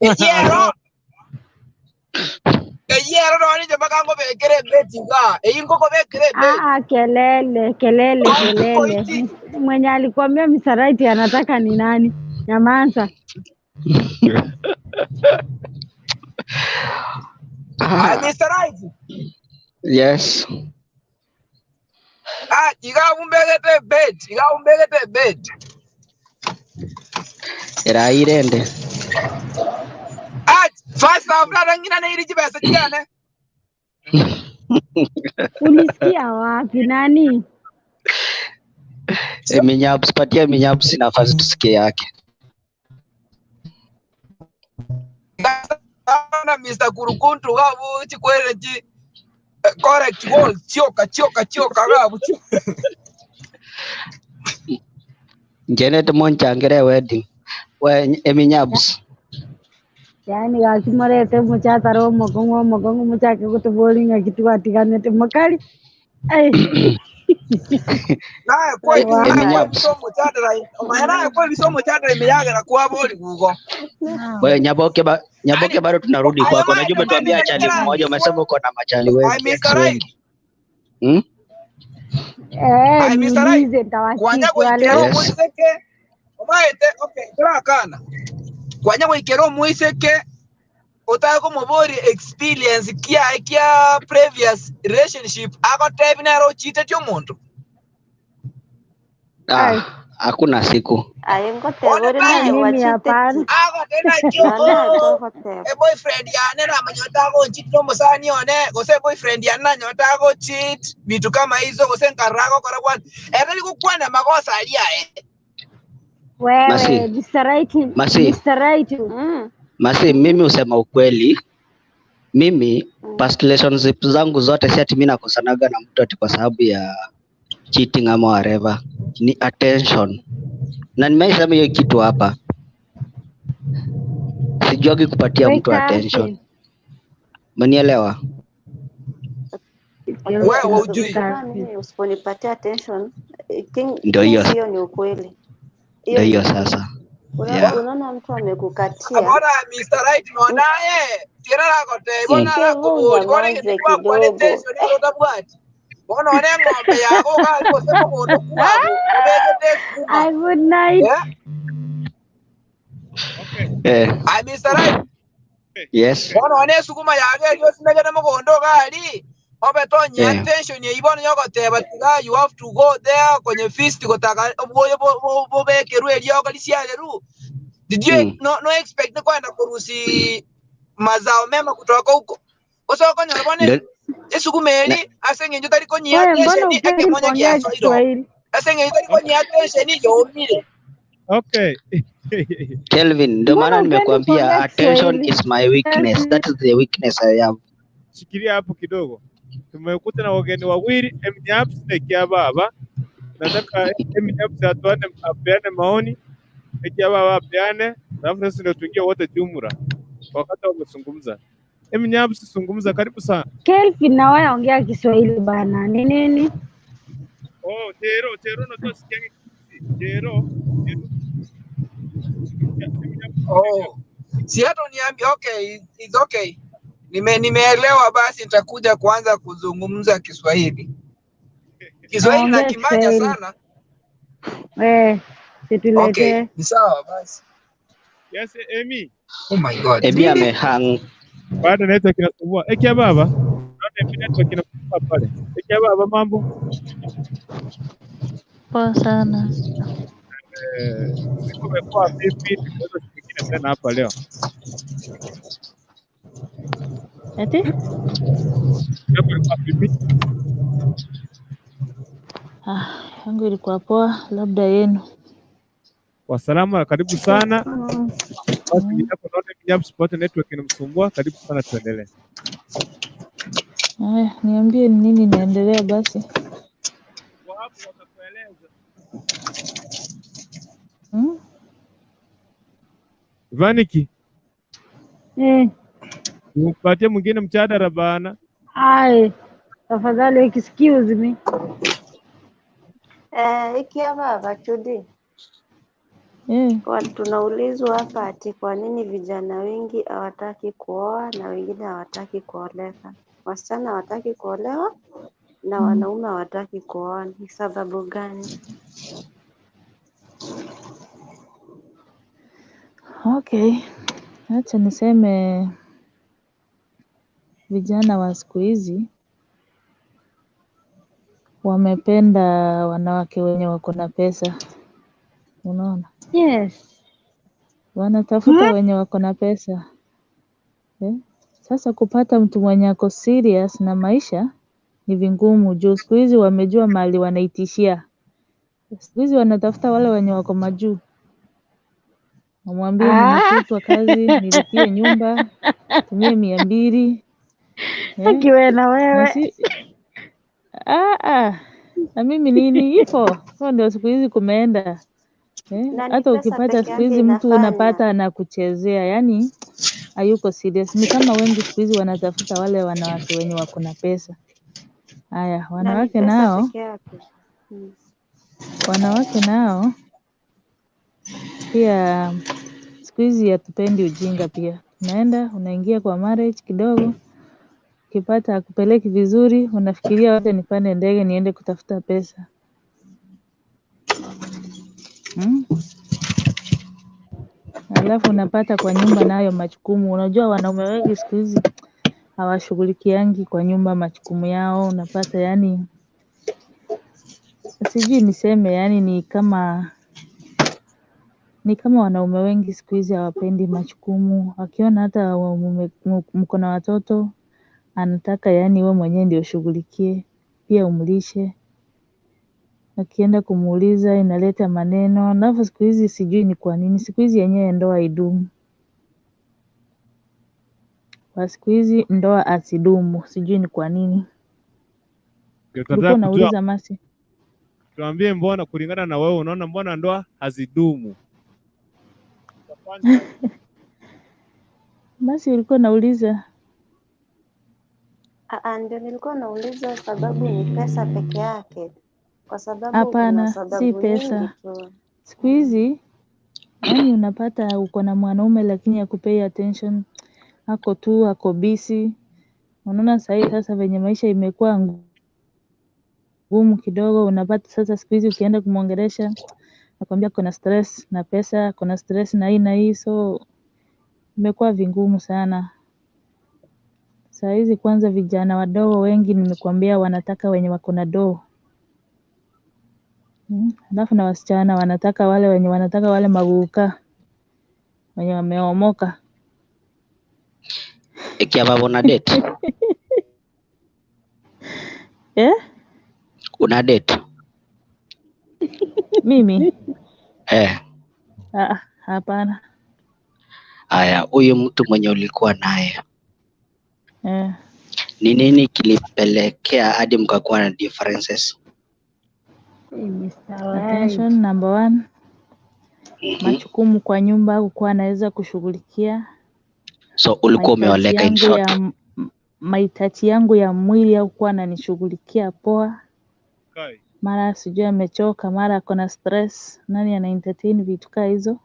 Speaker 10: Eyero eyero noni je bakango bekere bet ga eyingo ko bekere bet.
Speaker 11: Ah, kelele kelele kelele. Mwenye alikwambia Mr. Right anataka ni nani? Nyamaza.
Speaker 10: Ah, Mr. Right.
Speaker 8: Yes.
Speaker 10: Ah, iga umbegete bet, iga umbegete bet.
Speaker 8: Erairende.
Speaker 10: Ah, first half na ngina na iri chibesa chigane.
Speaker 11: Ulisikia wapi nani?
Speaker 8: Minyabs, patia Minyabs nafasi tusikie yake.
Speaker 10: Na Mr. Kurukuntu gabu chikwere chi correct goal chioka chioka chioka gabu.
Speaker 8: Janet Monchangere wedding. We Eminyabs.
Speaker 11: Yaani gakimorete muchatara omokongo omokongo muchake gutuboringa kitu atiganete makali. Ai.
Speaker 10: Naye kwa
Speaker 8: Eminyabs.
Speaker 10: somo chatara naye kwa somo chatara imeyagera kwa boli gugo.
Speaker 8: Wewe Nyaboke ba, Nyaboke bado tunarudi kwako. Najua umetuambia chali mmoja, umesema uko na machali wengi, ex wengi. Hmm?
Speaker 11: Eh,
Speaker 10: Ai Mr. Right.
Speaker 11: niulize
Speaker 10: Kwanya
Speaker 11: nitawasifu
Speaker 10: goikera
Speaker 11: wale.
Speaker 8: Yes.
Speaker 10: omoiseke. Omaete okay, turakana. Kwanya goikera omoiseke otaka komobori experience kia kia previous relationship agotebi nero ochitetie omonto.
Speaker 8: Ah, hakuna siku.
Speaker 5: Aye ngotebori
Speaker 11: Ai,
Speaker 5: naye
Speaker 11: mimi
Speaker 5: wachiteti
Speaker 11: hapana.
Speaker 10: Agoteba nakio
Speaker 5: none
Speaker 10: oh
Speaker 5: togoteba
Speaker 10: e boyfriend yane namanyota agonchit nomusani one gose boyfriend yane nanyota agochit vitu kama hizo gose nkarra gokora kwana ere rigokwana magosa aria eh.
Speaker 11: Wewe
Speaker 8: Masi,
Speaker 11: Mr. Right,
Speaker 8: Masi,
Speaker 11: Mr. Right.
Speaker 8: Masi, mimi husema ukweli. Mimi past relationship zangu zote si ati mimi nakosanaga na mtu ati kwa sababu ya cheating ama whatever. Ni attention. Na nimeisema hiyo kitu hapa. Sijuagi kupatia mtu
Speaker 11: Weka
Speaker 8: attention.
Speaker 11: hapo.
Speaker 8: Umenielewa?
Speaker 10: Wewe ujui.
Speaker 5: Unajua mimi usiponipatia attention king,
Speaker 8: Ndio hiyo,
Speaker 5: Kings, hiyo ni ukweli.
Speaker 8: ndio
Speaker 5: Hiyo
Speaker 8: hiyo sasa.
Speaker 5: unaona,
Speaker 8: Yeah.
Speaker 5: unaona mtu amekukatia
Speaker 10: Bona Mr. Right nonaye tiraragote bona
Speaker 5: Kevo,
Speaker 10: arakobori bona
Speaker 5: unyamaze
Speaker 10: getikwakwana
Speaker 5: kidogo.
Speaker 10: attention irotabwati bona one ng'ombe yako gose mogondo kwago obegete sukuma
Speaker 11: Ai, good night.
Speaker 10: eh
Speaker 8: Eh,
Speaker 10: ai Mr. Right
Speaker 8: yes.
Speaker 10: bono one sukuma yage erio osimegete mogondo gari obetonye
Speaker 8: Eh.
Speaker 10: attention yeibona yogoteba tiga you have to go there kwenye feast gotaka obwoyo bobekerwe eriogo risiareru did you no expect ni kwenda kurusi mazao mema kutoka huko osokonyora bone
Speaker 8: Ndio
Speaker 10: esukuma
Speaker 8: na,
Speaker 10: eri ase eng'encho tari konyia
Speaker 11: Wewe mbona
Speaker 10: attention
Speaker 11: upendi
Speaker 10: ekemonya
Speaker 11: kuongea
Speaker 10: giasoiro
Speaker 11: Kiswahili?
Speaker 10: ase eng'encho tari konyia attention yomire
Speaker 3: Okay.
Speaker 8: Kelvin, ndio
Speaker 11: Mbona
Speaker 8: maana
Speaker 11: upendi
Speaker 8: nimekuambia
Speaker 11: kuongea
Speaker 8: attention
Speaker 11: Kiswahili?
Speaker 8: is my weakness. That is the weakness I have.
Speaker 3: Shikilia hapo kidogo. Tumekuta na wageni wawili Mnyabs na Kiababa. Nataka Mnyabs atuane apeane maoni, Kiababa apeane, alafu sasa ndio tuingie wote jumla wakati wamezungumza. Mnyabs, zungumza, karibu sana.
Speaker 11: Kelvin na wewe ongea Kiswahili bana. Ni nini?
Speaker 3: Oh, Chero, Chero unajua sikiangi Kiswahili. Chero, Chero.
Speaker 10: Oh. Si hata uniambie okay, it's okay. Nimeelewa basi nitakuja kuanza kuzungumza Kiswahili. Kiswahili
Speaker 11: Ongea
Speaker 10: nakimanya
Speaker 11: Kiswahili.
Speaker 10: sana.
Speaker 11: Eh,
Speaker 10: Okay,
Speaker 11: situletee.
Speaker 10: ni sawa basi.
Speaker 3: Yes, Emi.
Speaker 10: Oh my God.
Speaker 8: Emi
Speaker 10: Nini?
Speaker 8: amehang.
Speaker 3: Bado network inasumbua. Kiababa. Naona Emi network inasumbua pale. Kiababa, mambo?
Speaker 13: Poa sana.
Speaker 3: Siku imekuwa vipi? Tumeweza siku nyingine tena hapa leo.
Speaker 13: Ati?
Speaker 3: Yako ilikuwa vipi?
Speaker 13: Ah, yangu ilikuwa poa, labda yenu.
Speaker 3: Wasalama, karibu sana. Basi yako naona Mnyabs pate network inamsumbua. Karibu sana, tuendelee.
Speaker 13: Haya, niambie ni nini inaendelea basi.
Speaker 3: Kwa hapo watakueleza.
Speaker 13: Hmm?
Speaker 3: Vaniki,
Speaker 11: Eh,
Speaker 3: umpatie mwingine mchadara bana.
Speaker 11: ai, tafadhali excuse me.
Speaker 5: Ikia baba Chudi.
Speaker 13: Eh,
Speaker 5: Tunaulizwa hapa ati kwa nini vijana wengi hawataki kuoa na wengine hawataki kuoleka. Wasichana hawataki kuolewa na wanaume hawataki kuoa. Ni sababu gani?
Speaker 13: Okay. Acha niseme vijana wa siku hizi wamependa wanawake wenye wako na pesa. Unaona?
Speaker 11: Yes.
Speaker 13: Wanatafuta wenye wako na pesa. Eh? Sasa kupata mtu mwenye ako serious na maisha ni vingumu juu siku hizi wamejua mahali wanaitishia. Siku hizi wanatafuta wale wenye wako majuu. Wamwambie nimefutwa kazi, nilipie nyumba, tumie 200. Eh?
Speaker 11: Akiwe na
Speaker 13: Na
Speaker 11: wewe.
Speaker 13: si na mimi nini ipo. Hiyo ndio siku hizi kumeenda. Eh?
Speaker 5: Na ni
Speaker 13: Hata
Speaker 5: pesa
Speaker 13: ukipata
Speaker 5: peke
Speaker 13: siku
Speaker 5: yake
Speaker 13: hizi mtu
Speaker 5: inafanya.
Speaker 13: unapata anakuchezea, yani hayuko serious. Ni kama wengi siku hizi wanatafuta wale wanawake wenye wako na pesa. Haya,
Speaker 5: Na ni
Speaker 13: wanawake
Speaker 5: pesa
Speaker 13: nao,
Speaker 5: peke yake.
Speaker 13: wanawake nao pia siku hizi hatupendi ujinga pia. Unaenda unaingia kwa marriage kidogo, ukipata akupeleki vizuri, unafikiria wacha nipande ndege niende kutafuta pesa. Alafu unapata kwa nyumba nayo majukumu. Unajua wanaume wengi siku hizi hawashughulikiangi kwa nyumba majukumu yao, unapata yani sijui niseme yani ni kama wanaume wengi siku hizi hawapendi majukumu. Wakiona hata mko na watoto, anataka yani wewe mwenyewe ndio ushughulikie, pia umlishe. Akienda kumuuliza inaleta maneno. Alafu siku hizi sijui ni kwa nini siku hizi yenyewe ndoa haidumu. Kwa siku hizi ndoa hazidumu, sijui ni kwa nini.
Speaker 3: Ndio
Speaker 13: Ulikuwa
Speaker 3: tunataka kujua,
Speaker 13: unauliza Masi?
Speaker 3: tuambie, mbona kulingana na wewe unaona mbona ndoa hazidumu? Cha kwanza,
Speaker 13: Masi ulikuwa unauliza.
Speaker 5: Ndio nilikuwa nauliza sababu ni pesa peke yake, kwa sababu kuna
Speaker 13: Hapana, si
Speaker 5: sababu nyingi
Speaker 13: pesa.
Speaker 5: tu.
Speaker 13: Siku hizi yani unapata uko na mwanaume lakini hakupei attention, ako tu ako busy. Unaona sahii sasa venye maisha imekuwa ngumu kidogo, unapata sasa siku hizi ukienda kumwongelesha nakwambia kuna stress na pesa, kuna stress na hii na hii, so imekuwa vingumu sana. Saa hizi kwanza vijana wadogo wengi nimekuambia wanataka wenye wako na doo. Alafu na wasichana wanataka wale wenye wanataka wale maguka wenye wameomoka.
Speaker 8: Ikiwa una date,
Speaker 13: Eh?
Speaker 8: una date
Speaker 13: Mimi?
Speaker 8: eh?
Speaker 13: Hapana.
Speaker 8: Haya, huyu mtu mwenye ulikuwa naye
Speaker 13: Eh.
Speaker 8: ni nini kilipelekea hadi mkakuwa na differences?
Speaker 11: Hey, Mr. White.
Speaker 13: Attention number one, majukumu kwa nyumba hakukuwa anaweza kushughulikia.
Speaker 8: So ulikuwa
Speaker 13: Mahitaji
Speaker 8: umeoleka in
Speaker 13: yangu
Speaker 8: short.
Speaker 13: ya mahitaji yangu ya mwili hakukuwa ananishughulikia poa.
Speaker 3: Kai.
Speaker 13: Mara sijui amechoka, mara ako na stress. Nani ana entertain vitu kaa hizo?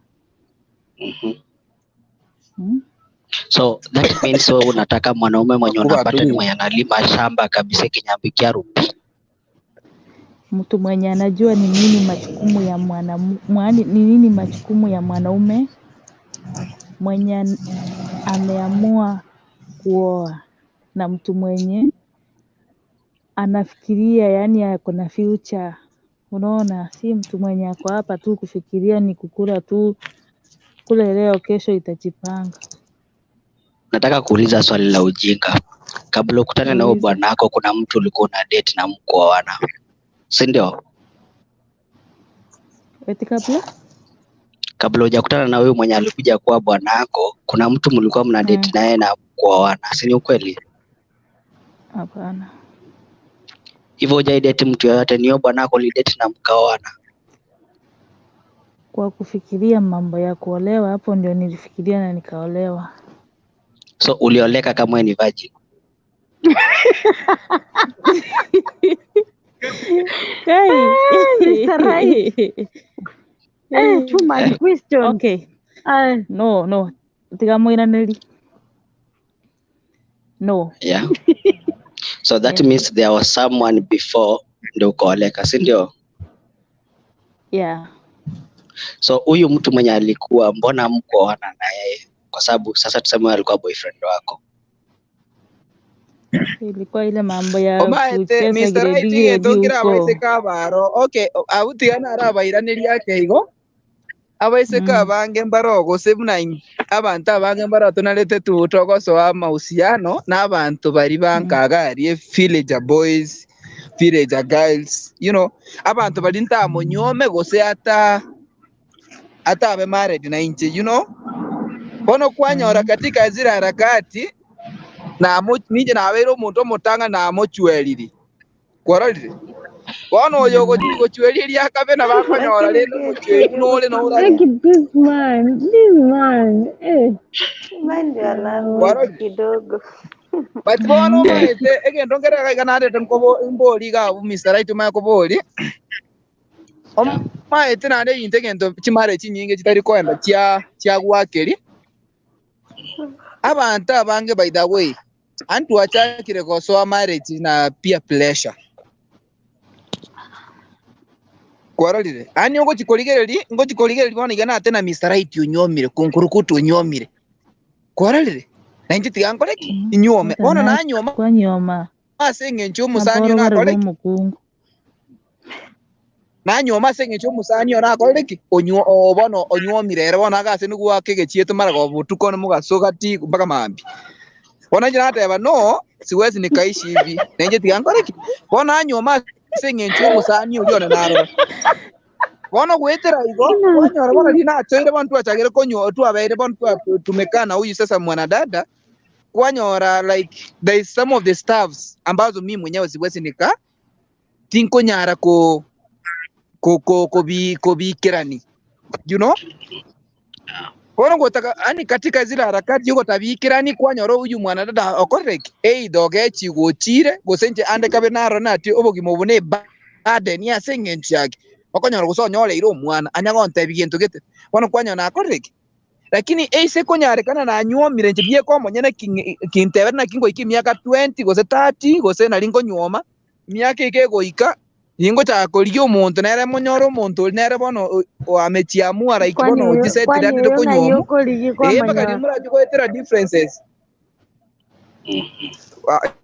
Speaker 8: So that means wewe unataka mwanaume mwenye
Speaker 10: Wakuba
Speaker 8: unapata ni
Speaker 10: tu
Speaker 8: mwenye analima shamba kabisa kinyambikia rupi.
Speaker 13: Mtu mwenye anajua ni nini majukumu ya ni nini majukumu ya mwanaume mwenye ameamua kuoa na mtu mwenye anafikiria yani ako na future. Unaona, si mtu mwenye ako hapa tu kufikiria ni kukula tu, kule leo kesho itajipanga.
Speaker 8: Nataka kuuliza swali la ujinga. Kabla ukutane na huyo
Speaker 13: Uliza.
Speaker 8: bwana wako, kuna mtu ulikuwa una date na mkuoana, si ndio?
Speaker 13: Eti kabla?
Speaker 8: Kabla hujakutana na huyu mwenye alikuja kuwa bwana wako, kuna mtu mlikuwa mna date naye na kuoana, si ni ukweli?
Speaker 13: Hapana.
Speaker 8: Hivyo hujai date mtu yoyote, ni huyo bwana wako ulidate na mkaoana.
Speaker 13: Kwa kufikiria mambo ya kuolewa, hapo ndio nilifikiria na nikaolewa.
Speaker 8: So ulioleka kama wewe ni virgin.
Speaker 13: Kai.
Speaker 11: Mr. Right. Too much questions.
Speaker 13: Okay. No, no. Tiga mũiranĩri. No.
Speaker 8: Yeah. So that
Speaker 13: Yeah.
Speaker 8: means there was someone before ndio ukaoleka, si ndio?
Speaker 13: Yeah.
Speaker 8: So huyu mtu mwenye alikuwa, mbona mkuoana na yeye? Kwa sababu sasa tuseme alikuwa boyfriend wako.
Speaker 13: Ilikuwa ile mambo ya
Speaker 10: Omaete
Speaker 13: kucheza
Speaker 10: Mr. Right
Speaker 13: gredi
Speaker 10: gento
Speaker 13: gredi
Speaker 10: nkira
Speaker 13: huko.
Speaker 10: abaiseke abaro okay abutigana arabairaneria ake igo abaiseke abange mbaro gose buna abantu abange mbaro tunarete tutogosoa mahusiano na abantu bari bankagarie villager boys, villager girls, you know, abantu bari ntamonyome gose ata atabe married na inche, you know, bono kwanyora katika zile harakati namo ninje nabeire omonto omotanga namochweriri kwarorire bono oyo ogochweria akabe na bakonyora rende omochweri nore nora
Speaker 7: Like this man, this man. Eh.
Speaker 5: Mind your language
Speaker 10: kwarorire
Speaker 5: kidogo.
Speaker 10: but bono omaete egento nkere gaiga narete nkobo mbori iga abwo Mr. Right omanye kobori omaete naende ebinto egento chimare chinyinge chitari koenda chia chiagwakeri abantu abange by the way antu achakire gosoa marriage na peer pressure kwarorire ani ogochikorigereri ngochikorigereri bono iga nate na Mr. Right onyomire kunkurukutu onyomire kwarorire na inche tiga nkore ki inyuome bono nanyuoma
Speaker 13: Kwanyoma.
Speaker 10: ase eng'encho omusani
Speaker 13: Naboro
Speaker 10: oyo
Speaker 13: bare
Speaker 10: nakore ki
Speaker 13: bomukungu.
Speaker 10: nanyuoma ase eng'encho omusani oyo nakore ki onyu bono onyuomire ere bono agase nigo ake egechieto mara gobutuko nomogaso gati mpaka maambi bono inche nateba no siwezi nikaishi hivi na inche tiga nkore ki bono nanyuoma ase eng'encho omusani oria one narora bono gwetera igo kwanyora bono riria nachoire bono twachagire konywa twabeire bono tumekana huyu sasa mwanadada kwanyora like there is some of the stuffs ambazo mi mwenyewe siwezi nika tinkonyara ko ko ko kobi kobikirani you know bono ngotaka ani katika zile harakati yuko tabikirani kwanyora uyu mwanadada okoreki either ogechi gochire gose nche ande kabe naro nati obogima obu ne burden ase eng'encho yake okonyora gose onyoreire omwana anya gontebi gento gete bono kwanyora nakoreki lakini eise konyarekana nanyuomire nche bieko omonyene kintebera naki ngoika emiaka 20 gose 30 gose nari nkonyuoma emiaka eke egoika ningochaka korigia omonto nere monyore omonto ori nere bono amechiamua like
Speaker 11: Kwani
Speaker 10: bono
Speaker 11: huyo
Speaker 10: ochisetire
Speaker 11: kwani
Speaker 10: atire
Speaker 11: huyo ng'ai
Speaker 10: konyuomu
Speaker 11: okorigi
Speaker 10: mpaka
Speaker 11: kwamanyora.
Speaker 10: rimurachi goetera differences.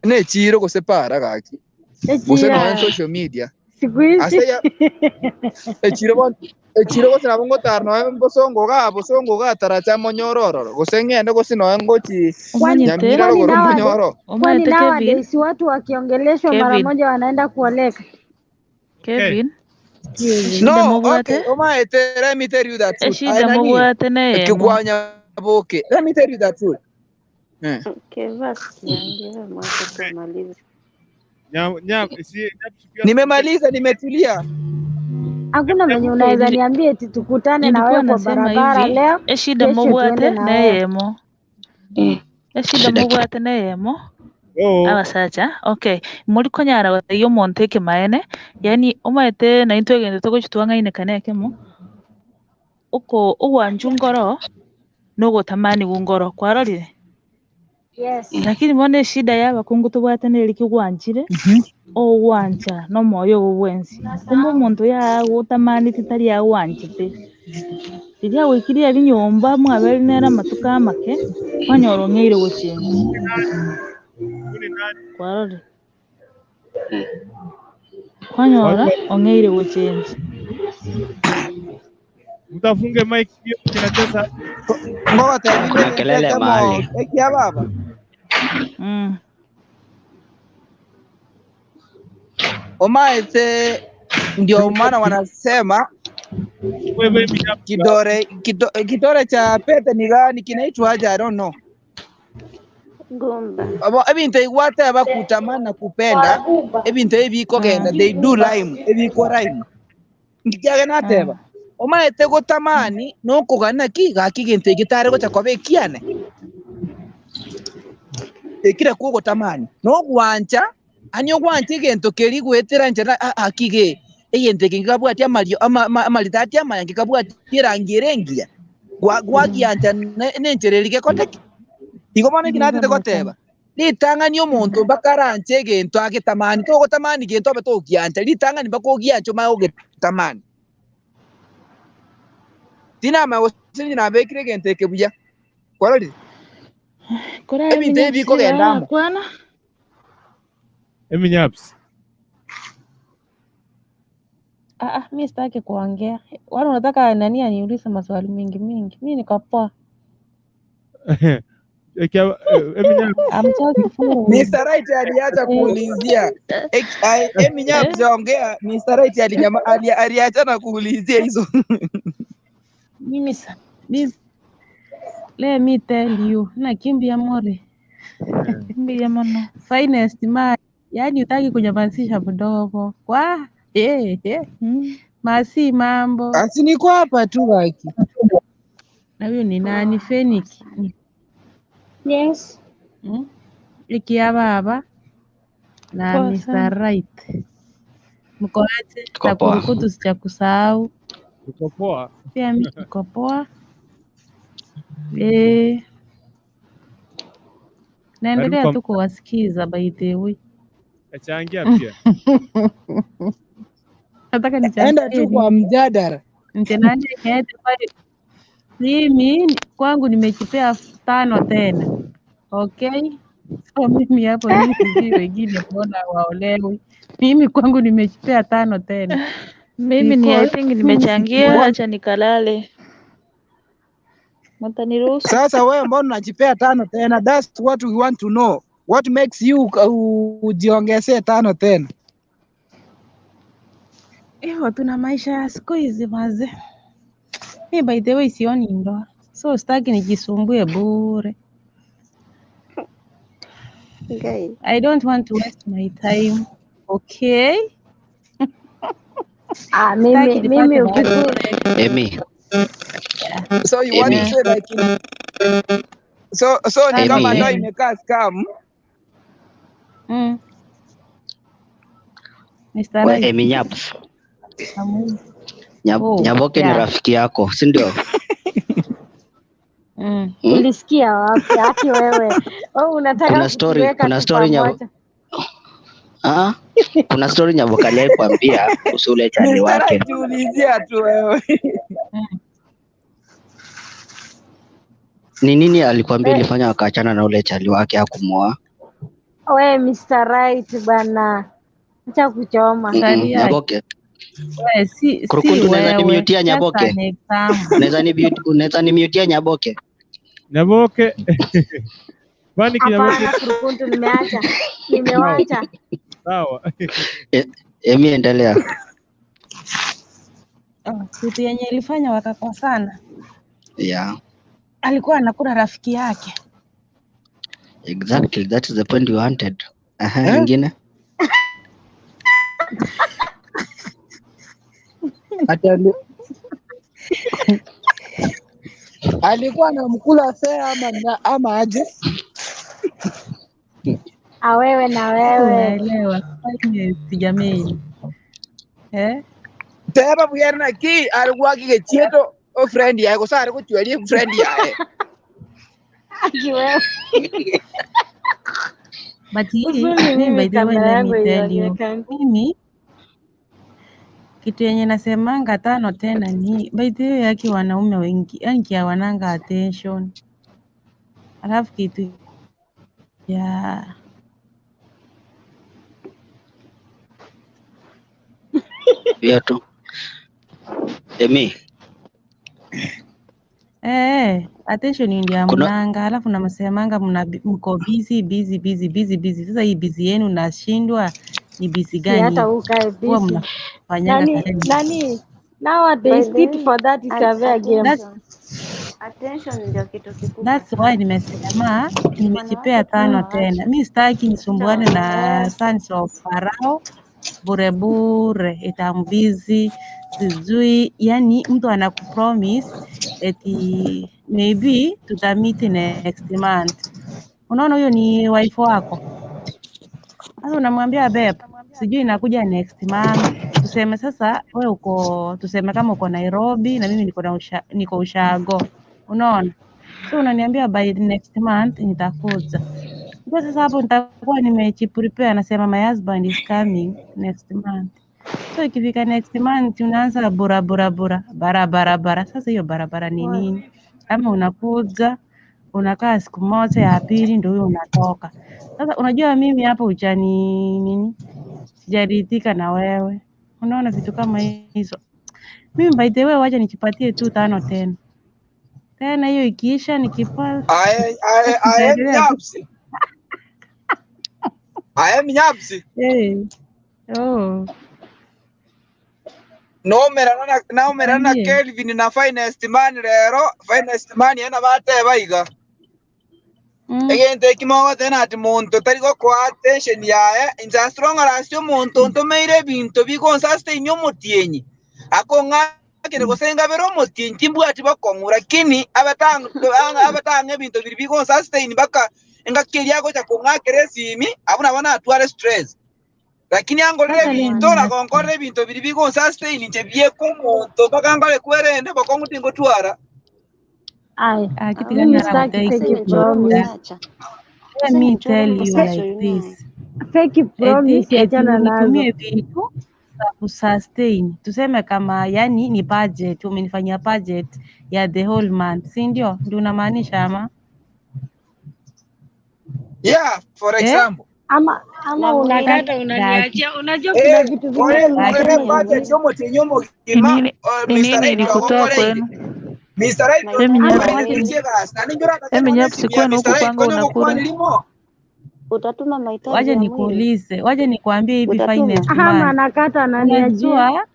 Speaker 10: Nechiro gose para gaki gose noe
Speaker 11: Echira
Speaker 10: social media
Speaker 11: siku hizi
Speaker 10: ase ya echiro bono echiro gose nabo ngotara noe bosongo iga bosongo iga taracha monyorororo gose ng'ende gose noe ngochi
Speaker 11: kwani
Speaker 13: Omanyete
Speaker 10: Nyamira
Speaker 11: kwani
Speaker 10: rogoro
Speaker 11: nowadays
Speaker 10: monyoro
Speaker 11: kwani
Speaker 13: omanyete Kevin
Speaker 11: nowadays watu wakiongeleshwa mara
Speaker 13: Kevin
Speaker 11: moja wanaenda kuoleka.
Speaker 13: Kevin
Speaker 11: Excuse me.
Speaker 13: eshida
Speaker 10: no okay
Speaker 13: mobwate
Speaker 10: omaete let me tell you the truth
Speaker 13: eshida
Speaker 10: ai nani
Speaker 13: mobwate neyemo
Speaker 10: kigwanya boke let me tell you the truth eh.
Speaker 5: Keva sikiangie mwache tumalize.
Speaker 10: Nimemaliza, nimetulia.
Speaker 11: Hakuna venye unaweza niambia eti tukutane na
Speaker 13: nilikuwa
Speaker 11: wewe kwa
Speaker 13: nasema
Speaker 11: barabara
Speaker 13: hivi
Speaker 11: leo,
Speaker 13: eshida
Speaker 11: kesho tuende
Speaker 13: mobwate
Speaker 11: na wewe.
Speaker 13: neyemo eshida
Speaker 8: Shida ki?
Speaker 13: mobwate neyemo abasacha okay muri konyara gotegia omonto ekemaene yaani omaete naintwe egento togochitwang'aine kana ekemo oko ogwancha ngoro nogotamani ngoro kwarorire
Speaker 11: Yes.
Speaker 13: lakini bono eshida ya abakungu tobwate neri kigwanchire ogwancha nomoyo ogo bwensi kumbe omonto yagotamanete tari agwanchete riria agwikire aria nyomba mwabere nere amatuko amake kwanyora ong'eire gochenji kwarorire kwanyora ong'eire gochenji
Speaker 3: Mtafunge mic hiyo kinacheza.
Speaker 10: Ngogotebi
Speaker 8: Kuna
Speaker 10: egento
Speaker 8: kelele
Speaker 10: ekemo
Speaker 8: mahali.
Speaker 10: ekia baba omaete ndio maana wanasema kidore kidore cha pete ni gani kinaitwa aje? I don't know.
Speaker 5: Gumba.
Speaker 10: Abo ebinto igwate bakutamana kupenda ebinto ebikogenda they do rhyme ebiko rhyme ngikiage nateba omaete gotamani nokogana ki gaki gento egitare gocha koba ekiane ekire kugotamani nogwancha Ani ogwancha egento keri gwetera nchera akige egento eke nkabwati amario amaritati amaya nkabwati erangi ere engiya gwagiancha nenchera eri gekoteki igo bono eki natete goteba ritang'ani omonto mpaka aranche egento agetamani togotamani gento obe togiancha ritang'ani mpaka ogiancha omanye ogetamani tinama gose nabekire egento eke buya kwarorire
Speaker 13: Kora
Speaker 10: ebinto ebi bikogenda amo
Speaker 13: kwana
Speaker 3: Eminyaps.
Speaker 14: Mi sitaki kuongea. Wala unataka nani aniulize maswali mingi mingi? Mi niko poa.
Speaker 3: Eminyaps.
Speaker 14: I'm just following.
Speaker 10: Mr. Right aliacha kuulizia. Eminyaps ongea, Mr. Right aliacha na kuulizia hizo.
Speaker 14: Mimi let me tell you, nakimbia more.
Speaker 13: Mbia mono.
Speaker 14: Finest man. Yaani utaki kunyamazisha mdomo. Kwa Masi mambo.
Speaker 9: Asi niko hapa tu baki.
Speaker 14: Na huyu ni nani? Phoenix.
Speaker 11: Yes.
Speaker 14: Ikia baba na
Speaker 13: Poa
Speaker 14: Mr.
Speaker 13: sana.
Speaker 14: Right. Mko aje?
Speaker 8: Tuko
Speaker 14: Na
Speaker 8: poa.
Speaker 14: kurukutu sijakusahau.
Speaker 3: Tuko poa.
Speaker 14: Pia mimi niko poa. Naendelea
Speaker 3: Karibu
Speaker 14: tu kuwasikiza by the way.
Speaker 3: Achangia pia.
Speaker 14: Nataka
Speaker 9: Enda
Speaker 14: nichangie
Speaker 9: tu kwa
Speaker 14: nini?
Speaker 9: mjadala.
Speaker 14: Mtendaji niete pale. Mimi kwangu nimejipea 5 tena. Okay? So mimi hapo mimi sijui wengine mbona waolewi. Mimi kwangu nimejipea 5 tena.
Speaker 13: Mimi ni I
Speaker 14: Because
Speaker 13: think
Speaker 14: mimi
Speaker 13: nimechangia,
Speaker 14: sikuwa
Speaker 13: acha nikalale. Mtaniruhusu?
Speaker 9: Sasa wewe mbona unajipea 5 tena? That's what we want to know. What makes you ujiongezee 5 tena?
Speaker 14: Ewa, tuna maisha ya siku hizi maze. Mi by the way sioni ndoa. So sitaki nijisumbue bure.
Speaker 5: Guy.
Speaker 14: I don't want to waste my time. Okay? Sitaki
Speaker 11: Mimi
Speaker 14: nipate
Speaker 11: ukiku
Speaker 14: heartbreak.
Speaker 8: Emi,
Speaker 10: So you want to
Speaker 8: Emi,
Speaker 10: say like so ni
Speaker 14: Tano
Speaker 10: kama ndoa
Speaker 8: Emi,
Speaker 14: tena.
Speaker 10: imekaa scam.
Speaker 14: Mr.
Speaker 8: we
Speaker 14: Right.
Speaker 8: Emi Nyaps.
Speaker 14: Amu. Oh,
Speaker 8: Nyaboke ni
Speaker 14: yeah.
Speaker 8: rafiki yako, si ndio?
Speaker 11: Ulisikia wapi? Aki wewe. Wewe unataka
Speaker 8: Kuna story,
Speaker 11: kutuweka
Speaker 8: kuna
Speaker 11: tu
Speaker 8: story
Speaker 11: pamoja.
Speaker 8: Kuna story Nyaboke aliwahi kuambia kuhusu ule chali
Speaker 10: Mr.
Speaker 8: wake.
Speaker 10: Right ulizia tu wewe.
Speaker 8: Ni nini alikwambia ilifanya wakaachana na ule chali wake hakumuoa?
Speaker 11: We Mr. Right bana. Acha kuchoma.
Speaker 8: Nyaboke.
Speaker 14: We, si
Speaker 8: Kurukuntu unaweza
Speaker 14: wewe.
Speaker 8: nimutia
Speaker 14: Just
Speaker 8: Nyaboke?
Speaker 14: an example.
Speaker 8: Unaweza nimutia Nyaboke?
Speaker 3: Nyaboke. Kwani kinyaboke?
Speaker 11: Hapana, Kurukuntu nimeacha. Nimewacha.
Speaker 3: Sawa.
Speaker 8: Emi endelea.
Speaker 14: Kitu yenye ilifanya wakakosana.
Speaker 8: Yeah,
Speaker 14: Alikuwa anakula rafiki yake.
Speaker 8: exactly. That is the point we wanted. Aha,
Speaker 9: Eh?
Speaker 8: ingine?
Speaker 9: Ati alikuwa anamkula fea ama aje?
Speaker 11: Awewe na wewe.
Speaker 14: Unaelewa finest jameni. Eh?
Speaker 10: Teba buyana na ki alikuwa kigechieto o friend yae gose ari guchweria friend yae.
Speaker 11: Aki wewe.
Speaker 14: But hii
Speaker 11: Uzuri
Speaker 14: mimi
Speaker 11: mimi
Speaker 14: by the way
Speaker 11: kamera
Speaker 14: let
Speaker 11: yangu
Speaker 14: me tell you.
Speaker 11: haionekani.
Speaker 14: Mimi kitu yenye nasemanga 5 tena ni by the way yake wanaume wengi yani hawananga attention. Alafu kitu ya
Speaker 8: Hiyo tu. Emi,
Speaker 14: attention ndio
Speaker 8: kuna
Speaker 14: hamnanga, alafu nasemanga mko busy busy busy busy busy. Sasa hii busy yenu nashindwa ni busy
Speaker 11: Si
Speaker 14: gani?
Speaker 11: hata ukae
Speaker 14: Huwa
Speaker 11: busy.
Speaker 14: mnafanyanga
Speaker 11: Nani
Speaker 14: kazi.
Speaker 11: nani nowadays
Speaker 5: By the
Speaker 11: tit
Speaker 5: way,
Speaker 11: for that is a fair game.
Speaker 14: That's
Speaker 5: attention ndio kitu kikubwa
Speaker 14: That's why
Speaker 5: sana.
Speaker 14: nimesema nimejipea
Speaker 5: Wanawake pia
Speaker 14: 5
Speaker 5: waache.
Speaker 14: tena. Mi sitaki nisumbuane
Speaker 5: Acha
Speaker 14: na Sons of Pharaoh bure bure, itambizi sijui. Yani mtu anakupromise eti maybe tutamiti next month. Unaona, huyo ni wife wako. Sasa unamwambia babe, sijui inakuja next month. Tuseme sasa we uko, tuseme kama uko Nairobi na mimi niko na niko Ushago, unaona? So unaniambia by next month nitakuja. Kwa sasa hapo nitakuwa nimejiprepare, nasema my husband is coming next month. So ikifika next month unaanza bura bura bura bara bara bara. Sasa hiyo barabara ni nini? Ama unakuja unakaa siku moja, ya pili ndio huyo unatoka. Sasa unajua mimi hapo ujani nini, sijaridhika na wewe, unaona vitu kama hizo. Mimi by the way, wacha nijipatie tu 5 tena tena, hiyo ikiisha nikipa
Speaker 10: Aye aye aye
Speaker 14: nitaendelea tu.
Speaker 10: mnyapsi. Aye mnyapsi.
Speaker 14: Hey. Oh,
Speaker 10: Nomerana na
Speaker 14: niambie.
Speaker 10: Kelvin na finest man rero, finest man ena bateba iga. Egento ekimo tena ati muntu tari gokoa attention yaye inza strong arasi omuntu ntomeire ebinto bigonsustain omotienyi akong'akire gose ngabere omotienyi timbwati bokong'u lakini abatanga ebinto biri bigonsustain mpaka engaki agocha kong'akera esimi abo nabo natware stress lakini angorere
Speaker 14: Sasa
Speaker 10: ebinto nagonkorera ebinto biri bigonsustain inche bieka omonto mpaka ngore kwerende bokong'u tingotwara.
Speaker 11: Aya,
Speaker 14: kitu
Speaker 11: mimi
Speaker 14: gani
Speaker 11: sitaki
Speaker 14: anakudai
Speaker 11: fake
Speaker 14: kujuta?
Speaker 11: promise.
Speaker 14: Let me tell you like this.
Speaker 11: Fake promise
Speaker 14: Eti
Speaker 11: achana nazo.
Speaker 14: unitumie vitu za kusustain, tuseme kama yani ni budget, umenifanyia budget ya the whole month, si ndio? Ndio unamaanisha ama?
Speaker 10: Yeah, for
Speaker 14: Eh?
Speaker 10: example.
Speaker 11: Ama ama unataka
Speaker 7: Dada unaniachia, unajua
Speaker 10: Eh,
Speaker 11: kuna vitu
Speaker 10: kore
Speaker 11: vingine
Speaker 10: kore
Speaker 11: lazima
Speaker 10: budget yomotienyi
Speaker 13: Ni
Speaker 10: omogima
Speaker 13: nini ni
Speaker 10: Mr.
Speaker 13: nini
Speaker 10: Right
Speaker 13: ilikutoa
Speaker 10: ogokoreire
Speaker 13: kwenu?
Speaker 10: Mr. Right
Speaker 13: Emi
Speaker 11: ama
Speaker 13: Nyapsi,
Speaker 11: wacha
Speaker 10: okoreire gas na ninjora
Speaker 13: Emi
Speaker 10: none
Speaker 13: Nyapsi,
Speaker 10: simu ya
Speaker 13: kwenu
Speaker 10: Mr.
Speaker 13: huku
Speaker 10: Right
Speaker 13: panga
Speaker 10: konyo
Speaker 13: unakula.
Speaker 10: gokwani limo.
Speaker 5: Utatuma mahitaji
Speaker 14: Wacha
Speaker 5: ya mwili,
Speaker 14: nikuulize, wacha nikuambie hivi
Speaker 5: utatuma.
Speaker 14: finest
Speaker 11: ama
Speaker 14: man.
Speaker 11: anakata ananiachia.
Speaker 14: Unajua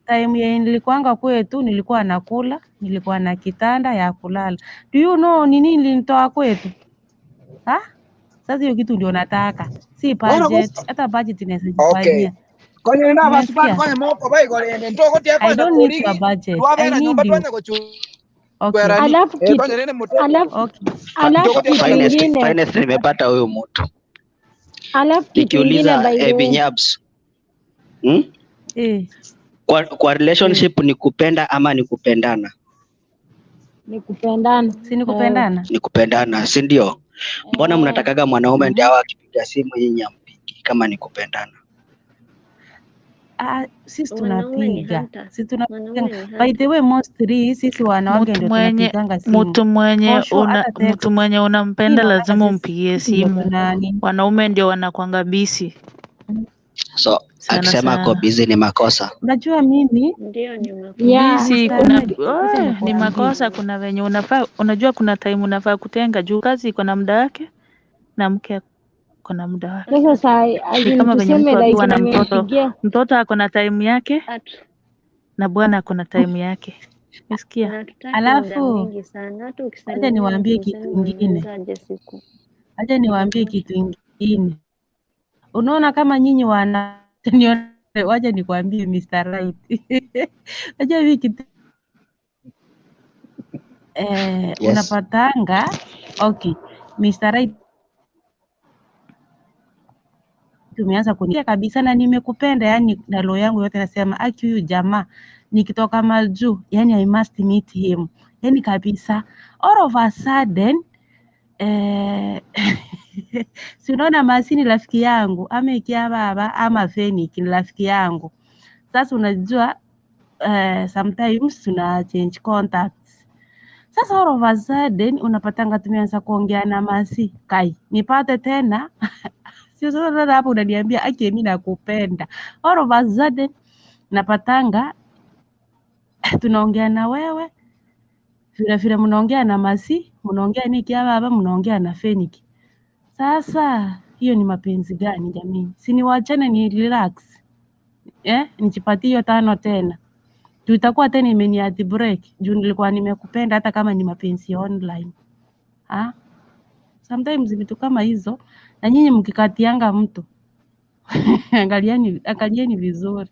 Speaker 14: time yenye nilikuanga kwetu nilikuwa nakula, nilikuwa na kitanda ya kulala. Do you know ni nini ilinitoa kwetu? Ha? Sasa hiyo kitu ndio nataka, si
Speaker 10: Bono
Speaker 14: budget. Hata budget inaweza
Speaker 10: Okay.
Speaker 14: jifanyia.
Speaker 10: Konye na basubati
Speaker 14: Umesikia?
Speaker 10: konye moko baigorende ntogotia
Speaker 14: I
Speaker 10: kwenda
Speaker 14: don't need your
Speaker 10: kurigi
Speaker 14: budget. I
Speaker 10: twabera
Speaker 14: need
Speaker 10: nyumba
Speaker 14: you.
Speaker 10: twanya
Speaker 14: Okay.
Speaker 10: gochuerani
Speaker 11: Alafu kitu
Speaker 10: konye rende muto
Speaker 11: alafu
Speaker 14: Okay.
Speaker 11: alafu
Speaker 10: ntogotia
Speaker 11: kitu
Speaker 10: kwenda
Speaker 8: Finest,
Speaker 11: ingine
Speaker 8: finest nimepata huyu mtu.
Speaker 11: alafu kitu ingine
Speaker 8: Nikiuliza
Speaker 11: by the
Speaker 8: Ebi
Speaker 11: way
Speaker 8: Nyabs,
Speaker 14: Eh,
Speaker 8: Kwa
Speaker 14: eh.
Speaker 8: relationship ni kupenda ama ni kupendana?
Speaker 11: ni kupendana.
Speaker 14: Si ni kupendana?
Speaker 8: Ni kupendana, si ndio? Mbona
Speaker 11: Eh,
Speaker 8: mnatakaga mwanaume
Speaker 14: Mhm.
Speaker 8: ndio awe akipiga simu nyinyi ampigi kama ni kupendana?
Speaker 14: Ah, sisi
Speaker 15: Wanaume ni
Speaker 14: tunapiga,
Speaker 15: hunter.
Speaker 14: sisi tunapiga.
Speaker 15: Wanaume ni
Speaker 14: By
Speaker 15: hunter.
Speaker 14: the way, mostly sisi wanawake
Speaker 13: Mtu
Speaker 14: ndio
Speaker 13: mwenye
Speaker 14: tunapiganga simu
Speaker 13: mtu mwenye
Speaker 14: for sure,
Speaker 13: una
Speaker 14: hata text
Speaker 13: mtu mwenye
Speaker 14: mi
Speaker 13: unampenda
Speaker 14: naonanga
Speaker 13: lazima
Speaker 14: sisi
Speaker 13: umpigie
Speaker 14: sisi ndio
Speaker 13: simu.
Speaker 14: tuna nini.
Speaker 13: Wanaume ndio wanakwanga busy
Speaker 8: So
Speaker 13: sana
Speaker 8: akisema ako
Speaker 13: sana.
Speaker 8: busy ni makosa.
Speaker 14: Unajua mimi
Speaker 15: Ndio ni makosa.
Speaker 11: yeah.
Speaker 13: Busy
Speaker 14: Mr.
Speaker 13: kuna
Speaker 14: Red, wacha
Speaker 13: ni
Speaker 14: nikuambie
Speaker 13: makosa. Kuna venye unafaa, unajua kuna time unafaa kutenga juu kazi iko na muda wake na mke ako na muda wake.
Speaker 11: Sasa saa
Speaker 13: Ni
Speaker 11: as in
Speaker 13: kama venye
Speaker 11: tuseme
Speaker 13: mtu
Speaker 11: like
Speaker 13: akiwa na mtoto,
Speaker 11: umempigia
Speaker 13: mtoto ako na time yake
Speaker 15: Hatu
Speaker 13: na bwana ako na time yake. Umesikia?
Speaker 15: na hatutaki muda
Speaker 14: alafu
Speaker 15: mwingi sana. Hata
Speaker 14: wacha
Speaker 15: ukisalimia
Speaker 14: niwaambie
Speaker 15: mtu
Speaker 14: kitu
Speaker 15: useme
Speaker 14: ingine,
Speaker 15: umemaliza aje siku
Speaker 14: wacha niwaambie
Speaker 15: inatosha.
Speaker 14: kitu ingine. Unaona kama nyinyi wana nione, wacha nikwambie Mr. Right. Unajua hivi kitu
Speaker 8: Yes.
Speaker 14: unapatanga okay, Mr. Right umeanza kunikia kabisa na nimekupenda, yani na roho yangu yote nasema aki huyu jamaa nikitoka majuu, yani I must meet him, yani kabisa. All of a sudden si unaona Masi ni rafiki yangu ama ikia baba ama Fenik ni rafiki yangu. Sasa unajua sometimes tuna change contacts. Sasa all of a sudden unapatanga tumeanza kuongea na Masi, kai nipate tena sio sasa tena hapo unaniambia aki mimi nakupenda. All of a sudden napatanga tunaongea na wewe vile vile mnaongea na Masi, mnaongea Niki baba, mnaongea na Fenik. Sasa hiyo ni mapenzi gani jamii? Si niwachane ni relax nijipatie hiyo 5 tena. Juu itakuwa tena imeniati break juu nilikuwa nimekupenda hata kama ni mapenzi ya online. Ah, sometimes vitu kama hizo na nyinyi mkikatianga mtu angalieni, angalieni vizuri.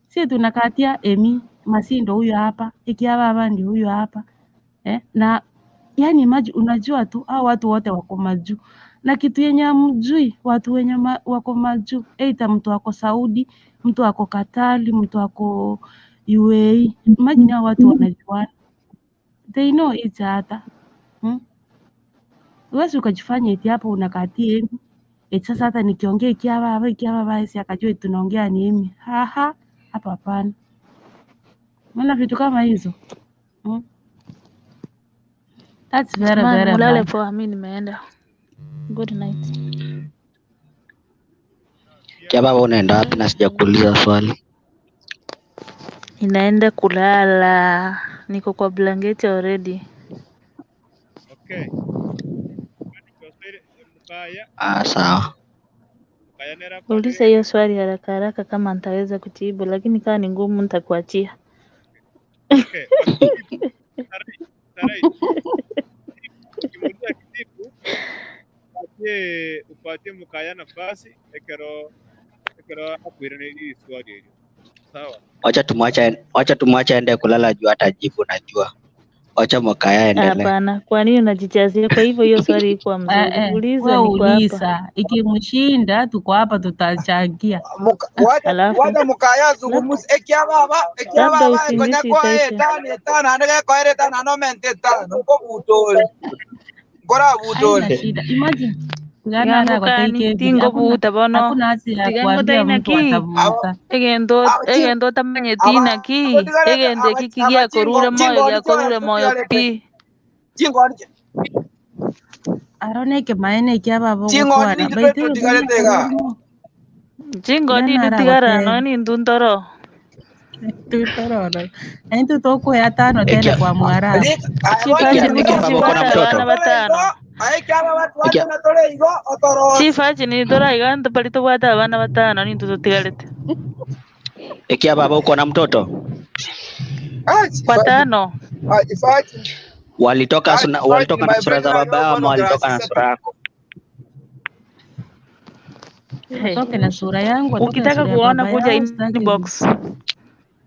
Speaker 14: Si tunakatia Emi Masi ndo huyo hapa, Ikia baba ndio huyo hapa. Na yani maji, unajua tu hao watu wote wako majuu. Na kitu yenye hamjui, watu wenye wako majuu, either mtu ako Saudi, mtu ako Katari, mtu ako UAE. Imagine hao watu wanajuana. They know each other. Huwezi ukajifanya eti hapo unakatia Emi. Eti sasa hata nikiongea ikia baba ikia baba esi akajua eti tunaongea ni Emi. Haha, hapa hapana. Maana vitu kama hizo. That's very
Speaker 13: Man,
Speaker 14: very
Speaker 13: mulale
Speaker 14: bad.
Speaker 13: poa, mi nimeenda. Good night.
Speaker 8: Kia baba unaenda wapi na sijakuuliza swali?
Speaker 13: Ninaenda kulala. Niko kwa blanketi already.
Speaker 3: Okay. Mukaya,
Speaker 8: Ah, sawa.
Speaker 3: Mukaya nera
Speaker 13: Uliza hiyo swali haraka haraka kama nitaweza kujibu, lakini kama ni ngumu nitakuachia.
Speaker 3: Okay. Sarai, Sarai. Ukimuuliza kijibu, upatie Mukaya nafasi ekero ekero akwire hii swali hiyo. Sawa.
Speaker 8: Wacha tumwache aende kulala juu hatajibu najua. Wacha Mukaya aendelee.
Speaker 13: Hapana, kwa nini unajichazia? Kwa hivyo hiyo swali ikuwa
Speaker 14: Eh,
Speaker 13: mzuri.
Speaker 14: eh,
Speaker 13: Uliza,
Speaker 14: we
Speaker 13: niko hapa.
Speaker 14: uliza, ikimshinda tuko hapa tutachangia.
Speaker 13: Alafu
Speaker 10: Wacha mukaya
Speaker 13: labda
Speaker 10: azungumuze ekia baba ekia
Speaker 13: labda
Speaker 10: baba
Speaker 13: usingizi
Speaker 10: ekonya kwa
Speaker 13: itaisha.
Speaker 10: etano etano ande gekoera etano ano mente etano nkobutore nkora
Speaker 14: Haina
Speaker 10: butore
Speaker 14: shida. Imagine tigana
Speaker 7: Tiga
Speaker 14: ara kwa
Speaker 7: ngokani
Speaker 14: Kevin. Hakuna
Speaker 13: Tingobuta bono
Speaker 14: hakuna haja ya
Speaker 13: tiga
Speaker 14: kuambia
Speaker 13: ngotaina
Speaker 14: mtu
Speaker 13: ki
Speaker 14: atavuta.
Speaker 13: egento egento otamanyeti naki egento eki kigiakorure moyo giakorure moyo pi.
Speaker 10: Chingoni
Speaker 14: Arone maene ekia baba
Speaker 10: chingoni
Speaker 14: ogotwara.
Speaker 10: ninche
Speaker 14: By the way,
Speaker 10: twetotigarete iga.
Speaker 13: Chingoni
Speaker 14: Tigana ara
Speaker 13: ndutigara
Speaker 14: goteba.
Speaker 13: no nintu ntoro.
Speaker 14: Tutororo. Na intu tokuya tano tena
Speaker 8: Ekia
Speaker 14: kwa Mwarabu.
Speaker 13: Chifachi
Speaker 8: ekia ekia baba uko na
Speaker 13: nituchibwate
Speaker 8: mtoto?
Speaker 13: abana batano.
Speaker 8: Ekia
Speaker 13: Chifachi nitoraiga ntopari tobwate abana batano nintu tutigarete.
Speaker 8: ekia baba uko na mtoto?
Speaker 13: Watano.
Speaker 8: Walitoka suna, walitoka na sura za baba yao ama walitoka na sura yako?
Speaker 13: Hey.
Speaker 14: Watoke na sura yangu, watoke na
Speaker 13: Ukitaka
Speaker 14: sura ya
Speaker 13: kuona
Speaker 14: baba
Speaker 13: kuja
Speaker 14: yao, sitaki
Speaker 13: inbox.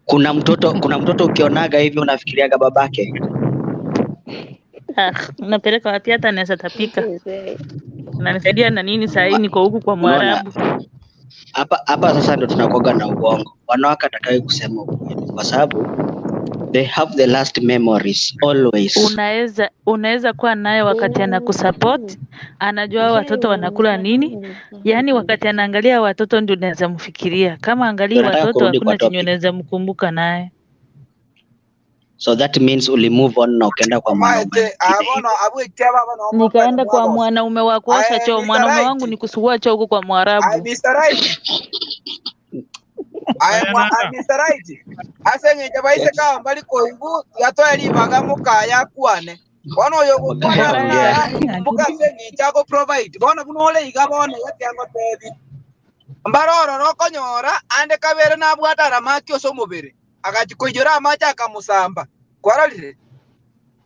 Speaker 8: Kuna mtoto ukionaga hivi unafikiriaga babake?
Speaker 13: Ah, unapeleka wapi? Hata naweza tapika. Unanisaidia na nini saa hii niko huku kwa
Speaker 8: Unaona
Speaker 13: Mwarabu.
Speaker 8: hapa sasa ndo tunakuwaga na uongo. Wanawake atakaye kusema ukweli kwa sababu they have the last memories always.
Speaker 13: Unaweza kuwa naye wakati anakusupport, anajua watoto wanakula nini, yaani wakati anaangalia watoto ndio unaweza mfikiria. Kama angalii
Speaker 8: Ndio nataka
Speaker 13: watoto
Speaker 8: kurudi kwa
Speaker 13: hakuna chenye
Speaker 8: topic.
Speaker 13: unaweza mkumbuka naye.
Speaker 8: So that means uli move on na ukaenda kwa mwanaume
Speaker 10: Maete
Speaker 8: mwingine
Speaker 10: abono abwekia baba no mokani
Speaker 13: Nikaenda kwa
Speaker 10: mwagosa.
Speaker 13: mwanaume wa kuosha
Speaker 10: Aye
Speaker 13: choo,
Speaker 10: Mr.
Speaker 13: mwanaume
Speaker 10: Right.
Speaker 13: wangu ni kusugua choo huko kwa
Speaker 10: Aye
Speaker 13: Mwarabu.
Speaker 10: Mr. Right. Aye
Speaker 3: Mukaya
Speaker 10: mwa
Speaker 3: nanga.
Speaker 10: Mr. Right. Ase ng'enche baise
Speaker 8: Yes.
Speaker 10: kamba likoigu yatoe libaga mukaya kwane. Bono oyo gokwana
Speaker 8: Mukaya ongea.
Speaker 10: nara mbuka ase ng'enche ako provide. Bono buna ole iga bono yatiango tebi. Mbaroro rokonyora ande kabere nabwata aramaki ase omobere. Agachi koiyora amache akamusamba. Kwarorire.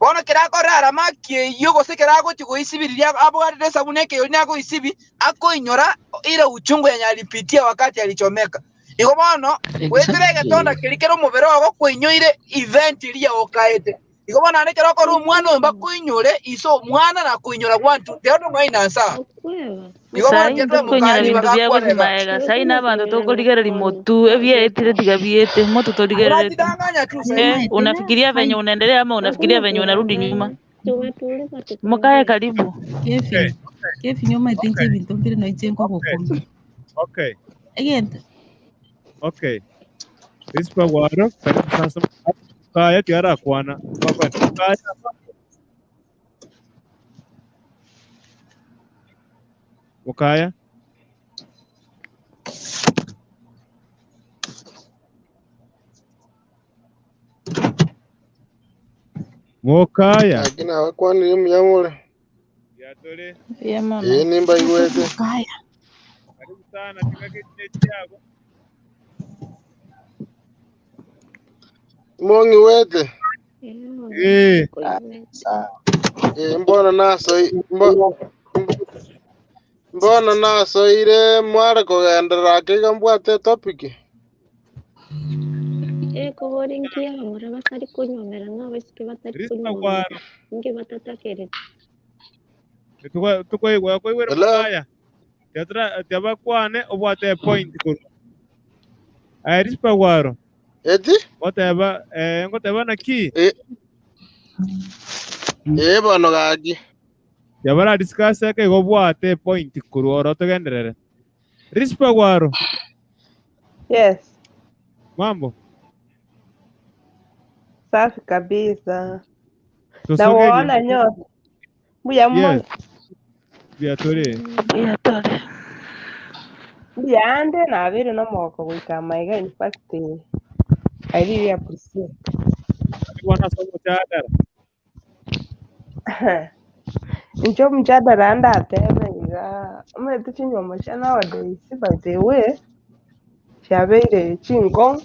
Speaker 10: Bono kerakora aramaki eyio gose keragochi goisibiriria abwarire esabuni ekeyori nagoisibi akoinyora ile uchungu yenye alipitia wakati alichomeka. Igo bono wetire egetonda
Speaker 8: Exactly.
Speaker 10: keri kere omobere ogo koinyoire event iria okaete. Igo bono ande kero okora omwana oyo mbakoinyore iso omwana nakoinyora one two tero tong'aina nsa. Igo bono
Speaker 13: Sai
Speaker 10: tietwe
Speaker 13: ntokuinyora
Speaker 10: mokani
Speaker 13: bintu bia
Speaker 10: bagakwanega.
Speaker 13: gochimaega sai na abanto tokorigereria motu ebietire tiga biete motu torigerereti.
Speaker 10: Unajidanganya tu sai.
Speaker 13: Eh,
Speaker 14: Maete
Speaker 13: unafikiria venye unaendelea ama unafikiria venye unarudi nyuma? Mkae karibu.
Speaker 3: Okay,
Speaker 14: Kevin. Kevin omaete inche
Speaker 3: okay,
Speaker 14: ebinto mbire noinche
Speaker 3: okay,
Speaker 14: nkogokumia.
Speaker 3: okay,
Speaker 14: Egento
Speaker 3: okay. Rispa waro karibu sasa. Mukaya tiara kwana. Baba Mukaya. Mukaya. Mukaya.
Speaker 15: Lakini abakwanire muyamule
Speaker 3: Yatole.
Speaker 13: Ye mono.
Speaker 15: iyi nimba igwete
Speaker 14: Mukaya.
Speaker 3: Karibu sana tingake chabo.
Speaker 15: mong'iwete
Speaker 3: Eh,
Speaker 8: Sawa.
Speaker 15: Mbona nasoi mbona nasoire mware kugenderera akiga mbwate topic.
Speaker 3: Rispa waro. Tukoigwa koigwera
Speaker 15: Hello.
Speaker 3: Mokaya. Teatra tiabakwane obwate point korwa. Aya Rispa Gwaro.
Speaker 15: Eti?
Speaker 3: Ngoteba ngoteba naki?
Speaker 15: Eh bono gaki.
Speaker 3: Yabara discuss eke igo obwate point korwa oro togenderere. Rispa Gwaro.
Speaker 16: Yes,
Speaker 3: Mambo.
Speaker 16: safi kabisa.
Speaker 3: Tusogerie.
Speaker 16: Nawaona nyote. Mbuya
Speaker 3: Yes.
Speaker 16: mmoja.
Speaker 3: Biatore.
Speaker 16: Mbuya ande nabere nomogoko goika maiga in fact I really appreciate.
Speaker 3: Wana somo chadara.
Speaker 16: Incho mjadala ndatebe iga omanyete chinyomba chia nowadays by the way chiabeire chinkong'u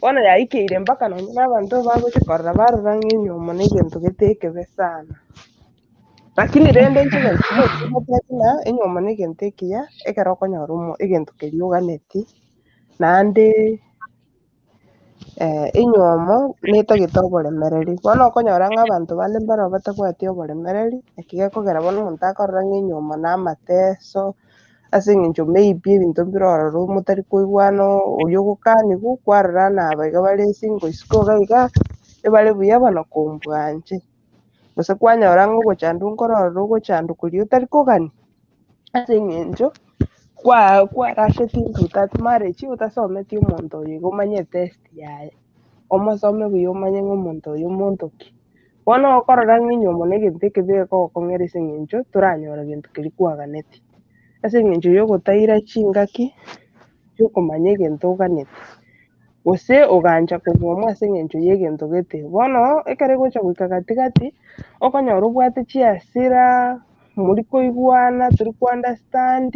Speaker 16: bono yaikeire mpaka nonye na abanto bagochikorora barora ng'a enyiomo na egento gete ekebe sana. Lakini rende inche goteba ng'a enyiomo na egento ekiya ekero okonyora omo egento keria oganeti naende enyiomo netagete oboremereri. Bono okonyora ng'a abanto bande mbaro batabwati oboremereri, eki gekogera bono omonto akorora ng'a enyiomo na amateso, ase eng'encho maybe ebinto mbire ororo motari koigwana oria ogokanigwa kwarora naba iga bare single isiko iga iga, ebare buya bono kombwanche. Gose kwanyora ng'a ogochandwa nkorora ogochandwa koria otari kogania, ase eng'encho kwarasheti into that marriage otasometi omonto oyo igo omanye etest yaye, omosome buya omanye ng'a omonto oyo omonto ki. Bono okorora ng'a enyiomo na egento ekebe egokong'era ase eng'encho toranyora gento keria kwaganeti. Ase eng'encho ya ogotaira chingaki chiokomanya egento oganeti, gose ogancha konyuomwa ase eng'encho ya egento gete. Bono ekero egocha goika gatigati, okonyora obwate chiasira, muri koigwana, tori ko understand,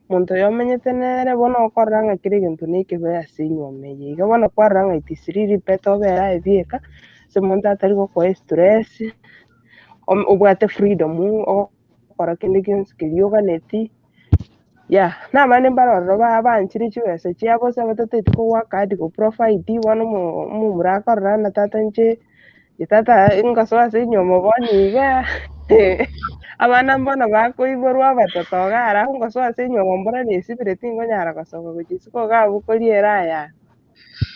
Speaker 16: monto oyo omenyete nere, bono okorora ng'a kera egento na ekebe ase enyuomo eye. Iga bono kwarora ng'a it is really better obere aye bieka, ase omonto atari gokoa estress, obwate freedom, ogokora kende gionsi keria oganeti. Yeah, na abande mbarororo baanchire chibesa chiabo ase batateti kogoaka hadi go provide bono omomura akorora na tata inche tata ngosoa ase enyiomo bono iga abana mbono bakoiborwa abatoto iga alafu ngosoa ase enyiomo mbora nesibire tingonyara gosoka gochia isiko iga abwo koriera aya.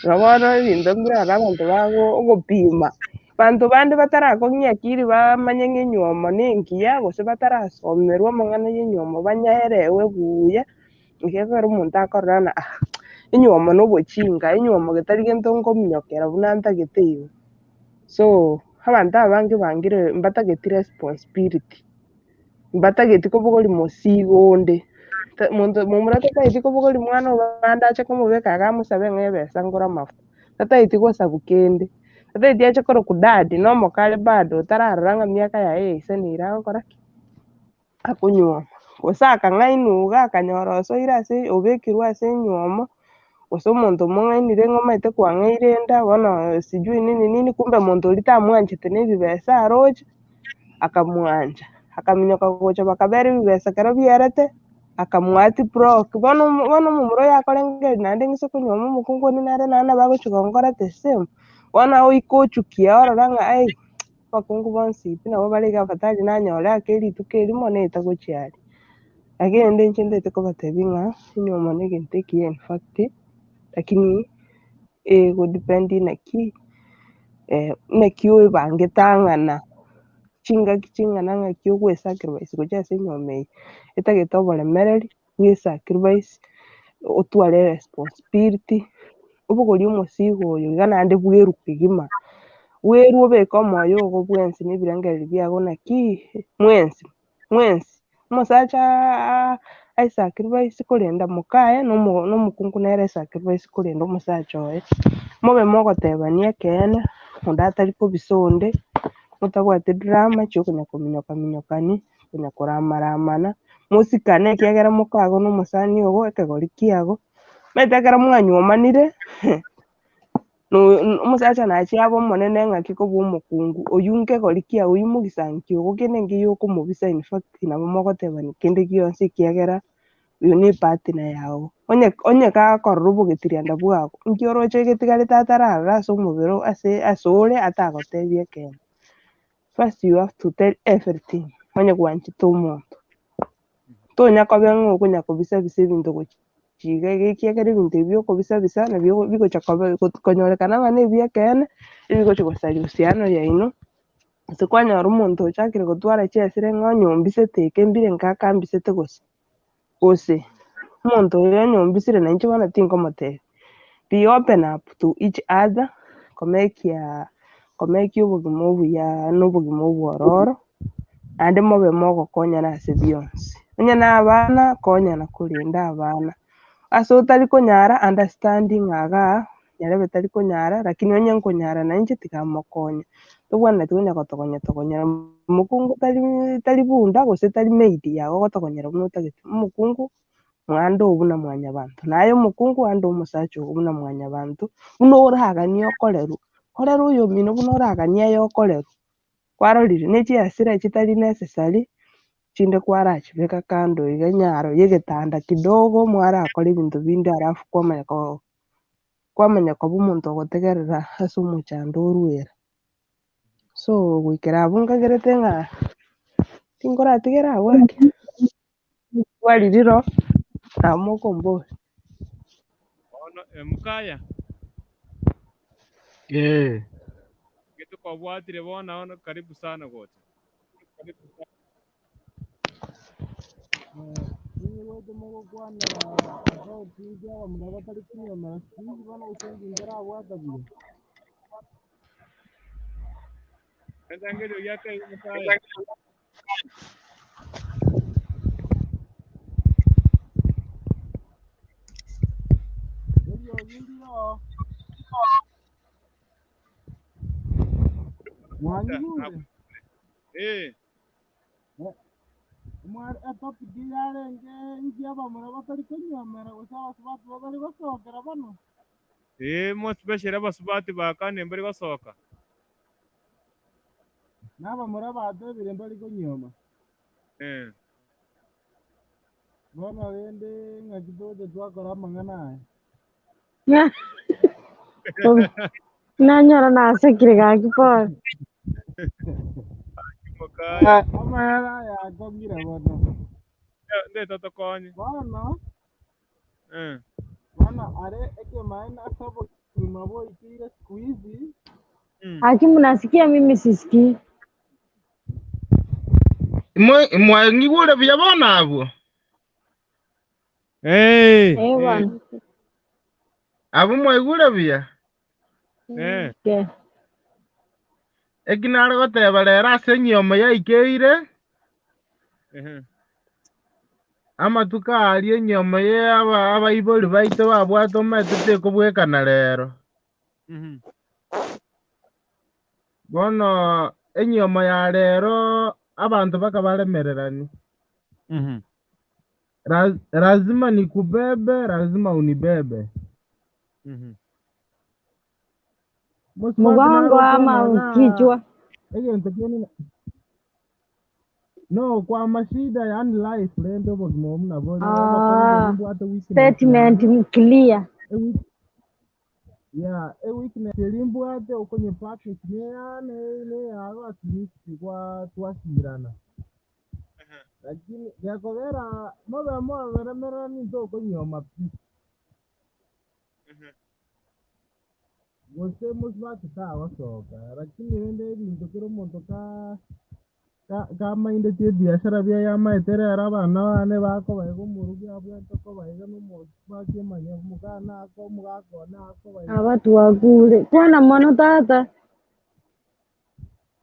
Speaker 16: Igo bono ebinto mbire ororo abanto bago ogopima. Banto bande batarakong'ia akiri bamanye ng'a enyiomo na engiya gose batarasomerwa amang'ana ya enyiomo banyaerewe buya, ekero omonto akorora ng'a enyiomo na obochinga, enyiomo getari gento nkominyokera buna ntagete igo. So, abanto abange bangire mbatageti responsibility, mbatageti kobogoria mosigo onde, monto momura tatageti kobogoria mwana obande ache komobeka iga amosabe ng'a ebesa ngore amafuta, tatageti gosabu kende. Tatageti ache korokwa daddy na omokare bado otararora ng'a miaka yaye yaisanire agokora ki? Akonyuoma. Gose akang'ainwa iga akanyora osoire ase obekirwe ase enyuomo, gose omonto omong'ainire ng'a omanyete kwang'aire enda bono sijui nini nini, kumbe monto oria tamwanchete na ebibesa aroche, akamwancha. Akaminyoka gocha bakabera ebibesa ekero bierete, akamwati block. Bono bono omomura oyo akorengereria naende ng'ise konyuoma omokungu onde nere naende nabo agochi gonkora the same. Bono oika ochukia orora ng'a ai, abakungu bonsi pi nabo bare iga afadhali nanyore ake rituko erimo naeta gochia aria. Lakini rende inche ntaete kobatebia ng'a enyuomo na egento ekiya in fact, lakini egodepend naki naki oebangete ang'ana, chingaki ching'ana ng'aki ogoesacrifice gochia ase enyuomo eye, etagete oboremereri, bwesacrifice, otware responsibility, obogorie omosigo oyo iga naende bwerwe kegima, bwerwe obeke omoyo ogo bwensi na ebirengererio biago naki mwensi mwensi. Omosacha aesacrifice korenda mokaye na na omokungu nere aesacrifice korenda omosacha oye. Mobe mogotebania ekeene, onde atari kobisa onde, motabwati drama chiokonya kominyoka minyokani, konya koramaramana, mosikane ekiagera mokago na omosani ogo ekegori kiago, omanyete ekero mwanywomanire, omosacha nachia abe omonene ng'aki kobua omokungu, oywo nkegori kiago oywo mogisankio ogo kende nkeyo okomobisa in fact nabo mogotebani kende gionsi ekiagera oyo na epartner yago. Onye onye gakorora obogetirianda bwago, nki oroche getigarete atararora ase omobere ase ase ore atagotebia ekeene. First you have to tell everything. Onye gwanchete omonto. Tonya kobe ng'a okonya kobisa-bisa ebinto gochiga iga ekiagera ebinto ebi okobisa-bisa nabio bigocha koba konyorekana ng'a na ebiakeene, ebigochi gosaria uhusiano yaino, ase kwanyora omonto ochakire gotwara chiasira ng'a onyombisete eke mbire nkakambisete gose gose, omonto oyo onyombisire nainche bono tinkomotebia. Be open up to each other, komekia komekia obogima obuya na obogima obwororo, naende mobe mogokonyana ase bionsi. Onye na abana, konyana korenda abana. Ase otari konyara, understanding igaa, nyarebe tari konyara, lakini onye nkonyara nainche tiga mokonye. Tobwenereti konya gotogonya togonyera mokungu tari tari bunda gose tari maid yago ogotogonyera buna otagete. Omokungu mwande oo buna mwanyabanto, naye omokungu ande omosacha ogo buna mwanyabanto, buna oraganie okorerwa, korera oyomino buna oraganie aye okorerwa. Kwarorire, na echiasira chitari necessary, chinde kwarachibeka kando iga nyaro ya egetanda kidogo, mwarakora ebinto binde alafu kwamanya ko kwamanya koba omonto ogotegerera ase omochando orwera. So goikera abwo nkagerete ng'a tinkoratigera abwo ake, rwariri nabo mokombori.
Speaker 3: Bono mukaya
Speaker 17: Eh,
Speaker 3: getukobwatire bono ono karibu sana gocha.
Speaker 17: niwete mogokwana about inki abamura batari konyomera siku hizi bono gose nkerabwata buya.
Speaker 3: Entangerio giake mukaya.
Speaker 17: Eriogi ndiro mwanyigure.
Speaker 3: Eh,
Speaker 17: Omwari etopic yarenge inki abamura batari konyomera gose abasubati batari gosokera bono.
Speaker 3: Eh, mo special abasubati bakane mbari gosoka.
Speaker 17: N'abamura batebire mbari konyoma.
Speaker 3: Eh,
Speaker 17: Bono rende ng'aki toche twakora amang'ana aya.
Speaker 11: Nanyora nasekire gaki pole.
Speaker 3: Mukaya.
Speaker 17: Amang'ana aya akong'ire bono.
Speaker 3: Ndeta tokonye.
Speaker 17: Bono
Speaker 3: Eh,
Speaker 17: bono are ekemaene ase obogima bwaikire siku hizi.
Speaker 11: Aki mnasikia mimi sisikii.
Speaker 15: Mwang'igure buya bono abwo.
Speaker 3: Hey,
Speaker 11: Eh
Speaker 3: eh,
Speaker 11: bwana.
Speaker 15: Abwo mwaigure buya.
Speaker 3: eh.
Speaker 11: Okay.
Speaker 15: Eki nare goteba rero ase enyomo yaikeire,
Speaker 3: Eh,
Speaker 15: amatuko aria enyomo ye abaibori baito babwate omanyete tekobwekana rero.
Speaker 3: Mhm.
Speaker 15: Bono enyomo ya rero abantu bakabaremererani.
Speaker 3: Mhm.
Speaker 15: Lazima nikubebe, lazima unibebe.
Speaker 3: Mhm.
Speaker 15: Mosubati nare
Speaker 11: Mgongo ama
Speaker 15: okwana
Speaker 11: kichwa?
Speaker 15: egento kiene no kwa mashida yani life rende obogima obu nabo obokora
Speaker 11: Ah,
Speaker 15: mbwate weakness
Speaker 11: statement
Speaker 15: yane
Speaker 11: clear.
Speaker 15: yeah, a weakness eri mbwate okonye practice neyane neyago at least kwa twasirana lakini gekogera mobe moberemerera ninto okonyoma pi gose mosubati tagosoka lakini rende ebinto kero omonto ka kamaindetie ebiashara bia yamaete rero abana bane bakobaiga omorugi abwate kobaiga na omosubati omanye omogana ako omogaka one akobaiga.
Speaker 11: Abatu wakule. Kwana mono tata.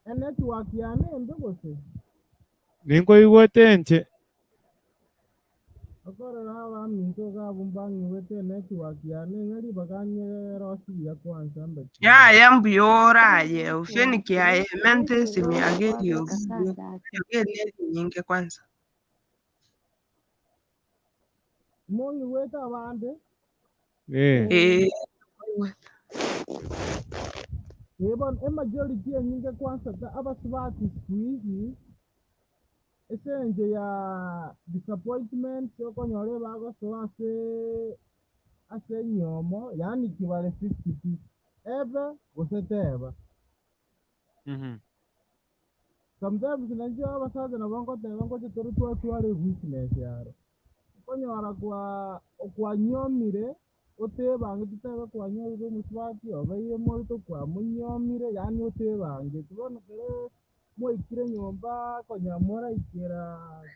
Speaker 15: Enetwork yane embe gose
Speaker 3: Ninkoigwete enche.
Speaker 15: okorora abaminto gabo mbang'iwete enetwork yane ng'a ribaga nyerosi buya kwanza mbakire.
Speaker 16: Yaya mbuyora ufeni kiaye mente simu yage yage nyingi kwanza.
Speaker 15: Mong'iwete abande.
Speaker 3: Eh.
Speaker 16: Eh,
Speaker 15: Ebon emajority enyinge kwanza ta abasubati siku hizi esenje ya disappointment okonyora bagosoa ase ase enyomo yani kibare 50 ebe gose teba.
Speaker 3: Mhm.
Speaker 15: Sometimes nanjia abasaza nabo ngoteba ngoche tore twatware weakness yaro. Okonyora kwa kwanyomire otebangete tebe kwanyorire omusubati obeire morito kwamunyomire yaani otebangete bono kere mwaikire nyomba konya moraikera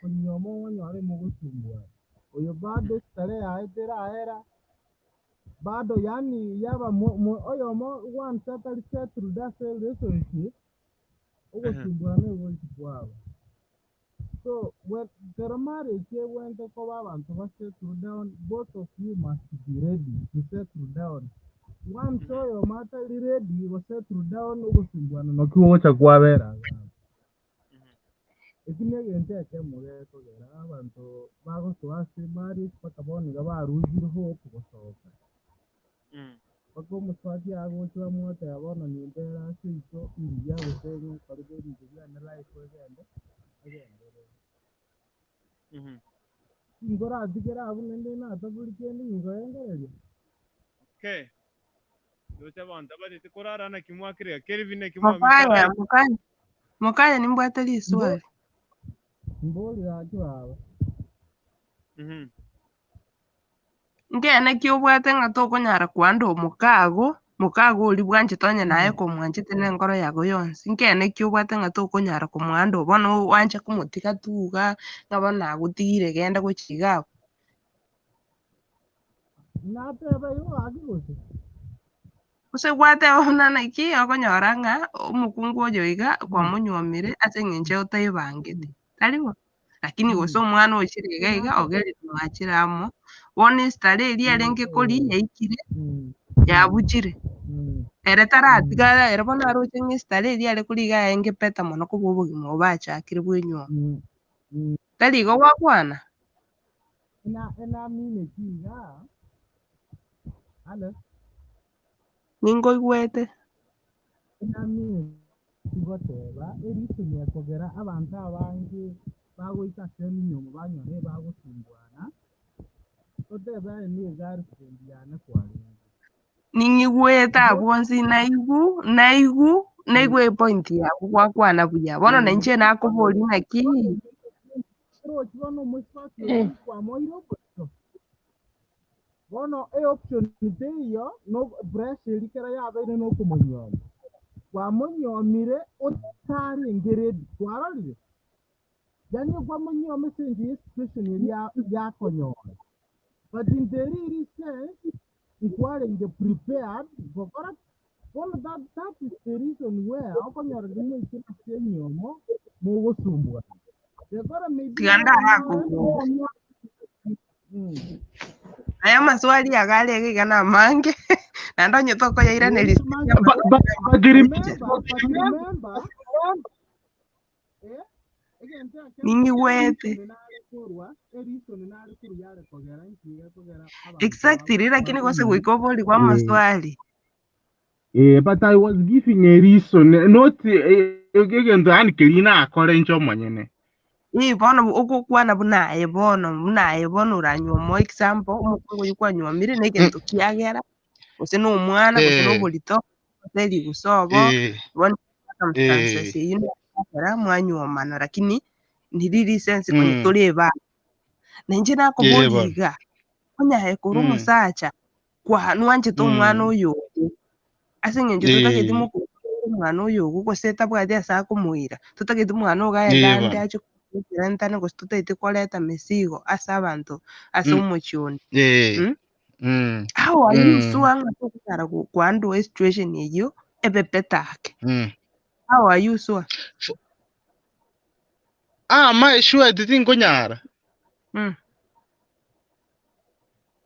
Speaker 15: konyoma onyore mogosumbua. Oyo bado starehe yaye terahera bado yani yaba oyomo once atari settled ase relationship ogosumbuana egochi kwabo. So when the marriage went koba abantu ba settle down, both of you must be ready to settle down. Once oyomo atari ready go settle down ogosumbuana nokio gocha kwabera. Eki ni egento ekemo gekogera abanto bagosoa ase marriage mpaka bono iga barusire hope gosoka. Mpaka omusubati agocha bamwotebia bono nimbere ase iso mbuya gose nkorire ebinto biane life egende egenderere. Nkoratigere abwo naende natabori kende ninkoengereria.
Speaker 3: Okay. Ndoche abanto abatete korara naki mwakire Kelvin naki mwamisa
Speaker 16: Mokaya, mokaya, mokaya nimbwate riswali.
Speaker 15: Mborire aki baba.
Speaker 16: Nkene ki obwate ng'a tokonyara kwanda omokago, mokago oria bwanchete onye naye komwanchete na enkoro yago yonsi. Nkene ki obwate ng'a tokonyara komwanda bono oanche komotiga tu iga, ng'a bono nagotigire genda gochia iga abwo.
Speaker 15: Nateba igo gaki gose.
Speaker 16: Gose gwateba buna naki okonyora ng'a omokungu oyo iga kwamonyuomire ase eng'encho otaebangete, tari bo? Lakini gose omwana ochire iga iga ogerire mwachire amo, bono esitare eria arenge koria yaikire yabuchire. Ere taratiga ere bono aroche ng'a esitare eria are koria iga yarenge better mono kobua obogima obo bachakire bwa enywomo. Tari igo gwakwana?
Speaker 15: Enamineti iga alo
Speaker 16: Ninkoigwete.
Speaker 15: Enamineti goteba ereason ekogera abanto abange bagoika ase eminyomo banyora bagosumbuana totebe aye nigo egirlfriend yane kwarenge.
Speaker 16: Ning'igwete abwo onsi naigu naigu naigwa epoint yago gwakwana buya. Bono nainche nakoboria naki
Speaker 15: Orochi bono omoisubati oria kwamoire oborito bono eoption teiyo no pressure eria kera yabeire nokomonyoma kwamonyomire otarenge ready kwarorire yaani kwamonyoma ase eng'encho ya situation eria yakonyora but in the real sense nkwarenge prepared gokora bono that is the reason where okonyora rimwe ase enyomo mogosumbuana gekora maybe
Speaker 16: tiga ndarakoboria. Aya maswali iga are iga iga namange naende onye tokoyairaneria
Speaker 15: But remember, egento ekemo
Speaker 16: ning'igwete.
Speaker 15: ereason nare korwa yare kogera nki gekogera abanto
Speaker 16: Exactly, lakini gose goika obori bwa maswali.
Speaker 18: But I was giving a reason, not egento yani keri nakore inche omonyene.
Speaker 16: Ii bono ogokwana buna aye bono, buna aye bono oranywa example, omokungu oywo kwanywomire na egento kiagera, gose na omwana, gose na oborito, gose erigusa obo, bono circumstances eywo neyakogera mwanywomana lakini ndiriri sense konye tore ebana. Nainche nakoboria
Speaker 18: Bono.
Speaker 16: iga, onye aye korwa omosacha, kwa nwanchete omwana oyo ogo, ase eng'encho totageti mokungu omwana oyo ogo gose tabwati ase akomoira, totageti omwana ogo aende ande
Speaker 18: Bono.
Speaker 16: ache koirentane gose totagete koreta misigo ase abanto ase omochie onde. How are you sure ng'a tokonyara kohandle esituation eywo ebe better ake? How are you sure?
Speaker 18: Ah, my sure tinkonyara.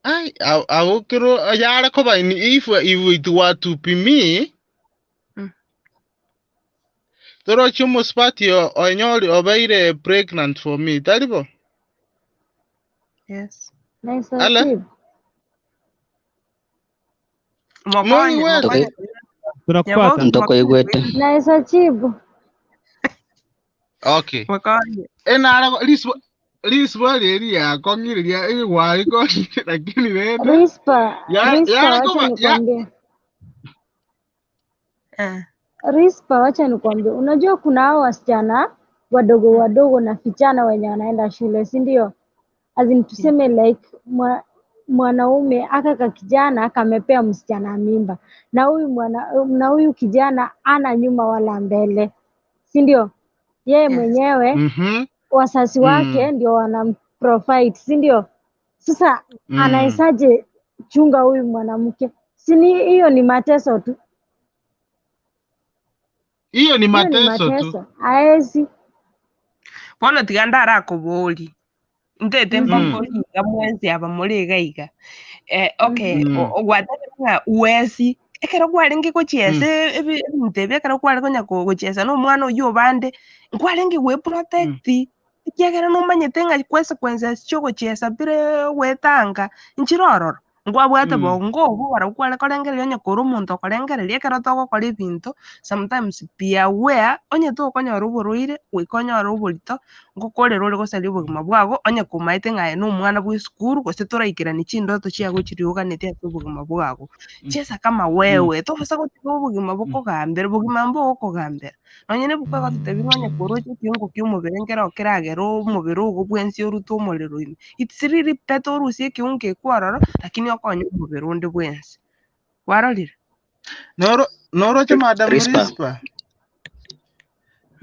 Speaker 18: Ai, abokero yare koba if it were to be me, torochi omusubati onyori obeire pregnant for me, tari bo?
Speaker 16: Yes.
Speaker 11: Nice
Speaker 18: Ala?
Speaker 11: achieve.
Speaker 16: Mokonye,
Speaker 18: Moigwete?
Speaker 16: mokonye.
Speaker 3: Tunakupata.
Speaker 16: Nyaboki,
Speaker 8: Ntokoigwete.
Speaker 11: Nice achieve.
Speaker 18: Okay.
Speaker 16: Mokonye.
Speaker 18: Enara riswa reri yakong'ireria igwarikong'ire lakini rende
Speaker 11: Rispa, Rispa,
Speaker 18: yare
Speaker 11: wacha
Speaker 18: koba ya
Speaker 11: nikwambie. Rispa, wacha nikwambie, unajua kuna hao wasichana wadogo wadogo na vijana wenye wanaenda shule, si ndio? As in tuseme like mwanaume aka ka kijana kamepea msichana mimba na huyu na huyu kijana ana nyuma wala mbele, si ndio? Yeye mwenyewe wazazi wake ndio wanamprovide, si ndio? Sasa anawezaje chunga huyu mwanamke? Si ni hiyo ni mateso tu.
Speaker 18: Hiyo ni
Speaker 11: Hiyo ni
Speaker 18: mateso tu.
Speaker 11: mateso. Haezi.
Speaker 16: Bono tiga ndarakobori ntete mpakoringa mwenzi aba muri iga iga okay ogwatabire ng'a uwesi ekero kwarenge gochiesa ebinto ebi ekero kware konya gochiesa na omwana oywo obande nkwarenge gweprotect ekiagera nomanyete ng'a consequences chiogochiesa bire gwetanga nchirororo nkwabwate bongo obo barabwo kware korengereria onye kore omonto okorengereria ekero togokora ebinto sometimes be aware onye tokonyora oborwaire goika onyore oborito ngokorera ore gosaria obogima bwago onye komaete ng'a aye na omwana bwa esukuru gose toraikerani chindoto chiago chirioganete ase obogima bwago chiesa kama wewe tobosa gotiga obogima bokogambera obogima mbogokogambera nonye nibuka gototebia ng'a onye koroche ekiungo kia omobere nkero keragera omobere ogo bwensi orute omorero ime it's really better orusie ekiungo ekwo ororo lakini okonye omobere onde bwensi warorire.
Speaker 18: Noroche Madam
Speaker 8: Rispa.
Speaker 18: Rispa.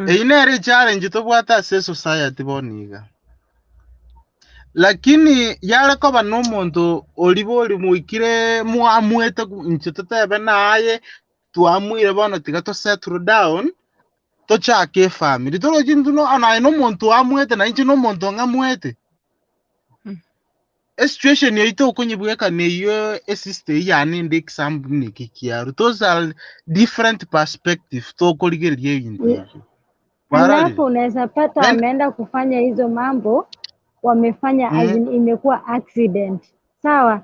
Speaker 18: Eyi nere challenge tobwate ase society bono iga. Lakini yare koba n'omonto ori bori mwikire mwamwete inche totebe naye twamwire bono tiga to settle down tochake efamily torochi intwe no naye n'omonto amwete na inche n'omonto ng'amwete esituation yaito okonyibweka neyo esister yane ndi example neki kiaru. Those are different perspective tokorigereria ebinto ebio warorire.
Speaker 11: Alafu unaweza pata
Speaker 18: Then
Speaker 11: wameenda kufanya hizo mambo wamefanya as in imekuwa accident. Sawa?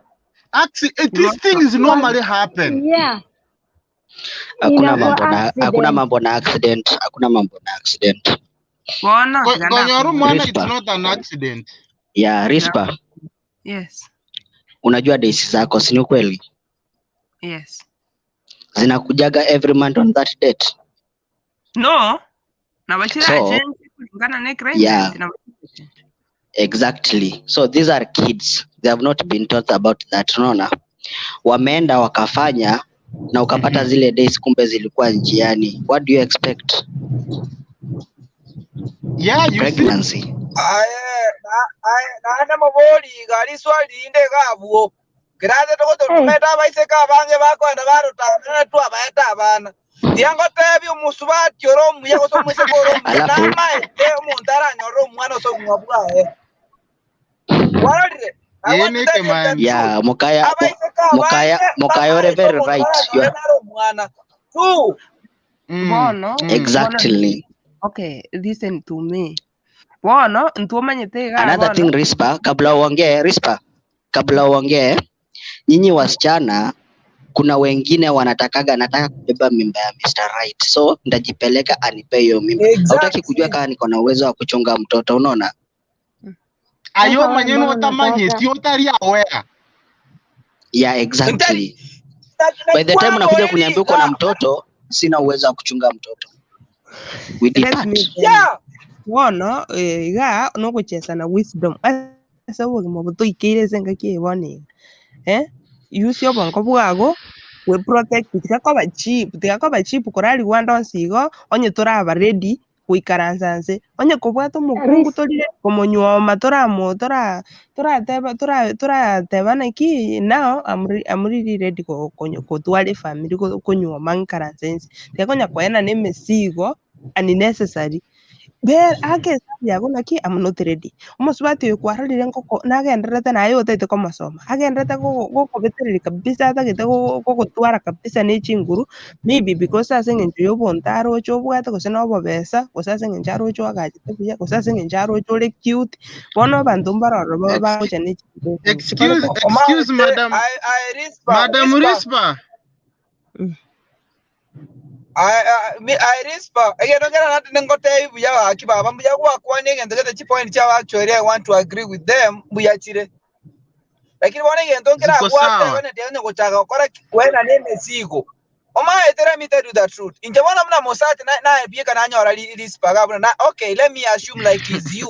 Speaker 18: These things normally happen.
Speaker 11: Yeah,
Speaker 8: Hakuna
Speaker 11: inakuwa
Speaker 8: mambo na hakuna
Speaker 11: accident.
Speaker 8: Mambo na accident, hakuna mambo na accident.
Speaker 16: Bono tiga
Speaker 18: Konyoru mwana it's
Speaker 8: Rispa.
Speaker 18: Not an accident.
Speaker 8: Yeah, Rispa.
Speaker 16: Yes.
Speaker 8: Unajua days zako si ni kweli?
Speaker 16: Yes.
Speaker 8: Zinakujaga every month on that date.
Speaker 16: No, na bachira
Speaker 8: So,
Speaker 16: change kulingana na climate
Speaker 8: yeah,
Speaker 16: na
Speaker 8: exactly. So these are kids. They have not been taught about that. Unaona? Wameenda wakafanya na ukapata zile days kumbe zilikuwa njiani. What do you expect?
Speaker 18: Yeah, you see.
Speaker 8: Pregnancy.
Speaker 10: Aye, aye, naende mobori iga riswali rinde gabwo kirathe tugutumete abaiseke abange bakwenda barutangana twabaeta abana tiangotebi omusubati ore omuya gose omoiseke ore omuya
Speaker 8: Alafu
Speaker 10: namaete omonto aranyore omwana ase obong'wa bwaye warorire. I
Speaker 18: Ĩĩ
Speaker 10: want to
Speaker 18: nĩ
Speaker 10: tell you the
Speaker 18: kĩmaĩ.
Speaker 10: truth.
Speaker 8: Yeah, Mukaya
Speaker 10: Abaiseke
Speaker 8: Mukaya
Speaker 10: abange
Speaker 8: Mukaya ore
Speaker 10: bamaete
Speaker 8: very
Speaker 10: omonto
Speaker 8: right. You
Speaker 10: aranyore
Speaker 8: are
Speaker 10: nare omwana two.
Speaker 16: Bono bono
Speaker 8: exactly.
Speaker 16: Okay, listen to me bono ntuomanyete iga
Speaker 8: Another
Speaker 16: bono
Speaker 8: thing Rispa, kabla uongee Rispa, kabla uongee, nyinyi wasichana kuna wengine wanatakaga nataka kubeba mimba ya Mr. Right, so ndajipeleka anipe hiyo mimba. Hautaki kujua
Speaker 10: Exactly.
Speaker 8: kama niko na uwezo wa kuchunga mtoto, unaona?
Speaker 18: Ayo
Speaker 11: Sasa wewe
Speaker 18: manye
Speaker 11: mbona
Speaker 18: notamanyeti
Speaker 11: unataka
Speaker 18: otari aware.
Speaker 8: Yeah,
Speaker 10: Ntari
Speaker 8: exactly. By the time unakuja kuniambia uko na
Speaker 10: naikwaboreri
Speaker 8: mtoto, sina uwezo wa kuchunga mtoto. We
Speaker 16: Let me
Speaker 8: depart.
Speaker 16: tell you
Speaker 10: yeah.
Speaker 16: bono iga nogochesa na wisdom ase obogima obo toikeire ase engaki eye bono iga use obongo bwago we protect tigakoba cheap tigakoba cheap korarigwa ande onsi igo onye toraba ready goikaransa nse onye kobwata omokungu
Speaker 11: Ris
Speaker 16: torire komonyuoma toramo tora torateba tora torateba naki now I'm really ready kotwara efamily konyuoma nkaranse ense tigakonya koena na emesigo unnecessary be ake esabu yago naki I'm not ready omosubati oyo kwarorire nkoko nagenderete naye otaete komosoma agenderete gokobetereri kabisa atagete gogotwara kabisa na echinguru maybe because ase eng'encho ya obonto aroche obwate gose na obobesa gose ase eng'encho aroche oagachete buya gose ase eng'encho aroche ore cute bono abanto mbaroro bagocha na echinguru
Speaker 18: Excuse, excuse,
Speaker 10: Omanyete
Speaker 18: madam,
Speaker 10: I Rispa,
Speaker 18: Madam
Speaker 10: Rispa.
Speaker 18: Rispa.
Speaker 10: I Rispa. Egento kera nati nengotebi buya baki baba mbuya gwakwania egento gete chipoint chiabo actually I want to agree with them mbuya chire. Lakini bono egento
Speaker 18: Ziko
Speaker 10: nkerabwate
Speaker 18: sawa.
Speaker 10: onye tianye gochaka gokora ki kwena na emesigo. Omaete, let me tell you the truth. Inje bona muna mosati na na bieka na nyora rispaga buna na okay, let me assume like is you.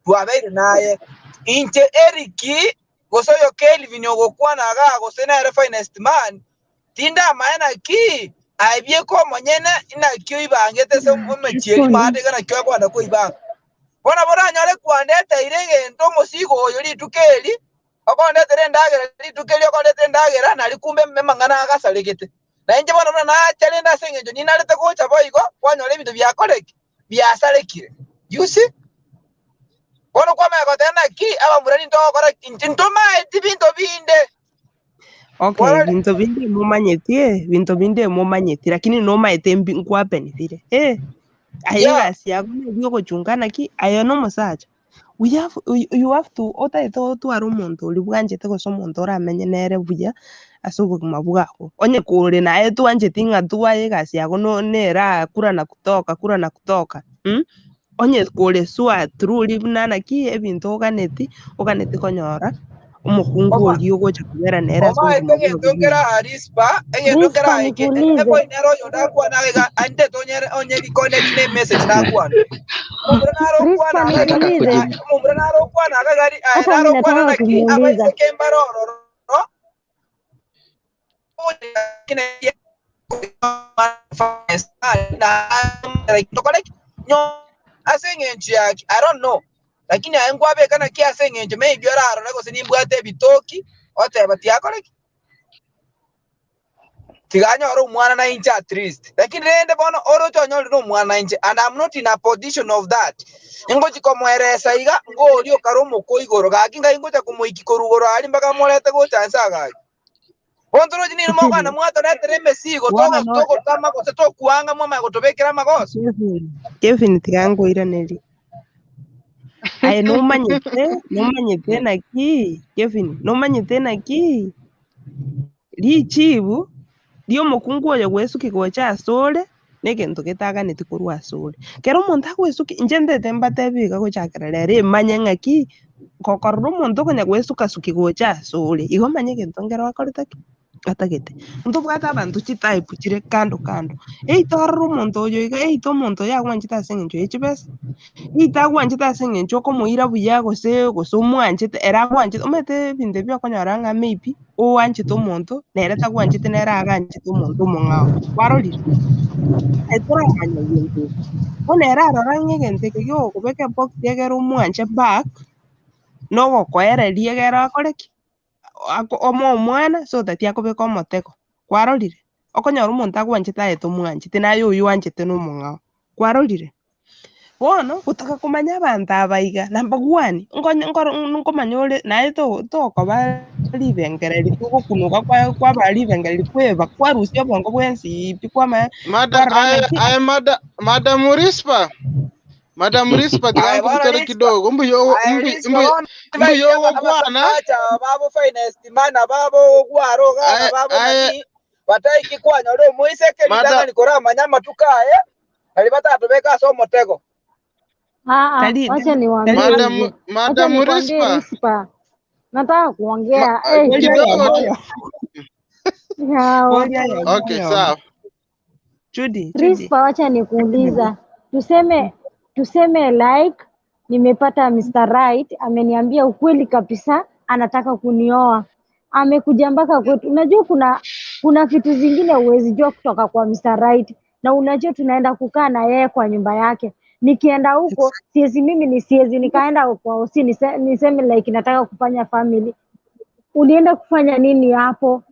Speaker 10: Tuabeire naye. Inche Eriki gosoyo Kelvin ogokwana ga gose na finest man. Tinda maana ki aibie ko monyene ina kyo ibangete se omechieri mande kana kyo kwana ko ibanga. Bona bora nyore kwandeta irege ndo musigo oyo litukeli okondetera endagera litukeli okondetera endagera nali kumbe memangana agasaregete. Na inje bona muna nachalenda ase eng'encho ninarete gocha boigo kwanyora ebinto byakoreki byasarekire. You see? Bono kwamanya goteba naki abamura nintogokora inche ntomaeti binto binde.
Speaker 16: Okay, binto binde mumanyetie, binto binde mumanyetie, lakini nomaete nkwapenithire. Eh, ayo
Speaker 10: Yeah.
Speaker 16: gasi yako nibio ki ayo no musacha. We have you have to otaete otware omonto oria bwanchete gose omonto oramenye nere buya ase obogima bwako. Onye kore naye twancheti ng'a twaye egasi yako no nera kura na kutoka kura na kutoka. Onye kore swa truly buna naki ebinto oganeti oganeti konyora omokungu
Speaker 10: Oma
Speaker 16: oria ogocha kobera nere ase
Speaker 10: omaete
Speaker 16: obogima
Speaker 10: egento
Speaker 16: bwako
Speaker 10: nkera
Speaker 16: bwonsi.
Speaker 10: arispa egento
Speaker 11: Rispa,
Speaker 10: nkera eke
Speaker 11: nikuulize.
Speaker 10: eboinero oyo ndakwana iga ante tonyere onyeri connect ne message nakwana. Omomura
Speaker 11: Rispa,
Speaker 10: narokwana aga
Speaker 8: Nataka
Speaker 11: nikuulize.
Speaker 8: kujibu.
Speaker 10: omomura narokwana aga gari aye
Speaker 11: Hata mi
Speaker 10: narokwana
Speaker 11: nataka
Speaker 10: naki
Speaker 11: kumuuliza.
Speaker 10: abaiseke mbarororo ase eng'encho yake I don't know lakini aye nkwabeka naki ase eng'encho maybe orarore gose nimbwate ebitoki oteba tiakoreki tiganyora omwana na inche at least lakini rende bono oroche onyorire omwana inche and I'm not in a position of that ngochi komweresa iga ngori okare omoko igoro gaki ngai ngocha komoiki korugoro ari mpaka morete gocha nse agaki bontorochi nini mokwana mwatoretere emesigo
Speaker 16: Bono no
Speaker 10: togotama gose tokuanga mwamanya gotobekera amagoso.
Speaker 16: Kevin, Kevin tiga ngũiranĩrie. Aye nũmanyĩte nũmanyĩte naki Kevin nũmanyĩte naki richibu riomokungu oyo gwesuki gocha asore negento getaganeti korwa asore. Kero omonto agwesuki inche ndete mbatebi iga gochakera rero emanye ng'aki gokorora omonto okonya gwesukasuki gocha asore igo omanye egento nkero akorete ki atagete. Ntobwate abanto chitype chire kando kando eito orore omonto oyo iga eito omonto oyo agwanchete ase eng'encho ya chibesa eito agwanchete ase eng'encho okomoira buya gose gose omwanchete ere agwanchete omanyete ebinto ebio okonyora ng'a maybe oanchete omonto nere tagwanchete nere aganchete omonto omong'ao kwarorire aye toramanya gento ekio. Bono ere arora ng'a egento eke giogokobeka ebox egere omwanche back nogokoereria egere akore ki omoe omwana so that akobeka omotego kwarorire okonyora omonto agwanchete aye tomwanchete naye oyo oanchete na omong'ao kwarorire. Bono gotaka komanya abanto aba iga number one nkomanya ore naye tokoba ribengereri togokunuka kwaba ribengereri kweba kwarusia obongo bwensi pi kwamanya
Speaker 18: Mada,
Speaker 16: kwarora
Speaker 18: aye,
Speaker 16: ng'aki
Speaker 18: aye, mada, Madam Rispa, Madam Rispa,
Speaker 10: Aye
Speaker 18: tiga
Speaker 10: bono
Speaker 18: nkubutore
Speaker 10: Rispa
Speaker 18: kidogo. Mbuyo,
Speaker 10: aye
Speaker 18: mbu,
Speaker 10: Rispa
Speaker 18: mbu,
Speaker 10: bono
Speaker 18: mbuyo
Speaker 10: tibaike
Speaker 18: gokwana.
Speaker 10: abasacha babo finest mana babo ogwara ogana
Speaker 18: Aye,
Speaker 10: babo
Speaker 18: aye,
Speaker 10: nani bataiki kwanyora omoiseke
Speaker 18: mada,
Speaker 10: ritang'ani koramanya amatuko aya nari batatobeka ase omotego.
Speaker 11: Aa,
Speaker 16: tari
Speaker 11: wacha
Speaker 16: tari
Speaker 11: niwaambie
Speaker 18: Madam,
Speaker 11: hivi, wacha
Speaker 18: Madam
Speaker 11: nikwambie
Speaker 18: Rispa,
Speaker 11: Rispa, nataka
Speaker 18: ma,
Speaker 11: kuongea eh,
Speaker 16: boria
Speaker 18: kidogo
Speaker 16: oyomo
Speaker 18: tu.
Speaker 16: oyo
Speaker 11: yawa.
Speaker 16: boria oyomo
Speaker 18: Okay,
Speaker 16: oyomo
Speaker 18: sawa.
Speaker 16: Judy Judy
Speaker 11: Rispa, wacha nikuuliza, tuseme like nimepata Mr. Right ameniambia ukweli kabisa, anataka kunioa, amekuja mpaka kwetu. Unajua kuna vitu zingine huwezi jua kutoka kwa Mr. Right, na unajua tunaenda kukaa na yeye kwa nyumba yake. Nikienda huko siwezi mimi ni siwezi nikaenda kwa usi niseme like nataka kufanya family. Ulienda kufanya nini hapo?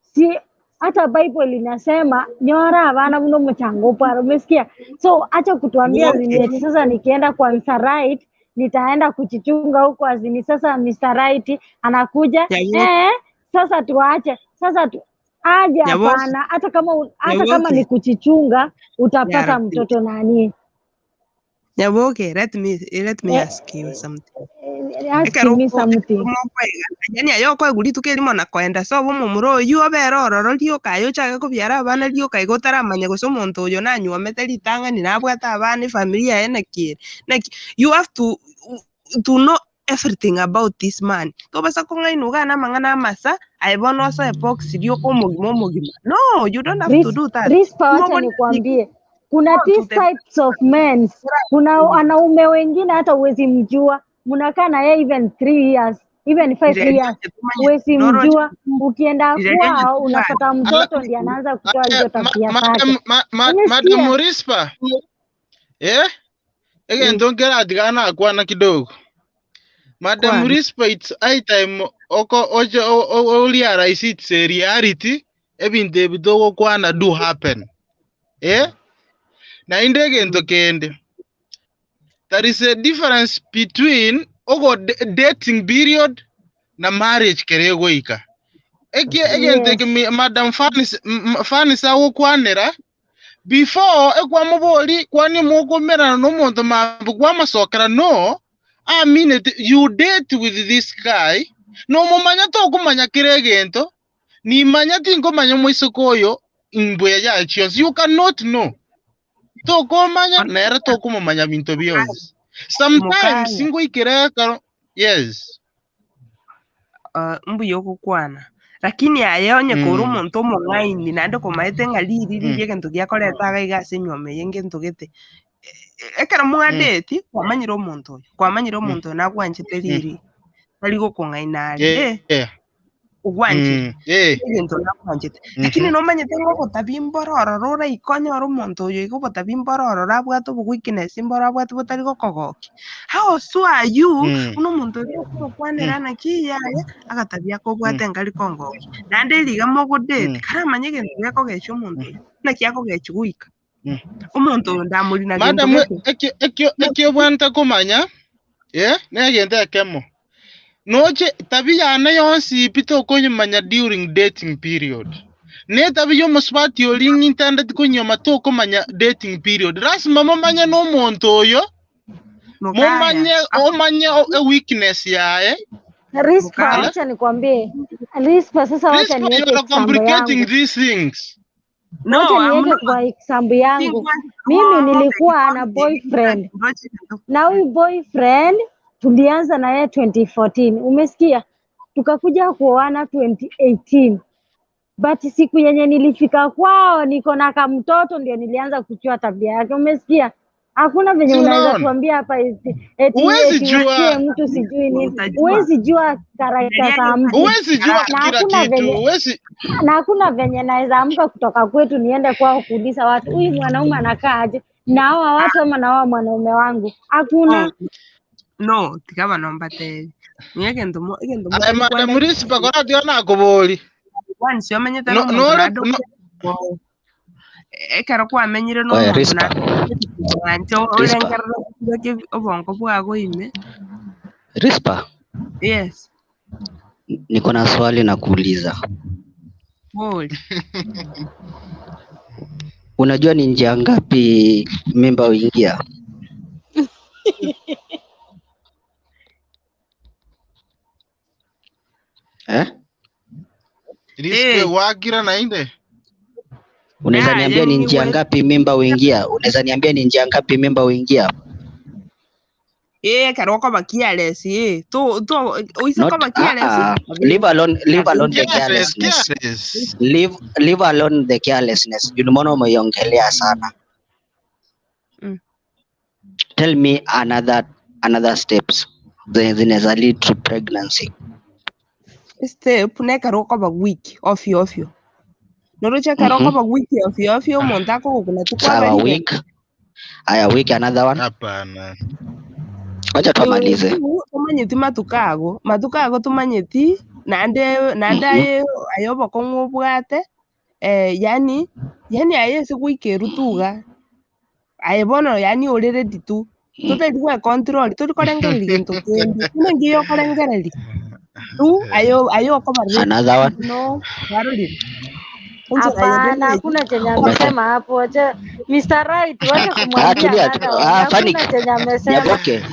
Speaker 11: Si hata Bible inasema nyora abana muno mchango paro, umesikia? So acha kutuambia
Speaker 16: okay.
Speaker 11: zini eti sasa nikienda kwa Mr. Right nitaenda kuchichunga huko azini. Sasa Mr. Right anakuja
Speaker 16: Nyaboke
Speaker 11: sasa tuache sasa tu, aje?
Speaker 16: Nyaboke
Speaker 11: Hapana, hata kama
Speaker 16: Nyaboke
Speaker 11: ni kuchichunga utapata
Speaker 16: Nyarati
Speaker 11: mtoto nani?
Speaker 16: Nyaboke, let me
Speaker 11: Eh,
Speaker 16: ask you something.
Speaker 11: ask
Speaker 16: Ekero
Speaker 11: me something.
Speaker 16: mokwega yani ayo okoegwa rituko erimo na koenda sobo omomura oywo obere ororo rioka aye ochake kobiara abana rioka igo otaramanya gose omonto oyo nanywomete ritang'ani nabwate abana efamiri yaye naki ere. Naki you have to know everything about this man. Tobasa kong'ainu gana mang'ana amasa aye bono osoe box rioka omogima omogima. No, you don't have to do that.
Speaker 11: Rispa, wacha
Speaker 16: Ng'obo
Speaker 11: nikwambie, kuna
Speaker 16: go to
Speaker 11: these
Speaker 16: the
Speaker 11: types of men. Kuna wanaume wengine hata huwezi mjua, mnakaa na yeye even 3 years even 5 years, huwezi mjua. Ukienda kwao unapata mtoto ndiye anaanza kutoa hizo tabia zake.
Speaker 18: Madam
Speaker 11: Umesikia?
Speaker 18: Rispa, eh? Egento nkeratigana akwana kidogo. Madam
Speaker 16: Kwana.
Speaker 18: Rispa, it's high time oko oje o realize it's a reality. Ebintu ebi togokwana do happen. Eh? Na inde egento kende. There is a difference between ogo dating period na marriage kere goika. Eke egento
Speaker 11: Yes.
Speaker 18: eke Madam Fanis Fanis agokwanera before ekwamobori kwani mukomerana nomonto mambo kwamasokera no I mean it, you date with this guy no mumanya tokumanya kire egento nimanya tinkomanya moisoko oyo imbuya yachionsi you cannot know tokomanya nere tokumumanya binto bionsi sometimes
Speaker 16: Mukanya.
Speaker 18: singoikira ekero yes
Speaker 16: Mbuya ogokwana lakini aye onye kore omonto omong'aini naende komaete ng'a riri riri egento giakoreta iga iga ase enywomo eye ngento gete ekero mwadeti kwamanyire omonto oyo kwamanyire omonto oyo nagwanchete riri tari gokong'aina are
Speaker 18: yeah
Speaker 16: ogwanchire
Speaker 18: yeah
Speaker 16: egento nagwanchete lakini nomanyete ng'a obotabi mbororo oraikonyora omonto oyo iga obotabi mbororo abwate oboweakness mboro abwate botari gokogokia how so are you buna omonto oria okogokwanera naki yaye agatabia akobwate nkari kongokia naende riga mogodate karamanye egento giakogecha omonto oyo naki akogechi goika omonto oyo ndamori na gento
Speaker 18: Madam
Speaker 16: gete
Speaker 18: ekio ekio bwanta komanya eh negento ekemo noche tabia yane yonsi pi tokonyimanya during dating period ne tabia omosubati ori ng'intendeti konyoma tokomanya dating period lazima momanye na omonto oyo
Speaker 16: mukanya
Speaker 18: momanye omanye e weakness yaye
Speaker 11: Rispa,
Speaker 18: Ala?
Speaker 11: wacha nikwambie. Rispa, sasa wacha
Speaker 18: Rispa, you
Speaker 11: niweke
Speaker 18: are
Speaker 11: example
Speaker 18: complicating
Speaker 11: yangu.
Speaker 18: these things.
Speaker 16: no
Speaker 11: Wacha
Speaker 16: I'm
Speaker 11: niweke
Speaker 16: not
Speaker 11: kwa example yangu. Mimi nilikuwa na boyfriend na huyu boyfriend tulianza na yeye 2014, umesikia? Tukakuja kuoana 2018. But siku yenye nilifika kwao niko na kamtoto ndio nilianza kuchua tabia yake, umesikia? Hakuna venye
Speaker 18: Si
Speaker 11: unaweza
Speaker 18: unaona?
Speaker 11: tuambia hapa eti eti
Speaker 18: Huwezi
Speaker 11: eti usikie
Speaker 18: jua,
Speaker 11: mtu sijui nini.
Speaker 16: utajua
Speaker 11: Huwezi jua karakta za mtu,
Speaker 18: huwezi jua
Speaker 11: na
Speaker 18: kila
Speaker 11: hakuna
Speaker 18: kitu,
Speaker 11: venye
Speaker 18: huwezi
Speaker 11: na hakuna venye naweza amka kutoka kwetu niende kwao kuuliza watu huyu mwanaume anakaa aje, naoa watu ama naoa mwanaume wangu? Hakuna.
Speaker 16: No tikaba nombateri niye egento egento
Speaker 18: Aye,
Speaker 16: motari
Speaker 18: Madam
Speaker 16: kwenda
Speaker 18: Rispa koratiga nakobori
Speaker 16: once omenyete
Speaker 18: no
Speaker 16: na omonto
Speaker 18: nore
Speaker 16: naende
Speaker 18: no
Speaker 16: ekero kwamenyire na
Speaker 8: Oye,
Speaker 16: omonto
Speaker 8: Rispa,
Speaker 16: naende wanche
Speaker 8: Rispa,
Speaker 16: orengerere obongo bwago ime
Speaker 8: Rispa,
Speaker 16: yes
Speaker 8: niko na swali na kuuliza.
Speaker 16: bori
Speaker 8: Unajua ni njia ngapi mimba huingia? Eh?
Speaker 18: Rispa wakira nainde
Speaker 8: Unaweza
Speaker 16: naye
Speaker 8: niambia ni njia
Speaker 16: niwe
Speaker 8: ngapi mimba huingia? Unaweza niambia ni njia ngapi mimba huingia?
Speaker 16: ekero okoba careless to to oise
Speaker 8: Not
Speaker 16: koba careless
Speaker 8: leave alone, leave alone the
Speaker 18: careless
Speaker 8: carelessness.
Speaker 18: careless
Speaker 8: Leave alone the carelessness. Juu nimeona umeiongelea sana. Tell me another steps zenye zinaweza lead to pregnancy.
Speaker 16: Step nekero okoba weak ofyo ofyo noroche ekero okoba weak ofyo ofyo omonto akogokuna
Speaker 8: Sawa,
Speaker 16: tukwaberire
Speaker 8: week. Aya, week another one.
Speaker 18: Hapana.
Speaker 8: Wacha tumalize.
Speaker 16: Tumanyeti matuko ago matuko ago tumanyeti naende naende aye aye obokong'u obwate yani yani aye ase goikeru tuga aye bono yani ore ready tu totari gwe control tori korengereria gento kende buna ngiyo okorengereria tu aye aye okoba ready
Speaker 8: Another one.
Speaker 16: no warorire enchera yende
Speaker 11: Hapana, hakuna chenye
Speaker 8: Umesema
Speaker 11: amesema hapo. Wacha Mr. Right, wacha kumwambia
Speaker 8: tulia
Speaker 11: another one. Hakuna
Speaker 8: Fanik.
Speaker 11: chenye amesema.
Speaker 8: Nyaboke.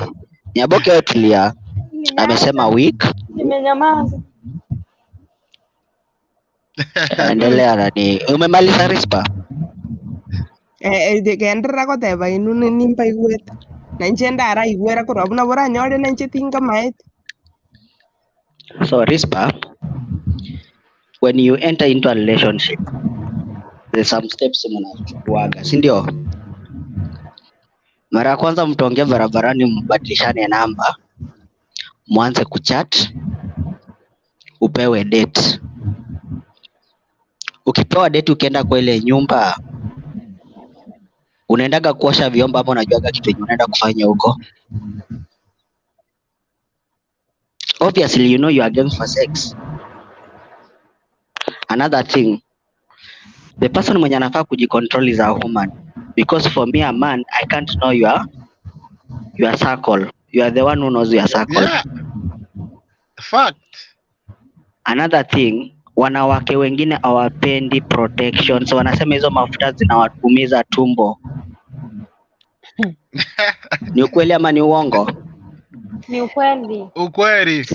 Speaker 8: Nyaboke wewe tulia. Amesema
Speaker 11: Nimeacha,
Speaker 8: week.
Speaker 11: nimenyamaza.
Speaker 8: Endelea nani. Umemaliza Rispa?
Speaker 16: Genderera goteba inu nimbaigwete. Na inche ndaraigwera korwa buna boranyore na inche tingamaete.
Speaker 8: So Rispa, when you enter into a relationship, there's some steps mnachukuaga, si ndio? Mara ya kwanza mtaongea barabarani, mbadilishane namba, mwanze kuchat, upewe date. Ukipewa date, ukienda kwa ile nyumba, unaendaga kuosha vyombo ama unajuaga kitu yenye unaenda kufanya huko? Obviously, you know you are game for sex. Another thing, the person mwenye anafaa kujicontrol is a woman, because for me a man, I can't know your circle. You are the one who knows your circle.
Speaker 18: Yeah, fact.
Speaker 8: Another thing, wanawake wengine hawapendi protection, so wanasema hizo mafuta zinawatumiza tumbo. Ni ukweli ama ni uongo?
Speaker 11: Ni ukweli.
Speaker 18: Ukweli.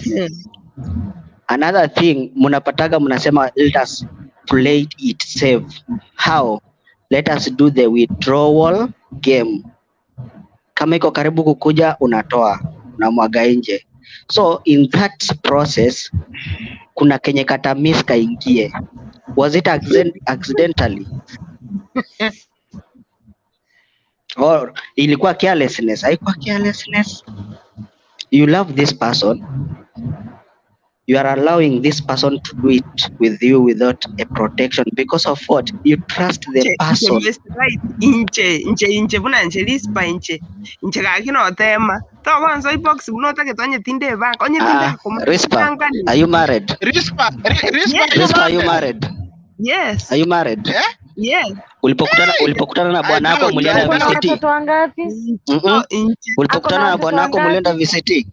Speaker 8: Another thing, mnapataga mnasema let us play it safe. How? Let us do the withdrawal game. Kama iko karibu kukuja, unatoa, unamwaga nje. So in that process, kuna kenye katamis kaingie. Was it accidentally or ilikuwa carelessness? Haikuwa carelessness. You love this person, you are allowing this person to do it with you without a protection because of what? You trust the
Speaker 16: Inche, inche
Speaker 8: person.
Speaker 16: Mr. Right, inche inche inche buna inche Rispa, inche inche gaki notema togonso ibox buna otagete onye tinde ebank onye tinde
Speaker 8: Ah, Rispa,
Speaker 16: akomangani.
Speaker 8: are you married?
Speaker 18: Rispa, Rispa, are you
Speaker 8: Rispa, are you
Speaker 18: married?
Speaker 8: married?
Speaker 16: Yes.
Speaker 8: Are you married?
Speaker 18: Eh?
Speaker 16: Yes.
Speaker 8: Ulipokutana na
Speaker 18: I
Speaker 8: bwana wako
Speaker 18: doubt, I
Speaker 8: mlienda
Speaker 11: Ako na
Speaker 18: doubt.
Speaker 8: VCT?
Speaker 11: watoto wangapi?
Speaker 8: Mm-mm.
Speaker 16: Inche
Speaker 11: Ako na
Speaker 8: Ulipokutana na
Speaker 11: watoto
Speaker 8: bwana wako mlienda
Speaker 11: wangapi?
Speaker 8: VCT?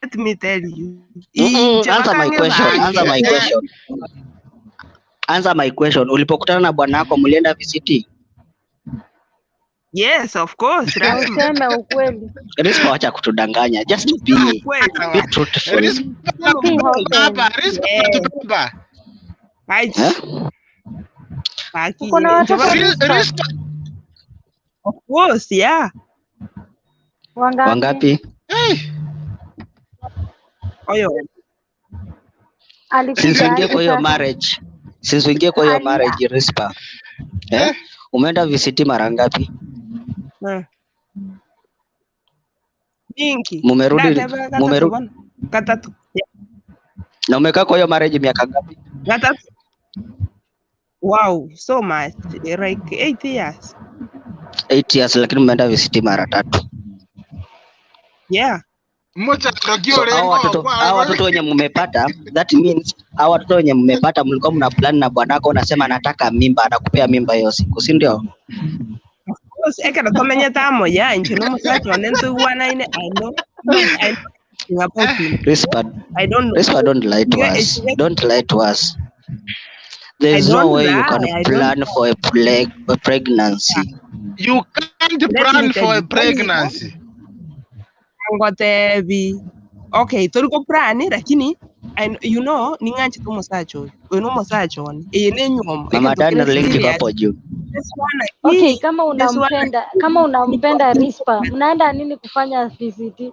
Speaker 16: Let me tell you,
Speaker 8: Mm-mm.
Speaker 16: inche
Speaker 8: Answer my
Speaker 16: bakange
Speaker 8: question. Answer
Speaker 16: bange.
Speaker 8: my question. Answer my question. Ulipokutana na bwana wako mlienda VCT?
Speaker 16: Yes, of course,
Speaker 11: Na
Speaker 16: lazima.
Speaker 11: useme ukweli.
Speaker 8: Rispa, wacha kutudanganya. Just
Speaker 16: Nisema
Speaker 8: be
Speaker 16: ukweli.
Speaker 8: be truthful.
Speaker 18: Rispa
Speaker 16: Nisema
Speaker 11: Be
Speaker 16: ukweli.
Speaker 11: open.
Speaker 18: anatubeba, Rispa
Speaker 16: Yes.
Speaker 18: anatubeba.
Speaker 16: Ai,
Speaker 8: Eh?
Speaker 16: baki
Speaker 11: Uko na
Speaker 16: inche
Speaker 11: watoto
Speaker 16: baka
Speaker 11: Rispa?
Speaker 18: Rispa,
Speaker 16: of course, yeah.
Speaker 11: Wangapi?
Speaker 8: Wangapi?
Speaker 18: hey,
Speaker 16: Oyo.
Speaker 8: Since
Speaker 11: Alikuja
Speaker 8: uingie
Speaker 11: aje
Speaker 8: kwa hiyo
Speaker 11: sasa?
Speaker 8: marriage, since uingie kwa hiyo
Speaker 11: Ali
Speaker 8: marriage Rispa, eh?
Speaker 18: eh,
Speaker 8: Umeenda VCT mara ngapi?
Speaker 16: Eh. Mingi.
Speaker 8: Mumerudi
Speaker 16: Ndateba gatatu
Speaker 8: mumerudi
Speaker 16: bono. Gatatu. Yeah.
Speaker 8: na umekaa kwa hiyo marriage miaka ngapi?
Speaker 16: Gatatu. Wow, so much. Like 8 years.
Speaker 8: 8 years, lakini umeenda VCT mara tatu.
Speaker 16: Yeah.
Speaker 18: muchandoki
Speaker 8: So hao
Speaker 18: urengo
Speaker 8: watoto hao watoto wenye mmepata, that means hao watoto wenye mmepata mlikuwa mna plan na bwanako, unasema anataka mimba, anakupea mimba hiyo siku, si ndio?
Speaker 16: Of course, ekero tomenyete amo ya inche no omosacha one ntoigwanaine. I know, I know everything about him.
Speaker 8: Rispa,
Speaker 16: I don't know.
Speaker 8: Rispa, don't lie to
Speaker 16: Iga-
Speaker 8: us.
Speaker 16: iga-
Speaker 8: Don't lie to us.
Speaker 16: I
Speaker 8: There is no
Speaker 16: don't
Speaker 8: way you
Speaker 16: lie.
Speaker 8: can
Speaker 16: I don't
Speaker 8: plan for a pregnancy.
Speaker 18: You can't
Speaker 16: Let me
Speaker 18: plan
Speaker 16: tell
Speaker 18: for
Speaker 16: you.
Speaker 18: a pregnancy.
Speaker 16: Ngotebi. Okay, toriko plan lakini I, you know ning'anchete omosacha oyo. Oyo no omosacha one. Eye ne enywomo.
Speaker 8: Mama
Speaker 16: Egento
Speaker 8: Dan,
Speaker 16: kere
Speaker 8: link iko
Speaker 16: serious.
Speaker 8: hapo juu.
Speaker 16: This one
Speaker 11: Okay,
Speaker 16: hii,
Speaker 11: kama
Speaker 16: this one
Speaker 11: unampenda, kama unampenda Rispa, mnaenda nini kufanya VCT?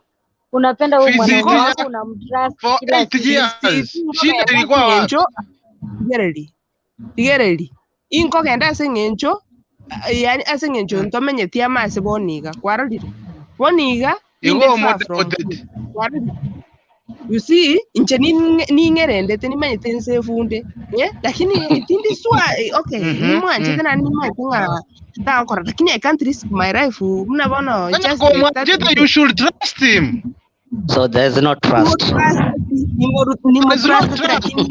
Speaker 11: Unapenda huyu
Speaker 18: VCT
Speaker 11: mwanaume
Speaker 18: ya
Speaker 11: wako, unamtrust
Speaker 18: for
Speaker 11: kila
Speaker 18: 8
Speaker 11: siku.
Speaker 18: years.
Speaker 16: VCT
Speaker 18: Shida
Speaker 16: nkogenda
Speaker 18: ilikuwa
Speaker 16: ase
Speaker 18: wapi?
Speaker 16: eng'encho tigereri tigereri inkogenda ase eng'encho yani ase eng'encho ntomenyeti amase bono iga kwarorire bono iga
Speaker 18: Igo
Speaker 16: inde far
Speaker 18: omote
Speaker 16: from
Speaker 18: otete.
Speaker 16: him kwarorire. You see, inche ning'erendete nimanyete nsefunde, eh? Lakini tindi swa okay, nimwanchete na nimanyete ng'a tagokora lakini I can't risk my life buna bono
Speaker 18: Kanya
Speaker 16: just like that.
Speaker 18: komwanchete, you should trust him.
Speaker 8: So there's no trust.
Speaker 18: There's no
Speaker 16: Nimutrust
Speaker 18: trust.
Speaker 16: lakini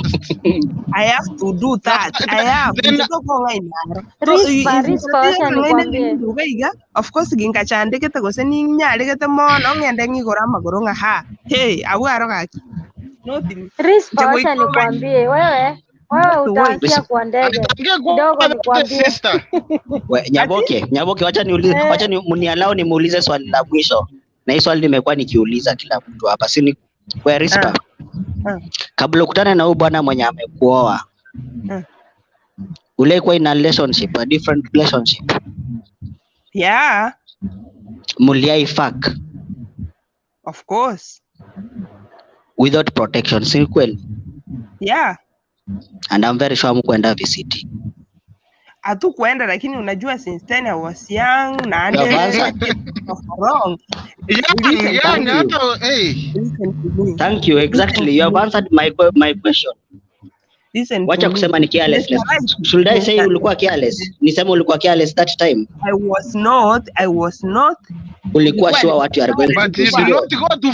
Speaker 16: I have to do that. I have.
Speaker 18: Then
Speaker 16: Inche tokong'ainara.
Speaker 11: Rispa, Rispa, wacha nikwambie.
Speaker 16: Nduga iga, of course ginkachandikite gose ninyarigete mono ng'ende ng'igoro amagoro ng'a ha. Hey, abwo aro gaki. Nothing.
Speaker 11: Rispa,
Speaker 16: Nche
Speaker 11: wacha
Speaker 16: goika
Speaker 11: nikwambie, wewe wewe
Speaker 16: wait.
Speaker 11: utaanzia kwa ndege
Speaker 18: Alitangia
Speaker 11: kidogo,
Speaker 18: kuwa
Speaker 11: nikwambie.
Speaker 18: sister.
Speaker 8: We, Nyaboke, Nyaboke, wacha niulize,
Speaker 11: Eh,
Speaker 8: wacha ni mniallow nimuulize swali la mwisho. Na hii swali nimekuwa nikiuliza kila mtu hapa. Si ni we Rispa, kabla ukutane na huyu bwana mwenye amekuoa, ulikuwa in a relationship, a different relationship.
Speaker 16: Yeah.
Speaker 8: Muliai fuck
Speaker 16: Of course.
Speaker 8: without protection, si kweli?
Speaker 16: Yeah.
Speaker 8: And I'm very sure hamkuenda VCT.
Speaker 16: Hatukuenda, lakini unajua since then I was young na
Speaker 8: You have
Speaker 16: ande
Speaker 8: answered.
Speaker 16: wrong.
Speaker 18: Young,
Speaker 16: Listen to
Speaker 18: young,
Speaker 16: me.
Speaker 18: hata hey.
Speaker 16: Listen to me.
Speaker 8: Thank you.
Speaker 16: Listen
Speaker 8: Exactly.
Speaker 16: to
Speaker 8: You have
Speaker 16: me.
Speaker 8: answered my question.
Speaker 16: Listen to
Speaker 8: Wacha
Speaker 16: me.
Speaker 8: kusema ni carelessness.
Speaker 16: Mr. Right,
Speaker 8: Should I say
Speaker 16: Mr.
Speaker 8: ulikuwa careless? Niseme ulikuwa careless that time?
Speaker 16: I was not, I was not.
Speaker 8: Ulikuwa
Speaker 16: Nilikuwa
Speaker 8: sure what you are going to
Speaker 18: But
Speaker 8: do,
Speaker 18: you
Speaker 8: si
Speaker 18: did
Speaker 8: ndio?
Speaker 18: not go to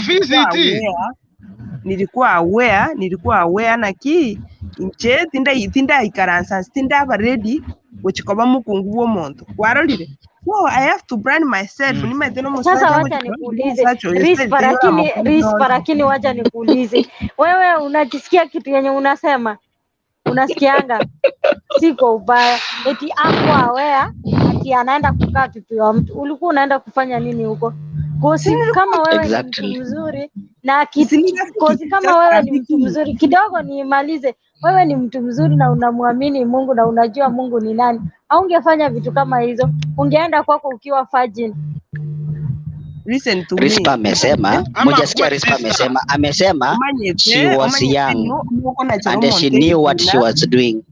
Speaker 16: nilikuwa
Speaker 18: VCT.
Speaker 16: aware, nilikuwa aware na ki inche tinda ikaransa tinda ba ready gochikoba mukungu bwo omonto kwarorire. So I have to brand myself nimaete
Speaker 11: Sasa
Speaker 16: nomusacha
Speaker 11: wacha
Speaker 16: gochikoba
Speaker 11: nikuulize
Speaker 16: omusacha oyo
Speaker 11: Rispa,
Speaker 16: sente
Speaker 11: lakini Rispa,
Speaker 16: yoramokononya.
Speaker 11: lakini wacha nikuulize wewe, unajisikia kitu yenye unasema unasikianga, si kwa ubaya, eti ako aware ati anaenda kukaa pipi wa mtu. Ulikuwa unaenda kufanya nini huko? Kosi kama wewe ni mtu
Speaker 8: Exactly.
Speaker 11: mzuri na
Speaker 16: Si ni rafiki
Speaker 11: kosi kama
Speaker 16: sasa,
Speaker 11: wewe ni mtu
Speaker 16: rafiki
Speaker 11: mzuri kidogo, niimalize. Wewe ni mtu mzuri na unamwamini Mungu na unajua Mungu ni nani, haungefanya vitu kama hizo, ungeenda kwako ukiwa virgin.
Speaker 16: listen to me.
Speaker 8: Rispa amesema,
Speaker 18: Ama
Speaker 8: mujasikia
Speaker 18: kuwe
Speaker 8: Rispa
Speaker 18: sister.
Speaker 8: amesema she
Speaker 16: Omanyete
Speaker 8: was
Speaker 16: omanyete
Speaker 8: young
Speaker 16: nuko nachero
Speaker 8: and she
Speaker 16: omonto
Speaker 8: knew what she
Speaker 16: ekina
Speaker 8: was doing.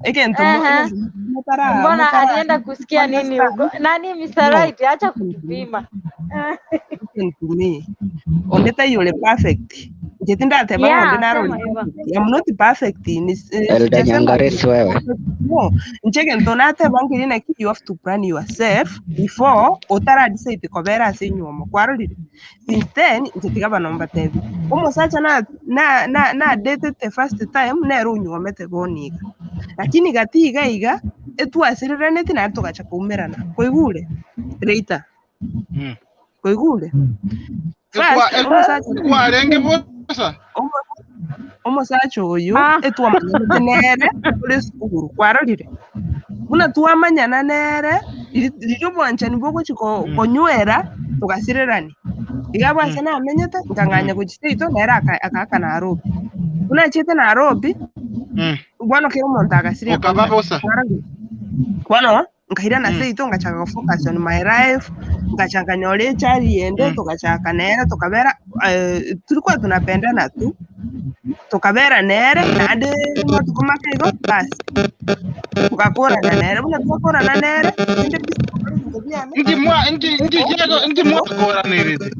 Speaker 16: egento
Speaker 11: Aha.
Speaker 16: motara
Speaker 11: Mbona
Speaker 16: motara
Speaker 11: alienda kusikia nini
Speaker 16: understand
Speaker 11: huko? Nani Mr.
Speaker 16: no
Speaker 11: Right, acha
Speaker 16: listen to me
Speaker 11: kutupima.
Speaker 16: listen to me onde tayole perfect inche tindateba ng'a onde
Speaker 11: Yeah,
Speaker 16: narori
Speaker 11: sema hivyo.
Speaker 16: perfect. I'm not perfect ni
Speaker 8: Elda
Speaker 16: sijasema
Speaker 8: Nyangaresi wewe.
Speaker 16: no inche gento nateba ngiri naki you have to plan yourself before otara decide kobera ase enywomo kwarorire. Since then inche tiga bano mbatebi omosacha na na na na dated the first time nere onywomete bono iga, lakini gati iga iga etwasireraneti naende togacha koumerana koigure later koigure
Speaker 18: Ekwa
Speaker 16: first omosacha
Speaker 18: ekwarenge bosa.
Speaker 16: omosacha oyo etwamanyanete nere ore sukuru kwarorire buna twamanyana nere riria obwanchani bogochi konywera tugasirerani iga bwase namenyete nkang'anya gochi seito nere akaaka Nairobi buna achete Nairobi bono kera omonto agasiria
Speaker 18: Okaba
Speaker 16: contact
Speaker 18: bosa.
Speaker 16: kwarorire bono nkairana seito ngachaka gofocus on my life ngachaka nyora echari yende tugachaka nere tukabera tulikuwa tunapendana tu tukabera nere naende matuko make igo basi tugakorana nere buna twakorana nere inde ebinto biane
Speaker 18: Inki mwa inki inki kiego inki mwakoranirete.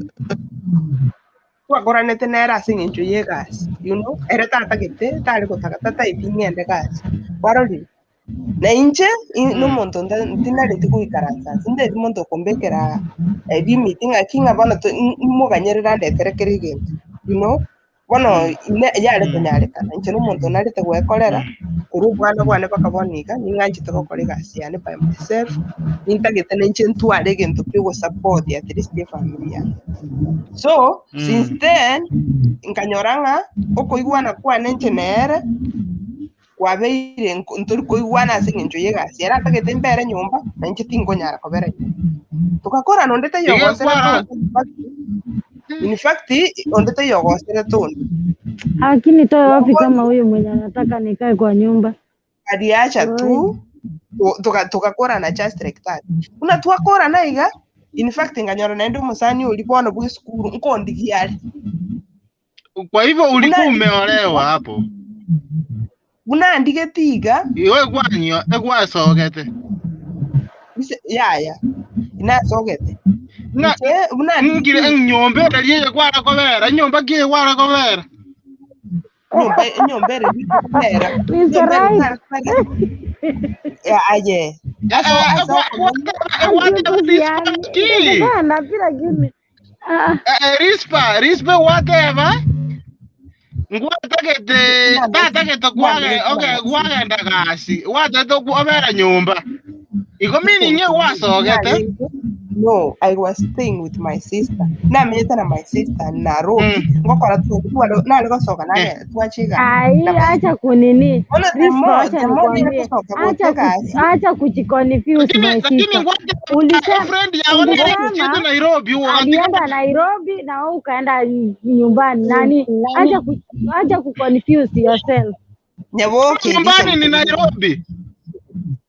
Speaker 16: twakoranete nere ase eng'encho ya egasi you know ere tatagete tari gotaka tataeti ng'ende gasi kwarorire na inche nomonto ntinareti goikaransa ase ndeti monto okombekera limit ng'aki ng'a bono moganyerera ndetere kera egento you know bono yare konyarekana inche nomonto narete gwekorera korwa obwana bwane mpaka bono iga ning'anchete gokora egasi yane by myself nintagete na inche ntware egento kegosupport at least efamily yane. So since then nkanyora ng'a okoigwana kwane inche nere kwabeire ntori koigwana ase eng'encho ya egasi ere atagete mbere nyomba na inche tinkonyara kobera nyomba tugakorana onde
Speaker 18: Iga
Speaker 16: tayogosere
Speaker 18: kwara
Speaker 16: tonde in fact onde tayogosere tonde
Speaker 11: Lakini toe wapi kama huyu mwenye anataka nikae kwa nyumba?
Speaker 16: aliacha
Speaker 11: Oi.
Speaker 16: tu tugakorana just like that una twakorana iga in fact nganyora naende omusani ori bono bwa esukuru nkondigia are
Speaker 18: kwa hivyo ulikuwa
Speaker 16: buna
Speaker 18: umeolewa hapo.
Speaker 16: buna ndigete iga
Speaker 18: Iwe kwanyo ekwasogete.
Speaker 16: Yaya inasogete
Speaker 18: Nga
Speaker 16: inche buna
Speaker 18: ngire
Speaker 16: ndigete
Speaker 18: enyomba eri kwara kobera nyomba ki kwara kobera.
Speaker 16: nyomba enyomba ere rikobera
Speaker 11: Mr.
Speaker 16: enyomba ere
Speaker 11: Right.
Speaker 16: nare kobera aye aso aso okomenya
Speaker 18: Ekwateba rispa
Speaker 11: Atukusiani.
Speaker 18: ki?
Speaker 11: Inawezekana bila lakini ah,
Speaker 18: Rispa rispa wateba ngwatagete tatagete kwage okay gwagenda gasi watete obera nyomba. Iko meaning ye wasogete.
Speaker 16: No, I was staying with my sister. Namenyete na my sister Nairobi. Ngokora tu nari gocoka nage twachiga
Speaker 11: ai,
Speaker 16: na my
Speaker 11: acha kunini
Speaker 16: Bono the
Speaker 11: Rispa,
Speaker 16: more
Speaker 11: acha
Speaker 16: the more nire
Speaker 11: nikwambie,
Speaker 16: gucoka
Speaker 11: acha
Speaker 16: gote gasi
Speaker 11: acha kujiconfuse
Speaker 18: Lakini
Speaker 11: my
Speaker 18: lakini
Speaker 11: sister.
Speaker 18: ngwateba
Speaker 11: Ulisema
Speaker 18: friend yawe nere kuchete
Speaker 11: ulisema
Speaker 18: Nairobi ugatika
Speaker 11: alienda Nairobi na wewe ukaenda nyumbani. Nani, acha acha kuconfuse yourself.
Speaker 16: Nyaboke
Speaker 18: nyumbani
Speaker 16: listen
Speaker 18: ni
Speaker 16: to me.
Speaker 18: Nairobi.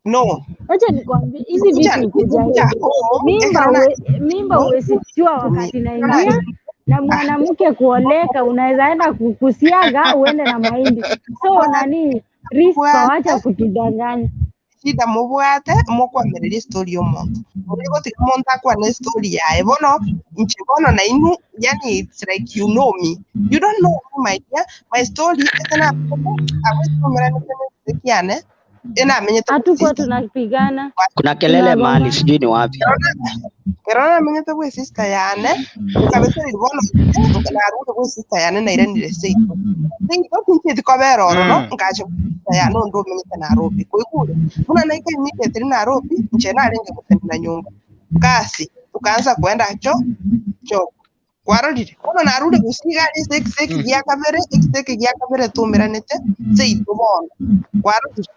Speaker 16: No,
Speaker 11: Wacha nikwambie hizi
Speaker 16: Kuja
Speaker 11: vitu hukuja
Speaker 16: kuja
Speaker 11: hivi.
Speaker 16: home
Speaker 11: Mimba
Speaker 16: ekero na
Speaker 11: mimba huwezi jua wakati inaingia na mwanamke kuoleka unaweza enda kusiaga uende na mahindi. So nani Rispa,
Speaker 16: mubwate
Speaker 11: wacha kutudanganya.
Speaker 16: shida mubwate mukwamereria story ya omonto uri gutiga omonto akwane story yaye bono inche bono nainu yani it's like you know me, you don't know me, my dear. My story etena agwetomeranite kiane enamenyete
Speaker 11: Hatukuwa
Speaker 16: sister
Speaker 11: tunapigana,
Speaker 8: Kuna kelele mahali,
Speaker 11: tunagombana.
Speaker 8: sijui ni wapi.
Speaker 16: Kero namenyete gwi sister yane nkabetereri bono narure gwi sister yane nairanire seito seito tincheti kobera ororo nkacha gwi sister yane onde omenyete Nairobi koigure buna naika immediately Nairobi nche narenge gotenena nyomba kasi tukaanza kwenda cho cho kwarorire bono narure gusiga ase ekiseki gia kabere ekiseki gia kabere tumiranete seito bono kwarorire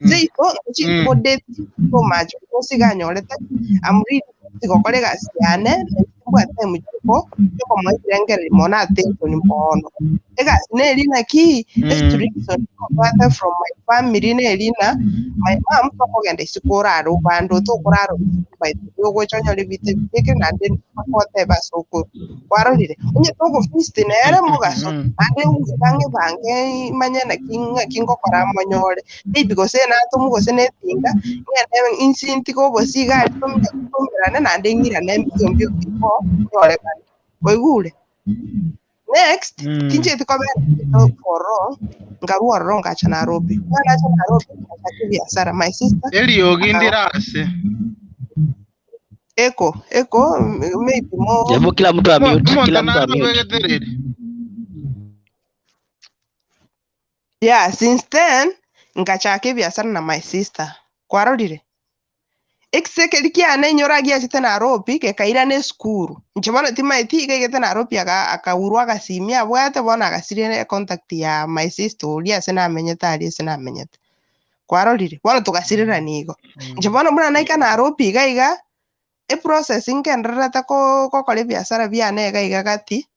Speaker 16: seito nchikudate so much because iganyorete I'm really tigokora egasi yane mbwate time choko chokomoirengereri mono attention mono egasi neri naki restriction mbwate from my family nerina my mom tokogenda isiko orara obande tokorara by the way ogocha onyore ebite bibeke naende akoteba ase okoro kwarorire onye togofeast nere mogaso naende ng'uka ng'ebange manye naki ng'aki ngokora monyore maybe gose natomu gose na etinga ng'ende insi ntige obosi iga aria tomerane naende ng'irane mbio mbio before nyorekane koigure next tincheti kobera for long nkarwa ororo ngacha Nairobi buna nacha Nairobi ngachaka ebiasara my sister
Speaker 18: Eriogi
Speaker 16: akago
Speaker 18: ndirase.
Speaker 16: eko eko maybe mo
Speaker 8: Hebu kila mtu amute,
Speaker 18: Omonto
Speaker 8: kila mtu
Speaker 18: naro
Speaker 8: amute.
Speaker 18: bwegetereri.
Speaker 16: Yeah, since then ngachaka ebiasara na my sister kwarorire ekisekeri kiane inyora giachete Nairobi gekairana esukuru inche bono timaeti iga igete Nairobi akaurwa agasimia abwate bono agasiria contact ya my sister oria ase namenyete aria ase namenyete kwarorire bono togasirirana igo inche bono buna naika Nairobi iga iga eprocess nkendererete gokora ebiasara biane iga iga gati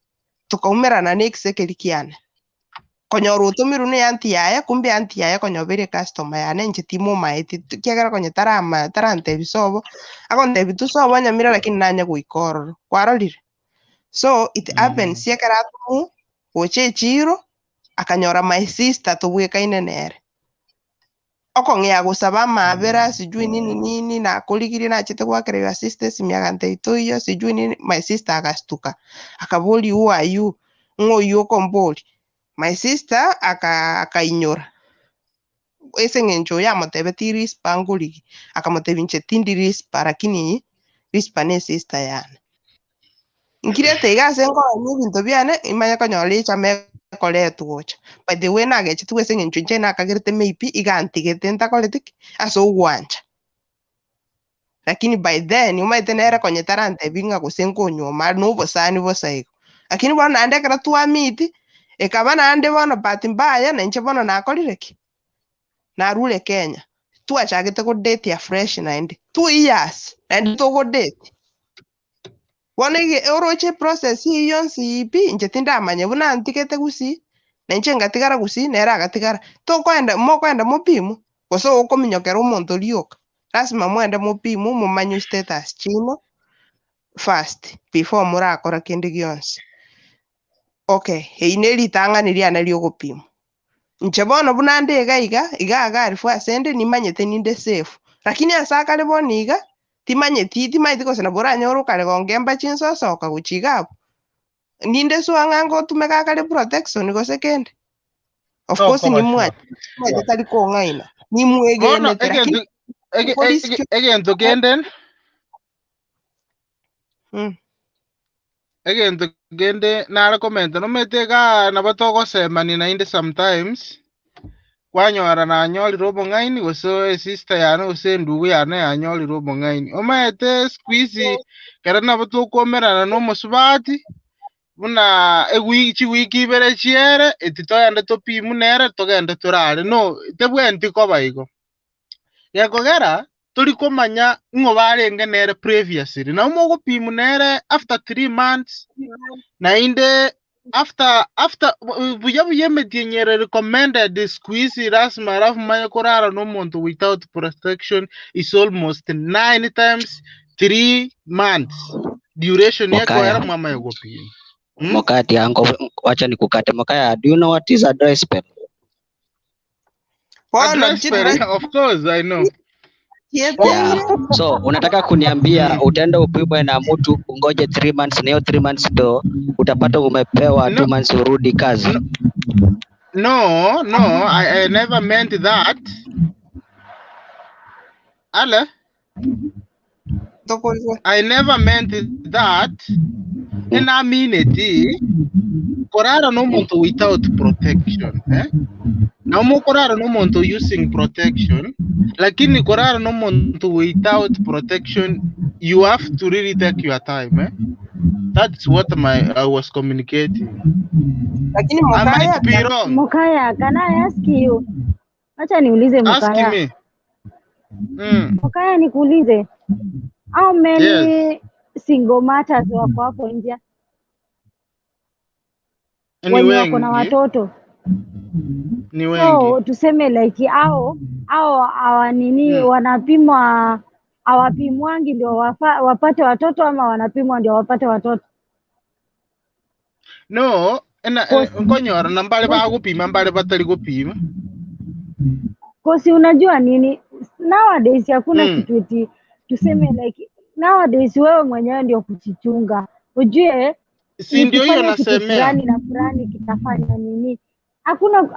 Speaker 16: tukaumerana na ekisekeri kiane konyora otomirwe na eanti yaye kumbe eanti yaye konyobere customer yane inche timomaeti kiagera konya tarama tarantebi sobo agontebi tu sobo nyamira lakini nanya goika ororo kwarorire so it happens ekero atomu gocha echiro akanyora my sister tobwekaine nere okong'ea gosaba amabera sijui nini nini nakorigirie nachete gwakera your sister esimi agantebia toiyo sijui nini my sister agastuka akaboria who are you ng'a oywo okombori my sister akainyora ase eng'encho yamotebeti rispa ngorigi akamotebia inche tindi rispa lakini rispa na esister yane nkirete iga ase nkorania ebinto biane imanye konyora echama ekoretwa gocha by the way nagechetiwe ase eng'encho inche nakagerete maybe iga ntigete ntakoreti ki ase ogwancha lakini by then omanyete nere konya tarantebi ng'a gose nkonywa na obosani bosa igo lakini bono naende ekero twamiti ekaba naende bono bahati mbaya nainche bono nakorire ki narure Kenya twachagete kodate afresh naende 2 years naende togodate bono oroche process eywo yonsi pi inche tindamanya buna ntigete gusii nainche ngatigara gusii nere agatigara tokoenda mokoenda mopimwe gose okominyokera omonto rioka lazima mwende mopimwe momanye status chiino first before morakora kende gionsi okay eywo na eritang'ani riane ria ogopimwa inche bono buna nde iga iga iga iga arifu ase ende nimanyete ninde safe lakini ase akare bono iga timanyeti timaeti gose nabo oranyore okare gongemba chinsosoka gochia iga abwo ninde sure ng'a ngotumeka akare protection gose kende of course
Speaker 18: Tokoba sure.
Speaker 16: nimwanchete maete tari kong'aina
Speaker 18: Bono
Speaker 16: nimwegenete lakini
Speaker 18: egento
Speaker 16: okorisk
Speaker 18: egento kende egento kende nare komenta nomete iga nabo togosemania naende sometimes kwanyora nanyorire obong'aini gose esister yane gose endugu yane yanyorire obong'aini omanyete siku hizi kero nabo tokomerana na omosubati buna chiwiki ibere chiere eti togende topimu nere togende torare no tebwenti koba igo gekogera tori komanya ng'o barenge nere previously nabo mogopimu nere after 3 months naende After buya buye recommended squeeze rasma alafu manye kurara no muntu without protection is almost 9 times 3 months duration yako
Speaker 8: Mokaya.
Speaker 18: Era mama yogopi.
Speaker 8: Mokaya tiango, wacha nikukate. Mokaya, do you know what is a dry spell?
Speaker 18: A dry spell, yeah, of course I know.
Speaker 8: Yeah. So unataka kuniambia utaenda upimwe na mtu ungoje 3 months na hiyo 3 months ndo utapata umepewa 2 months urudi kazi?
Speaker 18: No, I never meant that. Ale? I never meant that. And I mean it. Korara no muntu without protection. Eh? Na mo korara no muntu using protection. Lakini korara no muntu without protection, you have to really take your time. Eh? That's what I was communicating.
Speaker 16: Lakini
Speaker 18: I might be wrong.
Speaker 11: Mokaya, can I ask you? Acha niulize
Speaker 18: Ask
Speaker 11: Mokaya.
Speaker 18: me.
Speaker 11: Mokaya, nikuulize. How many
Speaker 18: Yes.
Speaker 11: single mothers wako hapo nje
Speaker 18: Ni
Speaker 11: wenye wako na
Speaker 18: wengi.
Speaker 11: watoto?
Speaker 18: Ni wengi.
Speaker 11: So tuseme like ao hawanini wanapimwa, hawapimwangi ndio wapate watoto ama wanapimwa ndio wapate watoto?
Speaker 18: No, nkonyora na mbale bagupima mbale batari gupima.
Speaker 11: Kosi unajua nini, nowadays hakuna kitu eti tuseme like nowadays wewe mwenyewe ndio kujichunga, ujue
Speaker 18: Si ndio hiyo
Speaker 11: nikifanya kitu
Speaker 18: nasemea.
Speaker 11: fulani na fulani kitafanya nini.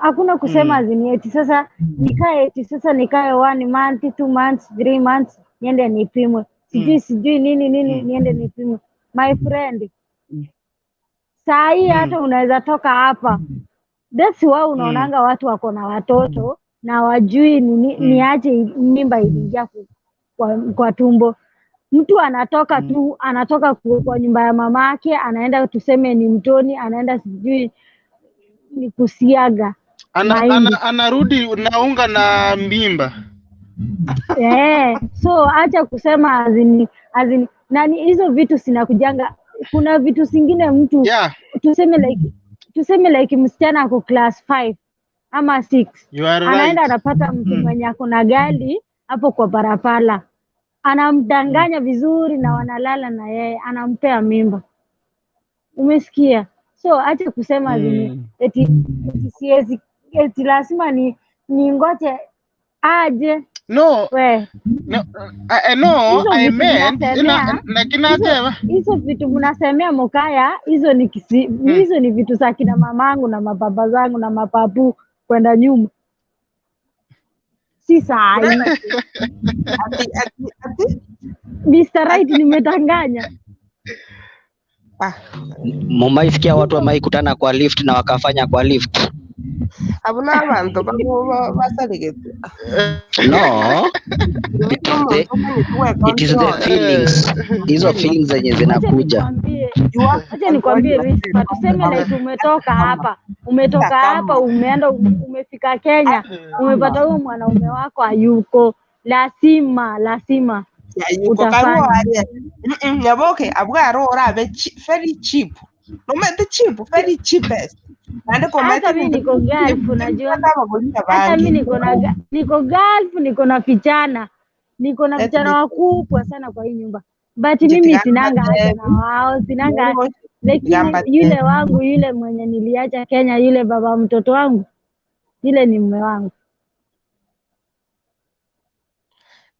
Speaker 11: Hakuna kusema azini eti sasa nikae eti sasa nikae 1 month 2 months 3 months niende nipimwe sijui nini nini niende nipimwe. My friend, saa hii hata unaweza toka hapa. That's why unaonanga watu wako na watoto na wajui nini, niache mimba iliingia kwa tumbo. Mtu anatoka tu, anatoka kwa nyumba ya mamake, anaenda tuseme ni mtoni, anaenda sijui ni kusiaga mahindi.
Speaker 18: Anarudi naunga na mimba.
Speaker 11: So acha kusema azini nani, hizo vitu sinakujanga. Kuna vitu zingine mtu tuseme like msichana ako class 5 ama 6
Speaker 18: You are
Speaker 11: anaenda
Speaker 18: right.
Speaker 11: anapata mtu mwenye ako na gari hapo kwa barabara, anamdanganya vizuri na wanalala na yeye, anampea mimba. Umesikia? So acha kusema azini eti siwezi, eti lazima ni ningoje aje.
Speaker 18: No.
Speaker 11: We.
Speaker 18: No, no,
Speaker 11: Hizo
Speaker 18: I
Speaker 11: vitu
Speaker 18: meant
Speaker 11: mnasemea,
Speaker 18: lakini hata
Speaker 11: hizo vitu mnasemea Mokaya, hizo ni hizo ni vitu za kina mamangu na mababa zangu na mababu kwenda nyuma, si saa hii. Mr. Right, nimedanganya.
Speaker 8: Mumaisikia watu wamaikutana kwa lift na wakafanya kwa lift?
Speaker 16: Abuna abantu basaregete.
Speaker 8: No, it is the feelings, hizo feelings zenye zinakuja.
Speaker 11: Acha nikwambie Rispa, tuseme like umetoka hapa, umeenda umefika Kenya, umepata huyo mwanaume wako hayuko, lazima
Speaker 16: yuko
Speaker 11: utafanya.
Speaker 16: Nyaboke abwaro orabe very cheap. No matter cheap, very cheapest. Naende
Speaker 11: Hata mimi niko Gulf, unajua. Hata mimi niko Gulf, niko na vijana. Niko na vijana wakubwa sana kwa hii nyumba. But mimi sinanga haja na wao, sinanga, lakini yule wangu yule mwenye niliacha Kenya, yule baba mtoto wangu, yule ni mume wangu.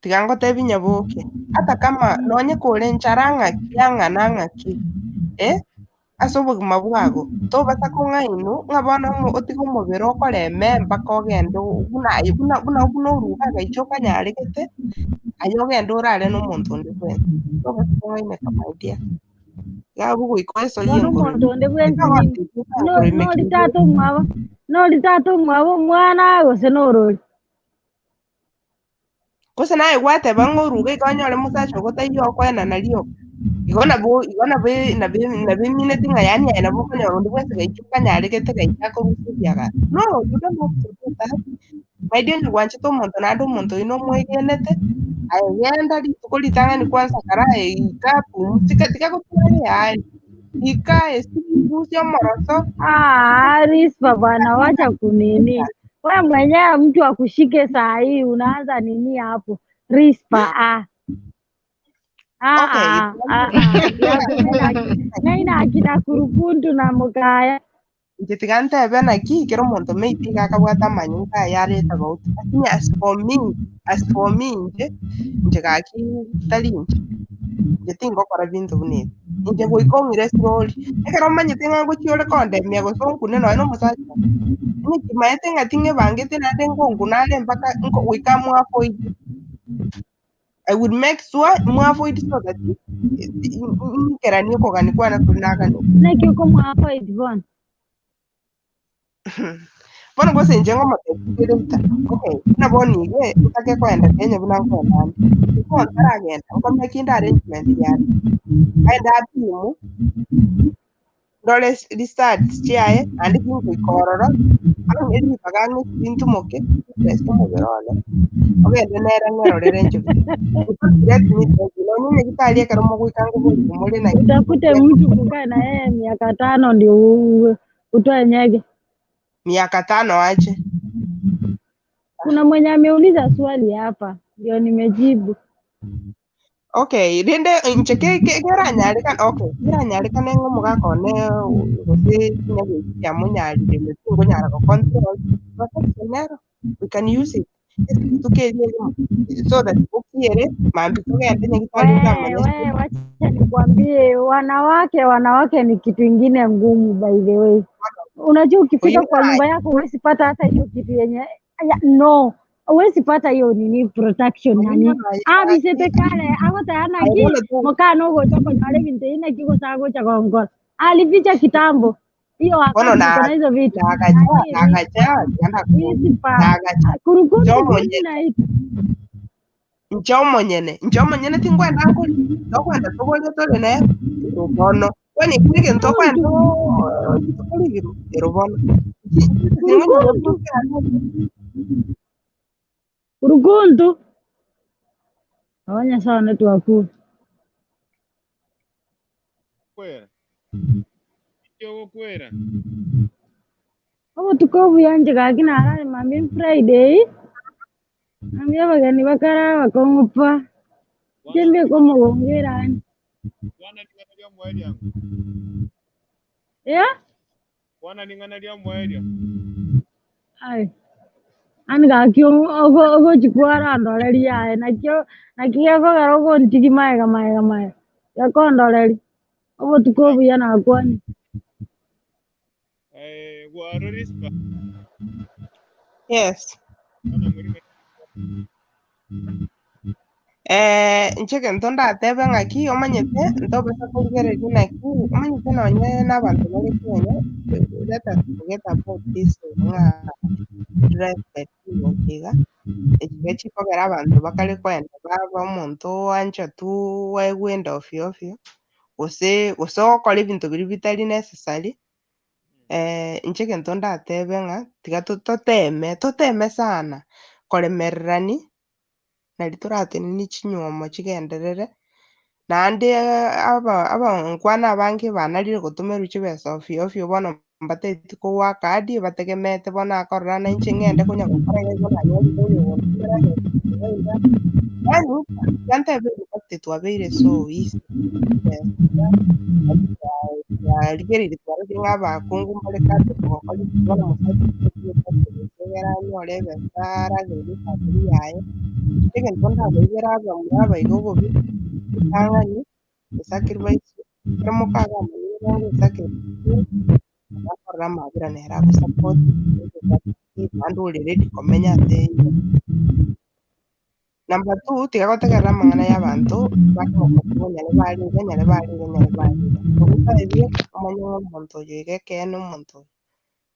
Speaker 16: Tigangotebi Nyaboke hata kama nonye kore nchara ng'aki ang'ana ng'aki ase obogima bwago tobasa kong'ainu ng'a bono otige omobere okoreme mpaka ogende buna buna buna orugaga iche okanyaregete aye ogende orare na omonto onde bwensi tobasa kong'aineka my dear iga bogoika oesorie
Speaker 11: Bono
Speaker 16: enkoro
Speaker 11: omonto onde bwensi nori tata omwabo, nori tata omwabo omwana gose norori.
Speaker 16: Gose naye gwateba ng'a oruga iga onyore mosacha ogotaiyo okoenana rioka igo nabo igo nabo nabo nabo ng'a yaani aye nabo okonyora onde bwensi gaika okanyaregete gaika akorusia gasi. No, you don't have to do that. My dear, nigwanchete omonto naende omonto oyo nomwegenete aye genda rituko ritang'ani kwanza karae ika pumzika tiga gotwara yaani Ika esigusia omoroso.
Speaker 11: Ah, Rispa bwana, wacha kunini. We mwenyewe mtu akushike saa hii unaanza nini hapo? Rispa ah. Ah,
Speaker 16: Okay.
Speaker 11: ah, ah, ah. Naina akina kurukuntu na mukaya.
Speaker 16: Inche tiga ntebe naki kero omonto maybe iga akabwate amanyu nkayare tofauti lakini as for me inche inche gaki tari inche inche tingokora binto buna ebi inche goika ong'ire slowly ekero omanyete ng'a ngochia ore kondemia gose onkune nonye na omosacha onye kimaete ng'a ting'ebangete naende ngonkuna are mpaka nko goika mwafoid. I would make sure mwafoid so that nkeranie okogani kwane kori nagani.
Speaker 11: Naki uko mwafoid bono?
Speaker 16: Bono gose inche ng'omotebi buta okay buna bono iga ntake koenda Kenya buna nkoenda ande before ntaragenda nkomakinda arrangement yane aende apimu ndore results chiaye naende tingoika ororo ang'e ribaga ang'e tintumoke test omobere one ogende nere ng'erorere inche buya. Let me tell you, nonye nyagetari ekero mogoika ngobori more na
Speaker 11: Utafute mtu kukaa na yeye miaka 5 ndio utoe nyege.
Speaker 16: Miaka 5 aje?
Speaker 11: Kuna mwenye ameuliza swali hapa, ndio nimejibu.
Speaker 16: Okay, rinde inche keranyarikana okay, keranyarikana ng'a omogaka one gose chinyageti chiamonyarire tingonyara gocontrol protection nero we can use it tukerie rimo so that bukiere mambi tugende nyagetari
Speaker 11: We,
Speaker 16: ntamanya.
Speaker 11: we, wacha nikwambie, wanawake ni kitu ingine ngumu by the way. Unajua ukifika
Speaker 16: Oyo
Speaker 11: kwa nyumba
Speaker 16: naye
Speaker 11: yako huwezi pata hata hiyo kitu yenye ya, no, huwezi pata hiyo nini protection
Speaker 16: oyo
Speaker 11: nani
Speaker 16: naye
Speaker 11: abisete kale agotana
Speaker 16: aye
Speaker 11: ki
Speaker 16: bono tu
Speaker 11: mukana ugocha konyora ebinto ina kigusagocha gongora alificha kitambo hiyo
Speaker 16: bono
Speaker 11: wakati mko na hizo vitu
Speaker 16: nagacha
Speaker 11: Ai,
Speaker 16: nagacha tiga
Speaker 11: hizi pa
Speaker 16: nagacha
Speaker 11: kurukuntu
Speaker 16: nche
Speaker 11: na
Speaker 16: omonyene tingwenda nkori tokwenda toborie tore nere ero bono kwani kiri gento okwenda tokorigirwa ero bono
Speaker 11: kurukuntu kurukuntu awanya sawa network
Speaker 3: Kwera kwera.
Speaker 11: Obotuko obuyanje gaki narare mambia Friday mambia abageni bakara bakong'opa nchimbe komogongera
Speaker 3: Bwana ling'ana lya mweryango.
Speaker 11: Yeah.
Speaker 3: Bwana ling'ana lya mwerya.
Speaker 11: Ai ani gaki ogochikwara ndoreri yaye nakio nakio gekogera ogontigi maega maega maega gekondoreri obotuko obuya nakwani.
Speaker 3: Eh, gwaro rispa.
Speaker 16: Yes.
Speaker 3: Bwana murime.
Speaker 16: Inche gento ndatebe ng'aki omanyete ntobasa korigereria naki omanyete nonye na abanto bare Kenya let us forget about this ng'a dress iga ekiga chikogera abanto bakare koenda baba omonto oancha tu waegwenda ofyo ofyo gose gose ogokora ebinto biria bitari necessary. Inche gento ndatebe ng'a tiga toteme toteme sana koremererani nari torateneni chinywomo chigenderere naende aba abankwana abange banarire gotomerwa chibesa ofyo ofyo bono mbateti kowaka hadi bategemete bono akorora na inche ng'ende konya gokora iga igo nanyorire oyo ogontomera iga iga yaani tiga ntebe twabeire so easy twarigereire twarorire ng'a abakungu mbare capable gokora bono omosacha egere anyore ebesa aragererie efamiri yaye egento ndabaibera abamura abaiga obobe ritang'ani esacrifice ekero mokagamani esacrifice akorora amabera nere agosupport naende ore ready komenya ase. Number two, tiga gotegerera amang'ana ya abanto nyare barire nyare barire nyare barire ogotaebie omanye ng'a omonto oyo iga ekeene omonto oyo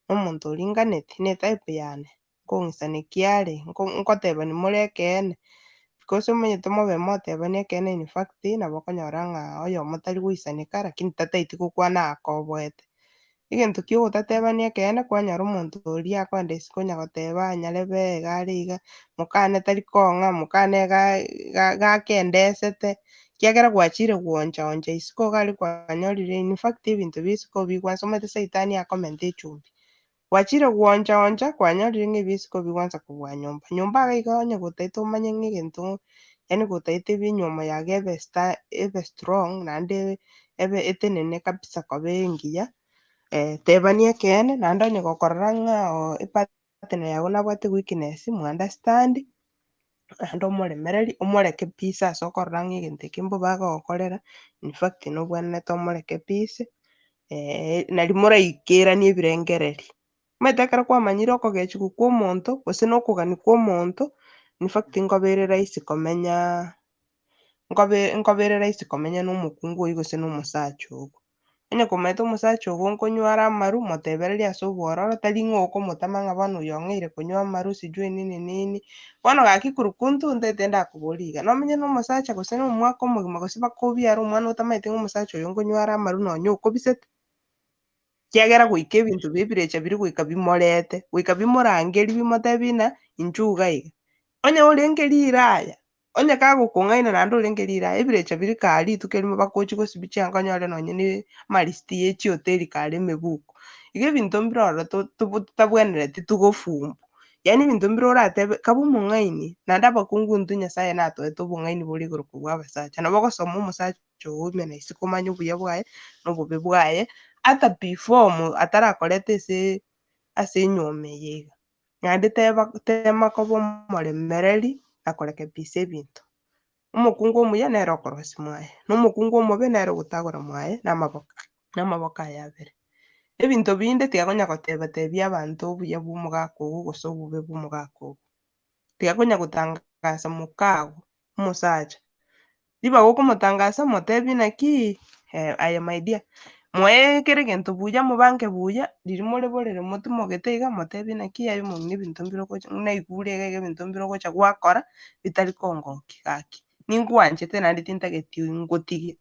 Speaker 16: na omonto oringaneti na etype yane nkong'isanekia are nkotebani more ekeene because omanyete mobe motebani ekeene in fact nabo okonyora ng'a oyomo tari goisaneka lakini tataeti gokwana akoboete. Egento kia ogotatebania ekeene kwanyora omonto oria akoenda isiko onya goteba nyarebe iga are iga, mokane tari kong'a, mokane iga iga gakendesete, kiagera gwachire gwonchaoncha isiko iga aria kwanyorire in fact ebinto bia isiko bigwansa omanyete saitani akomenta echumbi. Gwachire gwonchaoncha kwanyorire ng'a ebia isiko bigwansa kobua nyomba. Nyomba iga iga onye gotaete omanye ng'a egento yaani gotaete ebinywomo yago ebe ebe strong naende ebe etenene kabisa koba engiya, tebania ekeene naende onye gokorora ng'a oo epartner yago nabwate weakness, mu understand, naende omoremereri, omoreke peace ase okorora ng'a egento eke mbobe agogokorera, in fact nobwenerete omoreke peace, nari moraikeranie ebirengereri. Omanyete ekero kwamanyire okogechigwa kwa omonto, gose na okogania kwa omonto, in fact nkobere rahisi komenyaaa nkobe nkobere rahisi komenya na omokungu oywo gose na omosacha ogo. Onye komanyete omosacha ogo nkonyware amaru, motebererie ase obwororo, tari ng'a okomotama ng'a bono oyo ong'eire konywa amaru sijui nini nini. Bono gaki kurukuntu ntaete ndakoboria iga, nomenye na omosacha gose na omwaka omogima gose mpaka obiare omwana otamaeti ng'a omosacha oyo nkonyware amaru nonye okobisete? Kiagera goika ebinto bia ebirecha biria goika bimorete, goika bimorangerie bimotebi ng'a inchuo iga iga. Onye orenge riraya, onye kagokong'aina naende orenge riraya, ebirecha biria kaa rituko erimo bagochi gosibia chianga onyore nonye na amarisiti ya echihoteli kare emebuko. Iga ebinto mbire ororo totabwenereti togofumbu, yaani ebinto mbire oratebe kabe omong'aini, naende abakungu intwe Nyasaye natoete obong'aini bore igoro kobua abasacha. Nabo ogosoma omosacha ogo ime na isiko omanye obuya bwaye, na obobe bwaye, ata before atarakoreta ase ase enywomo eye iga. Naende teba tema koba omoremereri na korekebisa ebinto. Omokungu omuya nere okorosia mwaye, na omokungu omobe nere ogotagora mwaye na amaboko na amaboko aye abere. Ebinto binde tiga konya goteba tebia abanto obuya bwa omogaka ogo gose obobe bwa omogaka ogo. Tiga konya gotangasa mokago, omosacha. Ribaga okomotangasa motebie naki aye my dear, moe kera egento buya mobange buya, riria more borere motimogete iga motebie naki aye omong'ina ebinto mbire ogocha naigure iga iga ebinto mbire ogocha gwakora, bitari kongokia gaki. Ninkwanchete naende tintageti ngotige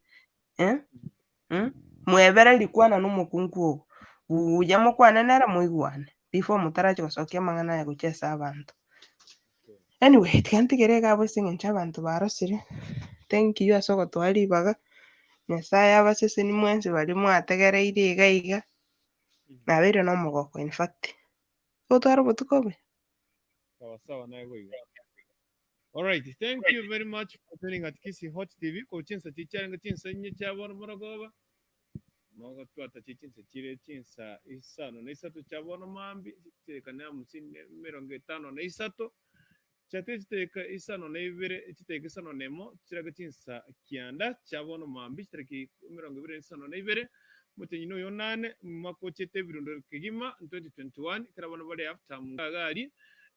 Speaker 16: Mwebereri kwana na omokungu ogo, buya mokwane nere moigwane, before motarachi gosokia amang'ana aya gochia ase abanto. Anyway, tiga ntigere iga abwo ase eng'encho abanto barosire, thank you ase ogotoa ribaga, Nyasaye abaseseni mwensi baria mwategereire iga iga, nabeire na omogoko in fact. Totware obotuko obuya.
Speaker 3: Sawa sawa naye goiga. All right, thank you very much for tuning at Kisii Hot TV. Ko chinsa chicharenge chinsa inye chia bono morogoba. Mogotwata chichinsa chire chinsa 53 chia bono mambi chitekane 53. Chate chiteka 52 chiteka 51 chirage chinsa 9 chia bono mambi chitariki 25 mutenyi oyo nane makochete ebirundo kegima 2021 kera bono bari after mugari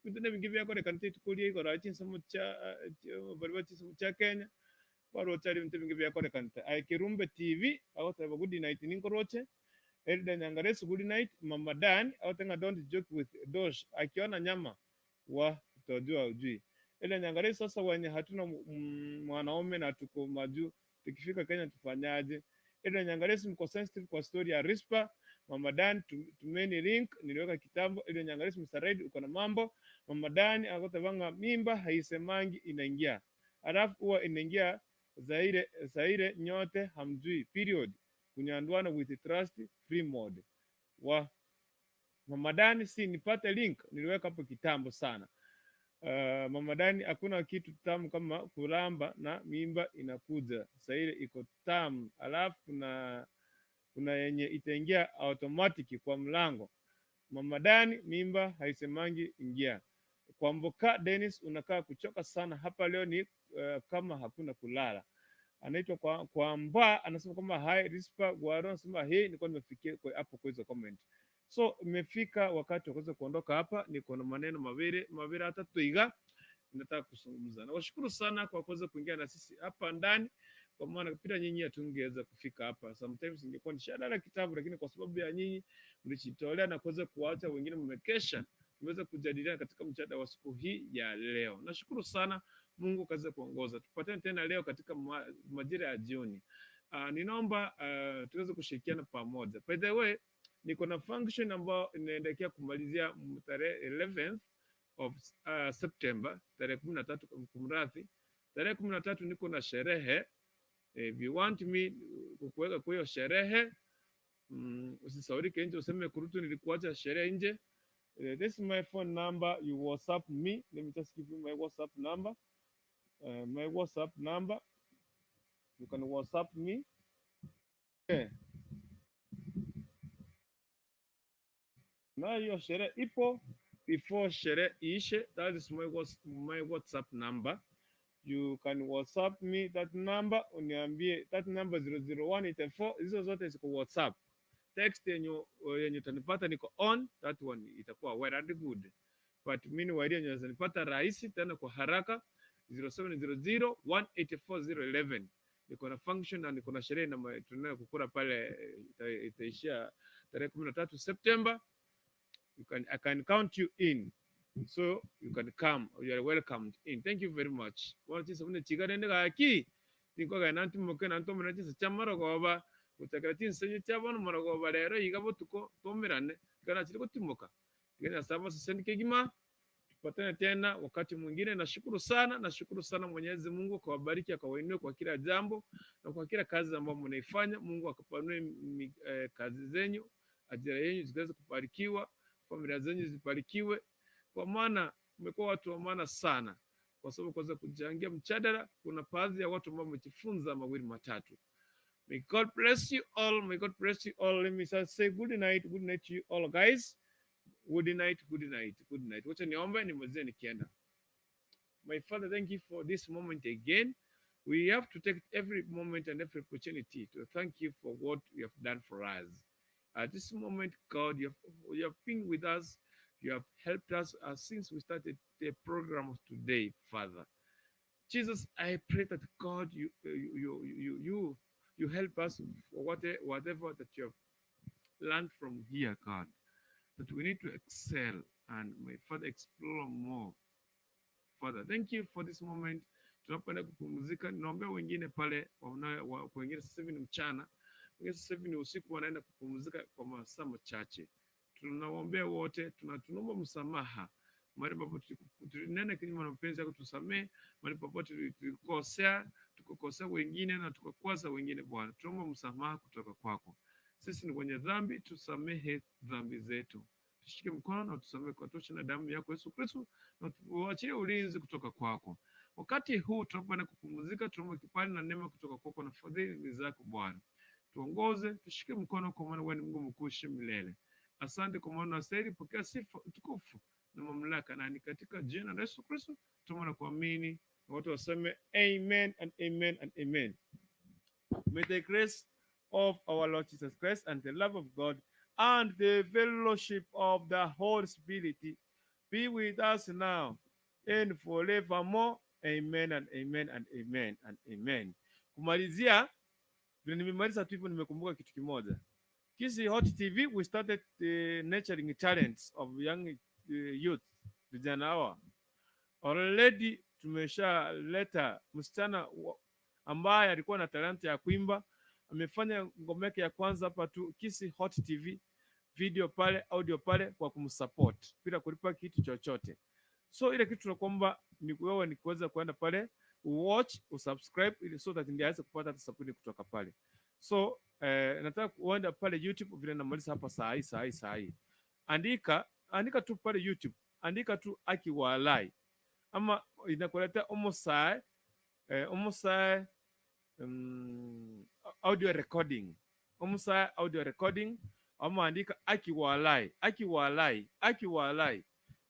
Speaker 3: bintu nebingi byakorekana titukuria igoro chinsemo chia bari ba chinsemo chia Kenya barocha ebintu bingi byakorekana aye Kirumbe TV agoteba good night ninkoroche Elda Nyangaresu good night Mama Dan agotenga don't joke with Dosh akiona nyama wa utajua ujui Elda Nyangaresu sasa wenye hatuna mwanaume na tuko majuu tukifika Kenya tufanyaje? Elda Nyangaresu mko sensitive kwa story ya Rispa. Mama Dan tumeni link niliweka kitambo. Elda Nyangaresu Mr. Red uko na mambo. Mama Dan agotabanga mimba haisemangi inaingia. Alafu huwa inaingia Zaire Zaire nyote hamjui period. Kunyanduana with trust free mode. Wa Mama Dan si nipate link niliweka hapo kitambo sana. Mama Dani hakuna kitu tamu kama kulamba na mimba inakuja. Zaire iko tamu. Alafu kuna yenye itaingia automatic kwa mlango. Mama Dani mimba haisemangi ingia. Kwa Mboka Dennis unakaa kuchoka sana hapa leo ni kama hakuna kulala. Anaitwa kwa Mba anasema kwamba hi Rispa Gwaro anasema hey, nilikuwa nimefikia kwa hapo kwa hizo comment. So imefika wakati wa kuweza kuondoka hapa, niko na maneno mawili mawili atatu iga nataka kuzungumza. Nawashukuru sana kwa kuweza kuingia na sisi hapa ndani, kwa maana bila nyinyi hatungeweza kufika hapa. Sometimes ingekuwa nishalala kitabu, lakini kwa sababu ya nyinyi mlijitolea na kuweza kuacha wengine mmekesha, tumeweza kujadiliana katika mjadala wa siku hii ya leo. Nashukuru sana, Mungu kaweza kuongoza. Tupatane tena leo katika majira ya jioni. Ninaomba tuweze kushirikiana pamoja. By the way, Niko na function ambayo inaendelea kumalizia tarehe 11th of September, tarehe 13, kumradhi, tarehe 13 niko na sherehe. If you want me kukuweka kwa hiyo sherehe, usisaurike nje useme kurutu nilikuacha sherehe nje. This is my phone number. You WhatsApp me. Let me just give you my WhatsApp number. My WhatsApp number. You can WhatsApp me. Okay. Na hiyo sherehe ipo before sherehe iishe. That is my WhatsApp number. You can WhatsApp me that number, uniambie that number 00184, hizo zote ziko WhatsApp. Text yenye utanipata niko on, that one itakuwa well and good. But mimi yenye unaweza rahisi tena kwa haraka 0700 184 011. Niko na function na niko na sherehe na tunayo kukura pale, itaishia tarehe 13 September. I can count you in. So you can come. You are welcomed in. Thank you very much. Bwana tisa mune chigare ndega aki. Tinko ga nanti moke nanto mune tisa chamaro goba. Utakara tinsenye chabano maro rero yiga botuko tomerane. Kana chiri kutimoka. Kenya saba sasa kigima. Tupatane tena wakati mwingine. Nashukuru sana Mwenyezi Mungu akawabariki, akawainue kwa kila jambo na kwa kila kazi ambayo mnaifanya. Mungu akapanue kazi zenyu, ajira yenu ziweze kubarikiwa, familia zenyu zibarikiwe, kwa maana mmekuwa watu wa maana sana, kwa sababu kwanza kuchangia mjadala, kuna baadhi ya watu ambao wamejifunza mawili matatu. May God bless you all. May God bless you all. Let me just say good night. Good night to you all guys. Good night, good night, good night. Wacha niombe nimalizie nikienda. My Father, thank you for this moment again. We have to take every moment and every opportunity to thank you for what you have done for us. At this moment, God, you have been with us. You have helped us since we started the program of today, Father. Jesus, I pray that God, you help us for whatever that you have learned from here, God, that we need to excel and my Father explore more. Father, thank you for this moment. Tunapoenda kupumzika, ninaombea wengine pale wengine sasa hivi ni mchana, wengine sasa hivi ni usiku, wanaenda kupumzika kwa masaa machache. Tunawaombea wote, tunaomba msamaha mahali popote tulinena kinyume na mapenzi yako, tusamee mahali popote tulikosea, tukakosea wengine na tukakwaza wengine. Bwana, tunaomba msamaha kutoka kwako. Sisi ni wenye dhambi, tusamehe dhambi zetu, tushike mkono na tusamehe kwa tosha na damu yako Yesu Kristo, na tuachilie ulinzi kutoka kwako. Wakati huu tunapoenda kupumzika, tunaomba kibali na neema kutoka kwako na fadhili zako Bwana. Tuongoze, tushike mkono, kwa maana wewe ni Mungu mkuu milele. Asante kwa maana unastahili pokea sifa, utukufu na mamlaka, na ni katika jina la Yesu Kristo tunaomba na kuamini, na watu waseme amen and amen and amen. May the grace of our Lord Jesus Christ and the love of God and the fellowship of the Holy Spirit be with us now and forevermore. Amen and amen and amen and amen. Kumalizia, vile nimemaliza tu hivyo, nimekumbuka kitu kimoja. Kisii Hot TV, we started nurturing talents of young youth, vijana hawa. Already tumeshaleta msichana ambaye alikuwa na talanta ya kuimba, amefanya ngoma yake ya kwanza hapa tu Kisii Hot TV, video pale, audio pale, kwa kumsupport bila kulipa kitu chochote. So ile kitu tunakuomba ni wewe ni kuweza kuenda pale watch, usubscribe ili so that ndiye aweze kupata hata support kutoka pale. So nataka kuenda pale YouTube vile namaliza hapa saa hii saa hii saa hii. Andika tu pale YouTube, andika tu Aki Walai ama inakuletea Omosae audio recording, Omosae audio recording, ama andika Aki Walai, Aki Walai, Aki Walai.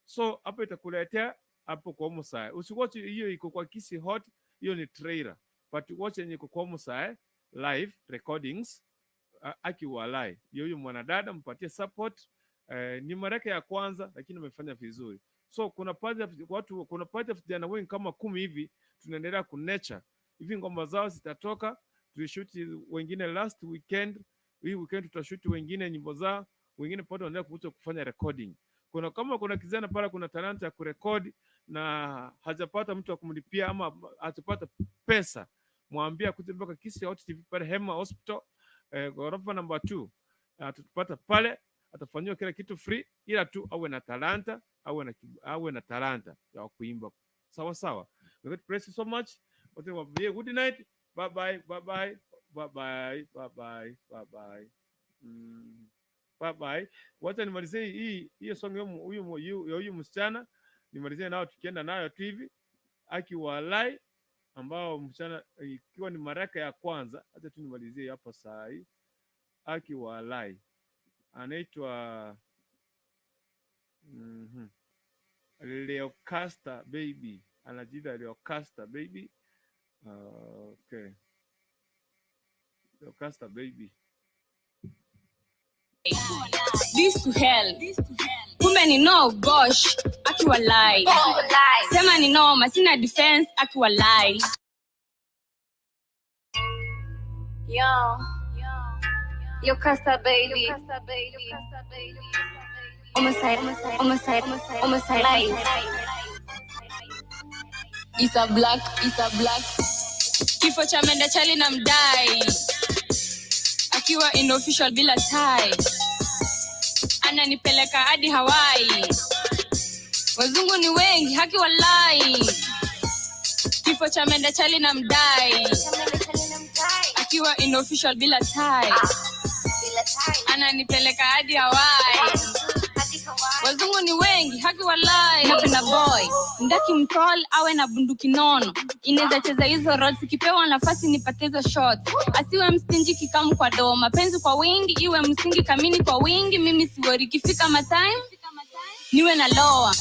Speaker 3: So hapo itakuletea hapo kwa Omosae. Usiwatch hiyo iko kwa Kisii Hot, hiyo ni trailer. But watch yenye iko kwa Omosae live recordings, Aki Walai. Hiyo mwanadada mpatie support. Ni mara yake ya kwanza lakini amefanya vizuri. So kuna baadhi ya watu, kuna baadhi ya vijana wengi kama 10 hivi tunaendelea kunature. Hivi ngoma zao zitatoka, tulishuti wengine last weekend, hii weekend tutashuti wengine nyimbo zao, wengine bado wanaendelea kuja kufanya recording. Kuna kama kuna kijana pale kuna talanta ya kurekodi na hajapata mtu wa kumlipia ama hajapata pesa, mwambie akuje mpaka Kisii Hot TV pale Hema Hospital, ghorofa number 2. Atatupata pale, atafanyiwa kila kitu free, ila tu awe na talanta, awe na talanta ya kuimba. Sawa sawa. May God bless you so much. Wote niwaambie good night. Bye bye, bye bye, bye bye, bye bye, bye bye. Bye bye. Wacha nimalizie hii hiyo song ya huyu msichana, nimalizie nayo tukienda nayo tu hivi akiwalai ambao msichana ikiwa ni maraka ya kwanza, acha tu nimalizie hapa saa hii. Akiwalai anaitwa Leocasta Baby, anajiita Leocasta Baby. Okay, Leocasta Baby.
Speaker 2: This to hell, kumbe ni no gosh, akiwalai sema ni noma, sina defense, akiwalai.
Speaker 1: Yo, yo Casta baby. Homicide, homicide, homicide life.
Speaker 2: It's a black, it's a black. Kifo cha mende chali na mdai, akiwa in official bila tie, ananipeleka hadi Hawaii. Wazungu ni wengi, haki walai. Kifo cha mende chali na mdai, akiwa in official bila tie, ananipeleka hadi Hawaii. Wazungu ni wengi, haki walai. Napenda boy ndaki mtol awe na bunduki nono, inaweza cheza hizo roles, ikipewa nafasi nipate hizo shots. Asiwe mstinji kikamu kwa doo, mapenzi kwa wingi iwe msingi, kamini kwa wingi, mimi siwori ikifika matime niwe na loa.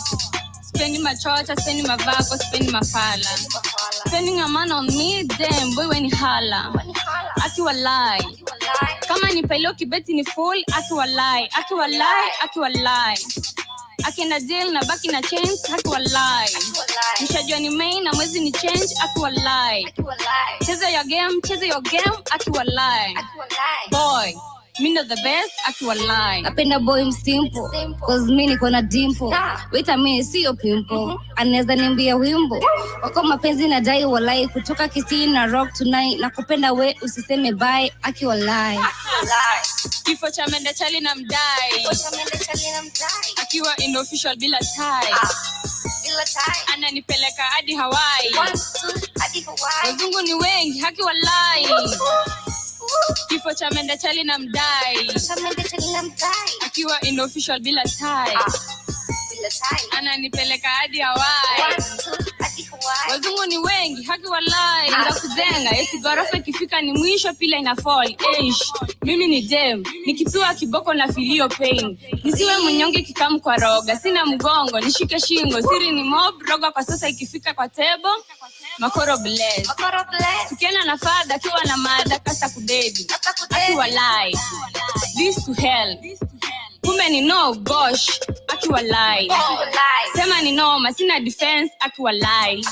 Speaker 2: Sipendi machocha, sipendi mavako, sipendi mafala. Spending a man on me, damn boy weni hala. Akiwalai kama ni pailo kibeti ni full, akiwalai, akiwalai, akiwalai. Akienda jail na baki na chains, akiwalai. Nishajua ni main na mwezi ni change, akiwalai. Cheza your game, cheza your game, akiwalai. Boy, mi ndo the best, akiwalai.
Speaker 1: Napenda boy msimple, cause mi niko na dimple. Wait a minute, siyo pimple. Anaweza niambia wimbo. Wako mapenzi na dai walai, kutoka Kisii na rock tonight. Nakupenda we usiseme bye, akiwalai.
Speaker 2: Kifo cha mende chali na mdai, akiwa in official bila tie, ananipeleka hadi Hawaii. Wazungu ni wengi, haki walai. Kifo cha mende chali na mdai, akiwa in official bila tie, ananipeleka hadi Hawaii. Wazungu ni wengi, haki walai. Nda kuzenga eti ghorofa ikifika ni mwisho, pila ina fall. Eish, mimi ni dem nikipiwa kiboko na filio pain. Nisiwe mnyonge kikamu kwa roga, sina mgongo nishike shingo, siri ni mob roga kwa sasa ikifika kwa table makoro bless. Tukienda na fadha akiwa na mada kasa kudedi, akiwalai this to hell, kumbe ni no gosh, akiwalai sema ni noma, sina defense, akiwalai.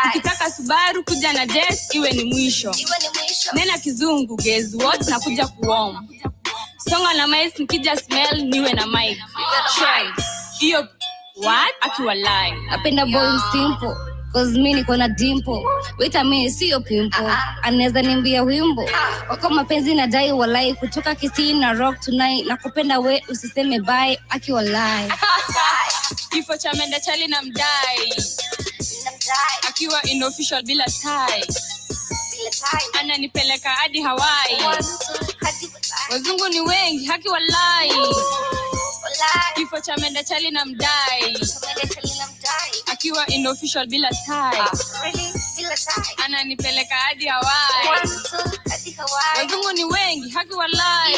Speaker 2: Ukitaka Subaru kuja na jet iwe ni mwisho, nena kizungu guess what, nakuja kuom songa na mic, nikija smell niwe na mic try hiyo what, akiwalai.
Speaker 1: Napenda boy msimple, cause mi niko na dimple. Wait a minute, siyo pimple. Anaweza niambia wimbo. Wako mapenzi na dai walai, kutoka Kisii na rock tonight. Nakupenda we usiseme bye, akiwalai.
Speaker 2: Kifo cha mende chali na mdai, akiwa in official bila tie, ananipeleka hadi Hawaii. Wazungu ni wengi, haki walai. Kifo cha mende chali na mdai, akiwa in official bila tie, ananipeleka hadi Hawaii. Wazungu ni wengi, haki walai.